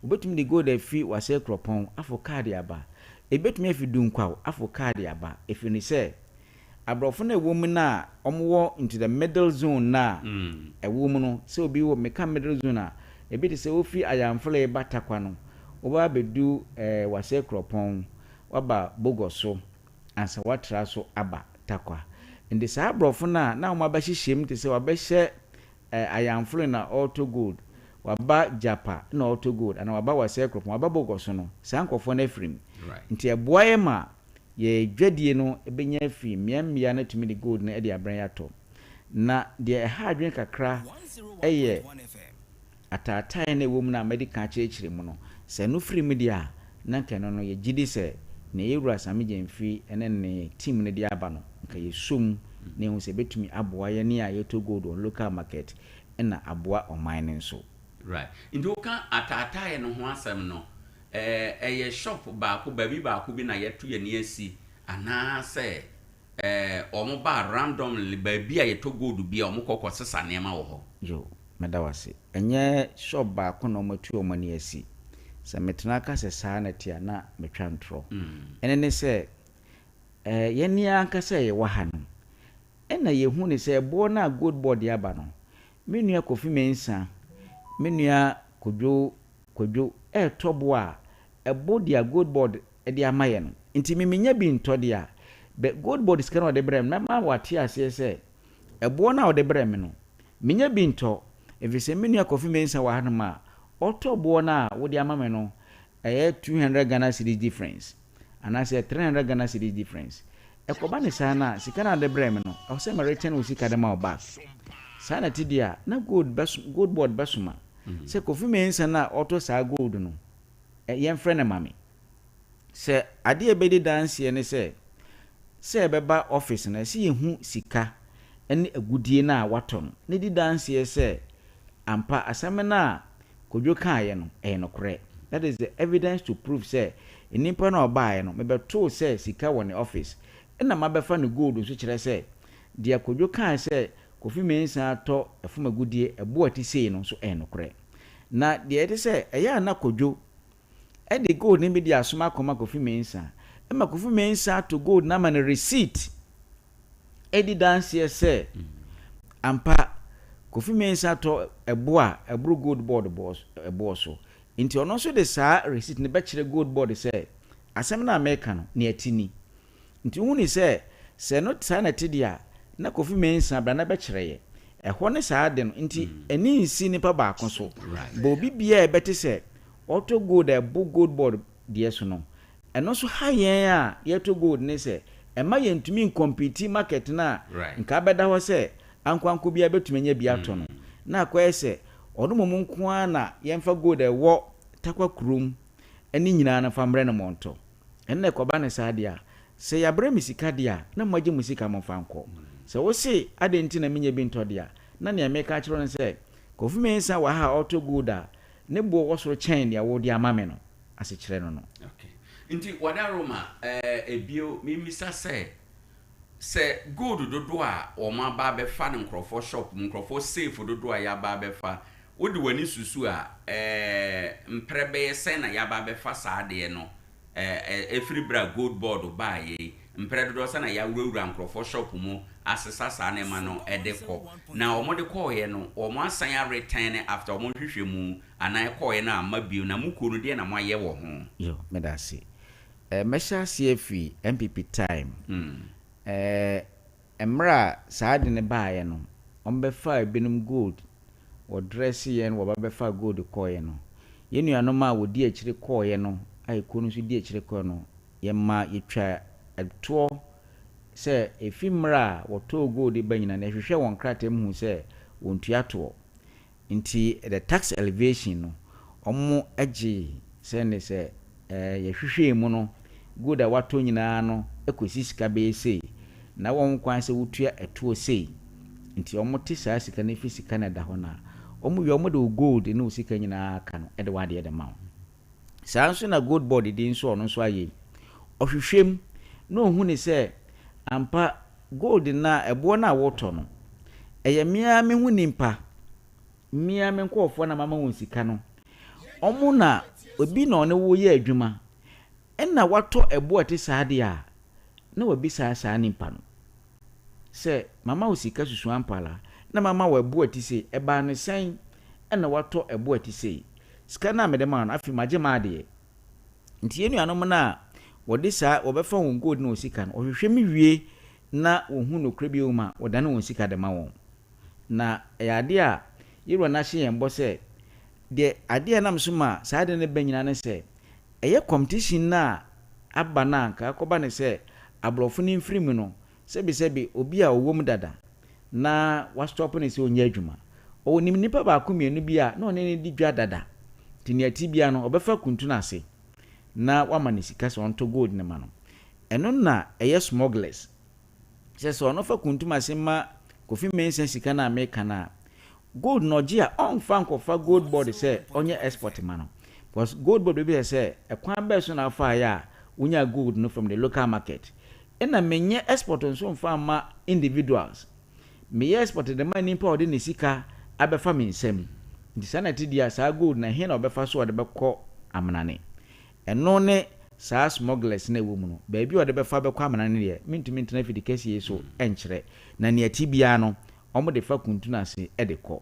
Wobɛtumi de gold afi Wasɛ Kuropɔn afo kaa de aba. Ɛbɛtumi afi Dunkwaw afo kaa de aba. Ɛfiri ne sɛ aborɔfo no a ɛwɔ mu no a wɔwɔ into the middle zone no a ɛwɔ mu no, sɛ obi wɔ, meka middle zone a, ebi te sɛ wofi Ayamfole ba Tarkwa no, wobɛba abɛdu Wasɛ Kuropɔn, woaba Bogoso ansa woatra so aba Tarkwa. Nti saa aborɔfo no a na wɔn abɛhyehyɛ mu te sɛ wɔabɛhyɛ Ayamfole na ɔretɔ gold, waba Japa na ɔretɔ gold, anaa waba Wasɛ Kuropɔn, waba Bogoso no, saa nkurɔfoɔ no afiri mu. Nti ɛboa yɛ ma yɛ dwadie no bɛnya afiri mmeammea no atumi de gold no de abrɛ yɛ atɔ. Na deɛ ɛha adwene kakra yɛ ataataeɛ no a ɛwɔ mu no a madi kan akyerɛkyerɛ mu no. Sɛ ɛno firi mu deɛ a, na nka ɛno no yɛgye di sɛ nea yɛn wura Sammy Gyamfi ne ne team no de aba no, nka yɛsɔ mu na yɛhu sɛ ɛbɛtumi aboa yɛn a yɛtɔ gold wɔ local market na aboa ɔman no nso. Right. Nti woka ataataeɛ no ho asɛm no, ɛyɛ shop baako, baabi baako bi na yɛto yɛn ani asi anaasɛ wɔn ba randomly baabi a yɛtɔ gold bi a wɔn kɔ kɔsesa nneɛma wɔ hɔ? Yo, meda wo ase. Ɛnyɛ shop baako na wɔatu wɔn ani asi. Sɛ metena ka sɛ saa na ɛte a, na metwa ntorɔ. Ɛno ne sɛ, yɛn ankasa a yɛwɔ ha no, ɛna yɛhu ne sɛ ɛboɔ no a Gold Board de aba no, me nua Kofi Mensah, me nua Kodwo Kwadwo ɛretɔ boɔ a, ɛbo deɛ Gold Board de ama yɛ no. Nti me menya bi ntɔ deɛ a, bɛ Gold Board sika no a ɔde brɛ me no, mɛma wate aseɛ sɛ ɛboɔ no a ɔde brɛ me no, menya bi ntɔ, ɛfiri sɛ me nua Kofi Mensah wɔ hanom a, ɔtɔ boɔ no a wode ama me no, ɛyɛ 200 Ghana cedis difference, anaasɛ 300 Ghana cedis difference. Ɛkɔba ne saa no a, sika no a wode brɛ me no, ɛwɔ sɛ me return wo sika de ma wo back. Saa na ɛte deɛ a, na gold bɛso, Gold Board bɛsoma sɛ Kofi Mensah no a ɔtɔ saa gold no, yɛmfrɛ no ma me. Sɛ adeɛ a ɛbɛdi danseɛ ne sɛ, sɛ ɛbɛba office no, ɛsɛ yɛhu sika ne agudie no a watɔ no, na ɛdi danseɛ sɛ ampa asɛm no a Kodwo kaeɛ no, ɛyɛ nokorɛ. That is the evidence to prove sɛ nnipa no a ɔbaeɛ no, mebɛtoo sɛ sika wɔ ne office, ɛna mabɛfa ne gold nso kyerɛ sɛ deɛ Kodwo kae sɛ Kofi Mensah atɔ ɛfam agudie ɛboɔ a ɛte sei no nso ɛyɛ nokorɛ. Na deɛ ɛte sɛ ɛyɛ a na Kodwo de gold no bi de asoma akɔma Kofi Mensah, ɛma Kofi Mensah ato gold no ama no receipt ɛdi danseɛ sɛ ampa Kofi Mensah tɔ ɛboɔ a ɛboro Gold Board boɔ so. Nti ɔno nso de saa receipt no bɛkyerɛ Gold Board sɛ asɛm no a meka no, nea ɛte ni. Nti wohu no sɛ, sɛ ɛno saa na ɛte deɛ a, na Kofi Mensah bra na bɛkyerɛ yɛ. Ɛhɔ ne saa ade no, nti ani nsi nipa baako so. But obi biara a ɛbɛte sɛ ɔtɔ gold a ɛbo Gold Board deɛ so no, ɛno nso ha yɛn a yɛtɔ gold ne sɛ, ɛmma yɛntumi ncompete market no a nka abɛda hɔ sɛ ankoanko biara bɛtumi anya bi atɔ no. Na akɔyɛ sɛ ɔno mmom nko ara na yɛmfa gold a ɛwɔ Tarkwa kurom ne nyinaa no mfa mmrɛ no ma ɔntɔ. Ɛno na ɛkɔba no saa deɛ a, sɛ yɛabrɛ me sika deɛ a, na moagye mo sika momfa nkɔ. Sɛ wose adɛn nti na mennya bi ntɔ deɛ a, na nea mereka akyerɛ wo ne sɛ, Kofi Mensah wɔ ha a ɔretɔ gold a ne boɔ wɔ soro kyɛn deɛ wode ama me no. Asekyerɛ no no. Okay. Nti Wadaroma, ɛɛ bio, memmisa sɛ, sɛ gold dodoɔ a wɔn aba abɛfa no nkorɔfoɔ shop mu, nkorɔfoɔ safe dodoɔ a yɛaba abɛfa, wode w'ani susu a, ɛɛ mprɛ bɛyɛ sɛn na yɛaba abɛfa saa adeɛ no, ɛɛ ɛfiri berɛ a gold board baeɛ yi, mprɛ dodoɔ sɛn na yɛawurawura nkorɔfoɔ shop mu asesa saa nneɛma no de kɔ? Na wɔde kɔeɛ no, wɔasan aretɛne after wɔn nhwehwɛmu anaa ɛkɔeɛ no amma bio, na mo kuo no deɛn na moayɛ wɔ ho? Yo, meda ase. Eh, mɛhyɛ aseɛ afiri NPP time. Eh, mmerɛ a saa ade no baeɛ no, wɔbɛfaa ebinom gold, wɔdrɛse yɛn, wɔba bɛfaa gold kɔeɛ no, yɛn nuanom a wɔdi akyire kɔeɛ no, a ekuo no nso di akyire kɔeɛ no, yɛma yɛtwaa toɔ sɛ ɛfiri mmerɛ a wɔtɔɔ gold ba nyinaa no, yɛhwehwɛɛ wɔn krataa mu huu sɛ wɔntua toɔ. Nti the tax elevation no ɔmo gyee sɛ ne sɛ yɛhwehwɛɛ mu no gold a watɔ nyinaa no kɔsi sika bɛyɛ sei na wɔ ho kwan sɛ wotua ɛtoɔ sei nti ɔmo te saa sika no firi sika no a ɛda hɔ no a ɔmo wie a ɔmo de wo gold ne wo sika nyinaa ka no de w'adeɛ de ma wo. Saa nso na gold board de nso ɔno nso ayɛ yi ɔhwehwɛ mu na ɔhu ne sɛ ampa Gold no a, ɛboɔ no a wotɔ no, ɛyɛ me ara me ho nimpa, me ara me nkurɔfoɔ na mama wɔn sika no, wɔn na, obi na ɔne wo yɛ adwuma, ɛna watɔ ɛboɔ a ɛte saa deɛ a, na wabisa saa nimpa no sɛ, mama wo sika susu ampa ara, na mama wo ɛboɔ a ɛte sei, ɛbaa no sɛn na watɔ ɛboɔ a ɛte sei? Sika no a mede maa wo no, afei magye m'adeɛ. Nti yɛn nuanom no a wɔde saa, wɔbɛfa wɔn gold ne wɔn sika no, wɔhwehwɛ mu wie na wɔhu nokorɛ bi wɔ mu a, wɔdane wɔn sika de ma wɔn. Na ɛyɛ adeɛ a yɛn Wura no ahyɛ yɛn bɔ sɛ, deɛ adeɛ a ɛnam so ma saa adeɛ no ba nyinaa ne sɛ, ɛyɛ competition no a aba no a anka akɔba no sɛ aborɔfo no mfiri mu no, sɛbisɛbi obi a ɔwɔ mu dada na wɔastɔpo no sɛ ɔnyɛ adwuma. Ɔnim nnipa baako mmienu bi a na ɔne no di dwa dada, nti nea ɛte biara no, ɔbɛfa kuntunu ase na wama no sika sɛ ɔntɔ gold no ma no. Ɛno na ɛyɛ smugglers. Sɛ sɛ ɔno fa kuntunu ase ma Kofi Mensah sika no a meka no a, gold no ɔgye a, ɔmfa nkɔfa gold board sɛ ɔnyɛ export ma no. Because gold board bɛbisa sɛ, ɛkwan bɛn so na wofaeɛ a wonyaa gold no from the local market? Ɛna menyɛ export nso mfa mma individuals. Meyɛ export de ma nipa a ɔde ne sika abɛfa me nsam. Nti saa na ɛte deɛ a, saa gold no ɛhe na ɔbɛfa so a ɔde bɛkɔ amenane? Ɛno ne saa smugglers no a ɛwɔ mu no, baabi a ɔde bɛfa bɛkɔ amenane deɛ, mentumi ntena afidi kɛseɛ yi so nkyerɛ. Na nea ɛte biara no, wɔde fa kuntunu ase de kɔ.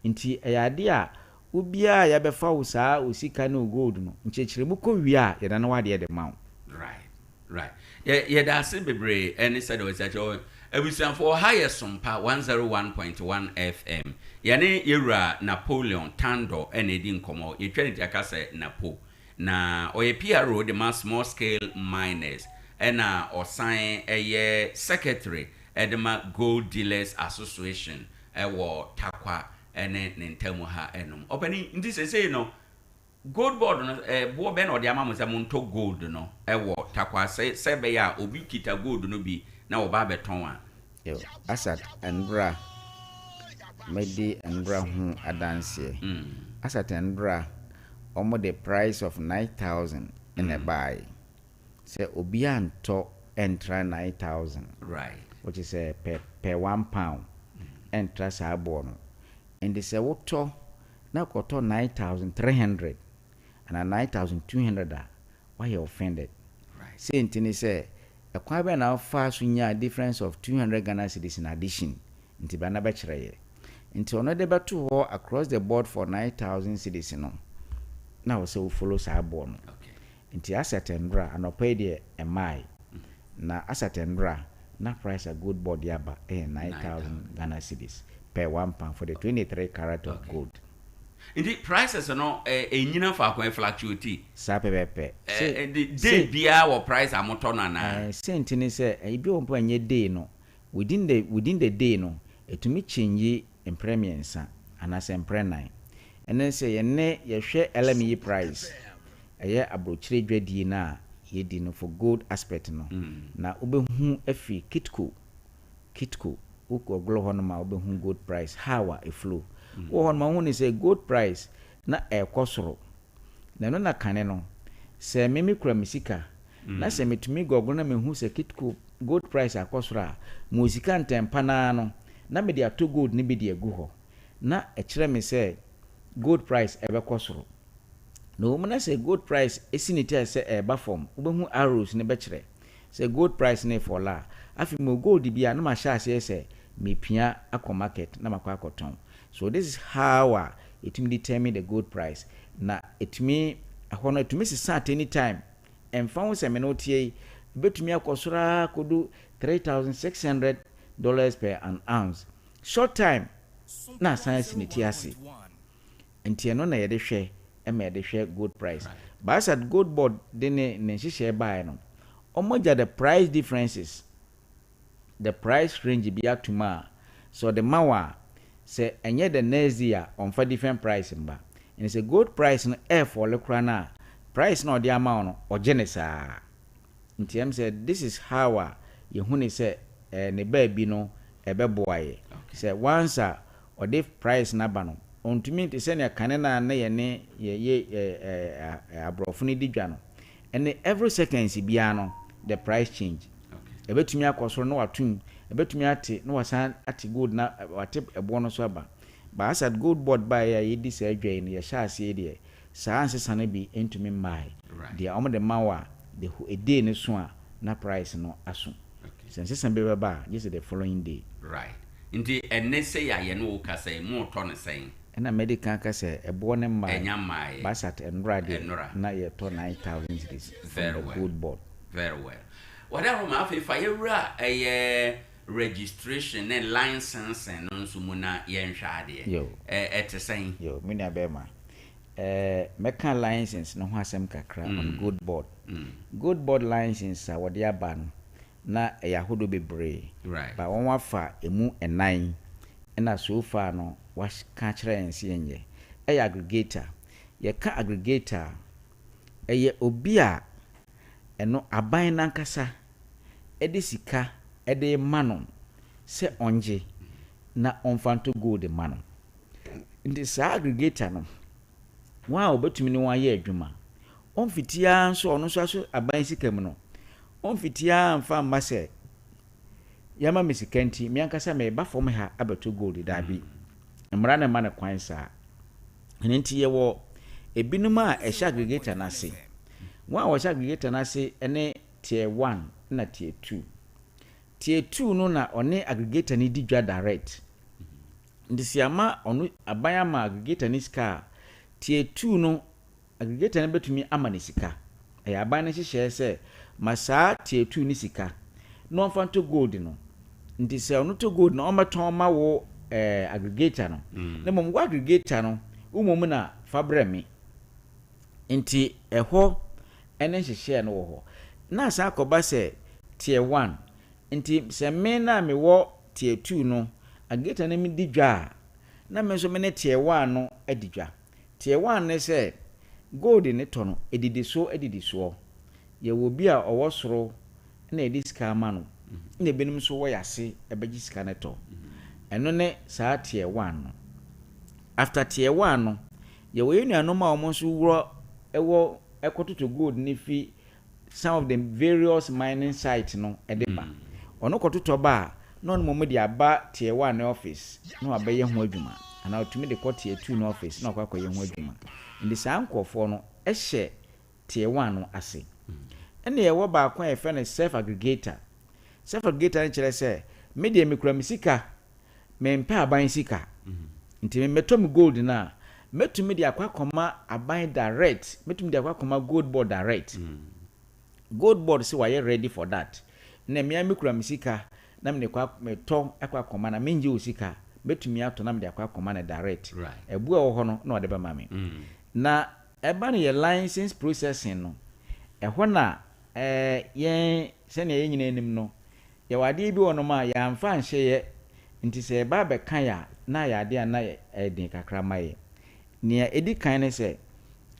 Nti ɛyɛ adeɛ a obiara a yɛabɛfa wo saa wo sika ne wo gold no, nkyerɛkyerɛmu kɔ wie a, yɛdane w'adeɛ de ma wo. Right. Right. Yɛ yɛda ase bebree ɛne sɛdeɛ wɔasi akyerɛ wɔ. Abusuafoɔ ɔha yɛ Sompa 101.1 FM. Yɛne yɛwura Napoleon Tandor ɛna ɛdi nkɔmmɔ. Yɛtwa ne ti aka sɛ Napo. Na ɔyɛ PRO de ma Small Scale Miners ɛna ɔsan ɛyɛ Secretary ɛde ma Gold Dealers Association ɛwɔ Tarkwa ɛne ne ntamu ha ɛnom. Ɔpanin, nti seesei no Gold board no, boɔ bɛn na wɔde ama mo sɛ montɔ gold no wɔ Tarkwa sɛ sɛ ɛbɛyɛ a obi kita gold no bi na wɔba abɛtɔn a? Yo, Asat ndra, mɛdi ndra ho adanseɛ. Asat ndra, wɔn de price of 9000 na ɛbaae. Sɛ obi antɔ ɛntra 9000, which is per per one pound, ɛntra saa boɔ no. Nti sɛ wotɔ na kɔtɔ 9300 anaa 9200 a, woayɛ offended. Sei nti ne sɛ, ɛkwan bɛn na wofaa so nyaa difference of 200 Ghana cedis in addition? Nti bra na bɛkyerɛ yɛ. Nti ɔno de bɛto hɔ across the board for 9000 cedis no. na ɛwɔ sɛ wo follow saa boɔ no. Nti asset nnora, anɔpa yi deɛ ɛmaae. Na asset nnora, na price a gold board de aba yɛ 9,000 Ghana cedis per one pound for the 23 carat of gold. Nti prices no ɛnyina faako, ɛ fluctuate? Saa pɛpɛɛpɛ. Nti day biara wɔ price a motɔ no anaa? Sɛ nti ne sɛ, ebi wɔ hɔ mpo a ɛnyɛ day no, within the within the day no, ɛtumi change mprɛ mmiɛnsa anaasɛ mprɛ nnan. Ɛno ne sɛ yɛne yɛhwɛ LME price, ɛyɛ aburokyire dwadie no a yɛdi no for gold aspect no, na wobɛhu afiri Kitco, Kitco, wokɔ Glo hɔnom a wobɛhu gold price how a ɛflow. Wowɔ hɔnom a wohu no sɛ gold price na ɛrekɔ soro. Na ɛno na kane no, sɛ me mekura me sika na sɛ metumi gɔglo na mehu sɛ Kitco gold price akɔ soro a, mewɔ sika ntɛmpa no ara no na mede atɔ gold no bi de agu hɔ. Na ɛkyerɛ me sɛ gold price ɛbɛkɔ soro. Na ɛwɔ mu na sɛ gold price si ne ti ase sɛ ɛreba fam, wobɛhu arrows no bɛkyerɛ sɛ gold price no refɔl a, afei mewɔ gold bi a na mahyɛ aseɛ sɛ mepia akɔ market na makɔ akɔtɔn. So this is how a yɛtumi determine the gold price. Na ɛtumi, ɛhɔ no ɛtumi sesa at any time. Ɛmfa ho sɛ me ne wo teɛ yi, ɛbɛtumi akɔ soro ara akɔdu $3,600 per an ounce. Short time na asan asi ne ti ase. Nti ɛno na yɛde hwɛ ma yɛde hwɛ gold price. But as at gold board de ne ne nhyehyɛɛ baeɛ no, wɔagya the price differences, the price range bi atom a, sɛ ɔde ma wo a, sɛ ɛnyɛ the next day a, ɔmfa different price mma. Nti sɛ gold price no ɛɛfɔle koraa no a, price no a ɔde ama wo no, ɔgye no saa. Nti ɛm sɛ this is how a yɛhu no sɛ ne baabi no ɛbɛboa yɛ. Sɛ once a ɔde price no aba no, ɔntumi te sɛnea kane no a na yɛne yɛ aborɔfo no di dwa no, ɛne every seconds biara no the price change. Ɛbɛtumi akɔ soro na watom, ɛbɛtumi ate na wasan ate gold na wate ɛboɔ no so aba. But as at gold board baeɛ a yɛdi saa dwa yi no, yɛhyɛ aseɛ yi deɛ, saa nsesa no bi ntumi mmae. Deɛ wɔde ma wo a, the whole day no so a, na price no aso. Sɛ nsesa bi bɛba a, gye sɛ the following day. Right. Nti ɛnnɛ sei a yɛne wo kasa yi, moretɔ no sɛn? Ɛna madi kan aka sɛ ɛboɔ no mmae. Ɛnya mmaeɛ. Basat nnora deɛ, Nnora. na yɛtɔ 9,000 cedis from Very the well. gold board. Very well. Wadaworoma, afei fa yɛwura ɛyɛ registration ne licensing no nso mu na yɛnhwɛ adeɛ. Yo. Ɛ, ɛte sɛn? Yo, me nua bɛɛma. Ɛɛ, mɛka license no ho asɛm kakra on gold board. Gold board license a wɔde aba no, na ɛyɛ ahodoɔ bebree but wɔn afa ɛmu nnan ɛna so far no waka akyerɛ yɛn sɛ yɛnyɛ. Ɛyɛ aggregator. Yɛka aggregator a, ɛyɛ obi a ɛno aban no ankasa de sika de rema no sɛ ɔngye na ɔmfa ntɔ gold mma no. Nti saa aggregator no, wɔn a wɔbɛtumi ne wɔn ayɛ adwuma, ɔmfiti ara nso ɔno nso aso aban sika mu no, ɔmfiti ara mfa mma sɛ yɛama me sika nti me ankasa mereba fam ha abɛtɔ gold, daabi. Mmara no mma no kwan saa. Ɛno nti yɛwɔ ebinom a ɛhyɛ aggregator no ase. Wɔn a wɔhyɛ aggregator no ase ne tier one na tier two. Tier 2 no na ɔne aggregator no di dwa direct. Nti sɛ yɛama ɔno aban ama aggregator no sika a, tier 2 no aggregator no bɛtumi ama no sika. Ɛyɛ aban no nhyehyɛeɛ sɛ ma saa tier 2 no sika na ɔmfa ntɔ gold no. Nti sɛ ɔno tɔ gold no ɔmmɛtɔn mma wo eh, aggregator no. Na mmom wo aggregator no wo mmom na fa brɛ me. Nti ɛhɔ ne nhyehyɛɛ no wɔ hɔ. Na asan akɔba sɛ tier one, nti sɛ me na mewɔ tier two no, aggregator no di dwa a, na me nso me ne tier one no adi dwa. Tier one ne sɛ, gold ne tɔ no, ɛdidi so didi soɔ. Yɛwɔ obi a ɔwɔ soro na yɛde sika ama no, ɛna ebinom nso wɔ yɛn ase bɛgye sika no tɔ. Ɛno ne saa tier one no. After tier one no, yɛwɔ yɛn nuanom a wɔn nso wɔ wɔ kɔtotɔ gold no fi some of the various mining site no de ba. Ɔno kɔtotɔ ba a, na ɔno mmom de aba tier one no office na wabɛyɛ ho adwuma. Anaa ɔtumi de kɔ tier two no office na wakɔ akɔyɛ ho adwuma. Nti saa nkorɔfoɔ no hyɛ tier one no ase. Ɛna yɛwɔ baako a yɛfrɛ no self aggregator. Self aggregator no kyerɛ sɛ, me deɛ mekura me sika, mempɛ aban sika. Nti me mɛtɔ me gold no a, Mɛtumi de akɔ akɔma aban direct, mɛtumi de akɔ akɔma Gold Board direct. Gold Board se wayɛ ready for that. Nnɛ me ara mekura me sika na mede kɔ metɔ akɔ akɔma no a, mengye wo sika. Mɛtumi atɔ na mede akɔ akɔma no direct. Ɛboɔ a ɛwɔ hɔ no na ɔde bɛma me. Na ɛba no yɛ license processing no, ɛhɔ na yɛn sɛnea yɛn nyinaa nim no, Yɛwɔ adeɛ bi wɔ nom a yɛamfa anhyɛ yɛ nti sɛ yɛba abɛka yɛ a na ayɛ adeɛ a na ɛyɛ den kakra ma yɛ. Nea ɛdi kan ne sɛ,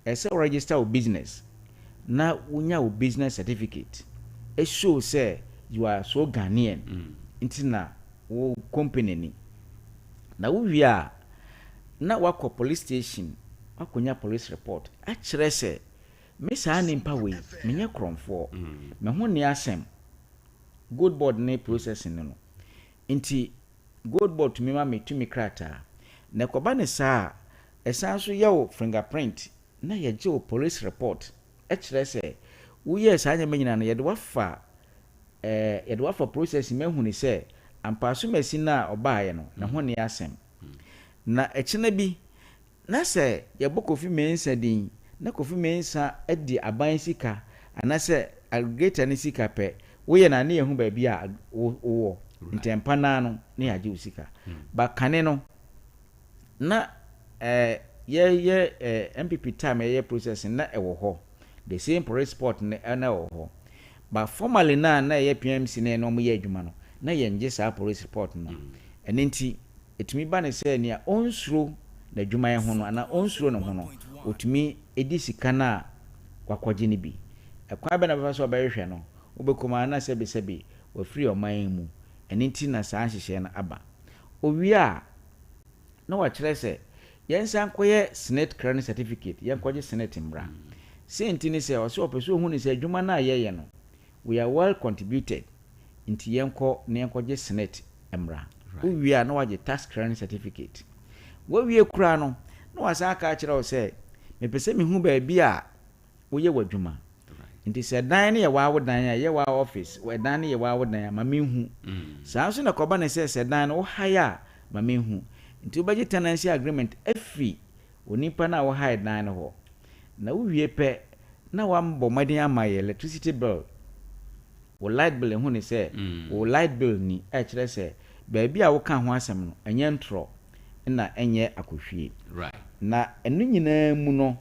ɛsɛ sɛ wo register wo business na wonya wo business certificate ɛ show sɛ you are so Ghanaian nti na wo company ni. Na wo wie a na woakɔ police station woakɔnya police report akyerɛ sɛ me saa nimpa wei menyɛ korɔmfoɔ, me ho nni asɛm. Gold board ne processing no no nti gold board tumi ma me tumi krataa. Na ɛkɔba no saa a, ɛsan nso yɛ wo finger print na yɛgye wo police report kyerɛ sɛ woyɛɛ saa nneɛma nyinaa no yɛde wo afa eh, yɛde wo afa processing mu ahunu sɛ ampa asomasi no a ɔbaeɛ no ne ho nni asɛm. Na ɛkyena bi Na sɛ yɛbɔ Kofi Mensah din na Kofi Mensah di aban sika anasɛ aggregator no sika pɛ, woyɛ no a na yɛhu baabi a wowɔ, ntɛmpa no ara no na yɛagye wo sika. But kane no, na yɛyɛ NPP time a yɛyɛ processing na ɛwɔ hɔ, the same police report no na ɛwɔ hɔ. But formally no a na ɛyɛ PMC na yɛne wɔn yɛ adwuma no, na yɛngye saa police report no. Ɛno nti, Ɛtumi ba no sɛ nea ɔnsuro n'adwumayɛ ho no anaa ɔnsuro ne ho no, ɔtumi di sika no a wakɔgye no bi. Ɛkwan bɛn na wobɛfa so a wobɛhwehwɛ no? Wobɛkɔ mu ara na sɛbesɛbe wafiri ɔman yi mu. Ɛno nti na saa nhyehyɛeɛ no aba. Ɔwie a, na wakyerɛ sɛ yɛnsan nkɔyɛ SSNIT Clearance Certificate, yɛnkɔgye SSNIT mmra. Sei nti ne sɛ, ɔse ɔpɛ sɛ ɔhu no sɛ adwuma no a yɛyɛ no, We are well contributed nti yɛnkɔ na yɛnkɔgye SSNIT mmra. Wowie a na woagye tax clearance certificate. Woawie koraa no na wɔasan aka akyerɛ wo sɛ mepɛ sɛ mehu baabi a woyɛ w'adwuma. Nti sɛ dan no yɛ waa wo dan a, ɛyɛ waa office, ɛdan no yɛ waa wo dan a, ma menhu. Saa nso na ɛkɔba no sɛ sɛ dan no wo hire a, ma menhu. Nti wobɛgye tenancy agreement afiri onipa no a wo hire dan no hɔ. Na wowie pɛ na wabɔ mmɔden ama yɛ electricity bill, wo light bill ehu ne sɛ wo light bill ni a ɛkyerɛ sɛ baabi a woka ho asɛm no ɛnyɛ ntorɔ na ɛnyɛ akɔhwie. Na ɛno nyinaa mu no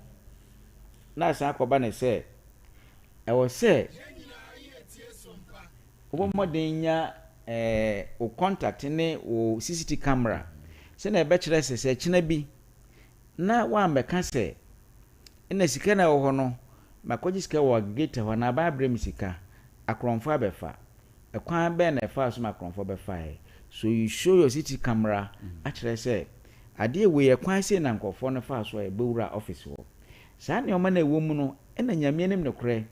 na asan akɔba ne sɛ ɛwɔ sɛ wobɔ mmɔden nya wo contact ne wo CCTV camera sɛnea ɛbɛkyerɛ sɛ sɛ ɛkyena bi na woammɛka sɛ Nna sika no a ɛwɔ hɔ no, makɔgye sika wɔ aggregator hɔ anaa aban abrɛ me sika, akorɔmfoɔ abɛfa. Ɛkwan bɛn na ɛfaa so ma akorɔmfoɔ bɛfaeɛ? So you show your CCTV camera akyerɛ sɛ adeɛ wei ɛkwan sei na nkorɔfoɔ no faa so a ɛbɛwura office hɔ. Saa nnoɔma no a ɛwɔ mu no na Nyame anim nokorɛ,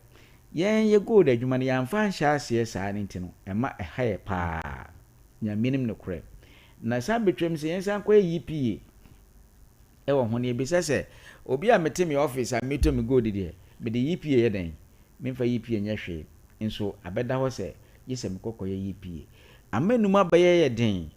yɛn yɛ gold adwuma no yɛamfa anhyɛ aseɛ saa no nti no ɛma ɛha yɛ paa. Nyame anim nokorɛ. Na san bɛtwam sɛ yɛnsan nkɔyɛ EPA. Wɔ ho no, yɛbisa sɛ, Obi a mete me office a meretɔ me gold deɛ, mede EPA yɛ dɛn? Memfa EPA nyɛ hwee. Nso abɛda hɔ sɛ gye sɛ mekɔ kɔyɛ EPA. Ama mu abɛyɛ yɛ den,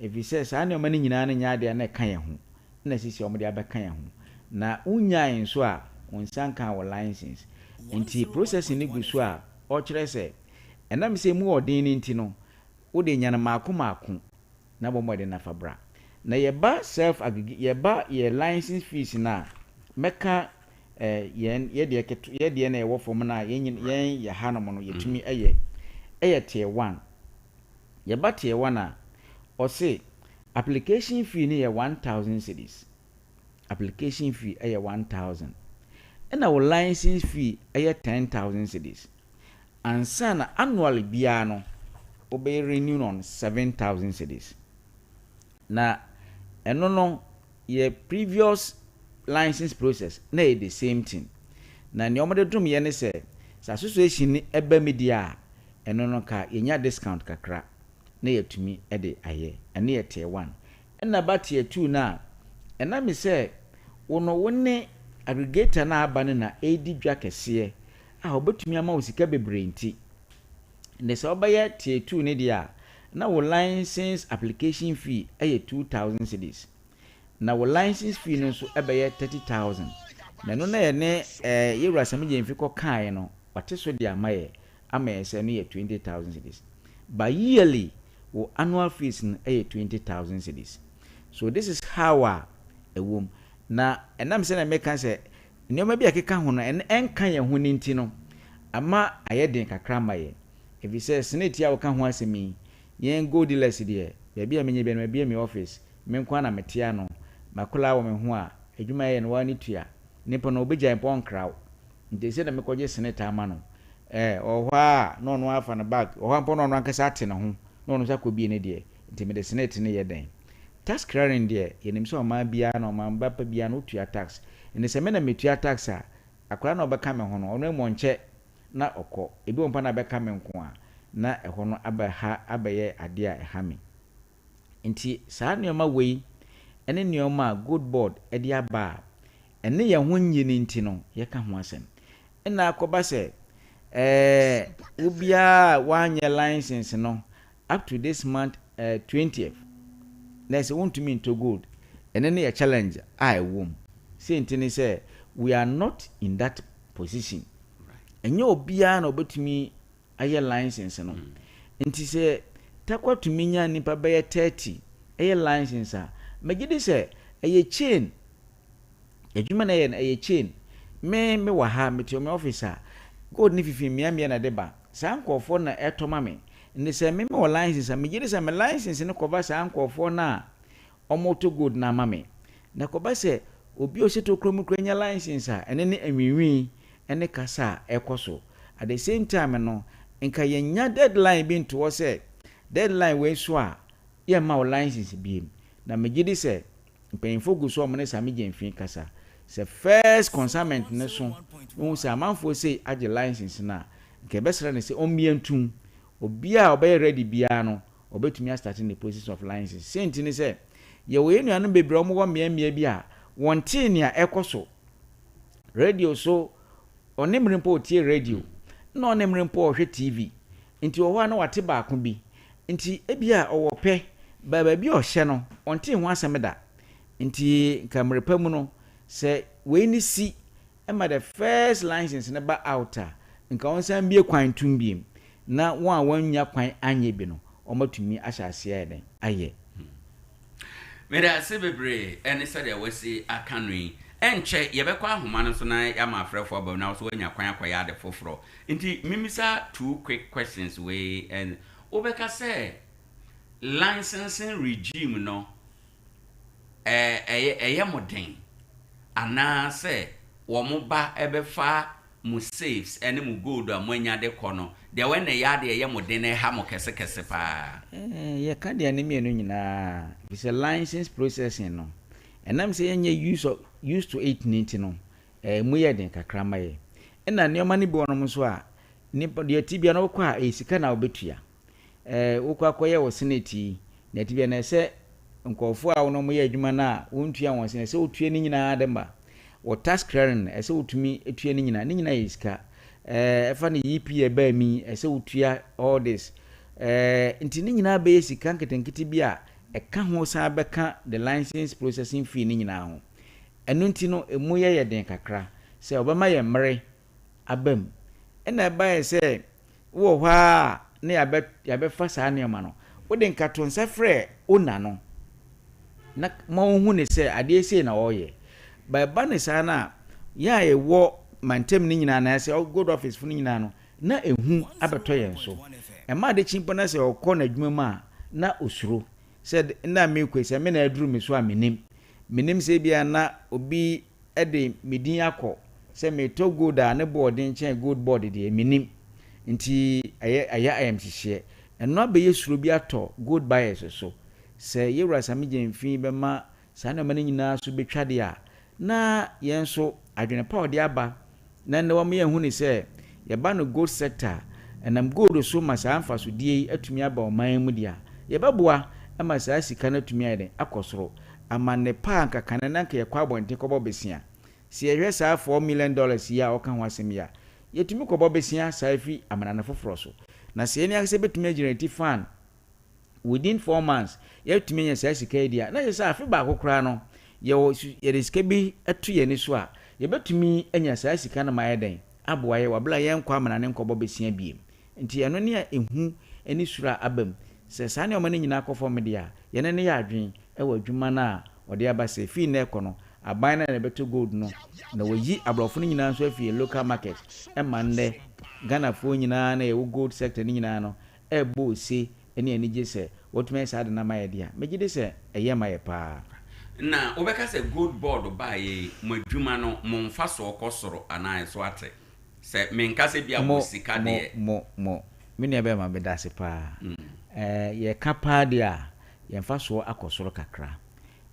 ɛfiri sɛ saa nneɛma no nyinaa no nyɛ adeɛ a na ɛka yɛn ho, ɛna seesei wɔde abɛka yɛn ho. Na wonyae nso a, wo nsa nkaa wo license. Nti processing no gu so a, ɔkyerɛ sɛ, ɛnam sɛ ɛmu wɔ den no nti no, wode nya no mmaako mmaako. na bɔ mmɔden na fa bra. Na yɛba self aggregate, yɛba yɛ license fees no a, mɛka eh, yɛn yɛ deɛ keto, yɛ deɛ na ɛwɔ fam no a yɛn nyin, yɛn yɛ hanom no yɛtumi yɛ, ɛyɛ tier one. Yɛba tier one a, ɔse application fee no yɛ 1000 cedis. Application fee ɛyɛ 1000. Ɛna wo license fee ɛyɛ 10,000 cedis. Ansa na annually biara no wobɛyɛ renew on 7000 cedis. Na ɛno no yɛ previous license process na ɛyɛ the same thing. Na nea wɔde dom yɛ ne sɛ, sɛ association no ɛba mu deɛ a, ɛno no nka yɛnya discount kakra na yɛatumi de ayɛ. Ɛno yɛ tier one. Ɛna ba tier two no a, ɛnam sɛ wo no wo ne aggregator no a aba no na ɛredi dwa kɛseɛ a ɔbɛtumi ama wo sika bebree nti, ɛnde sɛ wobɛyɛ tier two no deɛ a, na wo license application fee yɛ 2000 cedis. Na wo license fee no nso bɛyɛ 30,000. Na ɛno na yɛne eh, Yɛwura Sammy Gyamfi kɔ kaeɛ no, wate so de ama yɛ, ama yɛ sɛ ɛno yɛ 20,000 cedis. But yearly, wo annual fees no yɛ 20,000 cedis. So this is how a ɛwɔ mu. Na ɛnam sɛdeɛ meka sɛ nneɛma bi a ɛkeka ho no, ɛno ɛnka yɛn ho no nti no, ama ayɛ den kakra ama yɛn. Ɛfiri sɛ senate yi a woka ho asɛm yi, yɛn gold dealers deɛ, baabi a menya biara no mabue me office, me nko ara na mete ano. M'akwadaa wɔ me ho a, adwuma a ɛyɛ no, wo ara ne tua. Nipa no, ɔbɛgyae mpo ɔnkra wo. Nti ɛsei na mekɔgye senate ama no. Ɛɛ, ɔwɔ hɔ ara a, na ɔno ara afa ne bag, ɔwɔ hɔ ara mpo na ɔno ankasa ate ne ho, na ɔno nso akɔbue ne deɛ. Nti mede senate no yɛ dɛn? Tax clearing deɛ, yɛnim sɛ ɔman biara no, ɔman ba pa biara no, wotua tax. Nti sɛ me na metua tax a, akwadaa no a ɔbɛka me ho no, ɔno mmom ɔnkyɛ na ɔkɔ. Ebi wɔ hɔ mpo a na abɛka me nko a, na ɛhɔ no abɛha, abɛyɛ adeɛ a ɛha me. Nti saa nnoɔma wei ne nnoɔma a Gold Board de aba a ɛne yɛn ho nnye no nti no yɛka ho asɛm. Ɛna akɔba sɛ ɛɛ wo biara a woanyɛ license no up to this month ɛɛ 20th na ɛsɛ wontumi ntɔ gold. Ɛno ne yɛ challenge a ɛwɔ mu. Sei nti ne sɛ we are not in that position. Ɛnyɛ obiara na ɔbɛtumi ayɛ license no. Nti sɛ Tarkwa tumi nya nnipa bɛyɛ 30 yɛ license a, megye di sɛ ɛyɛ chain. Adwuma no ɛyɛ no, ɛyɛ chain. Me, me wɔ ha, mete me office a, gold no fifi mmeammea na ɛde ba. Saa nkurɔfoɔ no na ɛtɔ ma me. Nti sɛ me mewɔ license a, megye di sɛ me license no kɔba saa nkurɔfoɔ no a wɔretɔ gold no ama me. Na ɛkɔba sɛ obi a ɔhyɛ tokuro mu koraa nya license a, ɛno ne anwiinwii ne kasa a ɛkɔ so. At the same time no, nka yɛnnya deadline bi nto hɔ sɛ deadline wei so a, yɛmma wo license biom. Na megye di sɛ mpanyimfoɔ gu so a wɔne Sammy Gyamfi kasa. Sɛ first consignment no so na wɔhu sɛ amanfoɔ sei agye license no a, nka yɛbɛsrɛ no sɛ ɔmmia ntum. Obiara a ɔbɛyɛ ready biara no, ɔbɛtumi astarte ne process of license. Sei nti ne sɛ, yɛwɔ yɛn nuanom bebree a wɔwɔ mmeammea bi a wɔntee nea ɛkɔ so radio so, ɔne mmere mpo ɔtie radio, na ɔne mmere mpo ɔhwɛ TV. Nti wɔ hɔ a na wate baako bi. Nti ebia ɔwɔ pɛ, but baabi a ɔhyɛ no, ɔntee ho asɛm da. Nti nka mmere pa mu no, sɛ wei ne si ma the first license no ba out a, nka ɔnsan mbue kwan ntom biom, na wɔn a wɔannya kwan anyɛ bi no, wɔatumi ahyɛ aseɛ ayɛ dɛn? Ayɛ. Meda ase bebree ne sɛdeɛ woasi aka no yi. Ɛnkyɛ yɛbɛkɔ ahoma no so na yɛama afrɛfoɔ aba mu na wo nso woanya kwan akɔyɛ ade foforɔ. Nti memmisa two quick questions wei and wobɛka sɛ licensing regime no ɛyɛ ɛyɛ mo den anaa sɛ wɔn ba bɛfa mo safes ne mo gold a moanya de kɔ no, deɛ wɛn na ɛyɛ adeɛ ɛyɛ mo den na ɛha mo kɛse kɛse paa? Yɛka deɛ ne mmienu nyinaa, ɛfiri sɛ license processing no, ɛnam sɛ yɛnyɛ use of, used to it no nti no, ɛmu yɛ den kakra ma yɛn. Ɛna nneɛma no bi wɔ nom nso a, nipa, deɛ ɛte biara no wokɔ a, ɛyɛ sika na wobɛtua. Eh, wokɔ akɔyɛ wo senate yi, na ɛte bia na ɛsɛ nkurɔfoɔ a wo ne wɔn yɛ adwuma no a wontua wɔn sene, ɛsɛ wotua ne nyinaa de ma. Wɔ tax clearing no, ɛsɛ wotumi tua ne nyinaa, ne nyinaa yɛ sika. Eh, ɛfa no EP ɛbaa mi yi, ɛsɛ wotua all this. Eh, nti ne nyinaa bɛyɛ sika nketenkete bi a ɛka ho san bɛka the license processing fee ne nyinaa ho. Ɛno nti no, ɛmu yɛ yɛ den kakra sɛ wɔbɛma yɛn mmere aba mu. Ɛna ɛbaeɛ sɛ wowɔ hɔ ara a na yɛabɛ yɛabɛfa saa nneɛma no. Wode nka to nsa frɛ owner no na ma ɔnhu ne sɛ adeɛ sei na ɔreyɛ. But ɛba no saa no a, yɛn a yɛwɔ mantam no nyinaa anaasɛ gold office fo no nyinaa no, na ehu abɛtɔ yɛn so. Ɛma ade kye mpo na sɛ ɔkɔ n'adwuma mu a, na osuro sɛ nna a merekɔ yi, sɛ me na aduru me so a mennim. Mennim sɛ ebia na obi de me din akɔ sɛ meretɔ gold a ne bo ɔden kyɛn gold board deɛ, mennim. Nti ɛyɛ ɛyɛ ayamhyehyeɛ. Ɛno abɛyɛ suro bi atɔ gold buyers so. Sɛ Yɛwura Sammy Gyamfi bɛma saa nneɛma no nyinaa so bɛtwa deɛ a, na yɛn nso adwene pa a ɔde aba na nnɛ wama yɛahu ne sɛ yɛba no gold sector a, ɛnam gold so ma saa mfasodeɛ yi atumi aba ɔman yi mu deɛ a, yɛbɛboa ma saa sika no atumi ayɛ dɛn? Akɔ soro. Ama nnepa a anka kane no anka yɛkɔ abɔnten kɔbɔ besea. Sɛ yɛhwɛ saa $4 million yi a ɔka ho asɛm yi a, yɛtumi kɔbɔ besea saa fi amenane foforɔ so. Na sɛ yɛn ankasa bɛtumi agyina yɛn ti fann within 4 months, yɛatumi anya saa sika yi deɛ a, na kyerɛ sɛ afe baako koraa no, yɛwɔ su yɛde sika bi to yɛn ani so a, yɛbɛtumi anya saa sika no ma ayɛ dɛn? Aboa yɛn wɔ abere a yɛnkɔ amena ne nkɔbɔ besia biem. Nti ɛno ne ehu ne suro a aba mu. Sɛ saa nneɛma no nyinaa kɔ fam deɛ a, yɛne no yɛ adwene wɔ adwuma no a ɔde aba sɛ firi nnɛ rekɔ no, aban no na ɛbɛtɔ gold no na wɔayi aborɔfo no nyinaa nso afi yɛn local market ma nnɛ Ghanafoɔ nyinaa na yɛwɔ gold sector no nyinaa no ɛrebɔ ose ne anigye sɛ wɔatumi ayɛ saa ade no ama yɛn deɛ a, megye di sɛ ɛyɛ ma yɛ paa. Na wobɛka sɛ gold board baeɛ yi, mo adwuma no, mo mfasoɔ kɔ soro anaa ɛso ate? Sɛ menka sɛ bia Mo, mo sika mo, deɛ. mo, mo. Me nua bɛɛma medase paa. Ɛɛ yɛka paa deɛ a, yɛn mfasoɔ akɔ soro kakra.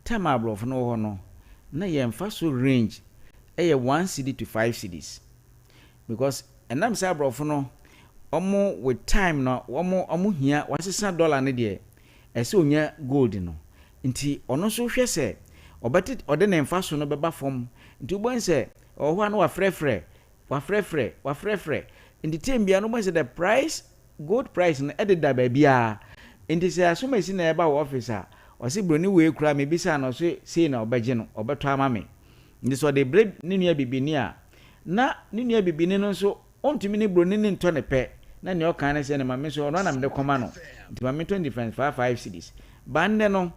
Time a aborɔfo no wɔ hɔ no, na yɛn mfaso range yɛ one cedi to five cedis. Because ɛnam sɛ aborɔfo no, wɔn with time no, wɔn, wɔn hia, wɔasesa dollar no deɛ, ɛsɛ ɔnya gold no. Nti ɔno nso hwɛ sɛ ɔbɛte, ɔde ne mfaso no bɛba fam. Nti wobɛhu sɛ ɛwɔ hɔ a na wafrɛfrɛ, wafrɛfrɛ, wafrɛfrɛ. Nti time biara no wobɛhu sɛ the price, gold price no ɛdeda baabiara. Nti sɛ asomasi na ɛba wɔ office a, ɔse broni wei koraa mebisaa no ɔse sei na ɔbɛgye no, ɔbɛtɔ ama me. Nti sɛ ɔde brɛ ne nua bibini a, na ne nua bibini no nso ɔntumi ne broni no ntɔ no pɛ, na nea ɔka ne sɛ ne ma me nso ɔno ara na mede kɔma no, nti ma mentɔ no difference 5 cedis. But nnɛ no,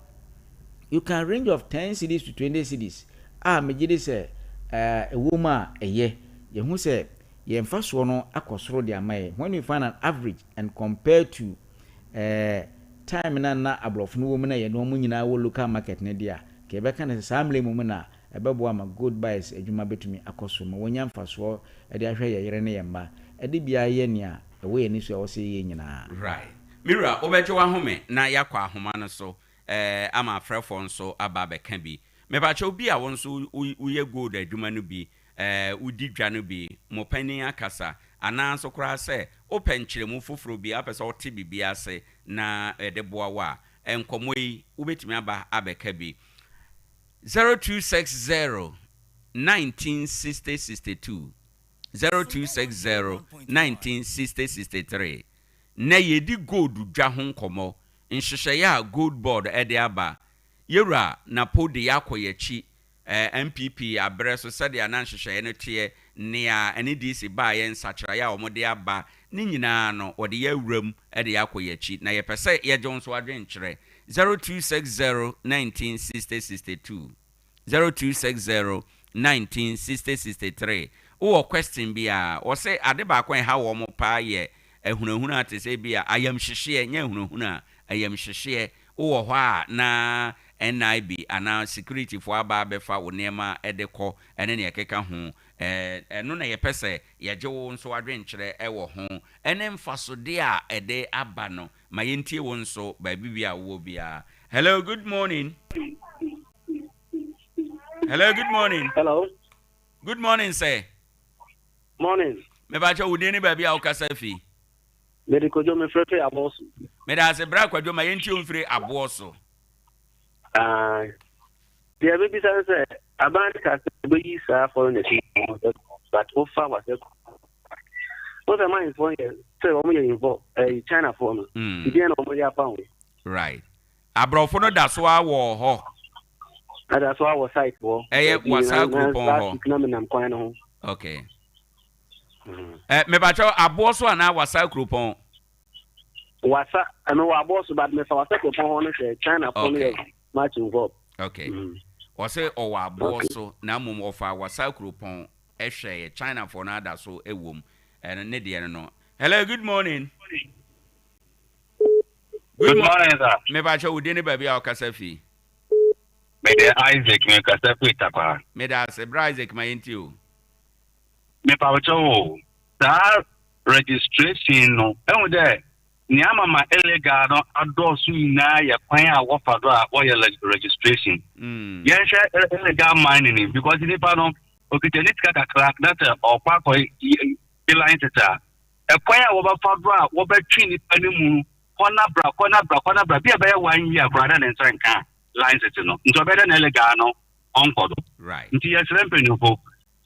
you can range of 10 cedis to 20 cedis a megye di sɛ ɛwɔ mu a ɛyɛ. Yɛhu sɛ yɛn mfasoɔ no akɔ soro de ama yɛn when we find an average and compare to time no a na aborɔfo no wɔ mu na yɛne wɔn nyinaa wɔ local market no deɛ a, nka yɛbɛka no sɛ saa mmerɛ mu mu na ɛbɛboa ma gold buyers adwuma bɛtumi akɔ so ma wɔanya mfasoɔ de ahwɛ yɛn yere ne yɛn mma de bi ayɛ nea ɛwɔ yɛn ani so a ɛwɔ sɛ yɛyɛ nyinaa. Right. Me wura, wobɛgye w'ahome na yɛakɔ ahoma no so eh, ama afrɛfoɔ nso aba abɛka bi. Mepakyɛw bi a wo nso woyɛ gold adwuma no bi, eh, wodi dwa no bi, mo panin akasa, anaa nso koraa sɛ wopɛ nkyerɛmu foforɔ bi, wopɛ sɛ wote biribi ase na ɛde boa wo a, nkɔmmɔ yi, wobɛtumi aba abɛka bi. 0260 19 60 62, 0260 19 60 63. Nnɛ yɛredi gold dwa ho nkɔmmɔ, nhyehyɛeɛ a Gold Board de aba. Yɛwura Napo de yɛ akɔ yɛn akyi, NPP aberɛ so sɛdeɛ na nhyehyɛeɛ no teɛ, nea ɛne DC baeɛ, nsakyeraeɛ a wɔde aba, ne nyinaa no wɔde yɛ awura mu de yɛ akɔ yɛn akyi. Na yɛpɛ sɛ yɛgye wo nso adwenkyerɛ. 0260 19 60 62, 0260 19 60 63. Wowɔ question bi a, wɔse ade baako a ɛha wɔn paa yɛ ahunahuna te sɛ ebia ayamhyehyeɛ, nyɛ ahunahuna, ayamhyehyeɛ. Wowɔ hɔ a na NIB anaa security foɔ aba abɛfa wo nneɛma de kɔ ne nea ɛkeka ho. Ɛno na yɛpɛ sɛ yɛgye wo nso adwenkyerɛ wɔ ho ne mfasodeɛ a ɛde aba no. Ma yɛntie wo nso baabi biara a wowɔ biara. Hello, good morning. Hello, good morning. Hello. Good morning, sir. Morning. Mebakyɛ wo din ne baabi a wokasa fi. Mede Kwadwo mefrɛ firi aboɔ so. Meda ase bra Kwadwo ma yɛntie wo mfiri aboɔ so. Ae. Deɛ mebisa ne sɛ aban no ka sɛ ɔbɛyi saa foreigners yi but wofa wasɛ wo sɛ minesfoɔ yɛ sɛ wɔn yɛ involve ɛyi Chinafoɔ no. Deɛ na wɔn yɛ afa ho. Right. Aborɔfo no da so ara wɔ hɔ. Ɛda so ara wɔ site hɔ. Ɛyɛ Wasaa kuropɔn hɔ. Last week na menam kwan no ho. Okay. Eh, mepakyɛw aboɔ so anaa Wasaa kuropɔn? Wasa, ɛno wɔ aboɔ so but mefa Wasa kuropɔn hɔ no hwɛ China fo no yɛ much involved. Okay. Ɔse ɔwɔ aboɔ so na mmom ɔfa Wasa kuropɔn hwɛɛ China foɔ no ada so wɔ mu. Ɛno ne deɛ no no. Hello, good morning. Good morning, sir. Mepakyɛw wo din ne baabi a wokasa fi? Mede Isaac mekasa firi Takwaa. Meda ase. Bra Isaac ma yɛntie o. Mepawokyɛw o, saa registration no, ehu dɛ nea ama ma illegal no adɔɔso nyinaa yɛ kwan a wɔfa do a wɔyɛ registration. Yɛnhwɛ illegal mining yi, because nipa no okita ne sika kakra na sɛ ɔkɔ akɔ gye license a, ɛkwan a wɔbɛfa do a wɔbɛtwe nipa no mu no, kɔ na bra, kɔ na bra, kɔ na bra, bi a ɛbɛyɛ one year koraa na ne nsa nka license no, nti ɔbɛyɛ dɛ na illegal no ɔnkɔ do. Nti yɛsrɛ mpanyimfo,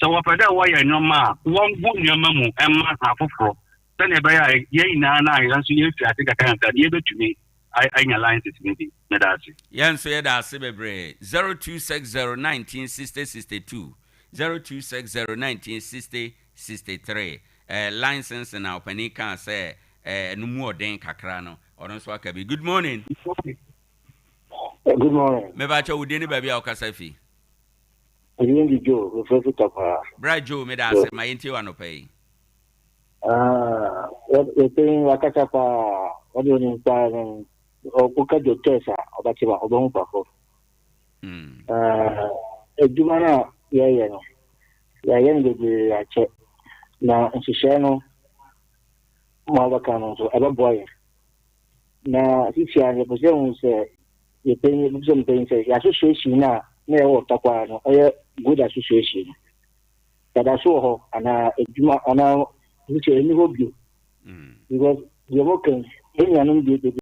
sɛ wɔpɛ dɛ wɔyɛ nneɛma a, wɔngo nneɛma mu mma afoforɔ sɛnea ɛbɛyɛ a yɛn nyinaa no a yɛn nso yɛrefi ase nkakrankakra no yɛbɛtumi anya license no bi. Meda ase. Yɛn nso yɛda ase bebree. 0260 19 60 62, 0260 19 60 63. Licensing a ɔpanin kaa sɛ ɛno mu ɔden kakra no, ɔno nso aka bi. Good morning. Good morning. Mebakyɛ wo din ne baabi a wokasa fi. Edin de Joe, mefrɛ fi Takwaa. Bra Joe, meda ase. Ma yɛntie wo anɔpa yi. Ah, yɛpɛn wakasa paa, ɔde onim paa no, woka Joe test a, ɔbɛte ba, ɔbɛhu pafo. Adwuma no a yɛyɛ no, yɛayɛ no bebree akyɛ, na nhyehyɛe no ma wɔbɛka no nso, ɛbɛboa yɛn. Na sisi a yɛpɛ sɛ hu sɛ yɛpɛn yɛpɛ sɛ mpɛn sɛ yɛ association no a na yɛwɔ Tarkwa no ɛyɛ good association no dada so wɔ hɔ anaa adwuma anaa sisi ɛni hɔ bio because deɛ wɔka yɛn nuanom deɛ bebree.